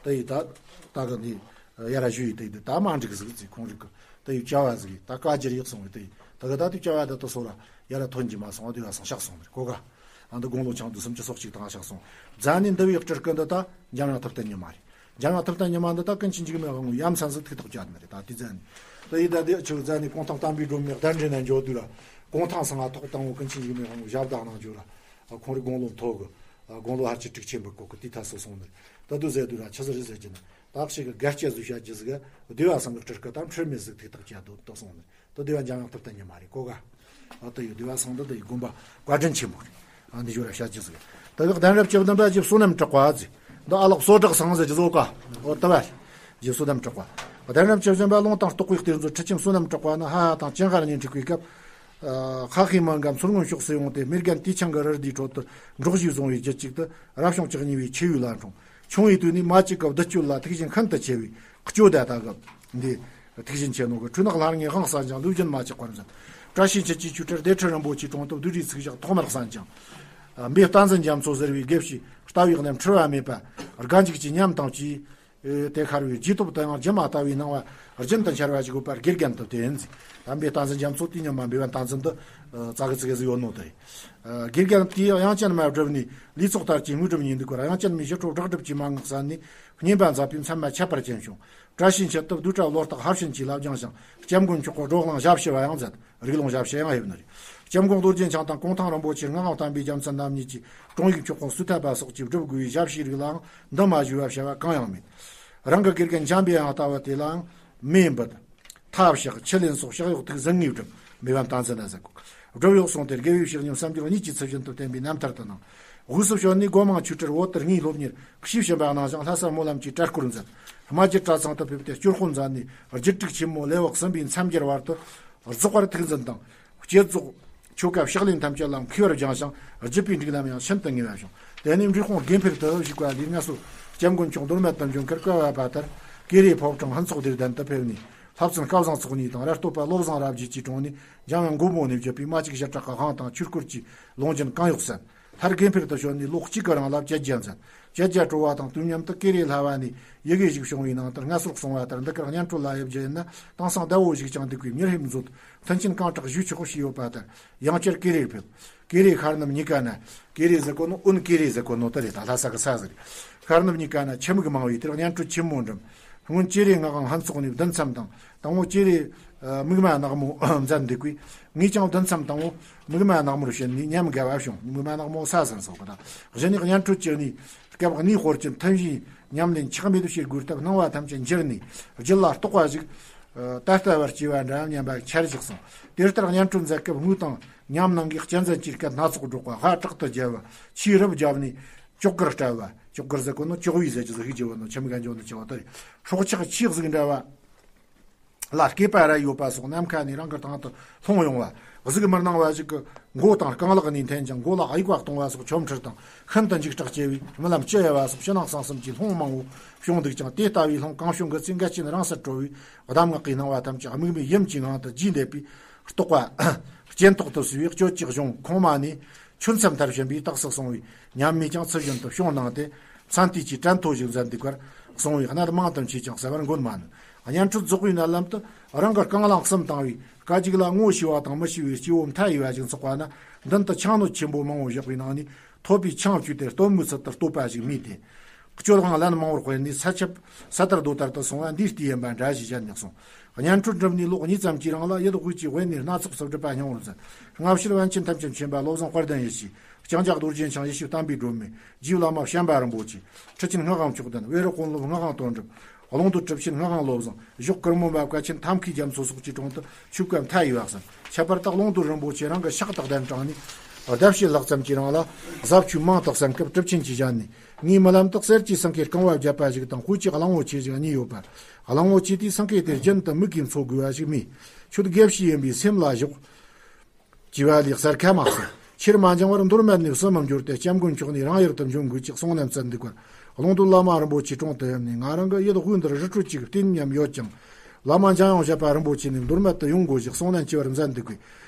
ད་ཡི་ད་ད་གི་འདི་ཡ་ར་ཞུ་ཡི་དེ་དུས་ད་མ་འགྲིག་ཟིག་ཟིག་ཁོང་རིག་གི་ད་ཡི་བྱ་བ་ཟིག་ད་བཀའ་རྒྱར་ཡག་སོང་བའི་དེ་ད་གི་ད་དུས་བྱ་བ་ད་དུ་སོ་ར་ཡ་ར་ཐོན་གྱི་མ་སོང་བ་བདེ་བ་སང་ཤག་སོང་བ་རེད་གོ་ག་ཨ་འདི་དགུང་ལོ་ཆང་དུ་སུམ་ཅུ་སོ་གཅིག་དང་ཤག་སོང་། རྫ་ནི་འདི་བའི་སྤྲུལ་སྐུ་འདི་ད་འཇམ་དབྱངས་ཐུབ་བསྟན་ཉི་མ་རེད། འཇམ་དབྱངས་ཐུབ་བསྟན་ཉི་མ་འདི་ད་ཀུན་མཁྱེན་འཇིགས་མེད་དབང་པོའི་ཡ་མཚན་ཟིག་ཐུག་ཐག་བཅད་ནི་རེད། ད་དེ་ཟན་ནི་ད་ཡི་ད་དེ་ཆུ་ཟན་ནི་གུང་ཐང་བསྟན་པའི་སྒྲོན་མེ་གདན་འདྲེན་ན་འཇོག་དུས་ར་གུང་ཐང་སང་ང་ཐོག་དང་བོ་ཀུན་མཁྱེན་འཇིགས་མེད་དབང་པོའི་ཞབས་བདག་གནང་འཇོག་ར་ཁོང་རི་དགུང་ལོ་མཐོ་གི་དགུང་ལོ་ཧར་ཆེ་དྲུག་ཆེན་པོ་གོ་གི་དེ་ཐ་སོ་སོང་ནི་ད་དུ་ཟེར་དུས་ར་ཆུ་ཟི་རི་ཟེར་གྱི་ནི་ད་ཞིག་གི་སྒར་སྐྱ་བཟོ་བྱ་རྒྱུ་ཟིག་གི་བདེ་བ་སང་གི་སྤྲུལ་སྐུ་དང་འཁྲུལ་མེད་ཟིག་ཐུག་ཐག་བཅད་དུ་ད་སོང་ནི། ད་བདེ་བ་འཇམ་དབྱངས་ཐུབ་བསྟན་ཉི་མ་རེད་གོ་ག་ཨ་ད་ཡོད་བདེ་བ་སང་ད་ད་ཡི་དགོན་པ་བཀའ་དྲིན་ཆེན་པོ་རེད། ཨ་འདི་ཞོར་ལ་བཤད་རྒྱུ་ཟིག་ད་གི་གདན་རབས་བཅུ་བདུན་པ་རྗེ་བསོད་ནམས་གྲགས་པ་ཟིག་འདི་ཨ་ལགས་བསོད་གྲགས་སང་ཟེར་རྒྱུ་ཟོ་ག་ཨོ་ད་བ་རྗེ་བསོད་ནམས་གྲགས་པ། གདན་རབས་བཅུ་བདུན་པ་ལུང་དང་རྟོགས་པའི་གཏེར་མཛོད་ཁྲི་ཁྱིམ་བསོད་ནམས་གྲགས་པ་ནི་ཧ་ཧ་དང་ཅང་ཧར་གཉིས་འཁྲིགས་པའི་སྐབས། ཁ་ཤས་མང་ག་མཚོ་སྔོན་ཕྱོགས་སུ་ཡོང་སྟེ་མེ་རྒན་དུས་ཆང་གི་རི་རྡིའི་ཁྲོད་དུ་འབྲོག་བཞིས་བཟུང་བའི་རྒྱུད་ཅིག་ཏུ་རབ་བྱུང་བཅུ་གཉིས་པའི་ཆེ་བའི་ལ་འཁྲུངས། ཆུང་བའི་དུས་ནས་མ་གཅིག་གི་བདུད་གཅོད་ལ་ཐུགས་བཞེད་ཤིན་ཏུ་ཆེ་བས་སྐྱོ་ད་ལྟ་གི་འདི་ཐུགས་བཞེད་ཆེ་ནོ་གི་འཁྲུལ་ནག་ལྷར་ངེས་དབང་གསན་ཅིང་ལུས་རྒྱུན་མ་ཆག་པར་མཛད། བཀྲ་ཤིས་འཁྱིལ་གྱི་ཆོས་གྲྭར་སྡེ་ཁྲི་རིན་པོ་ཆེའི་དྲུང་དུ་བདུད་རིའི་ཚིག་བཞག་ཐོག་མར་གསན་ཅིང་། འབུས་བསྟན་འཛིན་རྒྱ་མཚོ་ཟེར་བའི་དགེ་བཤེས་ལྟ་བའི་གནས་འཁྲུལ་བ་མེད་པ་དགའ་འཇུག་གི་ཉམས་དང་བཅས། དེ་ཤར་བའི་རྗེས་ཐོབ་དུ་ཡང་སྒྱུ་མ་ལྟ་བུའི་སྣང་བ་རྒྱུན་དུ་འཆར་བ་ཞིག་ཡོད་པར་དགེ་རྒན་དུ་བསྟེན། ད་འབུས་བསྟན་འཛིན་རྒྱ་མཚོ་དེ་ཉམས་མ་འབུས་བ་བསྟན་འཛིན་དུ་རྩ་གི་ཚིག་གི་ཟིག་ཡོད་ནོ་དེ། དགེ་རྒན་དེས་དབྱངས་ཅན་མ་བསྒྲུབས་ནས་ལུས་ཚོགས་ལྟར་གྱི་དངོས་གྲུབ་ཉིད་འདུག་པར་དབྱངས་ཅན་མའི་ཞི་ཁྲོ་བསྒྲགས་སྒྲུབ་ཀྱི་མན་ངག་གསན་ནས་བསྙེན་པ་མཛད་པས་མཚན་མ་ཁྱད་པར་ཅན་བྱུང་། བཀྲ་ཤིས་འཁྱིལ་དུ་བསྡུས་གྲྭ་བློ་རྟགས་ཧར་བྱིན་གྱིས་བསླབ་སྦྱངས་ཤིང་སྐྱབས་མགོན་མཆོག་གི་བགྲོ་གླེང་ཞབས་ཕྱི་བ་ཡང་མཛད། རིགས་ལུང་ཞབས་ཕྱི་ཡང་ཕེབས་ནི་རེད། སྐྱབས་མགོན་རྡོ་རྗེ་འཆང་དང་གུང་ཐང་རིན་པོ་ཆེ་ངག་དབང་བསྟན་པའི་རྒྱལ་མཚན་རྣམ་གཉིས་ཀྱིས་ཀྲོང་ཡིག་མཆོག་གི་སུ་ཐ་པ་སོགས་ཀྱིས་བསྒྲུབ་དགོས་པའི་ཞབས་ཕྱིའི་རིགས་ལའང་འདི་མ་ཞུས་པ་བྱ་བ་གང་ཡང་མེད། རང་གི་དགེ་རྒན་འཇམ་པའི་དབྱངས་ལྟ་བུ་དེ་ལའང་མེ་འབུད། ཐབ་བཤགས་ཆུ་ལེན་སོགས་ཕྱག་གཡོག་ཐུགས་ཟིན་ངེས་བསྒྲུབས་མི་བན་བསྟན་འཛིན་ལ་ཟེར་གོ། བསྒྲུབས་ཡོག་སོང་སྟེ་དགེ་བའི་བཤེས་གཉེན་བསམ་སྦྱོར་གཉིས་ཀྱི་ཚུལ་བཞིན་དུ་བསྟེན་པའི་རྣམ་ཐར་དུ་སྣང་། དབུས་སུ་བྱོན་ནས་སྒོ་མང་ཆོས་གྲྭར་བོད་དུ་དངོས་སློབ་གཉེར་ཤེས་བྱིན་པ་གནང་ཞིང་ལྷ་ས་སྨོན་ལམ་གྱི་གྲྭ་སྐོར་མཛད། རྨ་རྒྱུད་གྲྭ་ཚང་དུ་ཕེབས་ཏེ་སྐྱོར་དཔོན་མཛད་ནས་རྒྱུད་དྲུག་ཆེན་མོ་ལེའུ་གསུམ་པའི་མཚམས་སྦྱར་བར་དུ་རྫོགས་པར་ཐུགས་འཛིན་དང་། བསྐྱེད་རྫོགས་ཆོ་ག་ཕྱག་ལེན་ཐམས་ཅད་ལ་མཁས་པར་སྦྱངས་ཤིང་རྒྱུད་པའི་སྒྲིག་ལམ་ཡང་ཤིན་ཏུ་ངེས་པར་བྱུང་། དེ་ནས་འབྲས་སྤུངས་དགེ་འཕེལ་དུ་བཞུགས་པ་ལས་སྔ་སོར་སྐྱབས་མགོན་མཆོག་མདོ་སྨད་དུ་བྱོན་ཁར་བསྐོ་བ་པ་ལྟར་ཀེ་རེ་ཕོ་བྲང་ཕུན་ཚོགས་སྡེ་གདན་དུ་ཕེབས་ནས་ལྷ་བཙུན་སྐལ་བཟང་ཚོགས་གཉིས་དང་ར་སྟོད་པ་བློ་བཟང་རབ་རྒྱས་ཀྱི་དྲུང་ནས་འཇམ་དབྱངས་མགོན་པོ་ནས་བརྒྱུད་པའི་མ་གཅིག་བཞི་སྦྲགས་ཀྱི་དབང་དང་ཆོས་སྐོར་གྱི་ལུང་རྒྱུན་གང་ཡོད་གསན། མཐར་དགེ་འཕེལ་དུ་བྱོན་ནས་ལོ་གཅིག་གི་རིང་ལ་བཅད་རྒྱ་མཛད། བཅད་རྒྱ་སྤྲོ་བ་དང་དུས་མཉམ་དུ་ཀེ་རེ་ལྷ་བ་ནས་ཡི་གེ་ཞིག་བྱུང་བའི་ནང་དུ་ལྔ་སོར་གསུང་བ་ལྟར་འདི་གར་གཉན་སྤྲོ་ལ་ཡབ་རྒྱུ་ཡིན་ན་དེང་སང་ཟླ་བོ་ཞིག་ཀྱང་འདུག་པའི་མྱུར་ཕེབས་མཛོད་མཐུན་རྐྱེན་གང་དྲག་ཞུས་ཆོག་ཞུས་ཡོད་པ་ལྟར་ཡང་བསྐྱར་ཀེ་རེར་ཕེབས། ཀེ་རེ་ཤར་ནུབ་གཉིས་ཀ་ན་ཀེ་རེ་ཟེར་གོ་ནོ་ཨོན་ཀེ་རེ་ཟེར་གོ་ནོ་དེ་རེད། ད་ལྷ་ས་གི་ས་ཟེར། ཤར་ནུབ་གཉིས་ཀ་ན་ཆུ་མིག་མང་བས་དེར་གཉན་སྤྲོ་ཆེན་མོ་འགྲིམ། སྔོན་ཀྱེ་རེ་ངག་དབང་ཧན་ཚོགས་ནས་བདུན་མཚམས་དང་། དང་པོ་ཀྱེ་རེ་མིག་མ་ནག་མོ་མཛད་འདུག་གི། ངས་ཀྱང་བདུན་མཚམས་དང་པོ་མིག་མ་ནག་མོར་བྱོན་ནས་ཉམས་དགའ་བ་བྱུང་། མིག་མ་ནག་མོ་ས་ཟིན་སོང་གི་དང་། གཞི་ནས་གཉན་ཁྲོད་ཀྱི་ནི་སྐབས་གནས་སྤོར་གྱི་མཐུན་བཞིན་ཉམས་ལེན་ཆག་མེད་དུ་བྱེད་དགོས་སྟབས། སྣང་བ་ཐམས་ཅད་འགྱུར་ནས་རྒྱུད་ལ་རྟོགས་པ་ཞིག་ད་ལྟ་བར་སྐྱེ་བ་འདྲ་སྙམ་པ་འཆར་ཞིག་སོང་། དེ་ལྟར་གཉན་ཁྲོད་མཛད་སྐབས་དངོས་དང་ཉམས་སྣང་གིས་གཅན་གཟན་གྱི་སྐད་སྣ་ཚོགས་སྒྲོག་པ་ཧ་དྲག་ཏུ་རྒྱབ་པ། ཆེས་རབ་རྒྱབ་ནས་ཅོག་གར་བཀྲལ་བ། ཅོག་གར་ཟེར་གོ་ནོ་ཅོག་བུའི་ཟེར་གྱི་ཟིག་ཤིག་བརྗེ་བ་ནོ་ཆེ་མི་གན་འཇོག་ནི་ཆེ་བ་དེ་རེད། སྲོག་ཆགས་ཆེ་ཟིག་འདྲ་བ་ལ་སྐེད་པ་རལ་ཡོད་པ་སོགས་ནམ་མཁའ་ནས་རང་གི་སྟེང་དུ་ལྷུང་ཡོང་བ། གཟུགས་མི་སྣང་བ་ཞིག་གི་མགོ་དང་རྐང་ལག་གཉིས་འཐེན་ཅིང་མགོ་ལ་དབྱུག་པ་གཏོང་བ་སོགས་ཆོ་འཕྲུལ་དང་ཤིན་ཏུ་འཇིགས་སྐྲག་སྐྱེ་བའི་རྨི་ལམ་ལྕི་ཡལ་བ་སོགས་ཕྱི་ནང་གསང་གསུམ་གྱི་ལྷུང་མང་བོ་བྱུང་འདུག་ཀྱང་། དེ་ལྟ་བུའི་ལྷུང་གང་བྱུང་གི་ཚེ་འགལ་རྐྱེན་རང་སར་གྲོལ་བའི་གདམས་ངག་གི་སྣང་བ་ཐམས་ཅད་དམིགས་མེད་ཡུམ་གྱི་ངང་དུ་རྒྱས་འདེབས་པས་རྟོགས་པ་རྐྱེན་ཐོག་ཏུ་གསོས་པའི་སྤྱོད་ཅིག་གཞུང་ཁོང་མ་ནས་ཆོས་མཚམས་མཐར་ཕྱིན་པའི་རྟགས་སུ་སོང་བའི་ཉམས་མིག་ཀྱང་ཚུལ་བཞིན་དུ་བྱུང་གནང་སྟེ། མཚན་ལྟས་ཀྱི་དྲན་ཐོ་ཞིག་མཛད་འདུག་པར་གསུང་བའི་གནད་མང་དུ་མཆིས་ཀྱང་གསལ་བར་འགོད་མ་ནུས། གཉན་ཁྲོད་རྫོགས་པའི་མནལ་ལམ་དུ་རང་གི་རྐང་ལག་གསུམ་བཏང་བའི་དཀའ་སྡུག་ལ་ངོ་ཤེས་པ་དང་མི་ཤེས་པའི་སྐྱེ་བོ་མཐའ་ཡས་པ་ཞིག་འཚོགས་པ་ན། མདུན་དུ་ཆང་སྣོད་ཆེན་པོ་མང་བོ་བཞག་པའི་ནང་ནས་ཐོད་པའི་ཆང་བཅུག་སྟེ་སྟོན་མོའི་ཚུལ་དུ་བསྟོད་པ་ཞིག་སྨྲས་ཏེ། སྤྱོད་དབང་ལན་མང་བོར་བརྟེན་ནས་ས་ཆབ་ས་ལྟར་རྡོ་ལྟར་དུ་སོང་བ་འདིའི་ལྟས་ཡིན་པ་འདྲ་ཞེས་བཤད་ནས་གསུངས། གཉན་ཁྲོད་འགྲིམས་ནས་ལོ་གཉིས་ཙམ་གྱི་རིང་ལ་ཡུལ་དབུས་ཀྱི་དབེན་གནས་སྣ་ཚོགས་སུ་སྒྲུབ་པ་སྙིང་བོར་མཛད། སྔ་ཕྱིར་པཎ་ཆེན་ཐམས་ཅད་མཁྱེན་པ་བློ་བཟང་དཔལ་ལྡན་ཡེ་ཤེས། ལྕང་སྐྱ་རྡོ་རྗེ་འཆང་ཡེ་ཤེས་བསྟན་པའི་སྒྲོན་མེ། རྗེ་བླ་མ་བྱམས་པ་རིན་པོ་ཆེ། ཁྲི་ཆེན་སྔགས་དབང་མཆོག་ལྡན། བེ་རི་དཔོན་སློབ་སྔགས་དབང་དོན་གྲུབ། ཀློང་རྡོལ་གྲུབ་ཆེན་སྔགས་དབང་བློ་བཟང་། གཞོགས་ཀུར་མོ་འབབ་བཀའ་ཆེན་ཐབས་མཁས་རྒྱ་མཚོ་སོགས་ཀྱི་དྲུང་དུ་ཆོས་བཀའ་མཐའ་ཡས་པ་གསན། ཁྱད་པར་དུ་ཀློང་རྡོལ་རིན་པོ་ཆེ་རང་གི་ཕྱག་རྟགས་གདན་དྲངས་ནས་ཟླ་ཕྱེད་ལྷག་ཙམ་གྱི་རིང་ལ་ཟབ་ཆོས་མང་དུ་གསན་སྐབས་གྲུབ་ཆེན་གྱི་ཞལ་ནས། ངའི་རྨི་ལམ་དུ་གསེར་གྱི་སེང་གེ་རྐང་པ་བརྒྱབ་པ་ཞིག་དང་དཔེ་གཅིག་གླང་པོ་ཆེ་ཞིག་གཉིས་ཡོད་པ། གླང་པོ་ཆེ་དེས་སེང་གེ་དེ་རྒྱུན་དུ་མིག་གིས་འཚོ་དགོས་པ་ཞིག་རྨིས། ཁྱོད་དགེ་བཤེས་ཡིན་པས་སེམས་ལ་ཞོག་ཅེས་པ་ལས་གསལ་ཁ་མ་གསལ། ཕྱིར་མ་འགྱངས་པར་མདོ་སྨད་ནས་བསུ་མི་འབྱོར་ཏེ་སྐྱབས་མགོན་མཆོག་ནས་རང་ཡུལ་དུ་འབྱོན་དགོས་ཅེས་གསུང་གནམ་བསྩལ་འདུག་པར། ཀློང་རྡོལ་བླ་མ་རིན་པོ་ཆེའི་དྲུང་དུ་ཡོང་ནས། ང་རང་གི་ཡུལ་དབུས་འདིར་རི་ཁྲོད་ཅིག་བལྟས་སྙམ་ཡོད་ཀྱང་། བླ་མ་འཇམ་དབྱངས་བཞད་པ་རིན་པོ་ཆེ་ནས་མདོ་སྨད་དུ་ཡོང་དགོས་ཞེས་གསུང་གནམ་ཅི་བར་མཛད་འདུག་པས།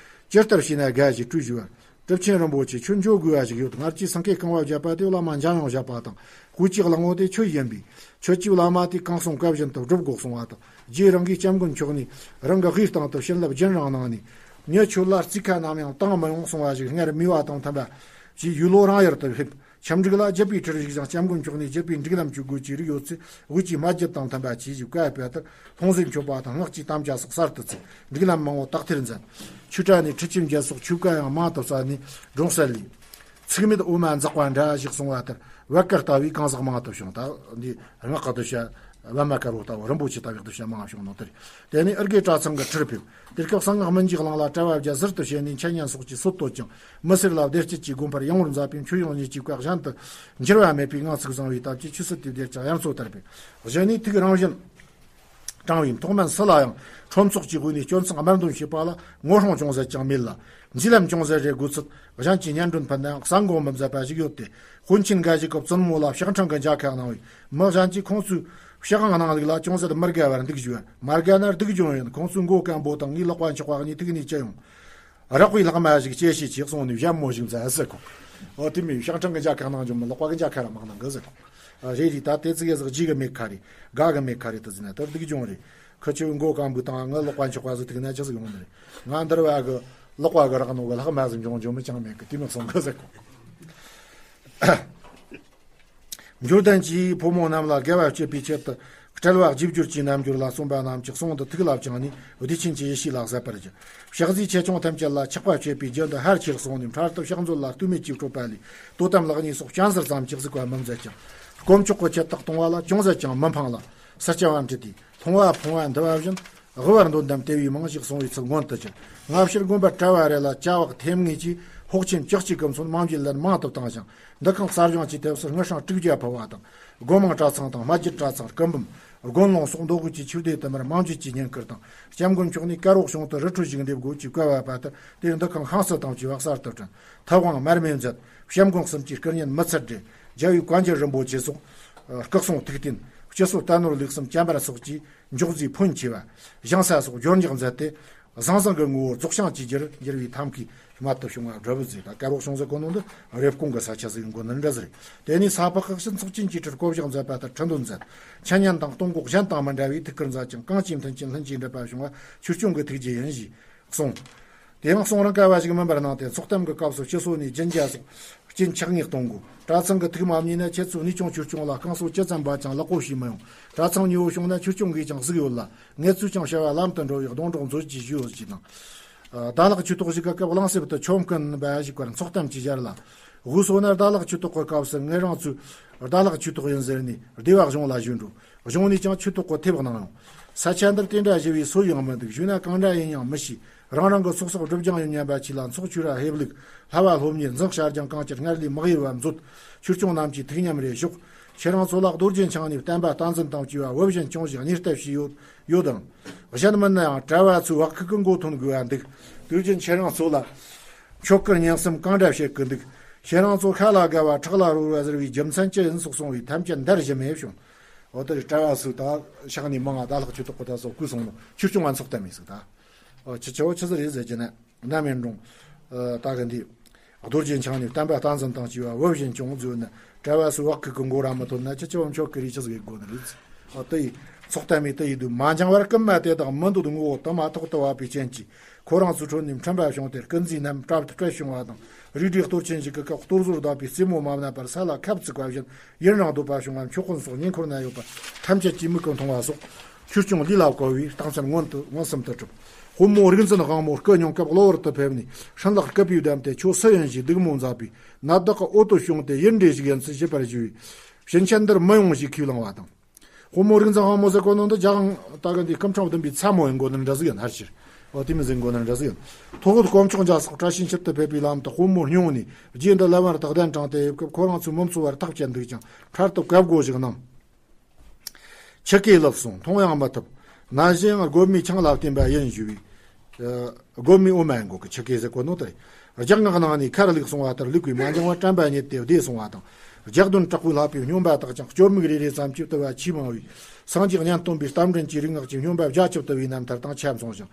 ཇི་ལྟར་བྱས་ན་དགའ་ཞེས་སྤྲོས་ཞུས་པར། གྲུབ་ཆེན་རིན་པོ་ཆེ། ཁྱོད་འགྱོ་དགོས་པ་ཞིག་ཡོད། སྔར་གྱི་སེང་གེ་རྐང་པ་བརྒྱབ་པ་དེ་བླ་མ་འཇམ་དབྱངས་བཞད་པ་དང་། དཔེ་གཅིག་གླང་པོ་དེ་ཁྱོད་ཡིན་པས། ཁྱོད་ཀྱིས་བླ་མ་དེའི་བསྐང་གསོ་བཀའ་བཞིན་དུ་སྒྲུབ་དགོས་གསུང་བ་དང་། རྗེས་རང་གིས་སྐྱབས་མགོན་མཆོག་ནས་རང་གི་དབུའི་སྟེང་དུ་བྱིན་རླབས་རྒྱུན་རིང་གནང་ནས། མྱི་ཁྱོད་ལ་རྩིས་ཁ་ནམ་ཡང་བཏང་མི་ཡོང་གསུང་བ་ཞིག་སྔར་རྨིས་པ་དང་མཐུན་པ་ཞིག་ཡུལ་ལྷོ་རང་ཡུལ་དུ་ཕེབས། ཁྱིམ་འབྲུག་ལ་རྒྱུད་པའི་ཁྲིར་ཞུགས་ཤིང་། སྐྱབས་མགོན་མཆོག་ནས་རྒྱུད་པའི་སྒྲིག་ལམ་གྱི་སྒོ་ཅིག་རིགས་ཡོད་ཚེ་དབུས་ཀྱི་མ་རྒྱུད་དང་མཐུན་པ་གྱིས་ཞིག་བཀའ་ཕེབས་ཏེ། ལྷུང་བཟེད་མཆོད་པ་དང་སྔགས་ཀྱི་དམ་བཅའ་སོགས་གསར་དུ་བཙུགས། སྒྲིག་ལམ་མང་པོ་དག་ཐེར་མཛད། ཆོས་གྲྭ་ནས་ཁྲི་ཆེན་བརྒྱད་སོགས་ཆོས་བཀའ་ཡང་མང་དུ་སྩལ་ནས་སྒྲོང་གསལ་ལས། ཚིག་མེད་འོ་མ་འཛག་པ་འདྲ་ཞིག་གསུང་བ་ལྟར། བད་ཀ་ལྟ་བུའི་གང་ཟག་མང་དུ་བྱུང་། ད་འདི་སྔགས་ཀྱི་གདུལ་བྱ་པདྨ་དཀར་པོ་ལྟ་བུ་རིན་པོ་ཆེ་ལྟ་བུའི་གདུལ་བྱ་མང་བྱུང་ནོ་དེ་རེད། དེ་ནས་ཨིར་གེ་གྲྭ་ཚང་གི་ཁྲིར་ཕེབས། དེ་སྐབས་གསང་སྔགས་སྨིན་གྱི་གླིང་ལ་གྲྭ་བ་བརྒྱ་ཟུར་དུ་བྱས་ནས་འཆད་ཉན་སོགས་ཀྱི་སྲོལ་བཏོད་ཅིང་། མི་སེར་ལ་བདེ་སྐྱིད་ཀྱི་དགོན་པར་ཡང་བོར་མཛད་པས། མཆོད་ཡོན་གཉིས་ཀྱི་བཀའ་གཞན་དུ་འགྱུར་བ་མེད་པའི་ངང་ཚུགས་བཟང་བའི་སྟབས་ཀྱིས་ཆོས་སྲིད་དེ་བདེར་ཀྱང་དབྱར་མཚོ་ལྟར་སྤེལ། གཞི་ནས་ཐུགས་རང་བཞིན་དྲང་བའི་མཐོ་དམན་སུ་ལ་ཡང་ཁྲོམ་ཚོགས་ཀྱི་དབུས་ནས་སྐྱོན་མཚང་དམར་འདོན་བྱེད་པ་ལ་ངོ་སྲུང་ཅུང་ཟད་ཀྱང་མེད་ལ། འཛིན་ལམ་ཅུང་ཟད་རེ་དགོས་ཚུལ་གཞན་གྱི་སྙན་སྒྲོན་ཕུལ་ནའང་གསན་དགོངས་མི་མཛད་པ་ཞིག་ཡོད་དེ། དཔོན་ཆེན་འགའ་ཞིག་གི་བཙུན་མོ་ལ་ཕྱག་ཕྲེང་གི་མཇལ་ཁ་གནང་བས། མི་གཞན་གྱིས་ཁོང་ཚོའི་ཕྱག་དབང་གནང་ལུགས་ལ་ཅུང་ཟད་མི་དགའ་བར་འདུག་ཞུ་བར། མ་དགའ་ན་སྡུག་གྱོང་ཡིན། ཁོང་ཚོའི་མགོ་སྐམ་པོ་དང་ངའི་ལག་པ་འཁྱག་པ་གཉིས་ཐུག་ནས་ཅི་ཡོང་། རགས་པའི་ལྷག་མ་ཞིག་སྐྱེ་ཤས་ཆེ་གསུངས་ནས་ཞྭ་མོ་ཞིག་མཛད་ཟེར་གོ། འོ་དེ་མིན་ཕྱག་ཕྲེང་གི་མཇལ་ཁ་གནང་རྒྱུ་མིན། ལག་པ་གི་མཇལ་ཁ་ར་མ་གནང་གི་ཟེར་གོ། རེད་རེད། ད་དེ་ཙི་གེ་ཟིག་རྗེས་གི་མེད་ཁ་རེད། དགའ་གི་མེད་ཁ་རེད། དེ་ཟིན་ན་ད་སྡུག་གྱོང་རེད། ཁི་ཆོའི་མགོ་སྐམ་པོ་དང་ངའི་ལག་པ་འཁྱག་པ་ཟིག་ཐུག་ན་ཅི་ཟིག་ཡོང་ནི་རེད། ང་འདིར་བ་གི་ལག་པ་གི་རག་ནོ་གི་ལྷག་མ་ཟིག་འབྱུང་རྒྱུ་མི་ཅང་མེད་གི། དེ་མིན་སོང་གི་ཟེར་གོ། འབྱོར་ལྡན་གྱིས་ཕོ་མོ་རྣམས་ལ་དགེ་བ་སྤྱད་པའི་ཆེད་དུ། སྤྲེལ་བ་རྗེས་འབྱོར་གྱི་རྣལ་འབྱོར་ལ་གསུངས་པ་རྣམས་ཀྱི་གསུང་དུ་ཐུགས་ལ་བཅངས་ནས་བདེ་ཆེན་གྱི་ཡེ་ཤེས་ལ་ཟད་པར་གྱུར། ཕྱག་རྫས་ཆེ་ཆུང་ཐམས་ཅད་ལ་ཆགས་པ་བཅད་པའི་རྒྱུན་དུ་ཕར་ཆེར་སོང་ནས་འཕྲལ་དུ་ཕྱག་མཛོད་ལ་ལྟོས་མེད་ཀྱིས་སྤྲོད་པ་ལས། དོ་དམ་ལག་གཉིས་སོགས་སྤྱན་གཟིགས་ཙམ་གྱིས་གཟིགས་པ་མི་མཛད་ཀྱང་། དཀོན་མཆོག་གི་ཆེད་དུ་གཏོང་བ་ལ་ཅུང་ཟད་ཀྱང་མི་ཕངས་ལ། སར་སྐྱ་བ་འབྲི་སྟེ་ལྷུང་བ་ཕོངས་པ་འདུ་བ་བཞིན། དབུལ་བར་འདོད་དམ་དེ་བས་མང་ཞིག་གསུང་བའི་ཚུལ་མངོན་དུ་གྱུར། སྔ་ཕྱིར་དགོན་པར་གྲྭ་བ་རེ་ལ་བྱ་བག་ཐེམ་ངེས་ཀྱིས་ཕོགས་ཆེན་ལྕགས་ཀྱི་སྐུ་མཚོན་མང་བརྒྱུད་ལན་མང་དུ་བཏང་ཞིང་། འདུ་ཁང་གསར་བཞེངས་ཀྱི་ཐབས་སུ་དངུལ་སྲང་དྲུག་བརྒྱ་ཕུལ་བ་དང་། སྒོ་མང་གྲྭ་ཚང་དང་སྨད་རྒྱུད་གྲྭ་ཚང་སྐུ་འབུམ། དགོན་ལུང་སོགས་མདོ་དབུས་ཀྱི་ཆོས་སྡེ་དུ་མར་མང་བརྒྱུད་ཀྱི་བསྙེན་བཀུར་དང་། སྐྱབས་མགོན་མཆོག་ནས་དཀར་འོག་གཞུང་དུ་རི་ཁྲོད་ཞིག་འདེབས་དགོས་ཀྱི་བཀའ་ཕབ་པ་ལྟར། དེར་འདུ་ཁང་ཤིན་ཏུ་དྭངས་ཀྱི་བག་གསར་དུ་བསྐྲུན། ཐབ་དབང་མར་མེ་མཛད། སྐྱབས་མགོན་གསུམ་གྱི་སྐུ་བརྙན་མི་ཚད་བྲིས། རྒྱལ་བའི་བཀའ་འགྱུར་རིན་པོ་ཆེ་སོགས། སྐུ་གསུང་ཐུགས་རྟེན། སྤྱི་སོ་རྟ་ནོར་ལུག་གསུམ་བྱམས་པ་སོགས་ཀྱིས་འཇོག་རྫས་ཕོན་ཆེ་བ། བཞེངས་ས་སོགས་སྒྱུར་འཇོག་མཛད་དེ། ཟང་ཟིང་གི་ངོ་བོར་རྫོགས་བྱང་གཅིག་གྱུར་འགྱུར་བའི་ཐབས་མཁས་རྨད་དུ་བྱུང་བ་འབྲས་བུ་མཛེས་ལ། དཀར་འོག་གཞུང་ཟེར་གོ་ནོ་འདི་རེབ་གོང་གི་ས་ཆ་ཟིག་ཡིན་དགོས་ནི་འདྲ་ཟིག་རེད། དེ་ནས་ས་ཕག་ཁག་ཕྱིན་ཚོགས་ཆེན་གྱི་ཁྲིར་བསྐོ་བཞག་མཛད་པ་ལྟར་ཁྲི་འདོན་མཛད། འཆད་ཉན་དང་གཏོང་སྒོ་གཞན་དང་མི་འདྲ་བའི་ཐུགས་ཁུར་མཛད་ཅིང་། གང་ཅིའི་མཐུན་རྐྱེན་ལྷུན་གྱིས་འགྲུབ་པ་བྱུང་བ་ཆོས་སྐྱོང་གི་ཐུགས་རྗེ་ཡིན་ཞེས་གསུངས། དེ་ཡང་གསུང་རིང་བསྐལ་བ་ཞིག་མིན་པར་གནང་སྟེ། ཚོགས་གཏམ་གྱི་སྐབས་སུ་སྤྱི་སོ་ནས་རྒྱུན་རྒྱ་སོགས་རྐྱེན་ཆག་ངེས་གཏོང་དགོས། གྲྭ་ཚང་གི་ཐུགས་མ་མཉེས་ན། ཁྱེད་ཚོས་ནུས་ཆུང་ཆོས་སྐྱོང་ལ་བསྐང་གསོ་ཇི་ཙམ་འབད་ཀྱང་ལེགས་པོ་ཞིག་མི་ཡོང་། གྲྭ་ཚང་མཉེས་པོ་བྱུང་ན་ཆོས་སྐྱོང་གིས་ཀྱང་གཟིགས་ཡོད་ལ། ངེད་ཚོས་ཀྱང་བྱ་བ་ལམ་དུ་འགྲོ་བའི་སྡོང་གྲོགས་མཛོད་ཅེས་ཞུ་ཡོད་ཅེས་དང་། ཨ། ཟླ་ལྷག་ཆོས་ཐོག་ཞིག་གི་སྐབས་གླིང་གསེབ་ཏུ་ཆོམ་རྐུན་པ་ཞིག་པར་ཚོགས་གཏམ་གྱིས་སྦྱར་ལ། དབུས་སོ་ན་ཟླ་ལྷག་ཆོས་ཐོག་གི་སྐབས་སུ་ངེད་རང་ཚོའི་ཟླ་ལྷག་ཆོས་ཐོག་ཡིན་ཟེར་ནས་སྡེ་བ་གཞུང་ལ་ཞུས་འགྲོ། གཞུང་ནས་ཀྱང་ཆོས་ཐོག་གི་ཐེབས་གནང་ཡོང་། ས་ཆ་འདིར་དེ་འདྲ་ཞུ་བའི་སྲོལ་ཡང་མི་འདུག། ཞུས་ན་གང་འདྲ་ཡིན་ཡང་མི་ཤེས། རང་རང་གི་ཚོགས་གསོག་སྒྲུབ་སྦྱང་ཡོད་སྙམ་པ་ཆེ་ལ། ཚོགས་ཆོས་ར་ཧེབ་ལུགས། ལྷ་བ་སློབ་གཉེར། འཛིན་བྱ་རྒྱང་གང་ཅིར་སྔར་ལས་མི་གཡེར་བ་མཛོད། ཆོས་སྐྱོང་རྣམས་ཀྱི་ཐུགས་ཉམས་རེ་ཞོག། ཁྱེད་རང་ཚོ་ལ་རྡོ་རྗེ་འཆང་ནས་བསྟན་པ་བསྟན་འཛིན་དང་བཅས་པ་བུ་བཞིན་ཅུང་ཞིག་གཉེར་ཐབས་བྱས་ཡོད་ཡོད་དམ། གཞན་མིན་ན་ཡང་གྲྭ་བ་ཚོའི་བག་ཁུག་གི་མགོ་ཐོན་དགོས་པ་འདུག། དུས་རྒྱུན་ཁྱེད་རང་ཚོ་ལ་མཆོག་གི་སྙན་སེམས་གང་འདྲ་བཤད་གི་འདུག། ཁྱེད་རང་ཚོ་ཤ་ལ་དགའ་བ་ཁྲག་ལ་རོལ་བ་ཟེར་བའི་རྒྱུ་མཚན་ཅི་ཡིན་སོགས་གསུངས་པའི་ཐམས་ཅད་འདར་ཞིམ་མེད་བྱུང་། འོ་དེར་གྲྭ་བ་ཚོས་ད་ཕྱག་ནས་མང་ང་ཟླ་ལྷག་ཆོས་ཐོག་གི་ད་སོགས་བསྐུལ་སོང་ནོ། ཆོས་སྐྱོང་བ་ཚོགས་གཏམ་ཡིན་ཟིག་ད། ཨོ་ཁྱི་ཆོ་ཆི་ཟིག་རེད་ཟེར་གྱི་ན། ན་མེད་འགྲོང་། ཨ། ད་གི་འདི། རྡོ་རྗེ་འཆང་ནས་བསྟན་པ་བསྟན་འཛིན་དང་བཅས་པ་བུ་བཞིན་ཅུང་མཛོད་ན། གྲྭ་བ་ཚོའི་བག་ཁུག་གི་མགོ་ར་མི་ཐོན་ན། ཁྱི་ཆོ་བ་མཆོག་གི་རིགས་ཆི་ཟིག་ཡེད་དགོས་ནི་རེད། ཨོ་དེ་ཡི་ཚོགས་གཏམ་མི་དེ་ཡི་དུས་མ་འགྱངས་པར་རྐུན་མ་དེ་དག་མི་འདོད་ངོ་བོ་དུ་མ་ཐོག་ཏུ་བབས་པའི་རྐྱེན་གྱིས། ཁོ་རང་ཚོའི་ཁྲོད་ནས་འཕྲིན་པ་བྱུང་སྟེ། རྐུན་རྫིས་རྣམས་གྲབས་སྤྲད་བྱུང་བ་དང་། རིགས་འདྲའི་གཏོར་ཆེན་ཞིག་གི་སྐབས་གཏོར་ཟོར་བརྡབས་པའི་རྩེད་མོ་མ་མནན་པར་ས་ལ་ཁབ་བཙུགས་པ་བཞིན་ཡུན་རིང་སྡོད་པ་བྱུང་བ། མཆོད་དཔོན་སོགས་ཉེ་འཁོར་ན་ཡོད་པ་ཐམས་ཅད་ཀྱིས་མིག་གིས་མཐོང་བ་སོགས། ཆོས་སྐྱོང་ལུས་ལ་གོ་བའི་རྟགས་མཚན་མངོན་དུ་མངོན་སུམ་དུ་གྲུབ། དཔོན་མོ་རིག་འཛིན་དབང་མོ་སྐུ་སྙུང་སྐབས་གློ་བུར་དུ་ཕེབས་ནས། སྲིན་ལག་སྐུད་པས་བསྡམས་ཏེ། ཁྱོད་སུ་ཡིན་ཞེས་སྡིགས་མོ་མཛད་པས། ནད་བདག་གི་འོ་དོད་བྱུང་སྟེ། ཡུལ་འདྲེ་ཞིག་ཡིན་ཚུལ་ཞིབ་པར་ཞུས་པས། ཕྱིན་ཆད་འདིར་མི་ཡོང་ཞེས་ཁས་བླངས་པ་དང་། དཔོན་མོ་རིག་འཛིན་དབང་མོ་ཟེར་གོ་ནོ་འདི་རྒྱ་གང་ད་གི་འདི་སྐུ་ཕྲེང་བདུན་པའི་ཚ་མོ་ཡིན་དགོས་ནི་འདྲ་ཟིག་ཡིན། ཧར་ཕྱིར། འོ་དེ་མི་ཟིན་དགོས་ནི་འདྲ་ཟིག་ཡིན། ཐོག་བོད་དཀོན་མཆོག་མཇལ་སོགས་བཀྲ་ཤིས་འཁྱིལ་དུ་ཕེབས་པའི་ལམ་དུ་དཔོན་མོ་སྙུང་ནས། རྗེ་འདི་ལམ་བར་དག་གདན་དྲངས་ཏེ་ཡོད་སྐབས། ཁོ་རང་ཚོའི་མི་ཚོ་བར་ཐག་བཅད་འདུག་ཀྱང་། འཕྲལ་དུ་བཀའ་བསྒོ་ཞིག་གནང་། ཆུ་སྐེ་ལགས་སོང་། མཐོང་ཡང་མི་ཐུབ། ན་གཞོན་དགོན་མའི་ཆང་ལ་བརྟེན་པ་ཡིན་ཞུས་པས། ཨ། དགོན་མའི་འོ་མ་ཡིན་དགོས་ཀི། ཆུ་སྐེ་ཟེར་གོ་ནོ་དེ། རྒྱག་ངག་ནང་ནས་ཁར་བླུགས་སོང་བ་ལྟར་བླུགས་པས། མ་འགྱངས་པར་དྲན་པ་ཉིད་དེ་བདེ་སོང་བ་དང་། རྒྱག་འདོན་དྲག་པོས་ལྷགས་པའི་སྨྱོན་པ་དག་ཀྱང་སྐྱོར་མིག་རེ་རེ་ཙམ་གྱིས་བཏུལ་བ་ཆེས་མང་བས། སངས་རྒྱས་གཉན་སྟོན་པའི་རྟ་མགྲིན་གྱི་རིག་སྔགས་ཀྱིས་སྨྱོན་པ་བརྒྱ་བཅུ་བཏུལ་བའི་རྣམ་ཐར་དང་ཆ་མཚུངས་ཤིང་།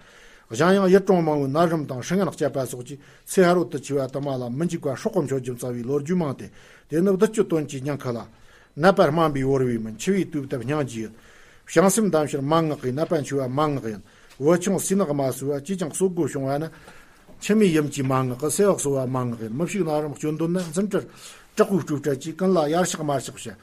གཞན་ཡང་ཡུལ་གྲོང་མང་བོའི་ན་རིམས་དང་སྲིན་ངན་སྐྱབས་པ་སོགས་ཀྱིས་ཚེ་ཧ་རོད་དུ་ཆུད་པ་དུ་མ་ལ་མི་འཇིགས་པ་སྲོག་གི་མཆོད་རྒྱུ་བཙལ་བའི་ལོ་རྒྱུས་མང་སྟེ། དེ་ནི་བདུད་ཀྱི་དོན་གྱི་ཉེན་ཁ་ལ། ནད་པ་སྨན་པའི་བོར་བའི་མི། འཆི་བའི་དུས་བཏབ་སྙིང་རྗེ་ཡོད། བྱང་སེམས་འདམ་ཕྱིར་མན་ངག་གིས། ནད་པ་འཆི་བ་མན་ངག་ཡིན། བུ་ཆུང་སུས་ནག་མ་གསོས་པ། ཅིས་ཀྱང་གསོ་དགོས་བྱུང་བ་ན། འཆི་མེད་ཡུམ་གྱི་མན་ངག་གིས། སེ་བ་གསོ་བ་མན་ངག་ཡིན། མི་ཕྱུགས་ན་རིམས་སྐྱོན་འདོན་ན། འཛིན་གྲྭར་དྲག་པོའི་སྤྲོས་བྲལ་གྱིས། ཀུན་ལ་ཡར་ཤག་མར་ཤག་བྱ།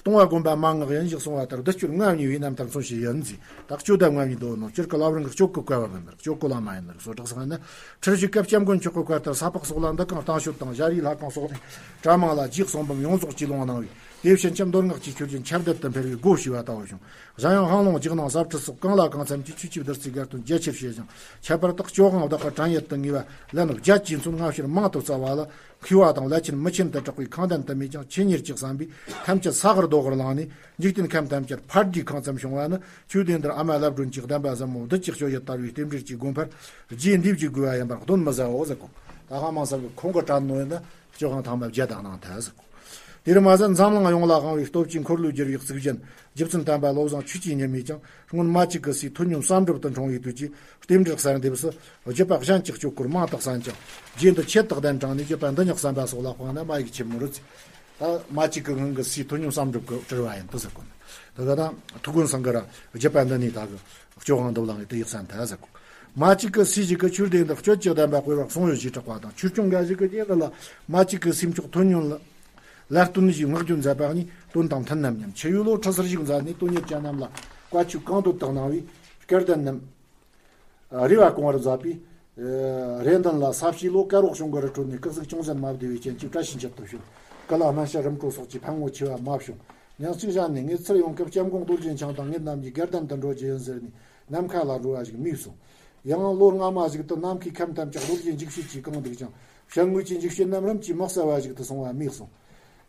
སྟོང་བ་སྒོམ་པ་མན་ངག་ཡིན་ཞེས་གསུངས་པ་ལྟར། བདུད་གཅོད་ལྔ་བསྙེལ་བའི་རྣམ་ཐར་མཚོན་བྱེད་ཡིན་ཟེར། ད་གཅོད་ད་ལྔ་བསྙེལ་དོ་ནོ། སྤྱིར་གི་བླ་བྲང་གི་གཅོད་གི་བཀའ་བབས་པ་མིན་པར། གཅོད་གི་བླ་མ་ཡིན་ནོ། སོ་དྲག་སང་ན། ཁྲིར་བཞུགས་སྐབས་སྐྱབས་མགོན་མཆོག་གི་བཀའ་ལྟར་ས་ཕག་སོགས་ལ་འདུ་ཁང་གཏང་ཞོལ་དང་། ཞ་རིའི་ལྷ་ཁང་སོགས་ནས་གྲྭ་མང་ལ་རྗེས་གསུང་འབུམ་ཡོངས་རྫོགས་ཀྱིས་ལོངས་གནང་བས། དེ་བཞིན་ཆབ་མདོ་སྔགས་ཀྱི་ཆོས་རྒྱུན་ཁྱབ་བརྡལ་དུ་འཕེལ་བའི་སྒོ་ཕྱེ་བ་ལྟ་བུ་བྱུང་། གཞན་ཡང་དཔང་ལུང་རྒྱག་ནང་ཟབ་ཁྲིད་སོགས་གང་ལ་གང་འཚམ་གྱིས་ཆོས་ཀྱི་བདུད་རྩིའི་སྒར་ཐོན་རྒྱ་ཆེར་བཤད་ཅིང་། ཁྱད་པར་དུ་སྐྱོ་གང་བདག་གི་དྲན་ཡུལ་དུ་ངེས་པ་ལན་བརྒྱད་ཀྱིས་མཚོན། སྔ་ཕྱིར་མང་དུ་བཙལ་བ་ལ། མཁས་པ་དང་བླ་ཆེན་མི་ཆེན་དུ་གྲགས་པའི་ཁང་གདན་དུ་མས་ཀྱང་ཆེ་གཉེར་གྱི་བསམ་པས་ཐམས་ཅད་ས་གར་རྡོ་གར་བླངས་ནས། འཇིག་རྟེན་ཁམས་ཐམས་ཅད་ཕར་བསྒྲིགས་ཁང་ཙམ་བྱུང་བ་ནི། ཆོས་སྡེ་འདིར་ཨ་མ་ལབ་སྒྲོན་གྱི་གདམས་པ་ཟབ་མོ་བདུད་ཀྱི་སྤྱོད་ཡུལ་དར་བའི་རྟེན་འབྲེལ་གྱི་དགོངས་པར་རྗེས་འདེབས་ཀྱི་དགོས་པ་ཡིན་པར་གདོན་མི་ཟའོ་ཟེར་གོ། ད་ཧ་མང་ས་གི་ཁོང་གི་དྲན་ནོ་ཡིན་ན་སྤྱོད་ཁང་ཐང་མ་བརྒྱད་དག་གནང་ཐལ་ཟེར་གོ། དེར་མ་ཟད་འཛམ་གླིང་ཡོངས་ལ་དབང་བའི་སྟོབས་ཀྱིས་འཁོར་ལོས་སྒྱུར་བའི་གཙུག་རྒྱན་རྗེ་བཙུན་དམ་པ་བློ་བཟང་ཆོས་ཀྱི་ཉི་མས་ཀྱང་སྔོན་མ་གཅིག་གི་སའི་ཐོ་སྙོམས་བསམ་གྲུབ་ཏུ་འཁྲུངས་པའི་དུས་ཀྱི་རྟེན་འབྲེལ་གསར་འདེབས་སུ། བརྒྱུད་པ་གཞན་གྱི་སྤྱོད་སྐོར་མང་དུ་གསན་ཀྱང་། རྗེ་འདི་ཆེད་དུ་གདན་དྲངས་ནས་བརྒྱུད་པ་འདི་ཉག་བསམ་པ་སོགས་ལ་དཔགས་ན་མ་ཡིག་ཆེན་མོ་རེད། ད་མ་གཅིག་གི་སྔོན་གྱི་སའི་ཐོ་སྙོམས་བསམ་གྲུབ་ཀྱི་བྲི་བ་ཡིན་དུ་ཟེར་གོ་ནི། དེ་ག་ད་ཐུགས་དགོན་ཚང་གི་ར་བརྒྱུད་པ་འདི་ནས་ད་གི་སྤྱོད་དབང་འདི་བླངས་ཏེ་ཡིག་གསན་ཐལ་ཟེར་གོ། མ་གཅིག་གི་སའི་ཞིག་གི་ཆོས་སྡེ་འདི་སྤྱོད་ཀྱི་གདམས་པ་དཔེ་བ་གསུང་ཡོད་ཞེས་གྲགས་པ་དང་། ཆོས་སྐྱོང་འགའ་ཞིག་གི་རྗེ་འདི་ལ་མ་གཅིག་གི་སའི་མཆོག་ཐོ་སྙོམས་ལ་ལ་སྟོན་ཞིག་བསྔགས་བརྗོད་མཛད་པ་ནི་དོན་དང་མཐུན་ནམ་སྙམ། ཆུ་ཡོས་ལོ་ཁྲི་ཟུར་ཞིག་མཛད་ནས་དོན་གཉེར་ཅན་རྣམས་ལ་བཀའ་ཆོས་གང་འདོད་དུ་གནང་བའི་སྐལ་ལྡན་རྣམས། རེ་བ་སྐོང་བར་མཛད་པས། རེ་འདུན་ལ་ས་བྱི་ལོ་དཀར་པོ་གཞུང་གི་རི་ཁྲོད་ནས་སྐུ་གཟུགས་ཅུང་ཟད་མ་བདེ་བའི་རྐྱེན་གྱིས་བཀྲ་ཤིས་འཁྱིལ་དུ་བྱོན། སྐུ་ལ་སྨན་དཔྱད་རིམ་གྲོ་སོགས་ཀྱི་ཕན་ངོ་ཆེ་བ་མ་བྱུང་། ཉིན་གཅིག་གཞན་ནས་ངེད་ཚུར་ཡོང་སྐབས་སྐྱབས་མགོན་རྡོ་རྗེ་འཆང་དང་ངེད་རྣམས་ཀྱིས་དགེ་ལྡན་དུ་འགྲོ་རྒྱུ་ཡིན་ཟེར་ནས་ནམ་མཁའ་ལ་འགྲོ་བ་ཞིག་རྨིས་སོང་། ཡང་ལོ་སྔ་མ་ཞིག་ཏུ་ནམ་མཁའི་ཁམས་ཐམས་ཅད་རྡོ་རྗེ་འཇིགས་བྱེད་ཀྱིས་གང་འདུག་ཅིང་ཕྱི་དངོས་ཀྱི་འཇིགས་བྱེད་རྣམས་རིམ་གྱིས་དམག་ཟ་བ་ཞིག་ཏུ་སོང་བ་རྨིས་སོང་།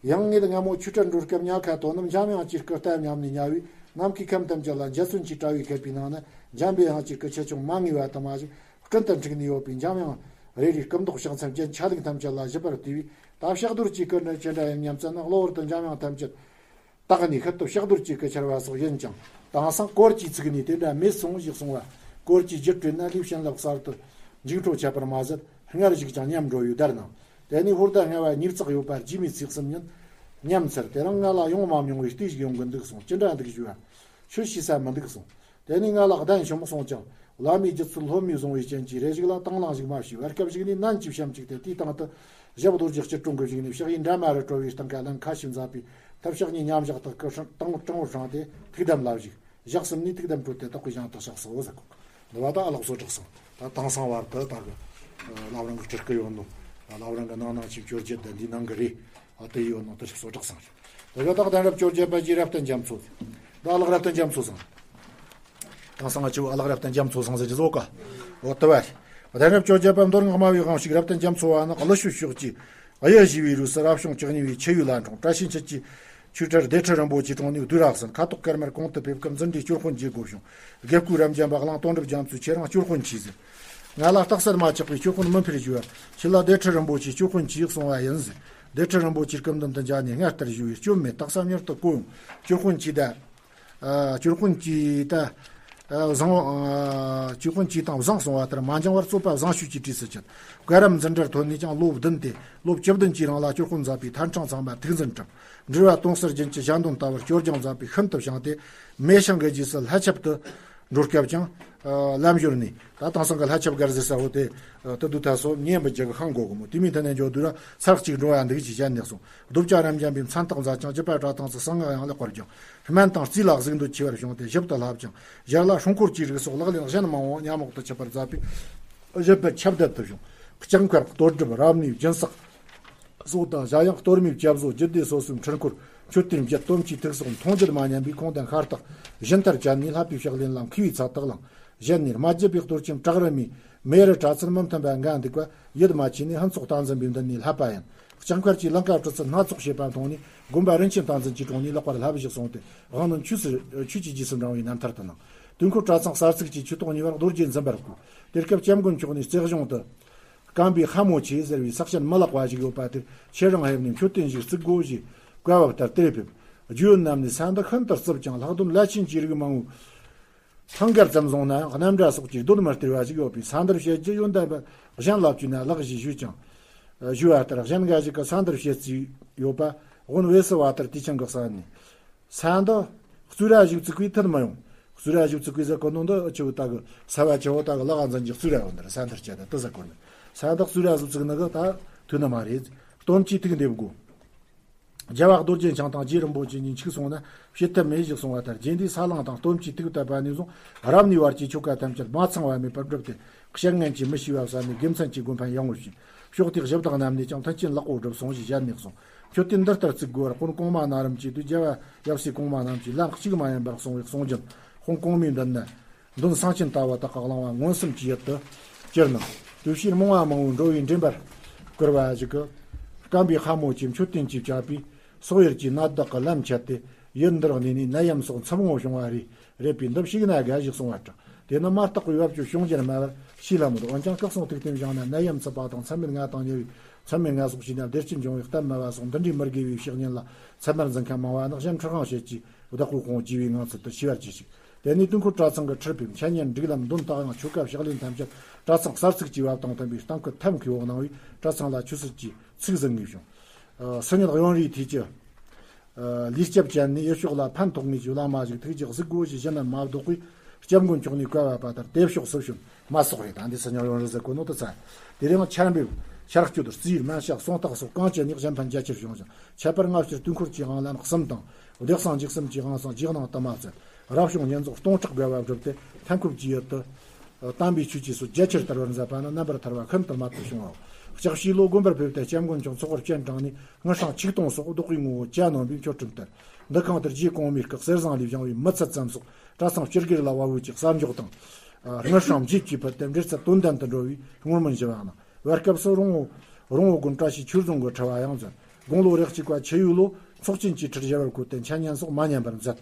ཡང་ངེད་སྔ་མོ་ཆོས་གྲྭར་འགྲོ་སྐབས་ཉལ་ཁ་དོ་ནམ་འཇམ་དབྱངས་ཀྱི་སྐུ་རྟ་ཉམས་ནས་ཉལ་བས། ནམ་མཁའི་ཁམས་ཐམས་ཅད་ལ་འཇའ་ཚོན་གྱི་དྲ་བས་ཁེབས་པའི་ནང་ན་འཇམ་པའི་དབྱངས་ཀྱི་སྐུ་ཆེ་ཆུང་མ་ངེས་པ་དུ་མ་ཞིག་སྤྲིན་དུ་འཁྲིགས་ནས་ཡོད་པས། འཇམ་དབྱངས་རེ་རེའི་སྐུ་མདོག་ཕྱག་མཚན་ཅན་ཆ་ལུགས་ཐམས་ཅད་ལ་ཞིབ་པར་བལྟས་པས། ད་ཕྱག་རྡོར་གྱི་སྐུ་ནི་ཅི་འདྲ་ཡིན་སྙམ་བཙལ་ན། གློ་བུར་དུ་འཇམ་དབྱངས་ཐམས་ཅད་དག་ནས་ཤུལ་དུ་ཕྱག་རྡོར་གྱི་སྐུ་འཆར་བ་སོགས་ཡིན་ཀྱང་། དེང་སང་སྐོར་གྱི་ཚིག་ནས་དེ་འདྲ་མེད་གསུངས་ཞེས་གསུངས་པ། སྐོར་གྱི་རྒྱུད་བྲིས་ན་ལས་བྱིན་རླབས་གསར་དུ་འཇིགས་འཕྲོག་ཁྱད་པར་མ་ཟད། སྔར་བཞུགས་ཀྱང་ཉམས་འགྲོ་ཡུལ་དར་ནང་། དེ་ནས་ཧོར་ཟླ་ལྔ་བ་ཉིས་བརྩེགས་ཡོད་པ་རྗེས་མའི་ཚེས་གསུམ་ཉིན་ཉམས་ཚར། དེ་རིང་ང་ལ་ཡོང་མ་མྱོང་བའི་ལྟས་ཤིག་ཡོང་གི་འདུག་གསུངས། ཅི་འདྲ་འདུག་ཞུས་པ། ཆོས་ཤེས་ས་མི་འདུག་གསུངས། དེ་ནས་ང་ལ་གདན་ཞུ་མོ་གསུངས་ཀྱང་ བླ་མའི་རྒྱུད་ཚུལ་སློབ་མའི་བཟུང་བའི་རྐྱེན་གྱིས། རེ་ཞིག་ལ་དང་བླངས་ཞིག་མ་བྱས་པར། སྐབས་ཤིག་ནས་ནན་གྱིས་བྱམས་བཅུག་སྟེ། དུས་དང་དུ་ཞབས་རྡོ་རྗེ་སྐྱིལ་ཀྲུང་གིས་བཞུགས་ནས། ཕྱག་གཡས་འདྲ་མ་རུ་གྲོལ་བའི་སྟེང་ག་ལན་ཁ་ཞིག་མཛད་པའི་ཐབས། ཕྱག་གཉིས་མཉམ་བཞག་དག་གི་དྲང་པོར་དྲང་པོར་བསྲིངས་ཏེ་ཐུགས་དམ་ལ་བཞུགས། ཞག་གསུམ་ནས་ཐུགས་དམ་གྲོལ་ཏེ་དག་པའི་ཞིང་དུ་གཤེགས་སོ་ཟེར་གོ། འདི་བ་ད་ཨ་ལགས་སོ་གྲགས་སོང་། ད་དེང་སང་བར་དུ་ད་གི་བླ་བྲང་གི་སྤྲུལ་སྐུ་ཡོད་ནོ། བླ་བྲང་གི་ནང་ནང་ཆིབས་བཅོ་བརྒྱད་དེ་འདི་ནང་གི་རེད། ཨ་དེ་ཡོད་ནོ་དེ་སོ་གྲགས་སོང་། དེ་ག་ད་གདན་རབས་བཅོ་བརྒྱད་པ་རྗེ་རབ་བརྟན་རྒྱ་མཚོ། ད་ཨ་ལགས་རབ་བརྟན་རྒྱ་མཚོ་སང་། དེང་སང་ང་ཆེ་བོ་ཨ་ལགས་རབ་བརྟན་རྒྱ་མཚོ་སང་ཟེར་གྱི་བཟོ་ག་འོ་དེ་བ་རེད། གདན་རབས་བཅོ་བརྒྱད་པ་མདོ་སྔགས་སྨྲ་བའི་དབང་ཕྱུག་རབ་བརྟན་རྒྱ་མཚོ་བ་ནི། ཀླུ་ཤུ་ཕྱོགས་ཀྱི་གཡུ་ཞི་བའི་རུས་སུ། རབ་བྱུང་བཅུ་གཉིས་པའི་ཆུ་ཡུལ་ལ་འཁྲུངས། བཀྲ་ཤིས་འཁྱིལ་གྱི་ཆོས་གྲྭར་སྡེ་ཁྲི་རིན་པོ་ཆེའི་དྲུང་ནས་བསྡུས་ར་གསན། ཁ་དོག་དཀར་དམར་གོང་དུ་ཕེབས་སྐབས་འཛིན་གྲྭའི་སྐྱོར་དཔོན་གྱི་སྒོ་བྱུང་། དགེ་བསྐོས་རབ་འབྱམས་པ་གླང་དོན་གྲུབ་རྒྱ་མཚོས། ཁྱེད་རང་སྐྱོར་དཔོན་གྱིས་ཟེར། ང་ལ་རྟགས་གསལ་མ་ཆགས་པས་སྐྱོར་དཔོན་མི་ཕེར་ཞུ་བར། ཁྱེད་ལ་སྡེ་ཁྲི་རིན་པོ་ཆེའི་སྐྱོར་དཔོན་གྱིས་གསུང་བ་ཡིན་ཟེར། སྡེ་ཁྲི་རིན་པོ་ཆེའི་སྐུ་མདུན་དུ་མཇལ་ནས་སྔར་ལྟར་ཞུ་བས། སྐྱོན་མེད། རྟགས་གསལ་མྱུར་དུ་གོ་ཡོང་། སྐྱོར་དཔོན་གྱིས་ད། ཨ། སྐྱོར་དཔོན་གྱིས་ད། ཨ། བཟང་བོ། ཨ། སྐྱོར་དཔོན་གྱིས་དང་བཟང་གསུང་བ་ལྟར་མ་འགྱངས་བར་རྩོད་པ་བཟང་ཤོས་ཀྱི་གྲས་སུ་བཅད། བཀའ་རམས་འཛིན་གྲྭར་ཐོན་ནས་ཀྱང་ལོ་བདུན་ཏེ། ལོ་བཅུ་བདུན་གྱི་རིང་ལ་སྐྱོར་དཔོན་མཛད་པའི་ཐན་ཕྲེང་ཚང་མ་ཐུགས་འཛིན་གྲུབ། འབྲེལ་བ་དོན་གསལ་རྒྱུན་གྱི་ཞལ་འདོན་ལྟ་བུར་སྐྱོར་སྦྱོང་མཛད་པས་ཤིན་ཏུ་བྱུང་སྟེ། མེ་ཤིང་གི་རྗེས་སུ་ལྷ་ཆབ་ཏུ་འགྲོ་སྐབས་ཀྱང་། ཨ། ལམ་ཞོར་ནས་ད་དེང་སང་གི་ལྷ་ཆབ་སྒར་ཟེར་ས་འོ་དེ། ཨ། དེ་དུས་ད་སོ་ཉན་པའི་རྒྱུ་གི་ཤང་དགོས་གི་མོ། དེ་མིན་ཐ་ནས་འཇོག་དུས་ར་ཚར་གཅིག་འགྲོ་བ་འདུག་ཅེས་བཤད་ནས་གསུངས། རྡོ་བཅའ་རབ་འབྱམས་པའི་མཚན་རྟགས་མཛད་ཅིང་། བརྒྱུད་པ་བཀྲ་ཐང་ཚུལ་གསང་སྔགས་ཡང་ལེགས་པར་སྦྱངས། སྨན་དང་རྩིས་ལ་གཟུགས་འདོད་ཆེ་བར་བྱུང་སྟེ། ཞིབ་ཏུ་བསླབ་ཅིང་ཞར་ལ་སྲུང་འཁོར་གྱི་རིགས་སོགས་ལག་ལེན་གཞན་མང་བོ་མཉམ་འོག་ཏུ་ཆུད་པར་མཛད་པས། ཞིབ་པའི་ཁྱབ་གདལ་དུ་བྱུང་། ལྕགས་མཁར་གཏོར་སྒྲུབ་རབ་གནས་སྦྱིན་སྲེག་སོགས་དང་། གཞན་ཡང་གཏོར་མའི་བཅའ་བཟོ་རྒྱུད་སྡེ་སོ་སོའི་འཕྲུལ་འཁོར་མཆོད་རྟེན་བརྒྱད་སྟོབས་ཆེའི་ཐུགས་སྲོག་མཐོང་རྒྱུད་མ་ཉམས་པས། ཁོང་དང་ཤ་སྟག་གཞན་ལྟར་བཅད་ནས་བསླབ་པའི་ཕྱག་ལེན་ལ་མཁས་པའི་ཚད་དག་བླངས། གཞན་ནས་རྨ་རྒྱལ་པའི་གཏོར་ཆེན་བྲག་རི་མའི་མེ་རི་པྲ་ཚིལ་མུ་མཐུན་པ་འགའ་འདུག་པ། ཡིད་མ་ཆེས་ནས་ཕུན་ཚོགས་བསྟན་འཛིན་པའི་མདུན་ནས་བསླབ་པ་ཡིན། ལྕགས་མཁར་གྱི་ལང་ཀ་གྲུ་ཚུལ་སྣ་ཚོགས་བྱེད་པ་མཐོང་ནས། དགོན་པ་རིན་ཆེན་བསྟན་འཛིན་གྱི་དྲུང་ནས་ལེགས་པར་བསླབས་ཤིག་གསུངས་ཏེ། དབང་རྣོན་ཆོས་སུ་ཆོས་ཀྱི་རྗེས་སུ་འབྲང་བའི་རྣམ་ཐར་དུ་སྣང་། དུས་འཁོར་གྲྭ་ཚང་གསར་ཚུགས་ཀྱི་ཆོས་ཐོག་ཉེ་བར་རྡོ་རྗེ་འཛིན་པར་བསྐོས། དེ་སྐབས་སྐྱབས་མགོན་མཆོག་ནས་རྩེ་གཞུང་དུ། བཀའ་འབུམ་ཤ་མོ་ཆེ་ཟེར་བའི་ས་ཞིང་མི་ལེགས་པ་ཞིག་ཡོད་པ་དེར་ཁྱེད་རང་ཕེབས་ནས་མཆོད་རྟེན་ཞིག་བརྩིག་དགོས་ཞེས་བཀའ་བབས་ལྟར་དེར་ཕེབས། རྒྱུས་ཡོད་རྣམས་ནས་ས་འདི་ཤིན་ཏུ་རྩུབ་ཅིང་ལྷག་དོན་ལ་ཆེན་གྱི་རིགས་མང་བོས། ཐང་དཀར་ཙམ་བཟུང་ན་གནམ་གྲུ་སོགས་ཀྱིས་སྡོད་མི་སྟེར་བ་ཞིག་ཡོད་པས། ས་འདིར་བཤད་རྒྱུ་ཡོན་ཏན་པ་གཞན་ལ་བཅོལ་ན་ལེགས་ཞེས་ཞུས་ཀྱང་། ཞུས་པ་ལྟར་གཞན་འགའ་ཞིག་གིས་ས་འདིར་བཤད་རྩིས་ཡོད་པ་དབོན་ཝེ་སི་བ་ལྟར་དུས་ཆེན་གྱི་ས་ནས། ས་འདི་གཙོས་ར་ཞིག་བརྩིགས་པས་མཐུན་མི་ཡོང་། གཙོས་ར་ཞིག་བརྩིགས་པས་ཟེར་གོ་ནོ་འདི་ཨ་ཆེ་བོ་ད་གི་ས་བ་ཆེ་བོ་ད་གི་ལག་འཛིན་གྱི་གཙོས་ར་ཡོད་འདིར་ས་འདིར་བཅད་ད་དེ་ཟེར་གོ་ནི། ས་འདི་གཙོས་ར་ཞིག་བརྩིགས་ནི་གི་ད་མཐུན་ནི་མ་རེད། སྟོབས་ཆེའི་ཐུགས་འདེབས་དགོས། རྒྱལ་བ་རྡོ་རྗེ་འཆང་དང་རྗེ་རིན་པོ་ཆེ་གཉིས་འཆུགས་སོང་ན་བྱེད་ཐབས་མེད་ཞེས་གསུངས་པ་ལྟར། རྗེ་འདིས་ས་བསླང་དང་སྟོབས་ཆེའི་ཐུགས་བཏབ་པ་ནས་བཟུང་རབ་གནས་བར་གྱི་ཆོ་ག་ཐམས་ཅད་མ་ཚང་བ་མེད་པར་བསྒྲུབས་ཏེ། བཤད་ངན་གྱིས་མི་ཤེས་པ་བསལ་ནས་དགེ་མཚན་གྱི་སྒོ་འཕེན་ཡངས་པོར་བྱས། ཕྱོགས་དེའི་གཞི་བདག་རྣམས་ནས་ཀྱང་མཐུན་རྐྱེན་ལེགས་པོ་བསྒྲུབས་སོང་ཞེས་ཞལ་ནས་གསུངས། མཆོད་རྟེན་འདི་ལྟར་བརྩིག་དགོས་པར་དཔོན་གོང་མ་ན་རིམ་གྱིས། དུས་རྒྱལ་བ་ཡབ་སྲས་གོང་མ་རྣམས་ཀྱིས་ལམ་གཅིག་མ་ཡིན་པར་གསུངས་པའི་གསུང་རྒྱུན། དཔོན་གོང་མའི་མདུན་ན། མདུན་གསང་ཆེན་ལྟ་བུ་དག་གི་བླང་བ་མངོན་སུམ་གྱི་ཡུལ་དུ་གྱུར་ནས། དུས་ཕྱིས་རྨོངས་པ་མང་བོས་འགྲོ་བའི་འདྲེན་པར་བཀུར་བ་ཞིག་གིས། བཀའ་འབུམ་ཤ་མོ་ཆེ་མཆོད་རྟེན་གྱིས་བཅགས་པས། སོག་ཡུལ་གྱི་ནད་བདག་གི་ལམ་ཆད་དེ། ཡུལ་འདིར་གནས་ནས་ནད་ཡམས་སོགས་མཚམས་འོང་བྱུང་བ་རེད། རེད་པས་འདི་བཤིག་ན་དགའ་ཞེས་གསུངས་པ་དང་། དེ་ནི་མ་བརྟགས་པའི་བབ་ཅོལ་བྱུང་རྒྱུར་སྨྲ་བར་ཤེས་ལམ་མོད། འོན་ཀྱང་སྐུ་གསུང་ཐུགས་རྟེན་བཞེངས་ན་ནད་ཡམས་ཚུད་པ་དང་མཚམས་མེད་ང་དང་ཉེ་བའི་མཚམས་མེད་ང་སོགས་ཤེས་ན་བདེ་སྐྱིད་འབྱུང་བའི་གཏམ་སྨྲ་བ་སོགས་འདི་འདྲའི་མི་དགེ་བའི་བཤགས་གཉེན་ལ་ཚད་མར་འཛིན་མཁན་མང་བ་ནི་གཞན་འཁྲུལ་ཁང་བྱེད་ཀྱི་བདག་པོའི་དཔུང་བརྗེ་བའི་ངང་ཚུལ་དུ་ཤེས་པར་གྱིས་ཤིག་དེ་ནས་དུས་འཁོར་གྲྭ་ཚང་གི་ཁྲིར་ཕེབས། འཆད་ཉན་སྒྲིག་ལམ་འདོན་དག་དབང་ཆོ་ག་ཕྱག་ལེན་ཐམས་ཅད་གྲྭ་ཚང་གསར་ཚུགས་ཀྱི་བབ་དང་མཐུན་པའི་གཏམ་ཁུལ་ཐབས་མཁས་པོ་གནང་བས། གྲྭ་ཚང་ལ་ཆོས་སྲིད་ཀྱི་ཚིག་ཟིན་ངེས་བྱུང་། ཨ། སི་ཉག་གཡོན་རིའི་ཐེལ་གྱི། ཨ། ལུས་སྐྱབས་ཅན་ནས་ཡུལ་ཕྱོགས་ལ་ཕན་ཐོགས་ངེས་ཀྱི་བླ་མ་ཞིག་ཐུགས་རྗེས་གཟིགས་དགོས་ཞེས་གཞན་རྣམས་མ་བཟློག་པས། སྐྱབས་མགོན་མཆོག་ནས་བཀའ་ཕབ་པ་ལྟར་དེ་ཕྱོགས་སུ་བྱོན། མ་སོགས་རེད། ད་འདི་སི་ཉག་གཡོན་རི་ཟེར་གོ་ནོ་དེ་ཚ། དེ་རིང་ཆར་འབེབས་ཆར་སྐྱོད་རྩིས་སྨན་ཞབས་གསུང་རྟགས་སོགས་གང་ཅི་ནས་གཞན་ཕན་རྒྱ་ཆེར་བྱུང་ཞིང་། ཁྱད་པར་སྔ་ཕྱིར་དུས་འཁོར་གྱི་དབང་ལན་གསུམ་དང་། བདེ་གསང་འཇིགས་གསུམ་གྱི་དབང་སང་རྗེས་གནང་དུ་མ་བཙལ། རབ་བྱུང་བསྙེན་རྫོགས་སྟོང་ཕྲག་བརྒལ་བ་བསྒྲུབས་ཏེ་ཐན་ཁུབ་ཀྱི་ཡུལ་དུ་དམ་པའི་ཆོས་ཀྱི་སྲོལ་རྒྱ་ཆེར་དར་བར་མཛད་པ་ནི་རྣམ་པར་ཐར་བ་ཤིན་ཏུ་རྨད་དུ་བྱུང་བའོ། ལྕགས་བྱིའུ་ལོ་དགོན་པར་ཕེབས་ཏེ་སྐྱབས་མགོན་མཆོག་ཚོགས་དཔོན་སྤྱན་དྲངས་ནས་དངུལ་སྲང་ཆིག་སྟོང་སོགས་བདག་པོའི་ངོ་བོ་གྱ་ནོམ་པའི་མཆོད་སྤྲིན་བསྟར། འདི་ཁང་དུ་རྗེ་གོང་མའི་སྐུ་གསེར་ཟངས་ལས་བཞེངས་པའི་མི་ཚད་ཙམ་སོགས་གྲྭ་ཚང་སྤྱི་སྒེར་ལ་དབའ་བོད་ཀྱི་གསར་འཇོག་དང་། དངུལ་སྲང་འབྱེད་ཀྱིས་ཕུལ་ཏེ་འབྲེལ་ཚད་དོན་ལྡན་དུ་འགྲོ་བའི་བསྔོ་སྨོན་ཞུ་བ་གནང་། བར་སྐབས་སུ་རོང་བོ་རོང་བོ་དགོན་བཀྲ་ཤིས་ཆོས་རྫོང་གི་ཁྲི་བ་ཡང་མཛད། དགུང་ལོ་རེ་གཅིག་པ་ཆུ་ཡོས་ལོ་ཚོགས་ཆེན་གྱི་ཁྲིར་ཞལ་བར་བཀོད་དེ་འཆད་ཉན་སོགས་མ་ཉམས་པར་མཛད།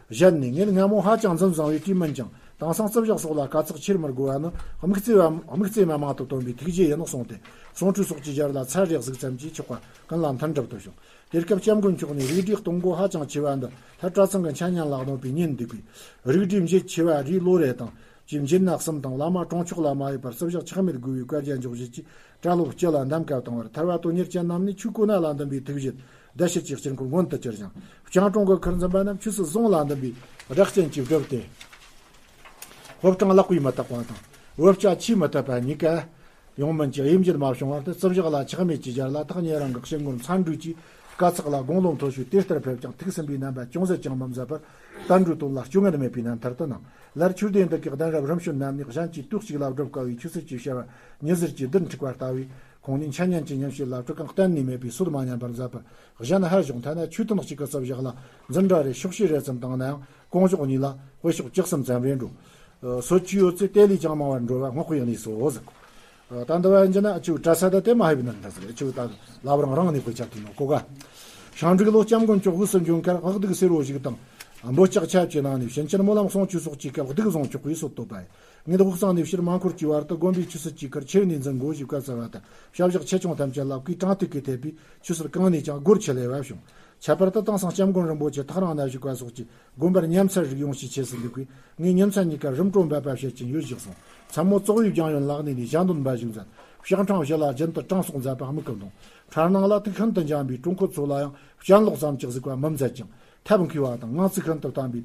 གཞན་ནས་ངས་སྔ་མོ་ཧ་ཅང་འཛུམ་བཟང་བའི་གྲས་མིན་ཀྱང་། དེང་སང་རྩིབ་ཞག་སོགས་ལ་དཀའ་ཚེགས་ཆེར་མི་དགོས་པ་ནི་དམིགས་བརྩེ་བ་དམིགས་བརྩེ་མ་མང་དུ་བཏོན་པའི་ཐུགས་རྗེ་ཡིན་ནོ་གསུངས་ཏེ། གསུང་སྤྲུལ་སོགས་ཀྱི་ཞལ་ལ་ཚར་རེ་གཟིགས་ཙམ་གྱིས་ཆོག་པ་ཀུན་ལ་མཐུན་གྲུབ་ཏུ་བྱུང་། དེ་སྐབས་སྐྱབས་མགོན་མཆོག་ནས་རིགས་འགྲེའི་གཏོང་སྒོ་ཧ་ཅང་ཆེ་བ་འདི་ལྷ་གྲྭ་ཚང་གི་འཆད་ཉན་ལ་གནོད་པའི་ཉེན་འདུག་པས། རིགས་འགྲེའི་མཇལ་ཆེ་བ་རེའི་ལོ་རེ་དང་གཅིག་མཇལ་ན་གསུམ་དང་། བླ་མ་གྲོང་ཆོག་ལ་མ་ཡོད་པར་རྩིབ་ཞག་ཆག་མེད་དགོས་པའི་བཀའ་རྒྱ་འཇོག་བྱེད་ཀྱི་གྲྭ་སློབ་སྤྱི་ལ་འདེམས་ཀ་བཏང་བར་ཐར་པ་དོན་གཉེར་ཅན་རྣམས་ནས་ཆོས་གོ་ན་ལ་འདུན་པའི་ཐུགས་བཞེད་བརྡ་བྱེད་ཀྱི་དཀྱིལ་འཁོར་མངོན་དུ་གྱུར་ཞིང་། སྤྱང་གྲུང་གི་ཁུར་འཛིན་པ་རྣམས་ཆོས་སྲིད་ཟུང་ལ་འདུན་པའི་སྒྲག་ཅན་གྱིས་བསྒྲུབས་ཏེ། བུ་སྤྲང་ལག་པས་མི་བཏགས་པ་དང་། བུ་སྐྱ་ཆས་མི་བཏབ་པ་གཉིས་ཀ་ཡོང་མིན་གྱི་དབྱེ་འབྱེད་མ་བྱུང་བར་དུ། རྩིབ་ཞག་ལ་ཆག་མེད་ཀྱི་རྒྱར་ལ་ཐག་ཉེ་རིང་གི་ཕྱི་ངོར་མཚན་འགྲོས་ཀྱིས་དཀའ་ཚེགས་ལ་དགུང་ལོ་མཐོ་ཤོས་དེ་ལྟར་ཕེབས་ཀྱང་ཐུགས་ཟིན་པའི་རྣམ་པ་ཅུང་ཟད་ཀྱང་མི་མཛད་པར། བསྟན་འགྲོའི་དོན་ལ་སྤྱོད་ངན་མེད་པའི་རྣམ་ཐར་དུ་སྣང་། ལར་ཆོས་སྡེ་འདི་གའི་གདན་རབས་རིམ་བྱོན་རྣམས་ནས་གཞན་གྱིས་དུས་གཅིག་ལ་སྒྲུབ་དཀའ་བའི་ཆོས་སྲིད་ཀྱི་བྱ་བ་ཉི་ཟེར་གྱིས་རྡུལ་འཁྲིགས་པ་ལྟ་བུའི་ཁོང་ནི་འཆད་ཉན་གྱི་ཉམས་བཞེས་ལ་བྲེལ་གང་གཏན་ནས་མེད་པས་སྲོལ་མ་ཉམས་པར་མཛད་པར་གཞན་ཧ་ཞོག་ཐ་ན་ཆོས་ཐུན་གཅིག་གི་རྩིབ་ཞག་ལ་འཛིན་གྲྭ་རེ་ཤོག་བྱེ་རེ་ཙམ་བཏང་ནའང་གོང་ཞོག་གཉིས་ལ་དཔེ་ཤོག་བཅུ་གསུམ་ཙམ་རེ་འགྲོ། སྲོལ་ཆུ་ཡོད་ཚེ་དེ་ལས་ཀྱང་མང་བར་འགྲོ་བ་སྔོག་པའི་གནས་སོ་ཟེར། ད་འདི་བ་ཡིན་གྱི་ན་ཨ་ཆུ་གྲྭ་ས་ད་དེ་མ་ཧེ་བི་ན་འདྲ་ཟེར། ཨ་ཆུ་ད་ལ་བ་རང་རང་ནས་དཔེ་ཆ་དུས་ནོ་གོ་ག་ཤང་འབྲུག་ལོ་སྐྱབས་མགོན་མཆོག་དབུས་སུ་འབྱོན་ཁར་ཕག་གདུགས་སེར་བོ་ཞིག་དང་། འབོད་ལྕག་ཆབ་ཀྱི་ནང་ནས་ཕྱིན་ཆད་སྨོན་ལམ་གསུང་ཆོས་སོགས་ཀྱི་སྐབས་གདུགས་བཟུང་ཆོག་པའི་སྲོལ་བཏོད་པ་ཡིན། ངེད་དབུས་གཙང་ནས་ཕྱིར་མ་འཁོར་གྱི་བར་དུ་དགོན་པའི་ཆོས་སྲིད་ཀྱི་ཁར་ཆེར་ནས་འཛིན་དགོས་ཞེས་བཀའ་སྩལ་བ་དང་། ཞབས་ཞག་ཆེ་ཆུང་ཐམས་ཅད་ལ་སྐུའི་དྲང་ཐིག་གིས་ཐེབས་པའི་ཆོས་སྲིད་གང་ནས་ཀྱང་སྒོར་ཆེ་ལས་བ་བྱུང་། ཁྱད་པར་དུ་དེང་སང་སྐྱབས་མགོན་རིན་པོ་ཆེ་ཐག་རིང་གནས་བཞུགས་པ་སོགས་ཀྱིས་དགོན་པར་ཉམས་ཚད་རིག་ཡོང་ཞིག་ཆེ་སུ་འདུག་པས། ངས་ཉིན་མཚན་གཉིས་ཀར་རིམ་གྲོ་འབད་པ་བྱེད་ཀྱིན་ཡོད་ཞིག་གསུངས། མཚན་མོ་ཙོག་བུའི་རྒྱང་ཡོལ་ལག་ནས་ནས་ཞལ་འདོན་འབའ་ཞིག་མཛད། ཕྱག་འཕྲང་བཞི་ལ་རྒྱུན་དུ་དྲང་སྲོང་མཛད་པ་མིག་གིས་མཐོང་། ཁྲ་ནང་ལ་ཐིག་ཤིན་ཏུ་འཇམ་པའི་དྲུང་འཁོར་ཚོ་ལ་ཡང་སྤྱན་ལོག་ཙམ་གྱི་གཟིགས་པ་མི་མཛད་ཅིང་ཐབས་མཁས་པ་དང་ངང་ཚིག་ཤིན་ཏུ་དམ་པའི་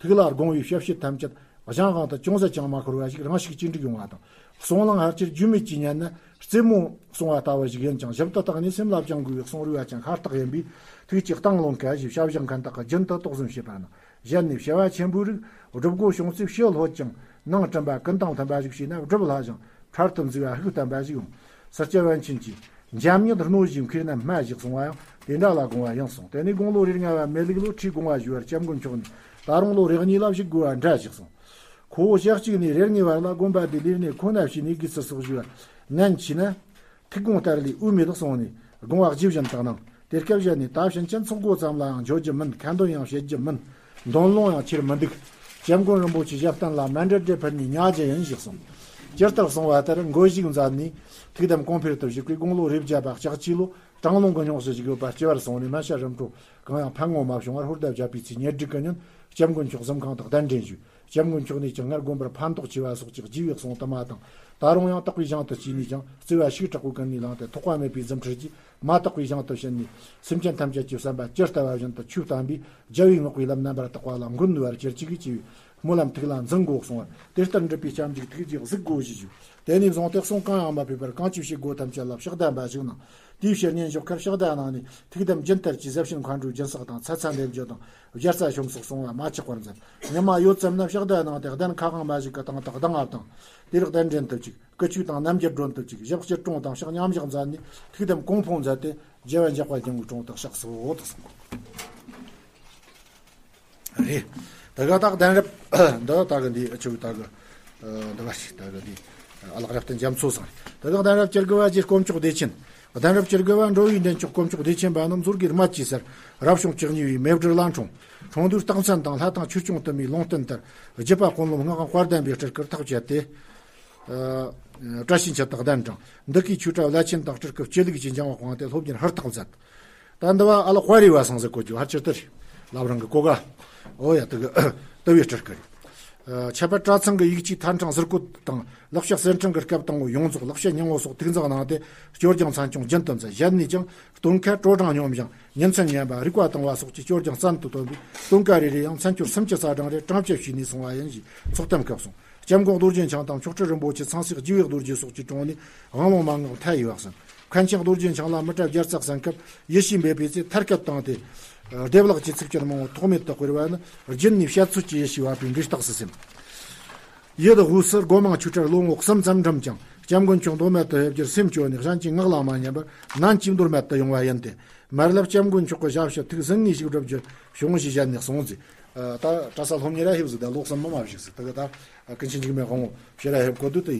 ཐིག་ལ་དགོངས་པའི་ཞབས་ཕྱི་ཐམས་ཅད་གཞན་དབང་དུ་ཅུང་ཟད་ཀྱང་མ་ཤོར་བ་ཞིག་རང་ཤུགས་ཅི་འགྲིག་ཡོང་བ་དང་། གསུང་ལང་ཧར་ཅིར་རྒྱུས་མེད་ཀྱིས་ཉན་ན་རྩེད་མོ་གསུང་བ་ལྟ་བུ་ཞིག་ཡིན་ཀྱང་ཞིབ་ཏུ་བརྟགས་ནས་སེམས་ལ་བཅངས་དགོས་པའི་གསུང་རུས་པ་ཅན་ཤ་སྟག་ཡིན་པས་ཐུགས་ཀྱི་གཏིང་ལོང་དཀའ་ཞེས་བྱ་བཞག་མཁན་དག་གིས་རྒྱུན་དུ་དོགས་ཟོན་བྱེད་པ་ན། གཞན་ནས་བྱ་བ་ཆེན་པོའི་རིགས་སྒྲུབ་དགོས་བྱུང་ཚེ་ཕྱི་ལྷོད་ཅིང་ནང་གྲིམ་པ་ཀུན་དང་མཐུན་པ་ཞིག་བྱས་ན་སྒྲུབ་སླ་ཞིང་འཕྲལ་དུ་འཛུལ་བ་ཤུགས་བརྟན་པ་ཞིག་ཡོང་། སྲིད་སྐྱོང་པཎ་ཆེན་གྱིས་འཇམ་ཉིད་རྣོ་ཞིང་མཁས་ན་སྨྲ་ཞིག་གསུང་བ་ཡང་དེ་འདྲ་ལ་དགོངས་པ་ཡིན་གསུངས། དེ་ནས་དགུང་ལོ་རེ་ལྔ་བ་མེ་ལུག་ལོ་ཁྲིའི་དགོངས་པ་ཞུ་བར་སྐྱབས་མགོན་མཆོག་ནས་ད་རུང་ལོ་རེ་གཉིས་ལ་བཞུགས་དགོས་པ་འདྲ་ཞིག་གསུངས། ཁོ་བོ་ཞག་གཅིག་ནས་རེ་ལྔའི་བར་ལ་དགོན་པ་འདི་ལས་གནས་ཁོ་ན་བྱས་ནས་དགོས་ཚུལ་སོགས་ཞུ་བར་ནན་ཆེ་ན། ཐུགས་དགོངས་ལྟར་ལས་འོས་མེད་གསུངས་ནས་དགོངས་པ་ཇི་བཞིན་བཏབ་གནང་། དེ་སྐབས་གཞན་ནས་ད་ཕྱིན་ཆད་ཚོགས་སྒོ་ཙམ་ལའང་འབྱོར་རྒྱུ་མིན། ཁ་འདོན་ཡང་བྱེད་རྒྱུ་མིན། འདོན་ལོང་ཡང་ཁྱེར་མི་འདུག་སྐྱབས་མགོན་རིན་པོ་ཆེ་ཞབས་བརྟན་ལ་མཎྜལ་འབྲས་ཕུལ་ནས་ཉལ་རྒྱུ་ཡིན་ཞེས་གསུངས། ཇི་ལྟར་གསུངས་པ་ལྟར་མགོ་གཞུག་མཛད་ནས་ཐུགས་དམ་གོང་འཕེལ་དུ་བཞུགས་པའི་དགུང་ལོ་རེ་བརྒྱད་པ་ལྕགས་བྱི་ལོ་གྲང་རླུང་གི་སྙུང་གཞི་ཞིག་ཡོད་པ་སྐྱེ་བར་སོང་ནས་མ་ཤ་རིམ་གྲོ་གང་ཡང་ཕན་ངོ་མ་བྱུང་བར་ཧོར་ཟླ་བརྒྱད་པའི་ཚེས་ཉེར་དྲུག་གི་ཉིན་སྐྱབས་མགོན་མཆོག་གཟིམ་ཁང་དུ་གདན་འདྲེན་ཞུས། སྐྱབས་མགོན་མཆོག་ནས་ཀྱང་སྔར་དགོན་པར་ཕན་ཐོགས་ཆེ་བ་སོགས་ཀྱི་རྒྱས་པའི་གསུང་དུ་མ་དང་། ད་རུང་ཡང་དག་པའི་ཞིང་དུ་སྐྱེས་ནས་ཀྱང་བརྩེ་བ་ཤུགས་དྲག་པོའི་ཀུན་ནས་བསླངས་ཏེ་ཐོགས་པ་མེད་པའི་རྫུ་འཕྲུལ་གྱིས་མ་དག་པའི་ཞིང་དུ་ཕྱིན་ནས་སེམས་ཅན་ཐམས་ཅད་ཀྱི་བསམ་པ་ཇི་ལྟ་བ་བཞིན་དུ་ཆོས་བསྟན་པས་རྒྱལ་བའི་བསྔགས་པའི་ལམ་རྣམ་པར་དག་པ་ལ་མགོན་ནུས་པར་གྱུར་ཅིག་ཅེས་པའི་སྨོན་ལམ་ཐུགས་ལ་འཛིན་དགོས་གསུང་བར་དེ་ལྟར་འདྲིས་པའི་སྐྱབས་འཇུག་ཐུགས་རྗེས་གཟིགས་དགོས་ཞེས་ཞུ། དེ་ནས་བཟུང་སྟེ་གསུང་གང་ཡང་མ་ཕོད་པར་གང་ཅི་བྱེད་དགོས་ཐམས་ཅད་ལ་ཕྱག་བརྡ་འབའ་ཞིག་གནང་། དེའི་ཕྱིར་ཉིན་ཞོགས་ཁར་ཕྱག་བརྡ་གནང་ནས་ཐུགས་དམ་རྒྱུན་མཐར་གྱིས་ཟབ་ཞིང་མཁའ་འགྲོའི་སྦྱིན་སྲེག་དང་ཚ་ཚ་འདེབས་རྒྱུ་དང་སྦྱར་རྩ་ཤོམ་སོགས་གསུང་བ་མ་ཆག་པར་མཛད། ཉི་མ་ཡོད་ཙམ་ན་ཕྱག་བརྡ་གནང་སྟེ་གདན་ཁ་དབང་མ་ཞིག་གི་སྟེང་དུ་གདངས་ཨ་བཏང་། དེར་གདན་འདྲེན་ཐུབ་ཅིག་སྐུ་ཆོས་དང་རྣམ་འགྱུར་སྒྲོན་ཐུབ་ཅིག་ཞབས་ཕྱི་སྲུང་དང་ཕྱག་མཉམ་བཞག་མཛད་ནས་ཐུགས་དམ་གོང་འཕང་མཛད་དེ་རྒྱལ་བ་འཇག་པ་རྒྱལ་པོའི་དྲུང་དུ་གཤེགས་སོ་དང་གསུངས། རེད། ད་ག་ད་གདན་རབས་འདི་ད་གི་འདི་ཆུ་ད་གི་འདི་བ་ཞིག་ད་གི་འདི་ཨ་ལགས་རབ་བརྟན་རྒྱ་མཚོ་ཚང་རེད། ད་གི་གདན་རབས་བཅུ་དགུ་བ་རྗེ་དཀོན་མཆོག་བདེ་ཆེན། གདན་རབས་བཅུ་དགུ་བ་འགྲོ་བའི་འདྲེན་མཆོག་དཀོན་མཆོག་བདེ་ཆེན་པ་རྣམས་ཟོར་གྱི་རྨད་ཀྱི་སར་རབ་བྱུང་བཅུ་གཉིས་པའི་མེ་སྦྲུལ་ལ་འཁྲུངས། འཁྲུངས་དུས་རྟགས་མཚན་དང་ལྷ་དང་ཆོས་སྐྱོང་དུ་མའི་ལུང་བསྟན་ལྟར་རྒྱུད་པ་ཀུན་སློང་སྔགས་དཔལ་ལྡན་པའི་སྤྲུལ་སྐུར་ཐག་བཅད་དེ། བཀྲ་ཤིས་འཁྱིལ་དུ་གདན་དྲངས། འདི་གའི་ཆོས་གྲྭ་བླ་ཆེན་དང་སྤྲུལ་སྐུ་སྤྱི་ལུགས་ཀྱི་འགྱིང་བ་སྤངས་ཏེ་སློབ་གཉེར་ཧུར་ཐག་མཛད། ད་འདི་བ་ཨ་ལ་དཔའ་རིས་བ་སང་ཟེར་གོ་རྒྱུ་ཧར་ཆེར་དེ་རེད། ལབ་རང་གི་གོ་ག་ཨོ་ཡ་དུ་གི་དུ་བའི་སྤྲུལ་སྐུ་རེད། ཁྱད་པར་གྲྭ་ཚང་གི་ཡིག་ཆའི་ཐད་འཕྲང་ཟུར་བཀོད་དང་ལེགས་བཤད་གསེར་ཕྲེང་གི་སྐབས་དང་པོ་ཡོངས་རྫོགས་ལེགས་བཤད་སྙིང་པོ་སོགས་ཐུགས་འཛིན་གནང་སྟེ་སྐྱོར་སྦྱོང་མཚན་སྐྱོང་རྒྱུན་དུ་མཛད། གཞན་ནས་ཀྱང་སྟོན་ཁ་དྲོ་གྲང་སྙོམས་ཞིང་ཉིན་མཚན་ཉན་པ་རིག་པ་དྭངས་པ་སོགས་ཀྱི་སྐྱོར་སྦྱོང་བཙན་དུ་བཏོན་པས་སྟོན་ཁ་རེ་རེ་ཡང་མཚན་སྐྱོར་སུམ་ཅུ་རྩ་གྲངས་རེ་དྲངས་བཅུ་བྱས་ནས་གསུང་བ་ཡིན་ཞེས་ཚོགས་གཏམ་སྐབས་གསུངས། སྐྱབས་མགོན་རྡོ་རྗེ་འཆང་དང་མཆོག་སྤྲུལ་རིན་པོ་ཆེ་ཚངས་སྲས་རྗེ་བའི་རྡོ་རྗེ་སོགས་ཀྱི་དྲུང་ནས་དབང་ལུང་མན་ངག་མཐའ་ཡས་པ་གསན། མཁན་ཆེན་རྡོ་རྗེ་འཆང་ལ་མི་ཏྲ་བརྒྱ་རྩ་གསན་སྐབས་ཡེ་ཤུའི་འབད་པའི་ཚེ་མཐར་སྐད་བཏང་སྟེ། སྡེབ་ལེགས་ཀྱི་ཚིག་བཅད་མང་པོ་ཐོགས་མེད་དུ་བསྐུར་བ་ནི་རྒྱུན་ནས་བཤད་ཚོད་ཀྱི་ཡེ་ཤུའི་བ་པའི་འབྲས་རྟགས་སུ་སེམས། ཡུལ་དབུས་སུ་སྒོ་མང་ཆོས་གྲྭར་ལོ་ངོ་གསུམ་ཙམ་འགྲིམ་ཀྱང་སྐྱབས་མགོན་མཆོག་མདོ་སྨད་དུ་ཕེབས་རྒྱུར་སེམས་སྐྱོ་ནས་གཞན་གྱི་ངག་ལ་མ་ཉན་པར་ནན་གྱིས་མདོ་སྨད་དུ་ཡོང་བ་ཡིན་ཏེ། མར་ལབ་སྐྱབས་མགོན་མཆོག་གི་ཞབས་ཕྱི་ཐུགས་ཟིན་ངེས་ཤིག་བསྒྲུབ་རྒྱུ་བྱུང་ཞེས་གཞན་ནས་གསུངས་ཟེར། ད་གྲྭ་ས་སློབ་གཉེར་ར་ཕེབས་ཟིག་ད་ལོ་གསུམ་མ་མ་བཞུགས་ཟིག་ད་གི་ད་ཀུན་མཁྱེན་འཇིགས་མེད་དབང་པོ་ཕྱིར་ར་ཕེབས་གོ་དུས་དེ་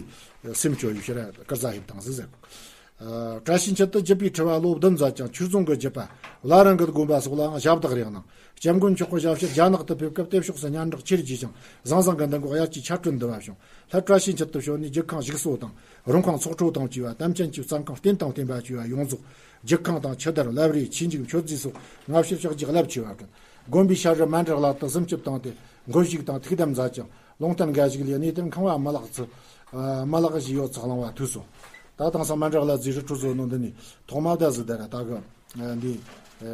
སེམས་སྐྱོ་ཡུལ་ཕྱིར་ར་དཀར་ཟ་ཕེབས་དང་ཟིག་ཟེར། བཀྲ་ཤིས་འཁྱིལ་དུ་བརྒྱུད་པའི་ཁྲི་བ་ལོ་བདུན་མཛད་ཅིང་ཆོས་རྫོང་གི་བརྒྱུད་པ་བླ་རང་གི་དགོན་པ་སོགས་ལའང་ཞབས་བཏགས་རེ་གནང་། སྐྱབས་མགོན་མཆོག་གི་ཞབས་ཕྱི་རྒྱ་ནག་ཏུ་ཕེབས་སྐབས་དེ་ཕྱོགས་སུ་སྙན་གྲགས་ཆེར་རྒྱས་ཤིང་ཟང་ཟིང་གི་འདུ་འགོད་དབྱར་གྱི་ཆར་སྤྲིན་འདུ་བ་བྱུང་། སླར་བཀྲ་ཤིས་འཁྱིལ་དུ་བྱོན་ནས་རྒྱུད་ཁང་བཞུགས་གསོ་དང་རོང་ཁང་ཚོགས་འཕྲོ་དང་བཅས་པ་དམ་ཅན་གྱི་བཙན་ཁང་རྟེན་དང་བརྟེན་པ་བཅས་པ་ཡོངས་རྫོགས་རྒྱུད་ཁང་དང་ཆུ་དར་བླ་བྲེ་ཆོས་འཇིག་མཆོད་རྫས་སོགས་སྔ་ཕྱིར་ཕྱག་རྒྱ་རླབས་ཆེ་བ་བསྐྲུན། དགོན་པའི་ཞབས་རི་མཎྜལ་ལ་དུ་གཟིམ་ཆུབ་བཏང་སྟེ་མགོན་ཞིག་དང་ཐུགས་དམ་མཛད་ཅིང་། ལུང་བསྟན་འགའ་ཞིག་ལས་གནས་དེར་ཁང་བ་མི་ལག་ཚུ། ཨ་མི་ལག་ཞིག་ཡོད་ཚུལ་གླེང་བ་ཐོས་སོ། ད་དེང་སང་མཎྜལ་རྫས་རི་ཁྲོད་བཟོ་ནོ་འདི་ནི་ཐོག་མ་ད་ཟི་ད་ར་ད་གི་ཨ་འདི་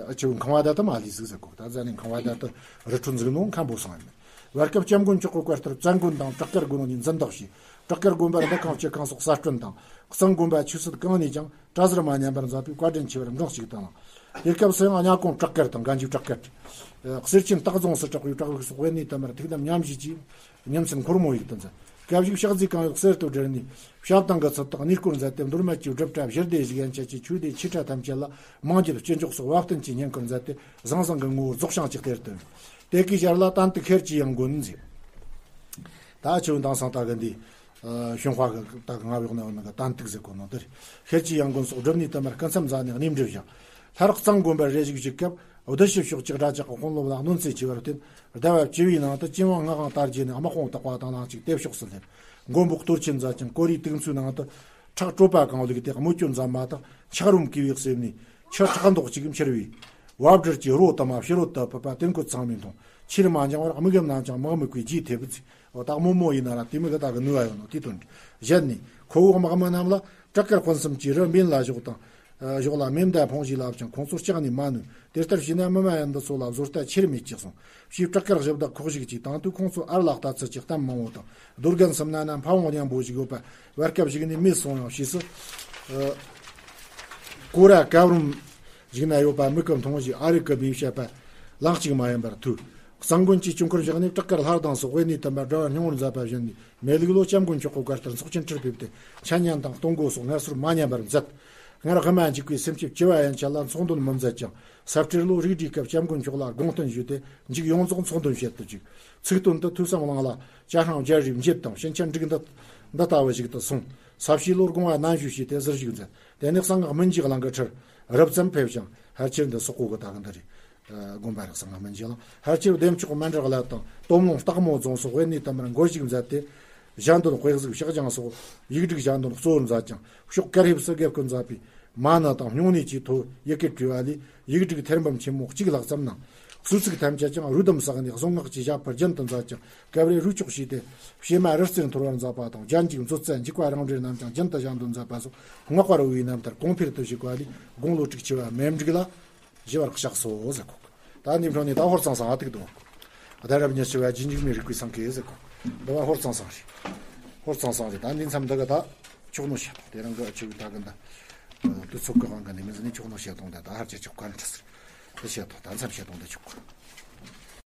ཨ་ཆུ་ཁང་བ་ད་ད་མ་ལི་ཟིག་ཟེར་གོ། ད་ཟ་ནི་ཁང་བ་ད་ད་རི་ཁྲོད་འཛུགས་ནོ་མཁན་པོ་སང་ཡིན། བར་སྐབས་སྐྱབས་མགོན་མཆོག་གི་བཀའ་ལྟར་བཙན་དགོན་དང་བྲག་དཀར་དགོན་གཉིས་འཛིན་བདག་བྱས། བྲག་དཀར་དགོན་པར་འདུ་ཁང་སྤྱི་ཁང་སོགས་གསར་བསྐྲུན་དང་། གཙང་དགོན་པ་ཆོས་སྲིད་གང་ནས་ཀྱང་གྲྭ་ཟུར་མ་ཉམས་པར་མཛད་པའི་བཀའ་དྲིན་ཆེ་བར་འབྲངས་ཤིག་དང་། དེ་སྐབས་སུ་ཡང་གཉའ་གོང་བྲག་དཀར་དང་། སྒ་འཇུ་བྲག་དཀར། གསེར་ཆེན་སྟག་རྫོང་སུ་གྲགས་པའི་བྲག་རིགས་སོགས་དབེན་གནས་དུ་མར་ཐུགས་དམ་མཉམ་བཞེས་ཀྱིས་ཉིན་མཚན་འཁོར་མོ་ཡིག་ཏུ་མཛད། སྐབས་ཤིག་ཕྱག་རྫས་གང་ཡོད་གསེར་དུ་བསྒྲིལ་ནས། ཞབས་དང་གི་ཚུལ་དག་གནས་སྐོར་མཛད་དེ། མདོ་སྨད་ཀྱི་སྒྲུབ་གྲྭ་བཞི་སྡེ་བཞུགས་ཡན་ཆད་ཀྱི་ཆོས་སྡེ་ཆེ་ཕྲ་ཐམས་ཅད་ལ་མང་འགྱེད་སྤྱི་འཇོག་སོགས་བབ་བསྟུན་གྱི་བསྙེན་བཀུར་མཛད་དེ། ཟང་ཟིང་གི་ངོ་བོར་རྫོགས་བྱང་ཅིག་སྟེར་དོན། དེ་གའི་ཞར་ལ་བསྟན་དུག་ཤེར་གྱི་ཡང་དགོན་མཛད། ད་ཆུ་བོ་མདང་སང་ད་གི་འདི། ཨ། ཞུན་ཧྭ་གི་ད་གི་ང་བོད་ནང་ནང་གི་བསྟན་དུག་ཟེར་གོ་ནོ་དེ་རེད། ཤེར་གྱི་ཡང་དགོན་སོགས་སྒྲུབ་གནས་དུ་མར་སྐུ་མཚམས་མཛད་ནས་གནས་འབྲེལ་བཞག། སླར་གཙང་དགོན་པར་རེ་ཞིག་བཞུགས་སྐབས། བདུད་བཞི་ཕྱོགས་ཀྱི་དགྲ་ཇག་གི་དཔུང་སློབ་ལ་གནོད་འཚེ་ཆེ་བར་བརྟེན། ཟླ་བ་བཅུ་བའི་ནང་དུ་ཅིན་ཝང་མངའ་དབང་དར་རྒྱས་ནས་དམག་དཔུང་བཏགས་པ་དང་། ལྷན་ཅིག་དེ་ཕྱོགས་སུ་སླེབས། མགོན་པོ་གཏོར་ཆེན་མཛད་ཅིང་། ཀོ་རིའི་དུག་མཚོའི་ནང་དུ་ཁྲག་དྲོ་པ་གང་བླུགས་ཏེ། དམོད་སྤྱོད་མཛད་མ་ཐག་འཁྱགས་རོམ་བཀོས་པའི་གསེབ་ནས་ཆུ་ཁྲག་མདོག་གཅིག་འཁྱིལ་བའི་བབ་དྲིལ་གྱི་རོ་དུ་མ་ཕྱི་རོལ་དུ་ཕུད་པ་དེ་འཁོར་ཚང་མས་མཐོང་། ཕྱིར་མ་འགྱངས་པར་དམིགས་ཡུལ་རྣམས་ཀྱང་དམག་མི་གིས་རྗེས་ཐེབས་པས། འོ། ད་རྨོ་མོ་ཡིན་ན་ར་དེ་མོ་གི་ད་གི་ནུས་པ་ཡོད་ནོ་དེ་དོན་བཞེད་ནས། ཁོ་བོའི་དམག་མི་རྣམས་ལ་བྲག་དཀར་དཔོན་གསུམ་གྱིས་རི་འབེན་ལ་གཞོག་དང་། ཨ། གཞོག་ལ་མེ་མདའ་འཕོངས་བཞེས་ལ་བཅིངས། ཁོང་ཚོ་སྐྲག་ནས་མ་ནུས། དེ་ལྟར་བྱས་ན་མི་མ་ཡིན་འདི་ཚོ་ལ་བཟོ་ལྟ་ཆེར་མེད་ཅེས་གསུངས། ཕྱིས་བྲག་དཀར་གཞི་བདག་ཁོག་ཞུགས་ཀྱིས། དང་དུས་ཁོང་ཚོ་ཨར་ལ་ལྟ་ཚུལ་གྱི་གཏམ་མང་བོ་དང་། རྡོ་རྒན་གསུམ་ན་ན་ཕ་བོང་གླང་པོ་ཞིག་ཡོད་པ། བར་སྐབས་ཞིག་ནས་མེད་སོང་ཡང་ཕྱིས་སུ། ཨ། ཀོ་ར་ཀ་རུམ་ཞིག་ན་ཡོད་པ་མིག་གིས་མཐོང་བཞིན། ཨ་རིག་གི་མིང་བཤད་པ་ལང་གཅིག་མ་ཡིན་པར་ཐོས། གཙང་དགོན་གྱིས་སྐྱོང་ཁུར་བཞག་ནས། བྲག་དཀར་ལྷ་གདང་སོགས་དབེན་གནས་དུ་མར་གྲྭ་བ་སྙིང་པོར་མཛད་པ་བཞིན་ནས། མེ་ལུག་ལོ་སྐྱབས་མགོན་མཆོག་གི་བཀའ་ལྟར་ཚོགས་ཆེན་ཁྲིར་ཕེབས་ཏེ། འཆད་ཉན་དང་གཏོང་སྒོ་སོགས་ངལ་གསོར་མ་ཉམས་པར་མཛད། སྔར་དབུ་མ་འཇུག་པའི་སེམས་བསྐྱེད་བཅུ་བ་ཡན་ཆད་ལ་ཚོགས་འདོན་མི་མཛད་ཅིང་། ས་སྤྲེལ་ལོ་རིགས་སྒྲེའི་སྐབས་སྐྱབས་མགོན་མཆོག་ལ་དགོངས་སྟོན་ཞུས་ཏེ། མཇུག་ཡོངས་རྫོགས་ཚོགས་འདོན་བྱེད་དུ་བཅུག། ཚིག་དོན་དུ་ཐོས་བསམ་གླིང་ལ་ཇ་སྲང་བརྒྱད་རེ་འབྱེད་དང་། ཕྱིན་ཆད་འགྲིག་འདི་འདི་ལྟ་བུ་ཞིག་ཏུ་སོང་། ས་བྱིའུ་ལོར་དགོངས་པ་ནན་ཞུ་བྱས་ཏེ་ཟུར་བཞུགས་མཛད། དེ་ནས་གསང་སྔགས་སྨིན་གྱི་གླིང་གི་ཁྲིར་རུབ་ཙམ་ཕེབས་ཤིང་། ཕལ་ཆེར་འདི་སོག་པོ་གི་ད་གི་འདི་རེད། ཨ། དགོན་པ་རེད། གསང་སྔགས་སྨིན་གྱི་གླིང་། ཕལ་ཆེར་བདེ་མཆོག་མཎྜལ་བླ་དང་སྟོད་ལུང་སྟག་མོ་རྫོང་སོགས་དབེན་གནས་དུ་མར་འགོར་ཞུགས་མཛད་དེ། ཞལ་འདོན་དཔེ་གཟིགས་ཕྱག་བརྐྱང་སོགས་ཡིག་སྒྲིག་ཞལ་འདོན་གཙོ་བོར་མཛད་ཅིང་། ཕྱོགས་གར་ཕེབས་སུ་དགེ་བསྐོས་མཛད་པའི་མ་ཎི་དང་སྨྱུང་གནས་ཀྱི་ཐོ་ཡི་གེར་བྲིས་པ་ལས། ཡིག་སྒྲིག་ཐེར་འབུམ་ཆེན་མོ་གཅིག་ལྷག་ཙམ་གནང་། གསོལ་ཚིགས་ཐམས་ཅད་ཀྱང་རོའི་ཟླུམ་བསགས་ནས་གཟུངས་སྔགས་ཀྱི་ཞབས་པུར་རྒྱུན་དུ་མཛད་ཅིང་། སྐབས་རེ་རོ་ཅོག་བྱས་ཏེ། བྱེ་མ་རི་རྩེར་འཐོར་བར་མཛད་པ་དང་། རྒྱན་གྱི་མཛོད་རྩ་འཇིགས་པ་རང་འདྲའི་རྣམས་ཀྱང་རྒྱུན་དུ་ཞལ་འདོན་མཛད་པ་སོགས། བསྔགས་པར་འོས་པའི་རྣམ་ཐར་གོང་འཕེལ་དུ་བཞུགས་པ་ལས། དགུང་ལོ་དྲུག་ཅུ་བ་མེ་འབྲུག་ལ་ཞི་བར་གཤེགས་སོ་ཟེར་གོ། ད་འདི་འཕྲོ་ནས་ད་ཧོར་གཙང་གསང་ཨ་ཐུག་དང་། ད་རབ་ཉི་ཤུ་བ་རྗེས་འཇུག་མའི་རིགས་པའི་གསང་སྐད་ཟེར་གོ། འདི་བ་ཧོར་གཙང་གསང་རེད། ཧོར་གཙང་གསང་རེད། ད་འདི་མཚམས་འདི་ག་ད་ཆོག་ནོ་བཤད་དང་། དེ་རིང་གི་ཆོས་ད་གི་འདི་དུས་ཚོད་གི་དབང་གིས་ནི་མི་ཟིན་ནི་ཆོག་ནོ་བཤད་དང་། ད་ད་ཧར་ཅི་ཆོག་ག་ནི་ཁྲི་ཟེར་དེ་བཤད་དང་། ད་མཚམས་བཤད་དང་འདི་ཆོག་ག